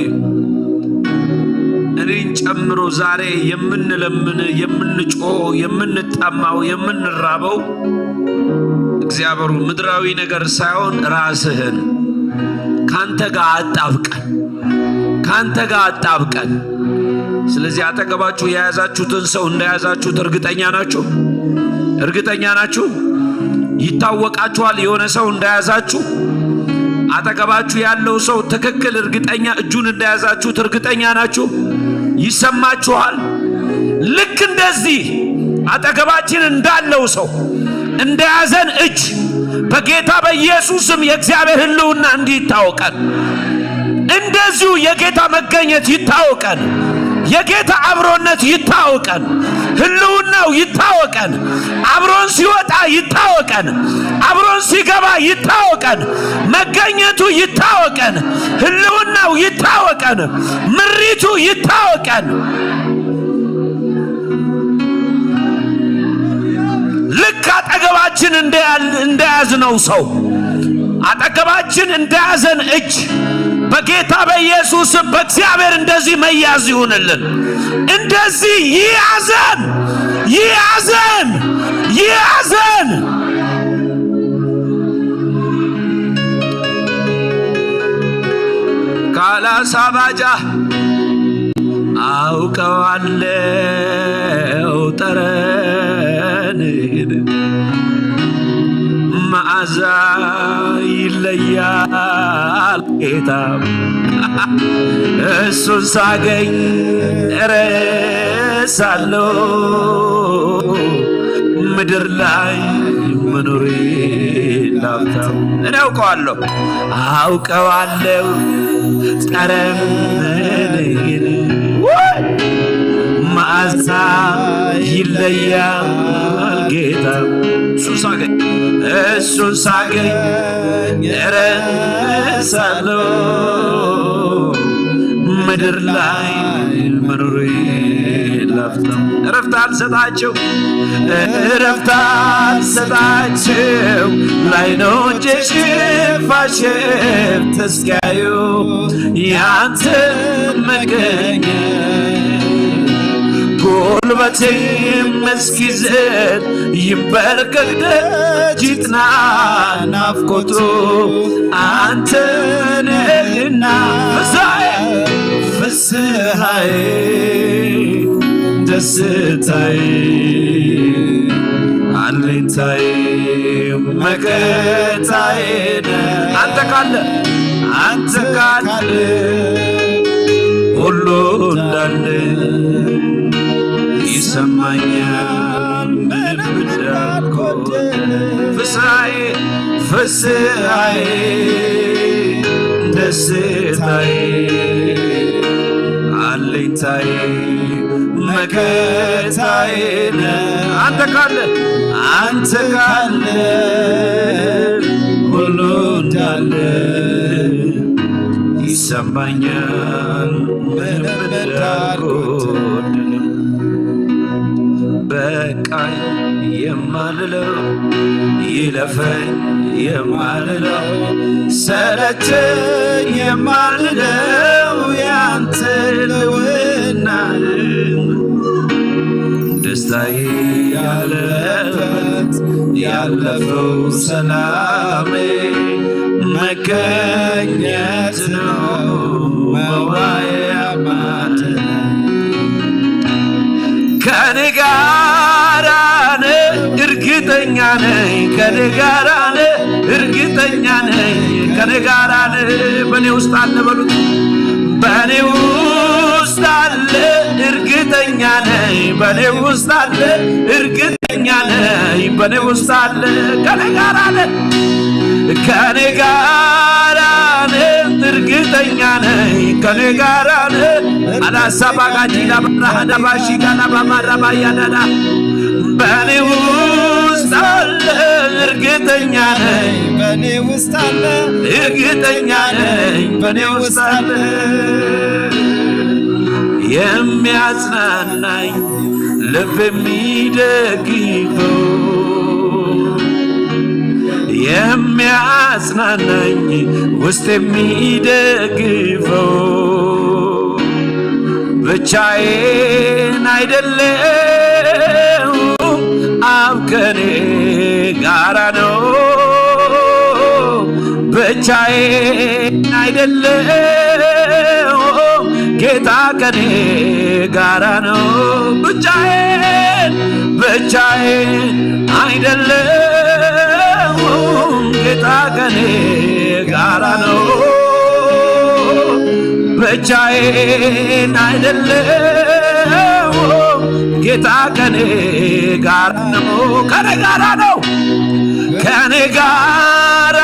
እኔን ጨምሮ ዛሬ የምንለምን፣ የምንጮኸው፣ የምንጠማው፣ የምንራበው እግዚአብሔሩ ምድራዊ ነገር ሳይሆን ራስህን ካንተ ጋር አጣብቀን፣ ካንተ ጋር አጣብቀን። ስለዚህ አጠገባችሁ የያዛችሁትን ሰው እንደያዛችሁት እርግጠኛ ናችሁ? እርግጠኛ ናችሁ? ይታወቃችኋል የሆነ ሰው እንደያዛችሁ? አጠገባችሁ ያለው ሰው ትክክል እርግጠኛ እጁን እንደያዛችሁት እርግጠኛ ናችሁ? ይሰማችኋል? ልክ እንደዚህ አጠገባችን እንዳለው ሰው እንደያዘን እጅ በጌታ በኢየሱስም የእግዚአብሔር ህልውና እንዲታወቀን፣ እንደዚሁ የጌታ መገኘት ይታወቀን፣ የጌታ አብሮነት ይታወቀን፣ ህልውናው ይታወቀን፣ አብሮን ሲወጣ ይታወቀን፣ አብሮን ሲገባ ይታወቀን፣ መገኘቱ ይታወቀን፣ ህልውናው ይታወቀን፣ ምሪቱ ይታወቀን። ልክ አጠገባችን እንደያል-፣ እንደያዝነው ሰው አጠገባችን እንደያዘን እጅ በጌታ በኢየሱስም በእግዚአብሔር እንደዚህ መያዝ ይሁንልን። እንደዚህ ይያዘን፣ ይያዘን፣ ይያዘን። ካላሳባጃ አውቀዋለሁ ጠረንህን መዓዛ ይለያል ጌታ። እሱን ሳገኝ እረሳለሁ ምድር ላይ መኖሬ ላፍታ። እኔ አውቀዋለሁ፣ አውቀዋለሁ ጠረንህን። ወይ! መዓዛ ይለያል ጌታ። እሱን ሳገኝ፣ እሱን ሳገኝ እረሳለሁ ምድር ላይ መኖሬ ላፍታ። እረፍት አልሰጣቸው፣ እረፍት አልሰጣቸው ለዓይኖቼ ሽፋሽፍት እስኪያዩ ያንተን መገኘት። ጉልበቴም እስኪዝል ይንበርከክ ደጅ ይጥና ናፍቆቱ አንተ ነህና። ፍስሐዬ፣ ፍስሐዬ፣ ደስታዬ፣ አለኝታዬ፣ መከታዬ ነህ። አንተ ካለ፣ አንተ ካለ ሁሉ እንዳለ ይሰማኛል፣ ምንም እንዳልጎደለ። ፍስሐዬ፣ ፍስሐዬ፣ ደስታዬ፣ አለኝታዬ፣ መከታዬ ነህ። አንተ ካለ፣ አንተ ካለ ሁሉ እንዳለ ይሰማኛል፣ ምንም እንዳልጎደለ። በቃኝ የማልለው፣ ይለፈኝ የማልለው፣ ሰለቸኝ የማልለው ያንተ ልውና ደስታዬ ያለበት ያለፈው ሰላሜ መገኘት ነው መዋያ ማዕድ። ከኔ ጋራ ነህ እርግጠኛ ነኝ፣ ከኔ ጋራ ነህ እርግጠኛ ነኝ፣ ከኔ ጋራ ነህ። በኔ ውስጥ አለ በሉት፣ በኔ ውስጥ አለ እርግጠኛ ነኝ፣ በኔ ውስጥ አለ እርግጠኛ ነኝ፣ በኔ ውስጥ አለ። ከኔ ጋራ ነህ፣ ከኔ ጋራ ነህ እርግጠኛ ነኝ፣ ከኔ ጋራ ነህ። አላሳባጋጂ ላባራሃዳባሺ ጋላባማራባያዳዳ በኔ ውስጥ አለ እርግጠኛ ነኝ፣ በኔ ውስጥ አለ እርግጠኛ ነኝ፣ በኔ ውስጥ አለ። የሚያጽናናኝ ልብ የሚደግፈው፣ የሚያጽናናኝ ውስጥ የሚደግፈው፣ ብቻዬን አይደለሁም፣ አብ ከኔ ጋራ ነው። ብቻዬን አይደለሁም፣ ጌታ ከኔ ጋራ ነው። ብቻዬን፣ ብቻዬን አይደለሁም፣ ጌታ ከኔ ጋራ ነው። ብቻዬን አይደለሁም፣ ጌታ ከኔ ጋራ ነው። ከኔ ጋራ ነው፣ ከኔ ጋራ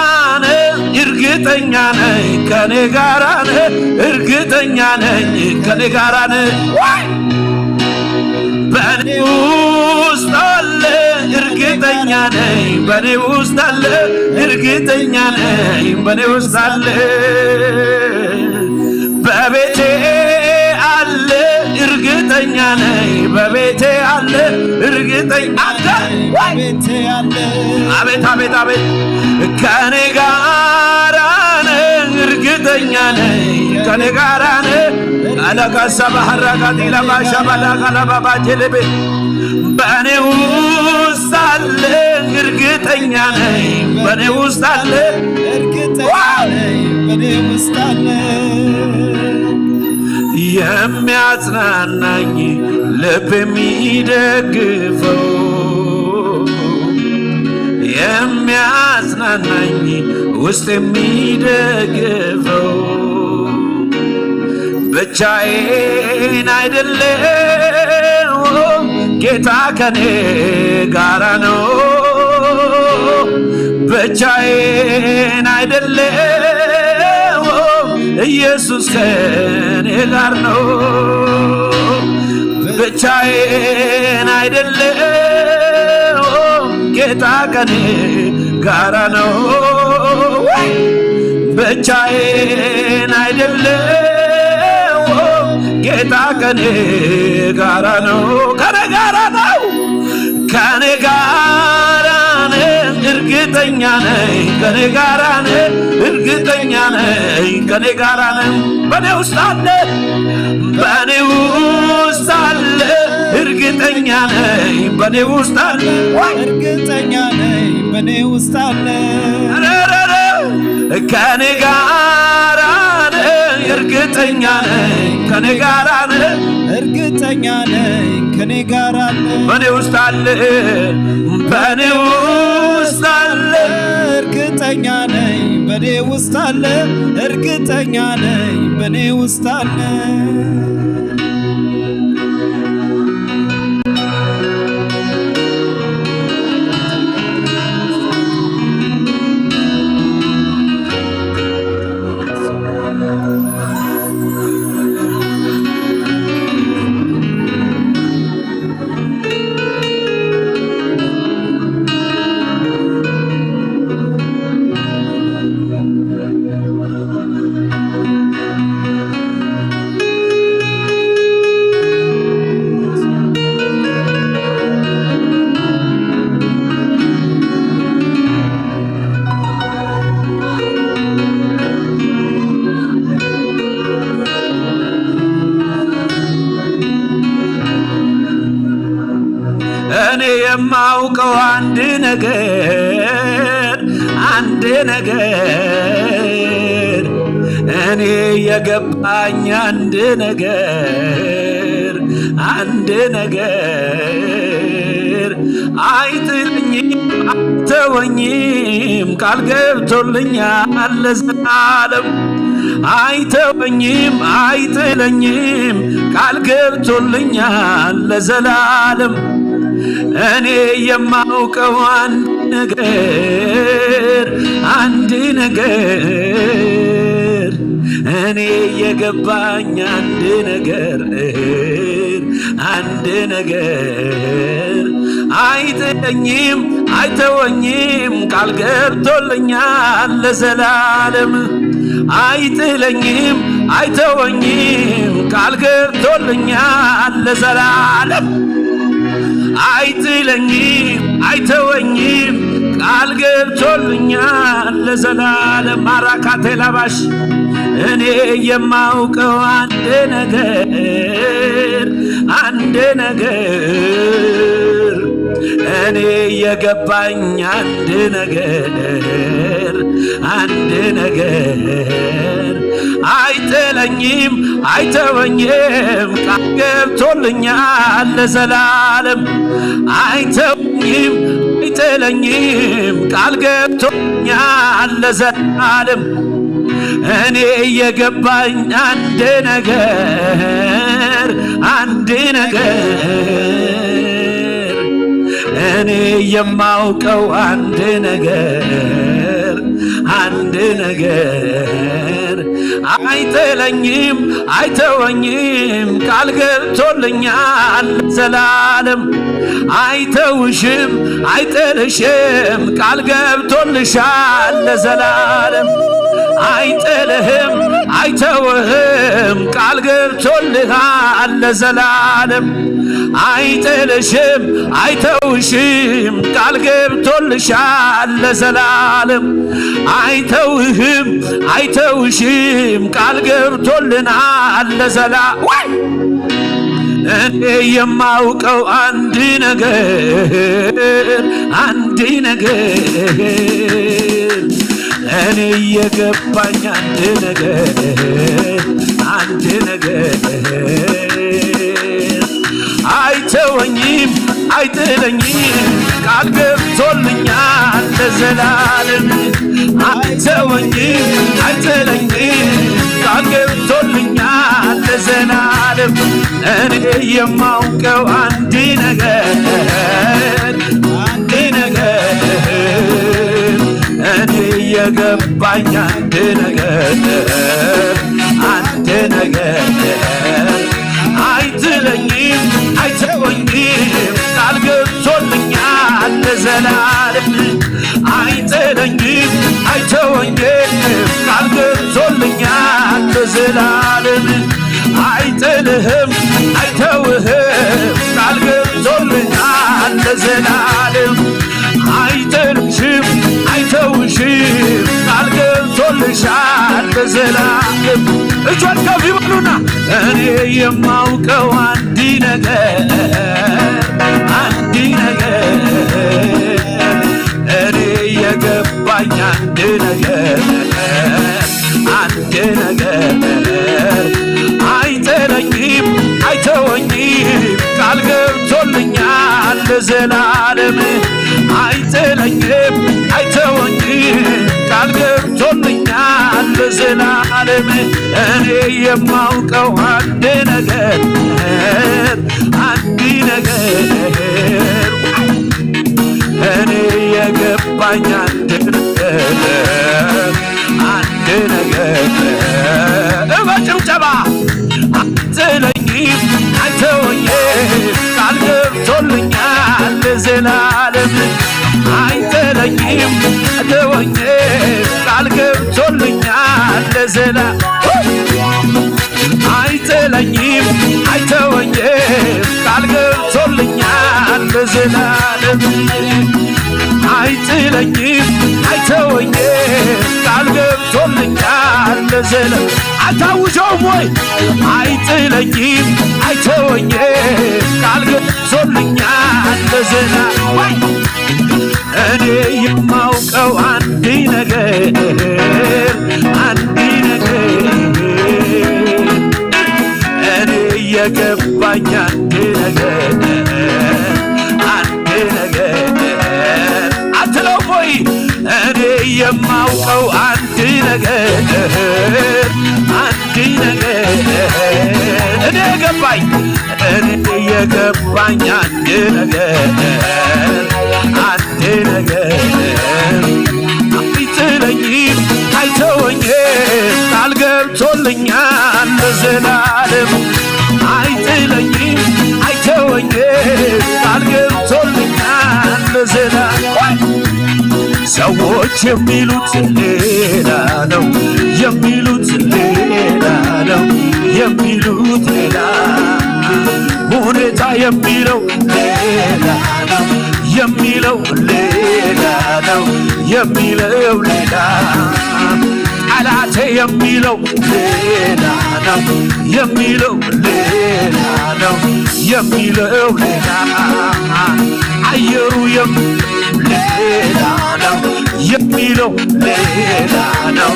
ነህ፣ እርግጠኛ ነኝ። ከኔ ጋራ ነህ፣ እርግጠኛ ነኝ። ከኔ ጋራ ነህ። ዋይ! በኔ ውስጥ አለ፣ እርግጠኛ ነኝ። በኔ ውስጥ አለ፣ እርግጠኛ ነኝ። በኔ ውስጥ አለ፣ በቤቴ አለ፣ እርግጠኛ ነኝ። በቤቴ አለ፣ እርግጠኛ አንተ። ዋይ! ቤቴ አለ። አቤት፣ አቤት፣ አቤት። ከኔ ጋራ ነህ፣ እርግጠኛ ነኝ። ከኔ ጋራ ነህ። አለቃሳ ባህራ ጋዲላ ባሻ ባዳ ጋላ ባባ ጀለቤ። በኔ ውስጥ አለ፣ እርግጠኛ ነኝ። በኔ ውስጥ አለ። እርግጠኛ ነኝ። በኔ ውስጥ አለ። የሚያጽናናኝ ልብ የሚደግፈው የሚያጽናናኝ ውስጥ የሚደግፈው ብቻዬን አይደለሁም፣ ጌታ ከኔ ጋራ ነው። ብቻዬን አይደለሁም፣ ኢየሱስ ከኔ ጋር ነው። ብቻዬን አይደለሁም፣ ጌታ ከኔ ጋራ ነው። ብቻዬን አይደለሁም፣ ጌታ ከኔ ጋራ ነው። ከኔ ጋራ ነው። ከኔ ጋራ ነህ፣ እርግጠኛ ነኝ። ከኔ ጋራ ነህ፣ እርግጠኛ ነኝ። ከኔ ጋራ ነህ። በኔ ውስጥ አለ፣ በኔ ውስጥ አለ፣ እርግጠኛ ነኝ። በኔ ውስጥ አለ፣ ወይ እርግጠኛ ነኝ። በኔ ውስጥ አለ። ረረረ፣ ከኔ ጋራ ነህ፣ እርግጠኛ ነኝ። ከኔ ጋራ ነህ፣ እርግጠኛ ነኝ። ከኔ ጋራ ነህ። በኔ ውስጥ አለ፣ በኔ ውስጥ አለ። እርግጠኛ ነኝ። በኔ ውስጥ አለ። እርግጠኛ ነኝ። በኔ ውስጥ አለ። እኔ የማውቀው አንድ ነገር፣ አንድ ነገር፣ እኔ የገባኝ አንድ ነገር፣ አንድ ነገር፣ አይጥለኝም፣ አይተወኝም፣ ቃል ገብቶልኛል ለዘላለም። አይተወኝም፣ አይጥለኝም፣ ቃል ገብቶልኛል ለዘላለም። እኔ የማውቀው አንድ ነገር፣ አንድ ነገር፣ እኔ የገባኝ አንድ ነገር፣ አንድ ነገር፣ አይጥለኝም፣ አይተወኝም፣ ቃል ገብቶልኛል ለዘላለም። አይጥለኝም፣ አይተወኝም፣ ቃል ገብቶልኛል ለዘላለም። አይጥለኝም፣ አይተወኝም፣ ቃል ገብቶልኛል ለዘላለም። ማራካቴ ላባሽ እኔ የማውቀው አንድ ነገር፣ አንድ ነገር፣ እኔ የገባኝ አንድ ነገር፣ አንድ ነገር፣ አይጥለኝም፣ አይተወኝም፣ ቃል ገብቶልኛል ለዘላለም። አይተወኝም፣ አይጥለኝም፣ ቃል ገብቶልኛል ለዘላለም። እኔ የገባኝ አንድ ነገር፣ አንድ ነገር፣ እኔ የማውቀው አንድ ነገር፣ አንድ ነገር፣ አይጥለኝም፣ አይተወኝም፣ ቃል ገብቶልኛል ለዘላለም። አይተውሽም፣ አይጥልሽም፣ ቃል ገብቶልሻል ለዘላለም። አይጥልህም፣ አይተውህም፣ ቃል ገብቶልሃል ለዘላለም። አይጥልሽም፣ አይተውሽም፣ ቃል ገብቶልሻል ለዘላለም። አይተውህም፣ አይተውሽም፣ ቃል ገብቶልናል ለዘላ-፣ ወይ! እኔ የማውቀው አንድ ነገር፣ አንድ ነገር፣ እኔ የገባኝ አንድ ነገር፣ አንድ ነገር አይተወኝም አይጥለኝም ቃል ገብቶልኛል ለዘላለም። አይተወኝም አይጥለኝም ቃል ገብቶልኛል ለዘላለም። እኔ የማውቀው አንድ ነገር አንድ ነገር እኔ የገባኝ አንድ ነገር አንድ ነገር አይጥለኝም አይተወኝም ቃል ገብቶልኛል ለዘላለም። አይጥለኝም አይተወኝም ቃል ገብቶልኛል ለዘላለም። አይጥልህም አይተውህም ቃል ገብቶልኛል ለዘላለም። አይጥልሽም አይተውሽም ቃል ገብቶልሻል ለዘላለም። እጆች ከፍ ይበሉና እኔ የማውቀው አንድ ነገር አንድ ነገር እኔ የገባኝ አንድ ነገር አንድ ነገር አይጥለኝም አይተወኝም ቃል ገብቶልኛል ለዘላለም። አይጥለኝም አይተወኝም ቃል ገብቶልኛል ለዘላለም። እኔ የማውቀው አንድ ነገር አንድ ነገር እኔ የገባኝ አንድ ነገር አንድ ነገር በጭብጨባ አይጥለኝም አይተወኝም ቃል ገብቶልኛል ለዘላለም። አይጥለኝም አይተወኝም ቃል ገብቶልኛል ለዘላለም። አይጥለኝም አይተወኝም ቃል ገብቶልኛል ለዘላለም። አይጥለኝም አይተወኝም ቃል ገብቶልኛል ለዘላለም። አታውጀውም ወይ? አይጥለኝም አይተወኝም ቃል ገብቶልኛል ለዘላለም። ወይ እኔ የማውቀው አንድ ነገር አንድ ነገር እኔ የገባኝ አንድ ነገር አንድ ነገር አትለው ወይ እኔ የማውቀው አንድ ነገር አንድ ነገር እኔ የገባኝ እኔ የገባኝ አንድ ነገር አንድ ነገር አይጥለኝም አይተወኝም ቃል ገብቶልኛል ለዘላለም። አይጥለኝም አይተወኝም ቃል ገብቶልኛል ለዘላለም። ሰዎች የሚሉት ሌላ ነው የሚሉት ሌላ ነው የሚሉት ሌላ ሁኔታ የሚለው ሌላ ነው የሚለው ሌላ ነው የሚለው ሌላ ጠላቴ የሚለው ሌላ ነው የሚለው ሌላ ነው የሚለው ሌላ አየሩ የም ሌላ ነው የሚለው ሌላ ነው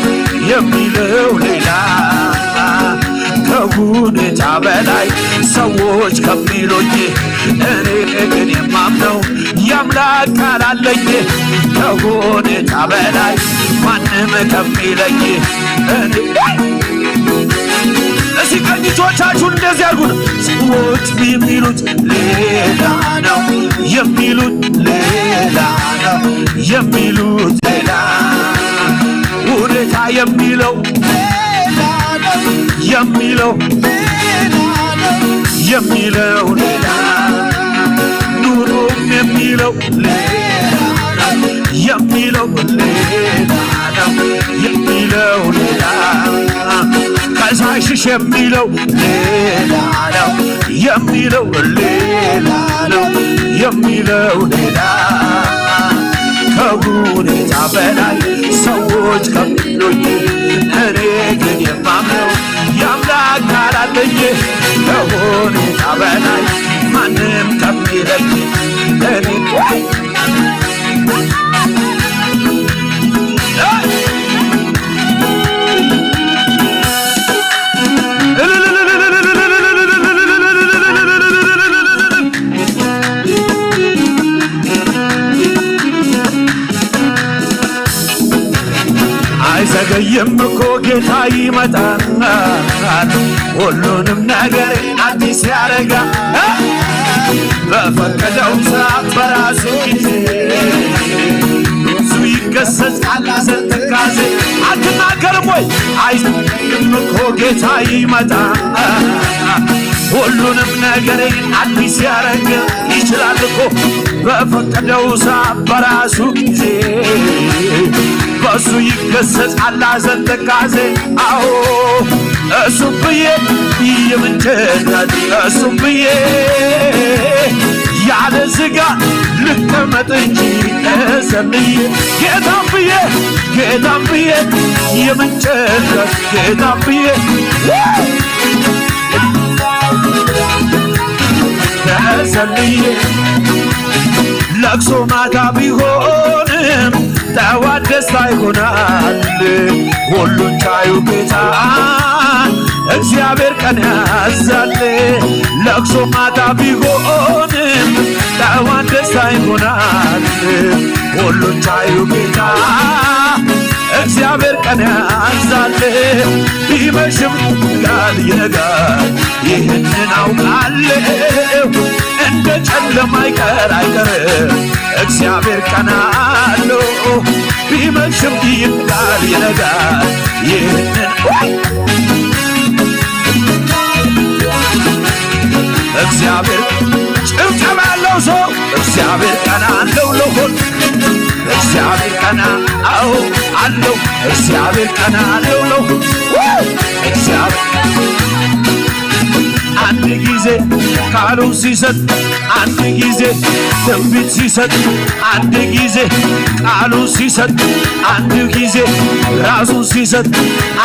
የሚለው ሌላ ከሁኔታ በላይ ሰዎች ከሚሉኝ እኔ ግን የማምነው የአምላክ ቃል አለኝ። ከሁኔታ በላይ ማንም ከሚለኝ እኔ እስኪ ቀኝ እጆቻችሁን እንደዚህ አድርጉ። ሰዎች የሚሉት ሌላ ነው የሚሉት ሌላ ነው የሚሉት ሌላ ሁኔታ የሚለው ሌላ ነው የሚለው ሌላ ነው የሚለው ሌላ ኑሮም የሚለው ሌላ ነው የሚለው ሌላ ነው የሚለው ሌላ ከሳሽሽ የሚለው ሌላ ነው የሚለው ሌላ ነው የሚለው ሌላ ከሁኔታ በላይ ሰዎች ከሚሉኝ እኔ ግን የማምነው የአምላክ ቃል አለኝ። ከሁኔታ በላይ ማንም ከሚለኝ እኔ ገይም እኮ ጌታ ይመጣል፣ ሁሉንም ነገር አዲስ ያረጋል። በፈቀደው ሰዓት በራሱ ጊዜ ብዙ ይከሰታል ሐዘን ትካዜ። አትናገርም ወይ? አይዘገይም እኮ ጌታ ይመጣል፣ ሁሉንም ነገር አዲስ ያረገ ይችላል እኮ። በፈቀደው ሰዓት በራሱ ጊዜ በሱ ይከሰታል ሐዘን ትካዜ። አዎ እሱ ብዬ የምንቸገር እሱ ብዬ ያለ ስጋ ልቀመጥ እንጂ ተዘልዬ ጌታ ብዬ ጌታ ብዬ የምንቸገር ጌታ ብዬ ተዘልዬ ለቅሶ ማታ ቢሆንም ጠዋት ደስታ ይሆናል። ሁሉን ቻዩ ጌታ እግዚአብሔር ቀን ያዛል። ለቅሶ ማታ ቢሆንም ጠዋት ደስታ ይሆናል። ሁሉን ቻዩ ጌታ እግዚአብሔር ቀን ያዛል። ቢመሽም ጋል ይነጋል። ይህንን አውቃለሁ እንደ ጨለማ አይቀር አይቀርም። እግዚአብሔር ቀን አለው ቢመሽም ይነጋል ይነጋል። ይህንን ወይ እግዚአብሔር ጭብጨባ ያለው ሰው እግዚአብሔር ቀን አለው ለሁሉ እግዚአብሔር ቀን አዎ አለው እግዚአብሔር ቀን አለው ለሁሉ እግዚአብሔር አንድ ጊዜ ቃሉን ሲሰጥ አንድ ጊዜ ትንቢት ሲሰጥ አንድ ጊዜ ቃሉን ሲሰጥ አንድ ጊዜ ራሱን ሲሰጥ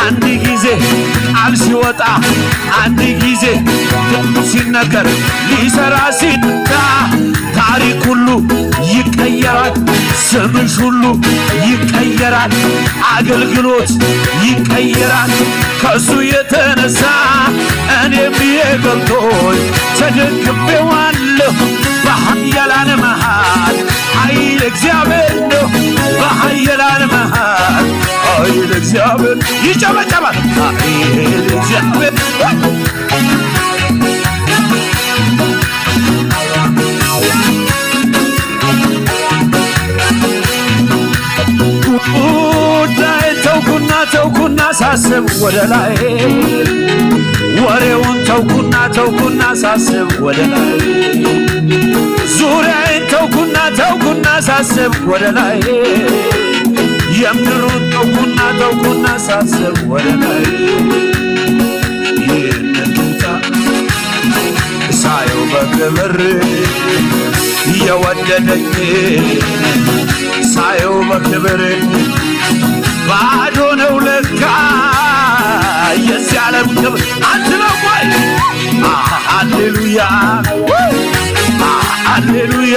አንድ ጊዜ ቃል ሲወጣ አንድ ጊዜ ትንቢት ሲነገር ሊሰራ ሲነሳ ታሪክ ሁሉ ይቀየራል። ስምሽ ሁሉ ይቀየራል። አገልግሎት ይቀየራል። ከሱ የተነሳ እኔም ብዬ ገብቶኝ ተደግፌዋለሁ። በኃያላን መሃል ኃይል እግዚአብሔር ነው። በኃያላን መሃል ኃይል እግዚአብሔር ይጨበጨባል። ኃይል እግዚአብሔር ጉዳይ ተውኩና ተውኩና ሳስብ ወደ ላይ ወሬውን ተውኩና ተውኩና ሳስብ ወደ ላይ ዙሪያዬን ተውኩና ተውኩና ሳስብ ወደ ላይ የምድሩን ተውኩና ተውኩና ሳስብ ወደ ላይ ይህንን ጌታ ሳየው በክብር የወደደኝ ሳየው በክብር ባዶ ነው ለካ የዚህ ዓለም ክብር አትለው ወይ? ሃሌሉያ ሃሌሉያ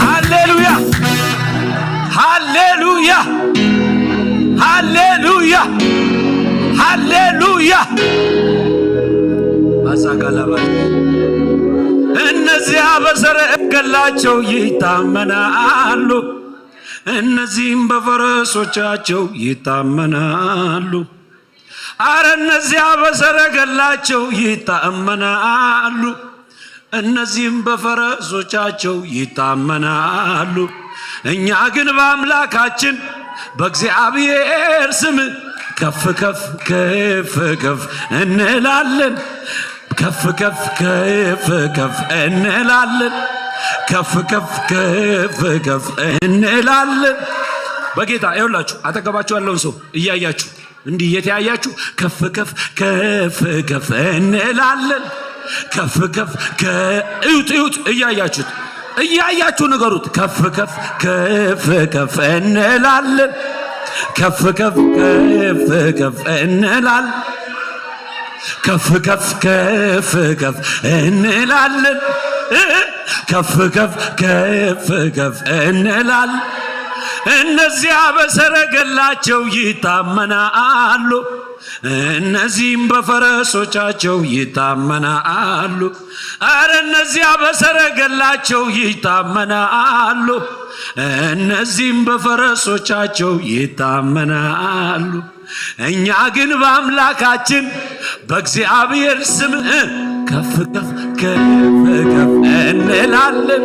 ሃሌሉያ ሃሌሉያ ሃሌሉያ ሃሌሉያ። አዛጋላባ እነዚያ በሰረገላቸው ይታመናሉ፣ እነዚህም በፈረሶቻቸው ይታመናሉ። አረ እነዚያ በሰረገላቸው ይታመናሉ፣ እነዚህም በፈረሶቻቸው ይታመናሉ። እኛ ግን በአምላካችን በእግዚአብሔር ስም ከፍ ከፍ ከፍ ከፍ እንላለን። ከፍ ከፍ ከፍ ከፍ እንላለን። ከፍ ከፍ ከፍ ከፍ እንላለን። በጌታ ይኸውላችሁ፣ አጠገባችሁ ያለውን ሰው እያያችሁ እንዲህ እየተያያችሁ ከፍ ከፍ ከፍ ከፍ እንላለን። ከፍ ከፍ ከ-፣ እዩት፣ እዩት፣ እያያችሁት፣ እያያችሁ ንገሩት። ከፍ ከፍ፣ ከፍ ከፍ እንላለን። ከፍ ከፍ፣ ከፍ ከፍ እንላለን። ከፍ ከፍ፣ ከፍ ከፍ እንላለን። ከፍ ከፍ፣ ከፍ ከፍ እንላለን። እነዚያ በሰረገላቸው ይታመናሉ፣ እነዚህም በፈረሶቻቸው ይታመናሉ። ኧረ እነዚያ በሰረገላቸው ይታመናሉ፣ እነዚህም በፈረሶቻቸው ይታመናሉ። እኛ ግን በአምላካችን በእግዚአብሔር ስም ከፍ ከፍ፣ ከፍ ከፍ እንላለን።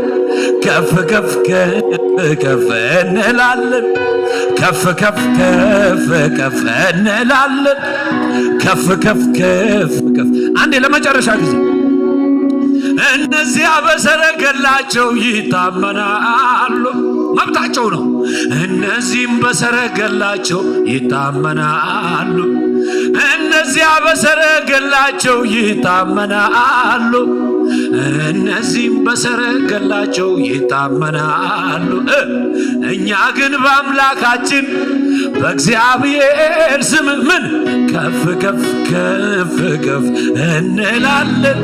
ከፍ ከፍ፣ ከፍ ከፍ እንላለን። ከፍ ከፍ፣ ከፍ ከፍ እንላለን። ከፍ ከፍ፣ ከፍ ከፍ። አንዴ ለመጨረሻ ጊዜ፣ እነዚያ በሰረገላቸው ይታመናሉ። መብታቸው ነው። እነዚህም በሰረገላቸው ይታመናሉ። እነዚያ በሰረገላቸው ይታመናሉ። እነዚህም በሰረገላቸው ይታመናሉ። እ፣ እኛ ግን በአምላካችን በእግዚአብሔር ስም ምን ከፍ ከፍ፣ ከፍ ከፍ እንላለን።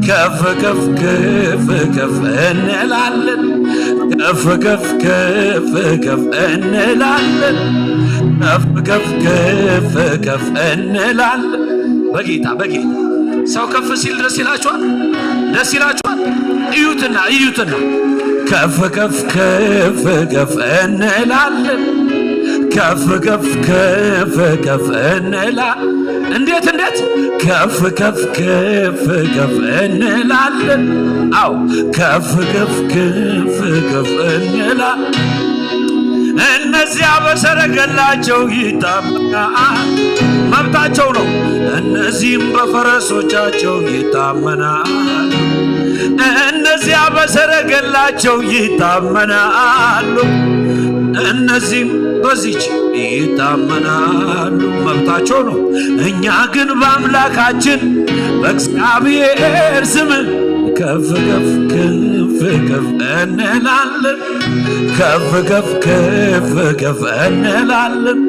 ከፍ ከፍ፣ ከፍ ከፍ እንላለን። ከፍ ከፍ፣ ከፍ ከፍ እንላለን። ከፍ ከፍ፣ ከፍ ከፍ እንላለን። በጌታ፣ በጌታ ሰው ከፍ ሲል ደስ ይላችኋል? ደስ ይላችኋል? እዩትና፣ እዩትና። ከፍ ከፍ፣ ከፍ ከፍ እንላለን። ከፍ ከፍ፣ ከፍ ከፍ እንላ-፣ እንዴት፣ እንዴት? ከፍ ከፍ፣ ከፍ ከፍ እንላለን። አው ከፍ ከፍ፣ ከፍ ከፍ እንላ-፣ እነዚያ በሰረገላቸው ይታመናል፣ መብታቸው ነው። እነዚህም በፈረሶቻቸው ይታመናሉ። እነዚያ በሰረገላቸው ይታመናሉ። እነዚህም በዚች ይታመናሉ፣ መብታቸው ነው። እኛ ግን በአምላካችን በእግዚአብሔር ስም ከፍ ከፍ፣ ከፍ ከፍ እንላለን። ከፍ ከፍ፣ ከፍ ከፍ እንላለን።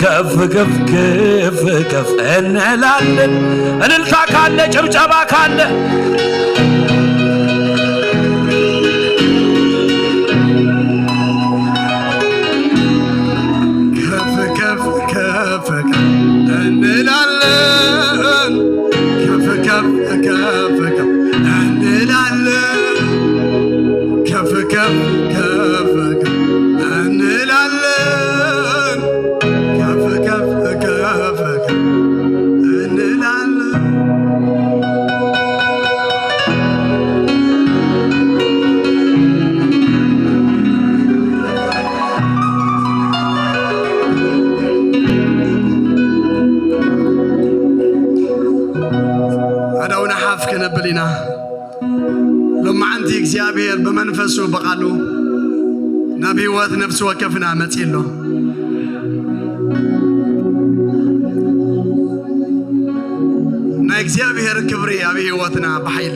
ከፍ ከፍ፣ ከፍ ከፍ እንላለን። እልልታ ካለ፣ ጭብጨባ ካለ፣ ከፍ ከፍ፣ ከፍ ከፍ እንላለን። ከፍ ከፍ፣ ከፍ ከፍ እንላለን። ከፍ ከፍ፣ ከፍ ከፍ እንላለን። ከፍ ከፍ፣ ከፍ ከፍ እንላለን። ኣዳውና ሓፍ ከነብል ኢና። ሎማዓንቲ እግዚኣብሔር ብመንፈሱ ብቓሉ ናብ ህይወት ነፍሲ ወከፍና መጺእ ኣሎ። ናይ እግዚኣብሔር ክብሪ ኣብ ህይወትና ብሓይሊ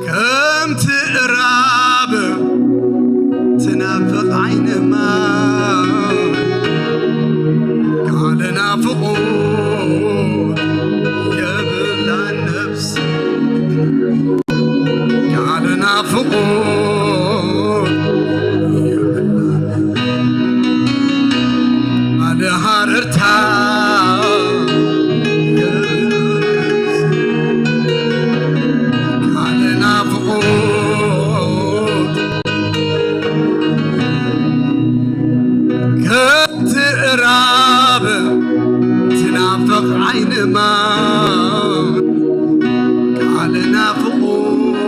ከምቲ እራብ ትናፍቕ ዓይኒ ማይ፣ ካልእ ናፍቖት የብላን ነፍሲ፣ ካልእ ናፍቖት የብላን፣ ካልእ ሃረርታ የብላን፣ ካልእ ናፍቖት ከምቲ እራብ ትናፍቕ ዓይኒ ማይ፣ ካልእ ናፍቖት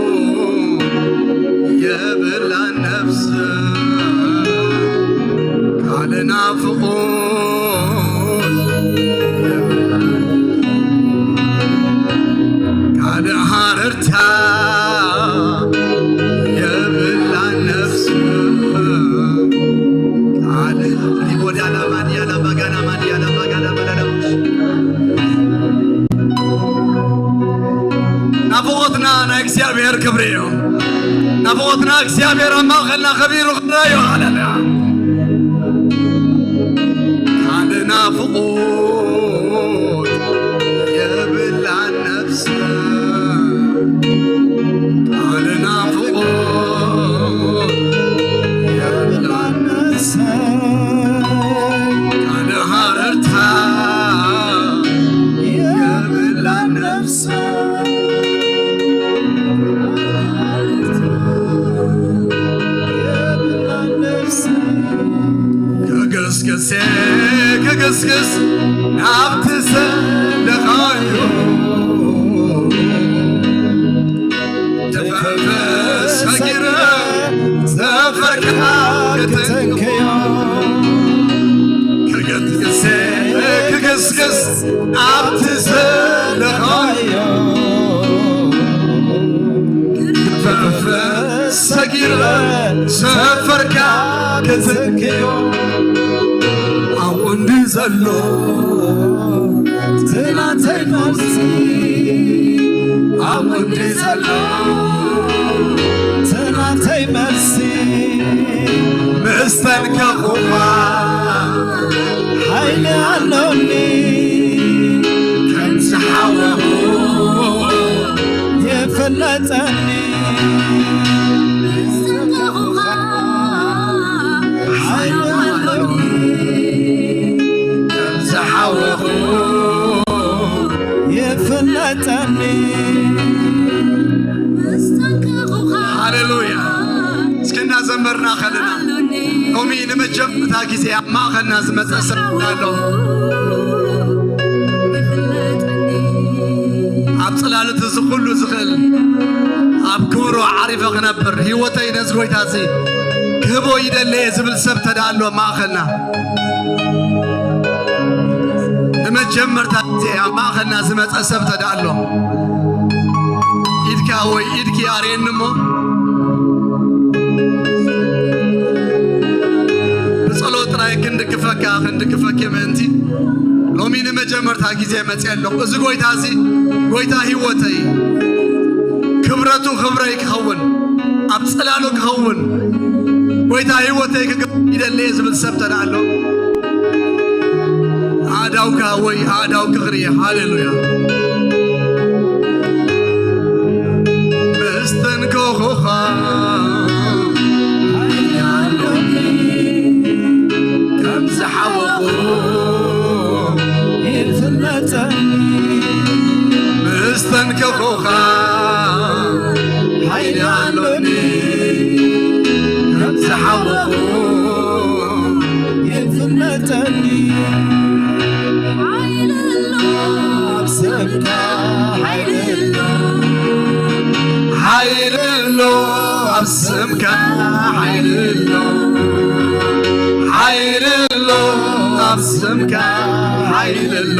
የብላን ነፍሲ፣ ካልእ ናፍቖት የብላን፣ ካልእ ሃረርታ የብላን ነፍሲ፣ ሪቦዳ ላማንያ ላባጋና ማንያ ላባጋና በለለሙሽ። ናፍቖትና ናይ እግዚኣብሔር ክብሪ እዩ። ናፍቖትና እግዚኣብሔር ኣብ ማእኸልና ከቢሩ ክረኣዮ። ሃሌሉያ። ካልእ ናፍቖት የብላን ነፍሰይ። ካልእ ናፍቖት የብላን ነፍሰይ። ካልእ ሃረርታ የብላን ነፍሰይ። ክግስግስ፣ ክግስግስ ናብቲ ዘለኻዮ። ተፈፈስ ሰጊረ ዘፈርካ ክትንክዮ። ክግስግስ፣ ክግስግስ ኣብቲ ዘለኻዮ። ፈፈስ ሰጊረ ሰፈርካ ክትንክዮ። ኣብኡ እንዲ ዘሎ ትናተይ መልሲ። ኣብኡ እንዲ ዘሎ ትናተይ መልሲ። ምስ ተንከኹኻ ሓይሊ ኣሎኒ። ከም ዝሓወኹ ይፍለጠኒ። ሓይሊ ኣሎኒ። ከም ዝሓወኹ ይፍለጠኒ። ሃሌሉያ። እስኪ እናዘመርና ከለና ሎሚ ንመጀመርታ ግዜ ኣብ ማእኸልና ዝመጸ ሰብ ኣሎ። ኣብ ጽላሎት እዚ ኩሉ ዝኽእል ኣብ ክብሩ ዓሪፈ ክነብር ህይወተይ ነዚ ጎይታ እዚ ክህቦ ይደለየ ዝብል ሰብ ተዳ ኣሎ ኣብ ማእኸልና። ንመጀመርታ ግዜ ኣብ ማእኸልና ዝመጸ ሰብ ተዳ ኣሎ። ኢድካ ወይ ኢድኪ ኣርእየኒ እሞ ብጸሎት ጥራይ ክንድግፈካ፣ ክንድግፈኪ ምእንቲ ሎሚ ንመጀመርታ ግዜ መጽየ ኣለኹ። እዚ ጎይታ እዚ ጎይታ ህይወተይ፣ ክብረቱ ክብረይ ክኸውን፣ ኣብ ጽላሉ ክኸውን፣ ጎይታ ህይወተይ ክገብር ይደሊ እየ ዝብል ሰብ ተዳ ኣሎ። ኣእዳውካ ወይ ኣእዳውኪ ክርኢ። ሃሌሉያ። መስተንከኹኻ ሓይሊ ኣሎኒ። ከም ዝሓወኹ ይፍለጠኒ። መስተንከኹኻ ሓይሊ ኣሎኒ። ከም ዝሓወኹ ይፍለጠኒ። ሓይሊ ኣሎ ኣብ ስምካ፣ ሓይሊ ኣሎ። ሓይሊ ኣሎ ኣብ ስምካ፣ ሓይሊ ኣሎ። ሓይሊ ኣሎ ኣብ ስምካ፣ ሓይሊ ኣሎ።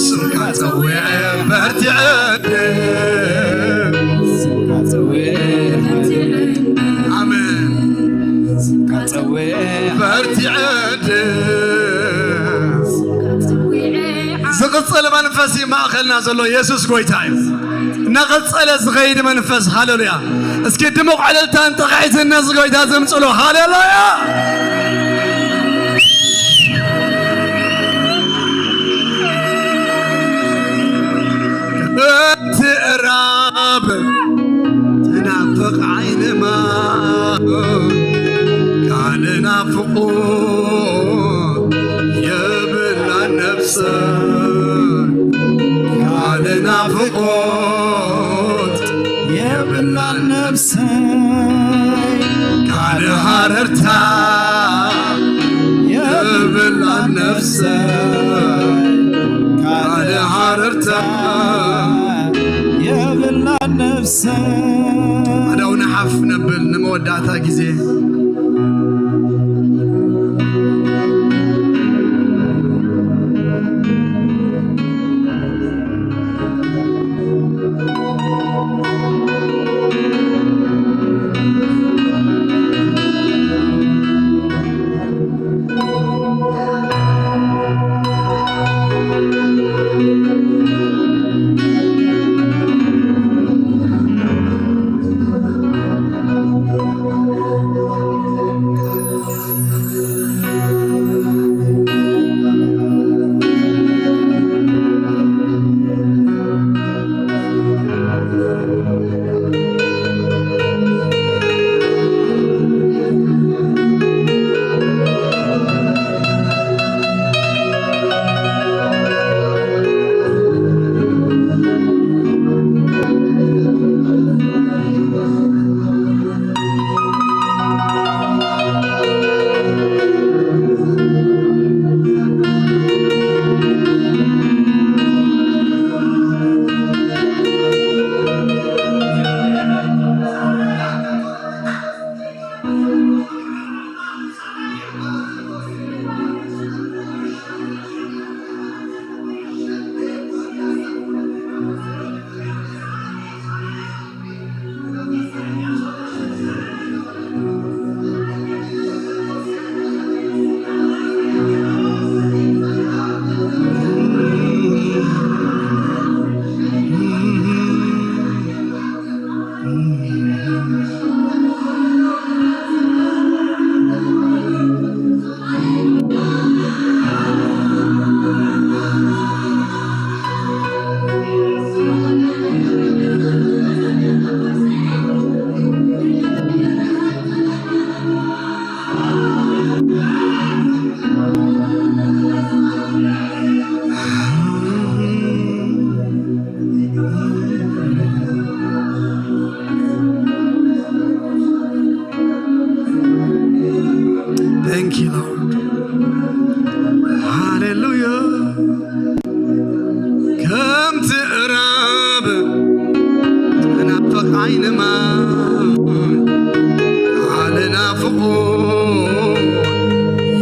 ስምካ ጸዊዐ በርቲዐ። ስምካ ጸዊዐ በርቲዐ። ኣሜን። ስምካ ጸዊዐ በርቲዐ። ስምካ ጸዊዐ። ዝቕጽል መንፈስ እዩ ማእኸልና ዘሎ። የሱስ ጎይታ እዩ። እናቐጸለ ዝኸይድ መንፈስ። ሃሌሉያ። እስኪ ድሙቕ ዕልልታን ጥቕዒትን ነዚ ጎይታ ዘምጽሎ። ሃሌሉያ። እቲ እራብ ትናፍቕ ዓይንማ ካልእ ናፍቖት የብላን ነፍሰ ካልእ ናፍቖት የብላን ነፍሰይ። ካልእ ሃረርታ የብላን ነፍሰይ። ካልእ ሃረርታ የብላን ነፍሰይ። ኣዳው ንሓፍ ነብል ንመወዳእታ ግዜ።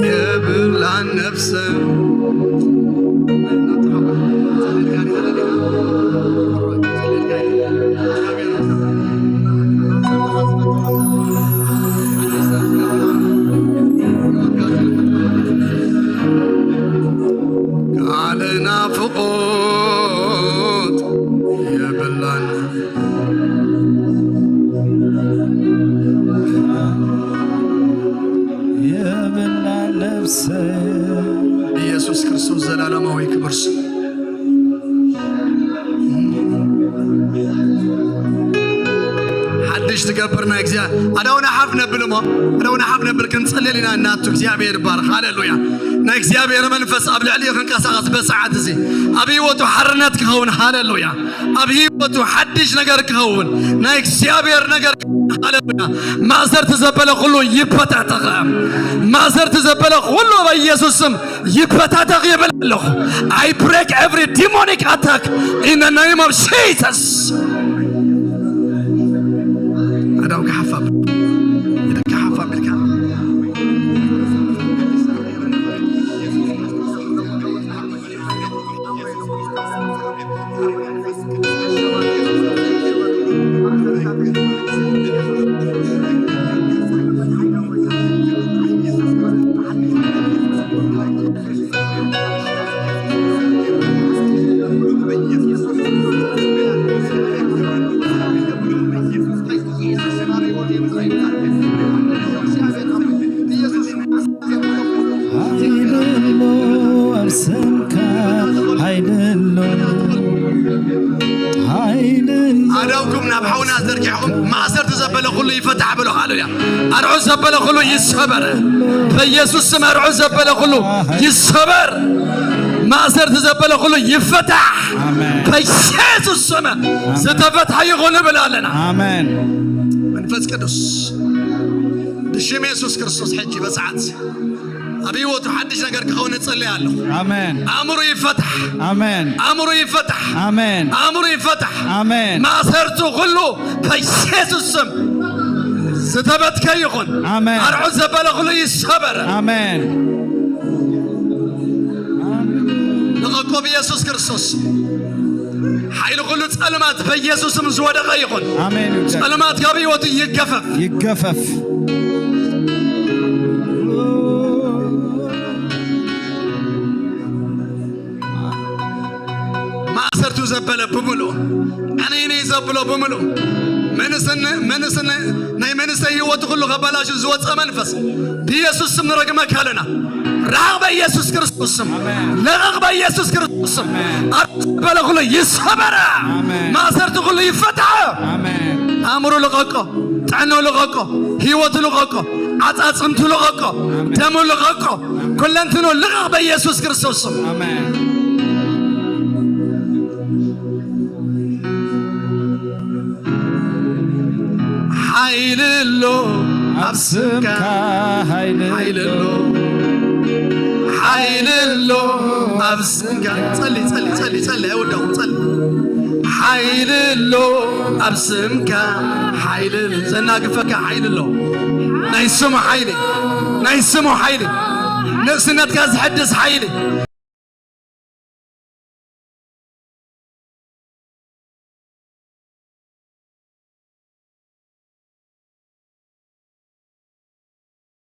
የብላን ነፍሰ ቃል ናፍቆት የብላን የብላን ነፍሰ ኢየሱስ ክርስቶስ ዘላለማዊ ክብር ስም። ሓድሽ ትገብር ናይ እግዚኣብሔር ኣዳውና ሓፍ ነብል እሞ ኣዳውና ሓፍ ነብል ክንጽልል ኢና እናቱ እግዚኣብሔር ይባረክ። ሃሌሉያ። ናይ እግዚኣብሔር መንፈስ ኣብ ልዕሊኡ ክንቀሳቐስ በሰዓት እዚ ኣብ ህይወቱ ሓርነት ክኸውን። ሃሌሉያ። ኣብ ህይወቱ ሓድሽ ነገር ክኸውን ናይ እግዚኣብሔር ነገር። ሃሌሉያ። ማእሰርቲ ዘበለ ኩሉ ይበታተኸ። ማእሰርቲ ዘበለ ኩሉ በኢየሱስ ስም ይበታተኽ ይብል ኣለኹ። I break every demonic attack in the name of Jesus። ኣዳው ክሓፋ ኢድካ ሓፋ ኣቢልካ ሓይልሎ ኣብ ስምካ ሓይልሎ ሓይልሎ ኣዳውኩም ናብ ሓውና ዘርጊሕኹም ማእሰርቲ ዘበለ ኩሉ ይፈታሕ ብሎ። ሃሌሉያ። ኣርዑ ዘበለ ኩሉ ይሰበር በኢየሱስ ስም። ኣርዑ ዘበለ ኩሉ ይሰበር። ማእሰርቲ ዘበለ ኩሉ ይፈታሕ ኣሜን። በኢየሱስ ስም። ዝተፈትሐ ይኹን ንብል ኣለና። ኣሜን። መንፈስ ቅዱስ ብሽም የሱስ ክርስቶስ ሕጂ በሰዓት ኣብ ህይወቱ ሓድሽ ነገር ክኸውን እጸልይ ኣለኹ። ኣሜን። ኣእምሮ ይፈታሕ። ኣሜን። ኣእምሮ ይፈታሕ። ኣሜን። ኣእምሮ ይፈታሕ። ኣሜን። ማእሰርቱ ኩሉ በኢየሱስ ስም ዝተበትከ ይኹን። ኣሜን። ኣርዑት ዘበለ ኩሉ ይሰበር። ኣሜን። ንቐቆ ብኢየሱስ ክርስቶስ ሓይሊ ኩሉ ጸልማት በኢየሱስ ስም ዝወደቐ ይኹን። ኣሜን። ይውደቅ። ጸልማት ካብ ህይወቱ ይገፈፍ። ይገፈፍ። ማእሰርቱ ዘበለ ብምሉ ዕነይነይ ዘብሎ ብምሉ መንስን መንስን ናይ መንስተይ ህይወቱ ኩሉ ከባላሹ ዝወፀ መንፈስ ብኢየሱስ ስም ንረግመካ ኣለና። ራቕ በኢየሱስ ክርስቶስ ስም። ለቐቕ በኢየሱስ ክርስቶስ ስም። ኣርዑት ዘበለ ኩሉ ይሰበረ። ኣሜን። ማእሰርቱ ኩሉ ይፈትሐ። ኣሜን። ኣእምሮ ልቐቆ፣ ጥዕናው ልቐቆ፣ ህይወቱ ልቐቆ፣ ዓጻጽምቱ ልቐቆ፣ ደሙ ልቐቆ፣ ኩለንትኑ ልቐቕ በኢየሱስ ክርስቶስ ስም። ኣሜን። ሓይሊ ኣሎ ኣብ ስምካ። ሓይሊ ሓይሊ ኣሎ። ሓይሊ ኣሎ ኣብ ስምካ። ጸሊ ጸሊ ጸሊ ጸሊ ኣይወዳኹም ጸሊ። ሓይሊ ኣሎ ኣብ ስምካ። ሓይሊ ዘናግፈካ ሓይሊ ኣሎ። ናይ ስሙ ሓይሊ ናይ ስሙ ሓይሊ ንእስነትካ ዝሕድስ ሓይሊ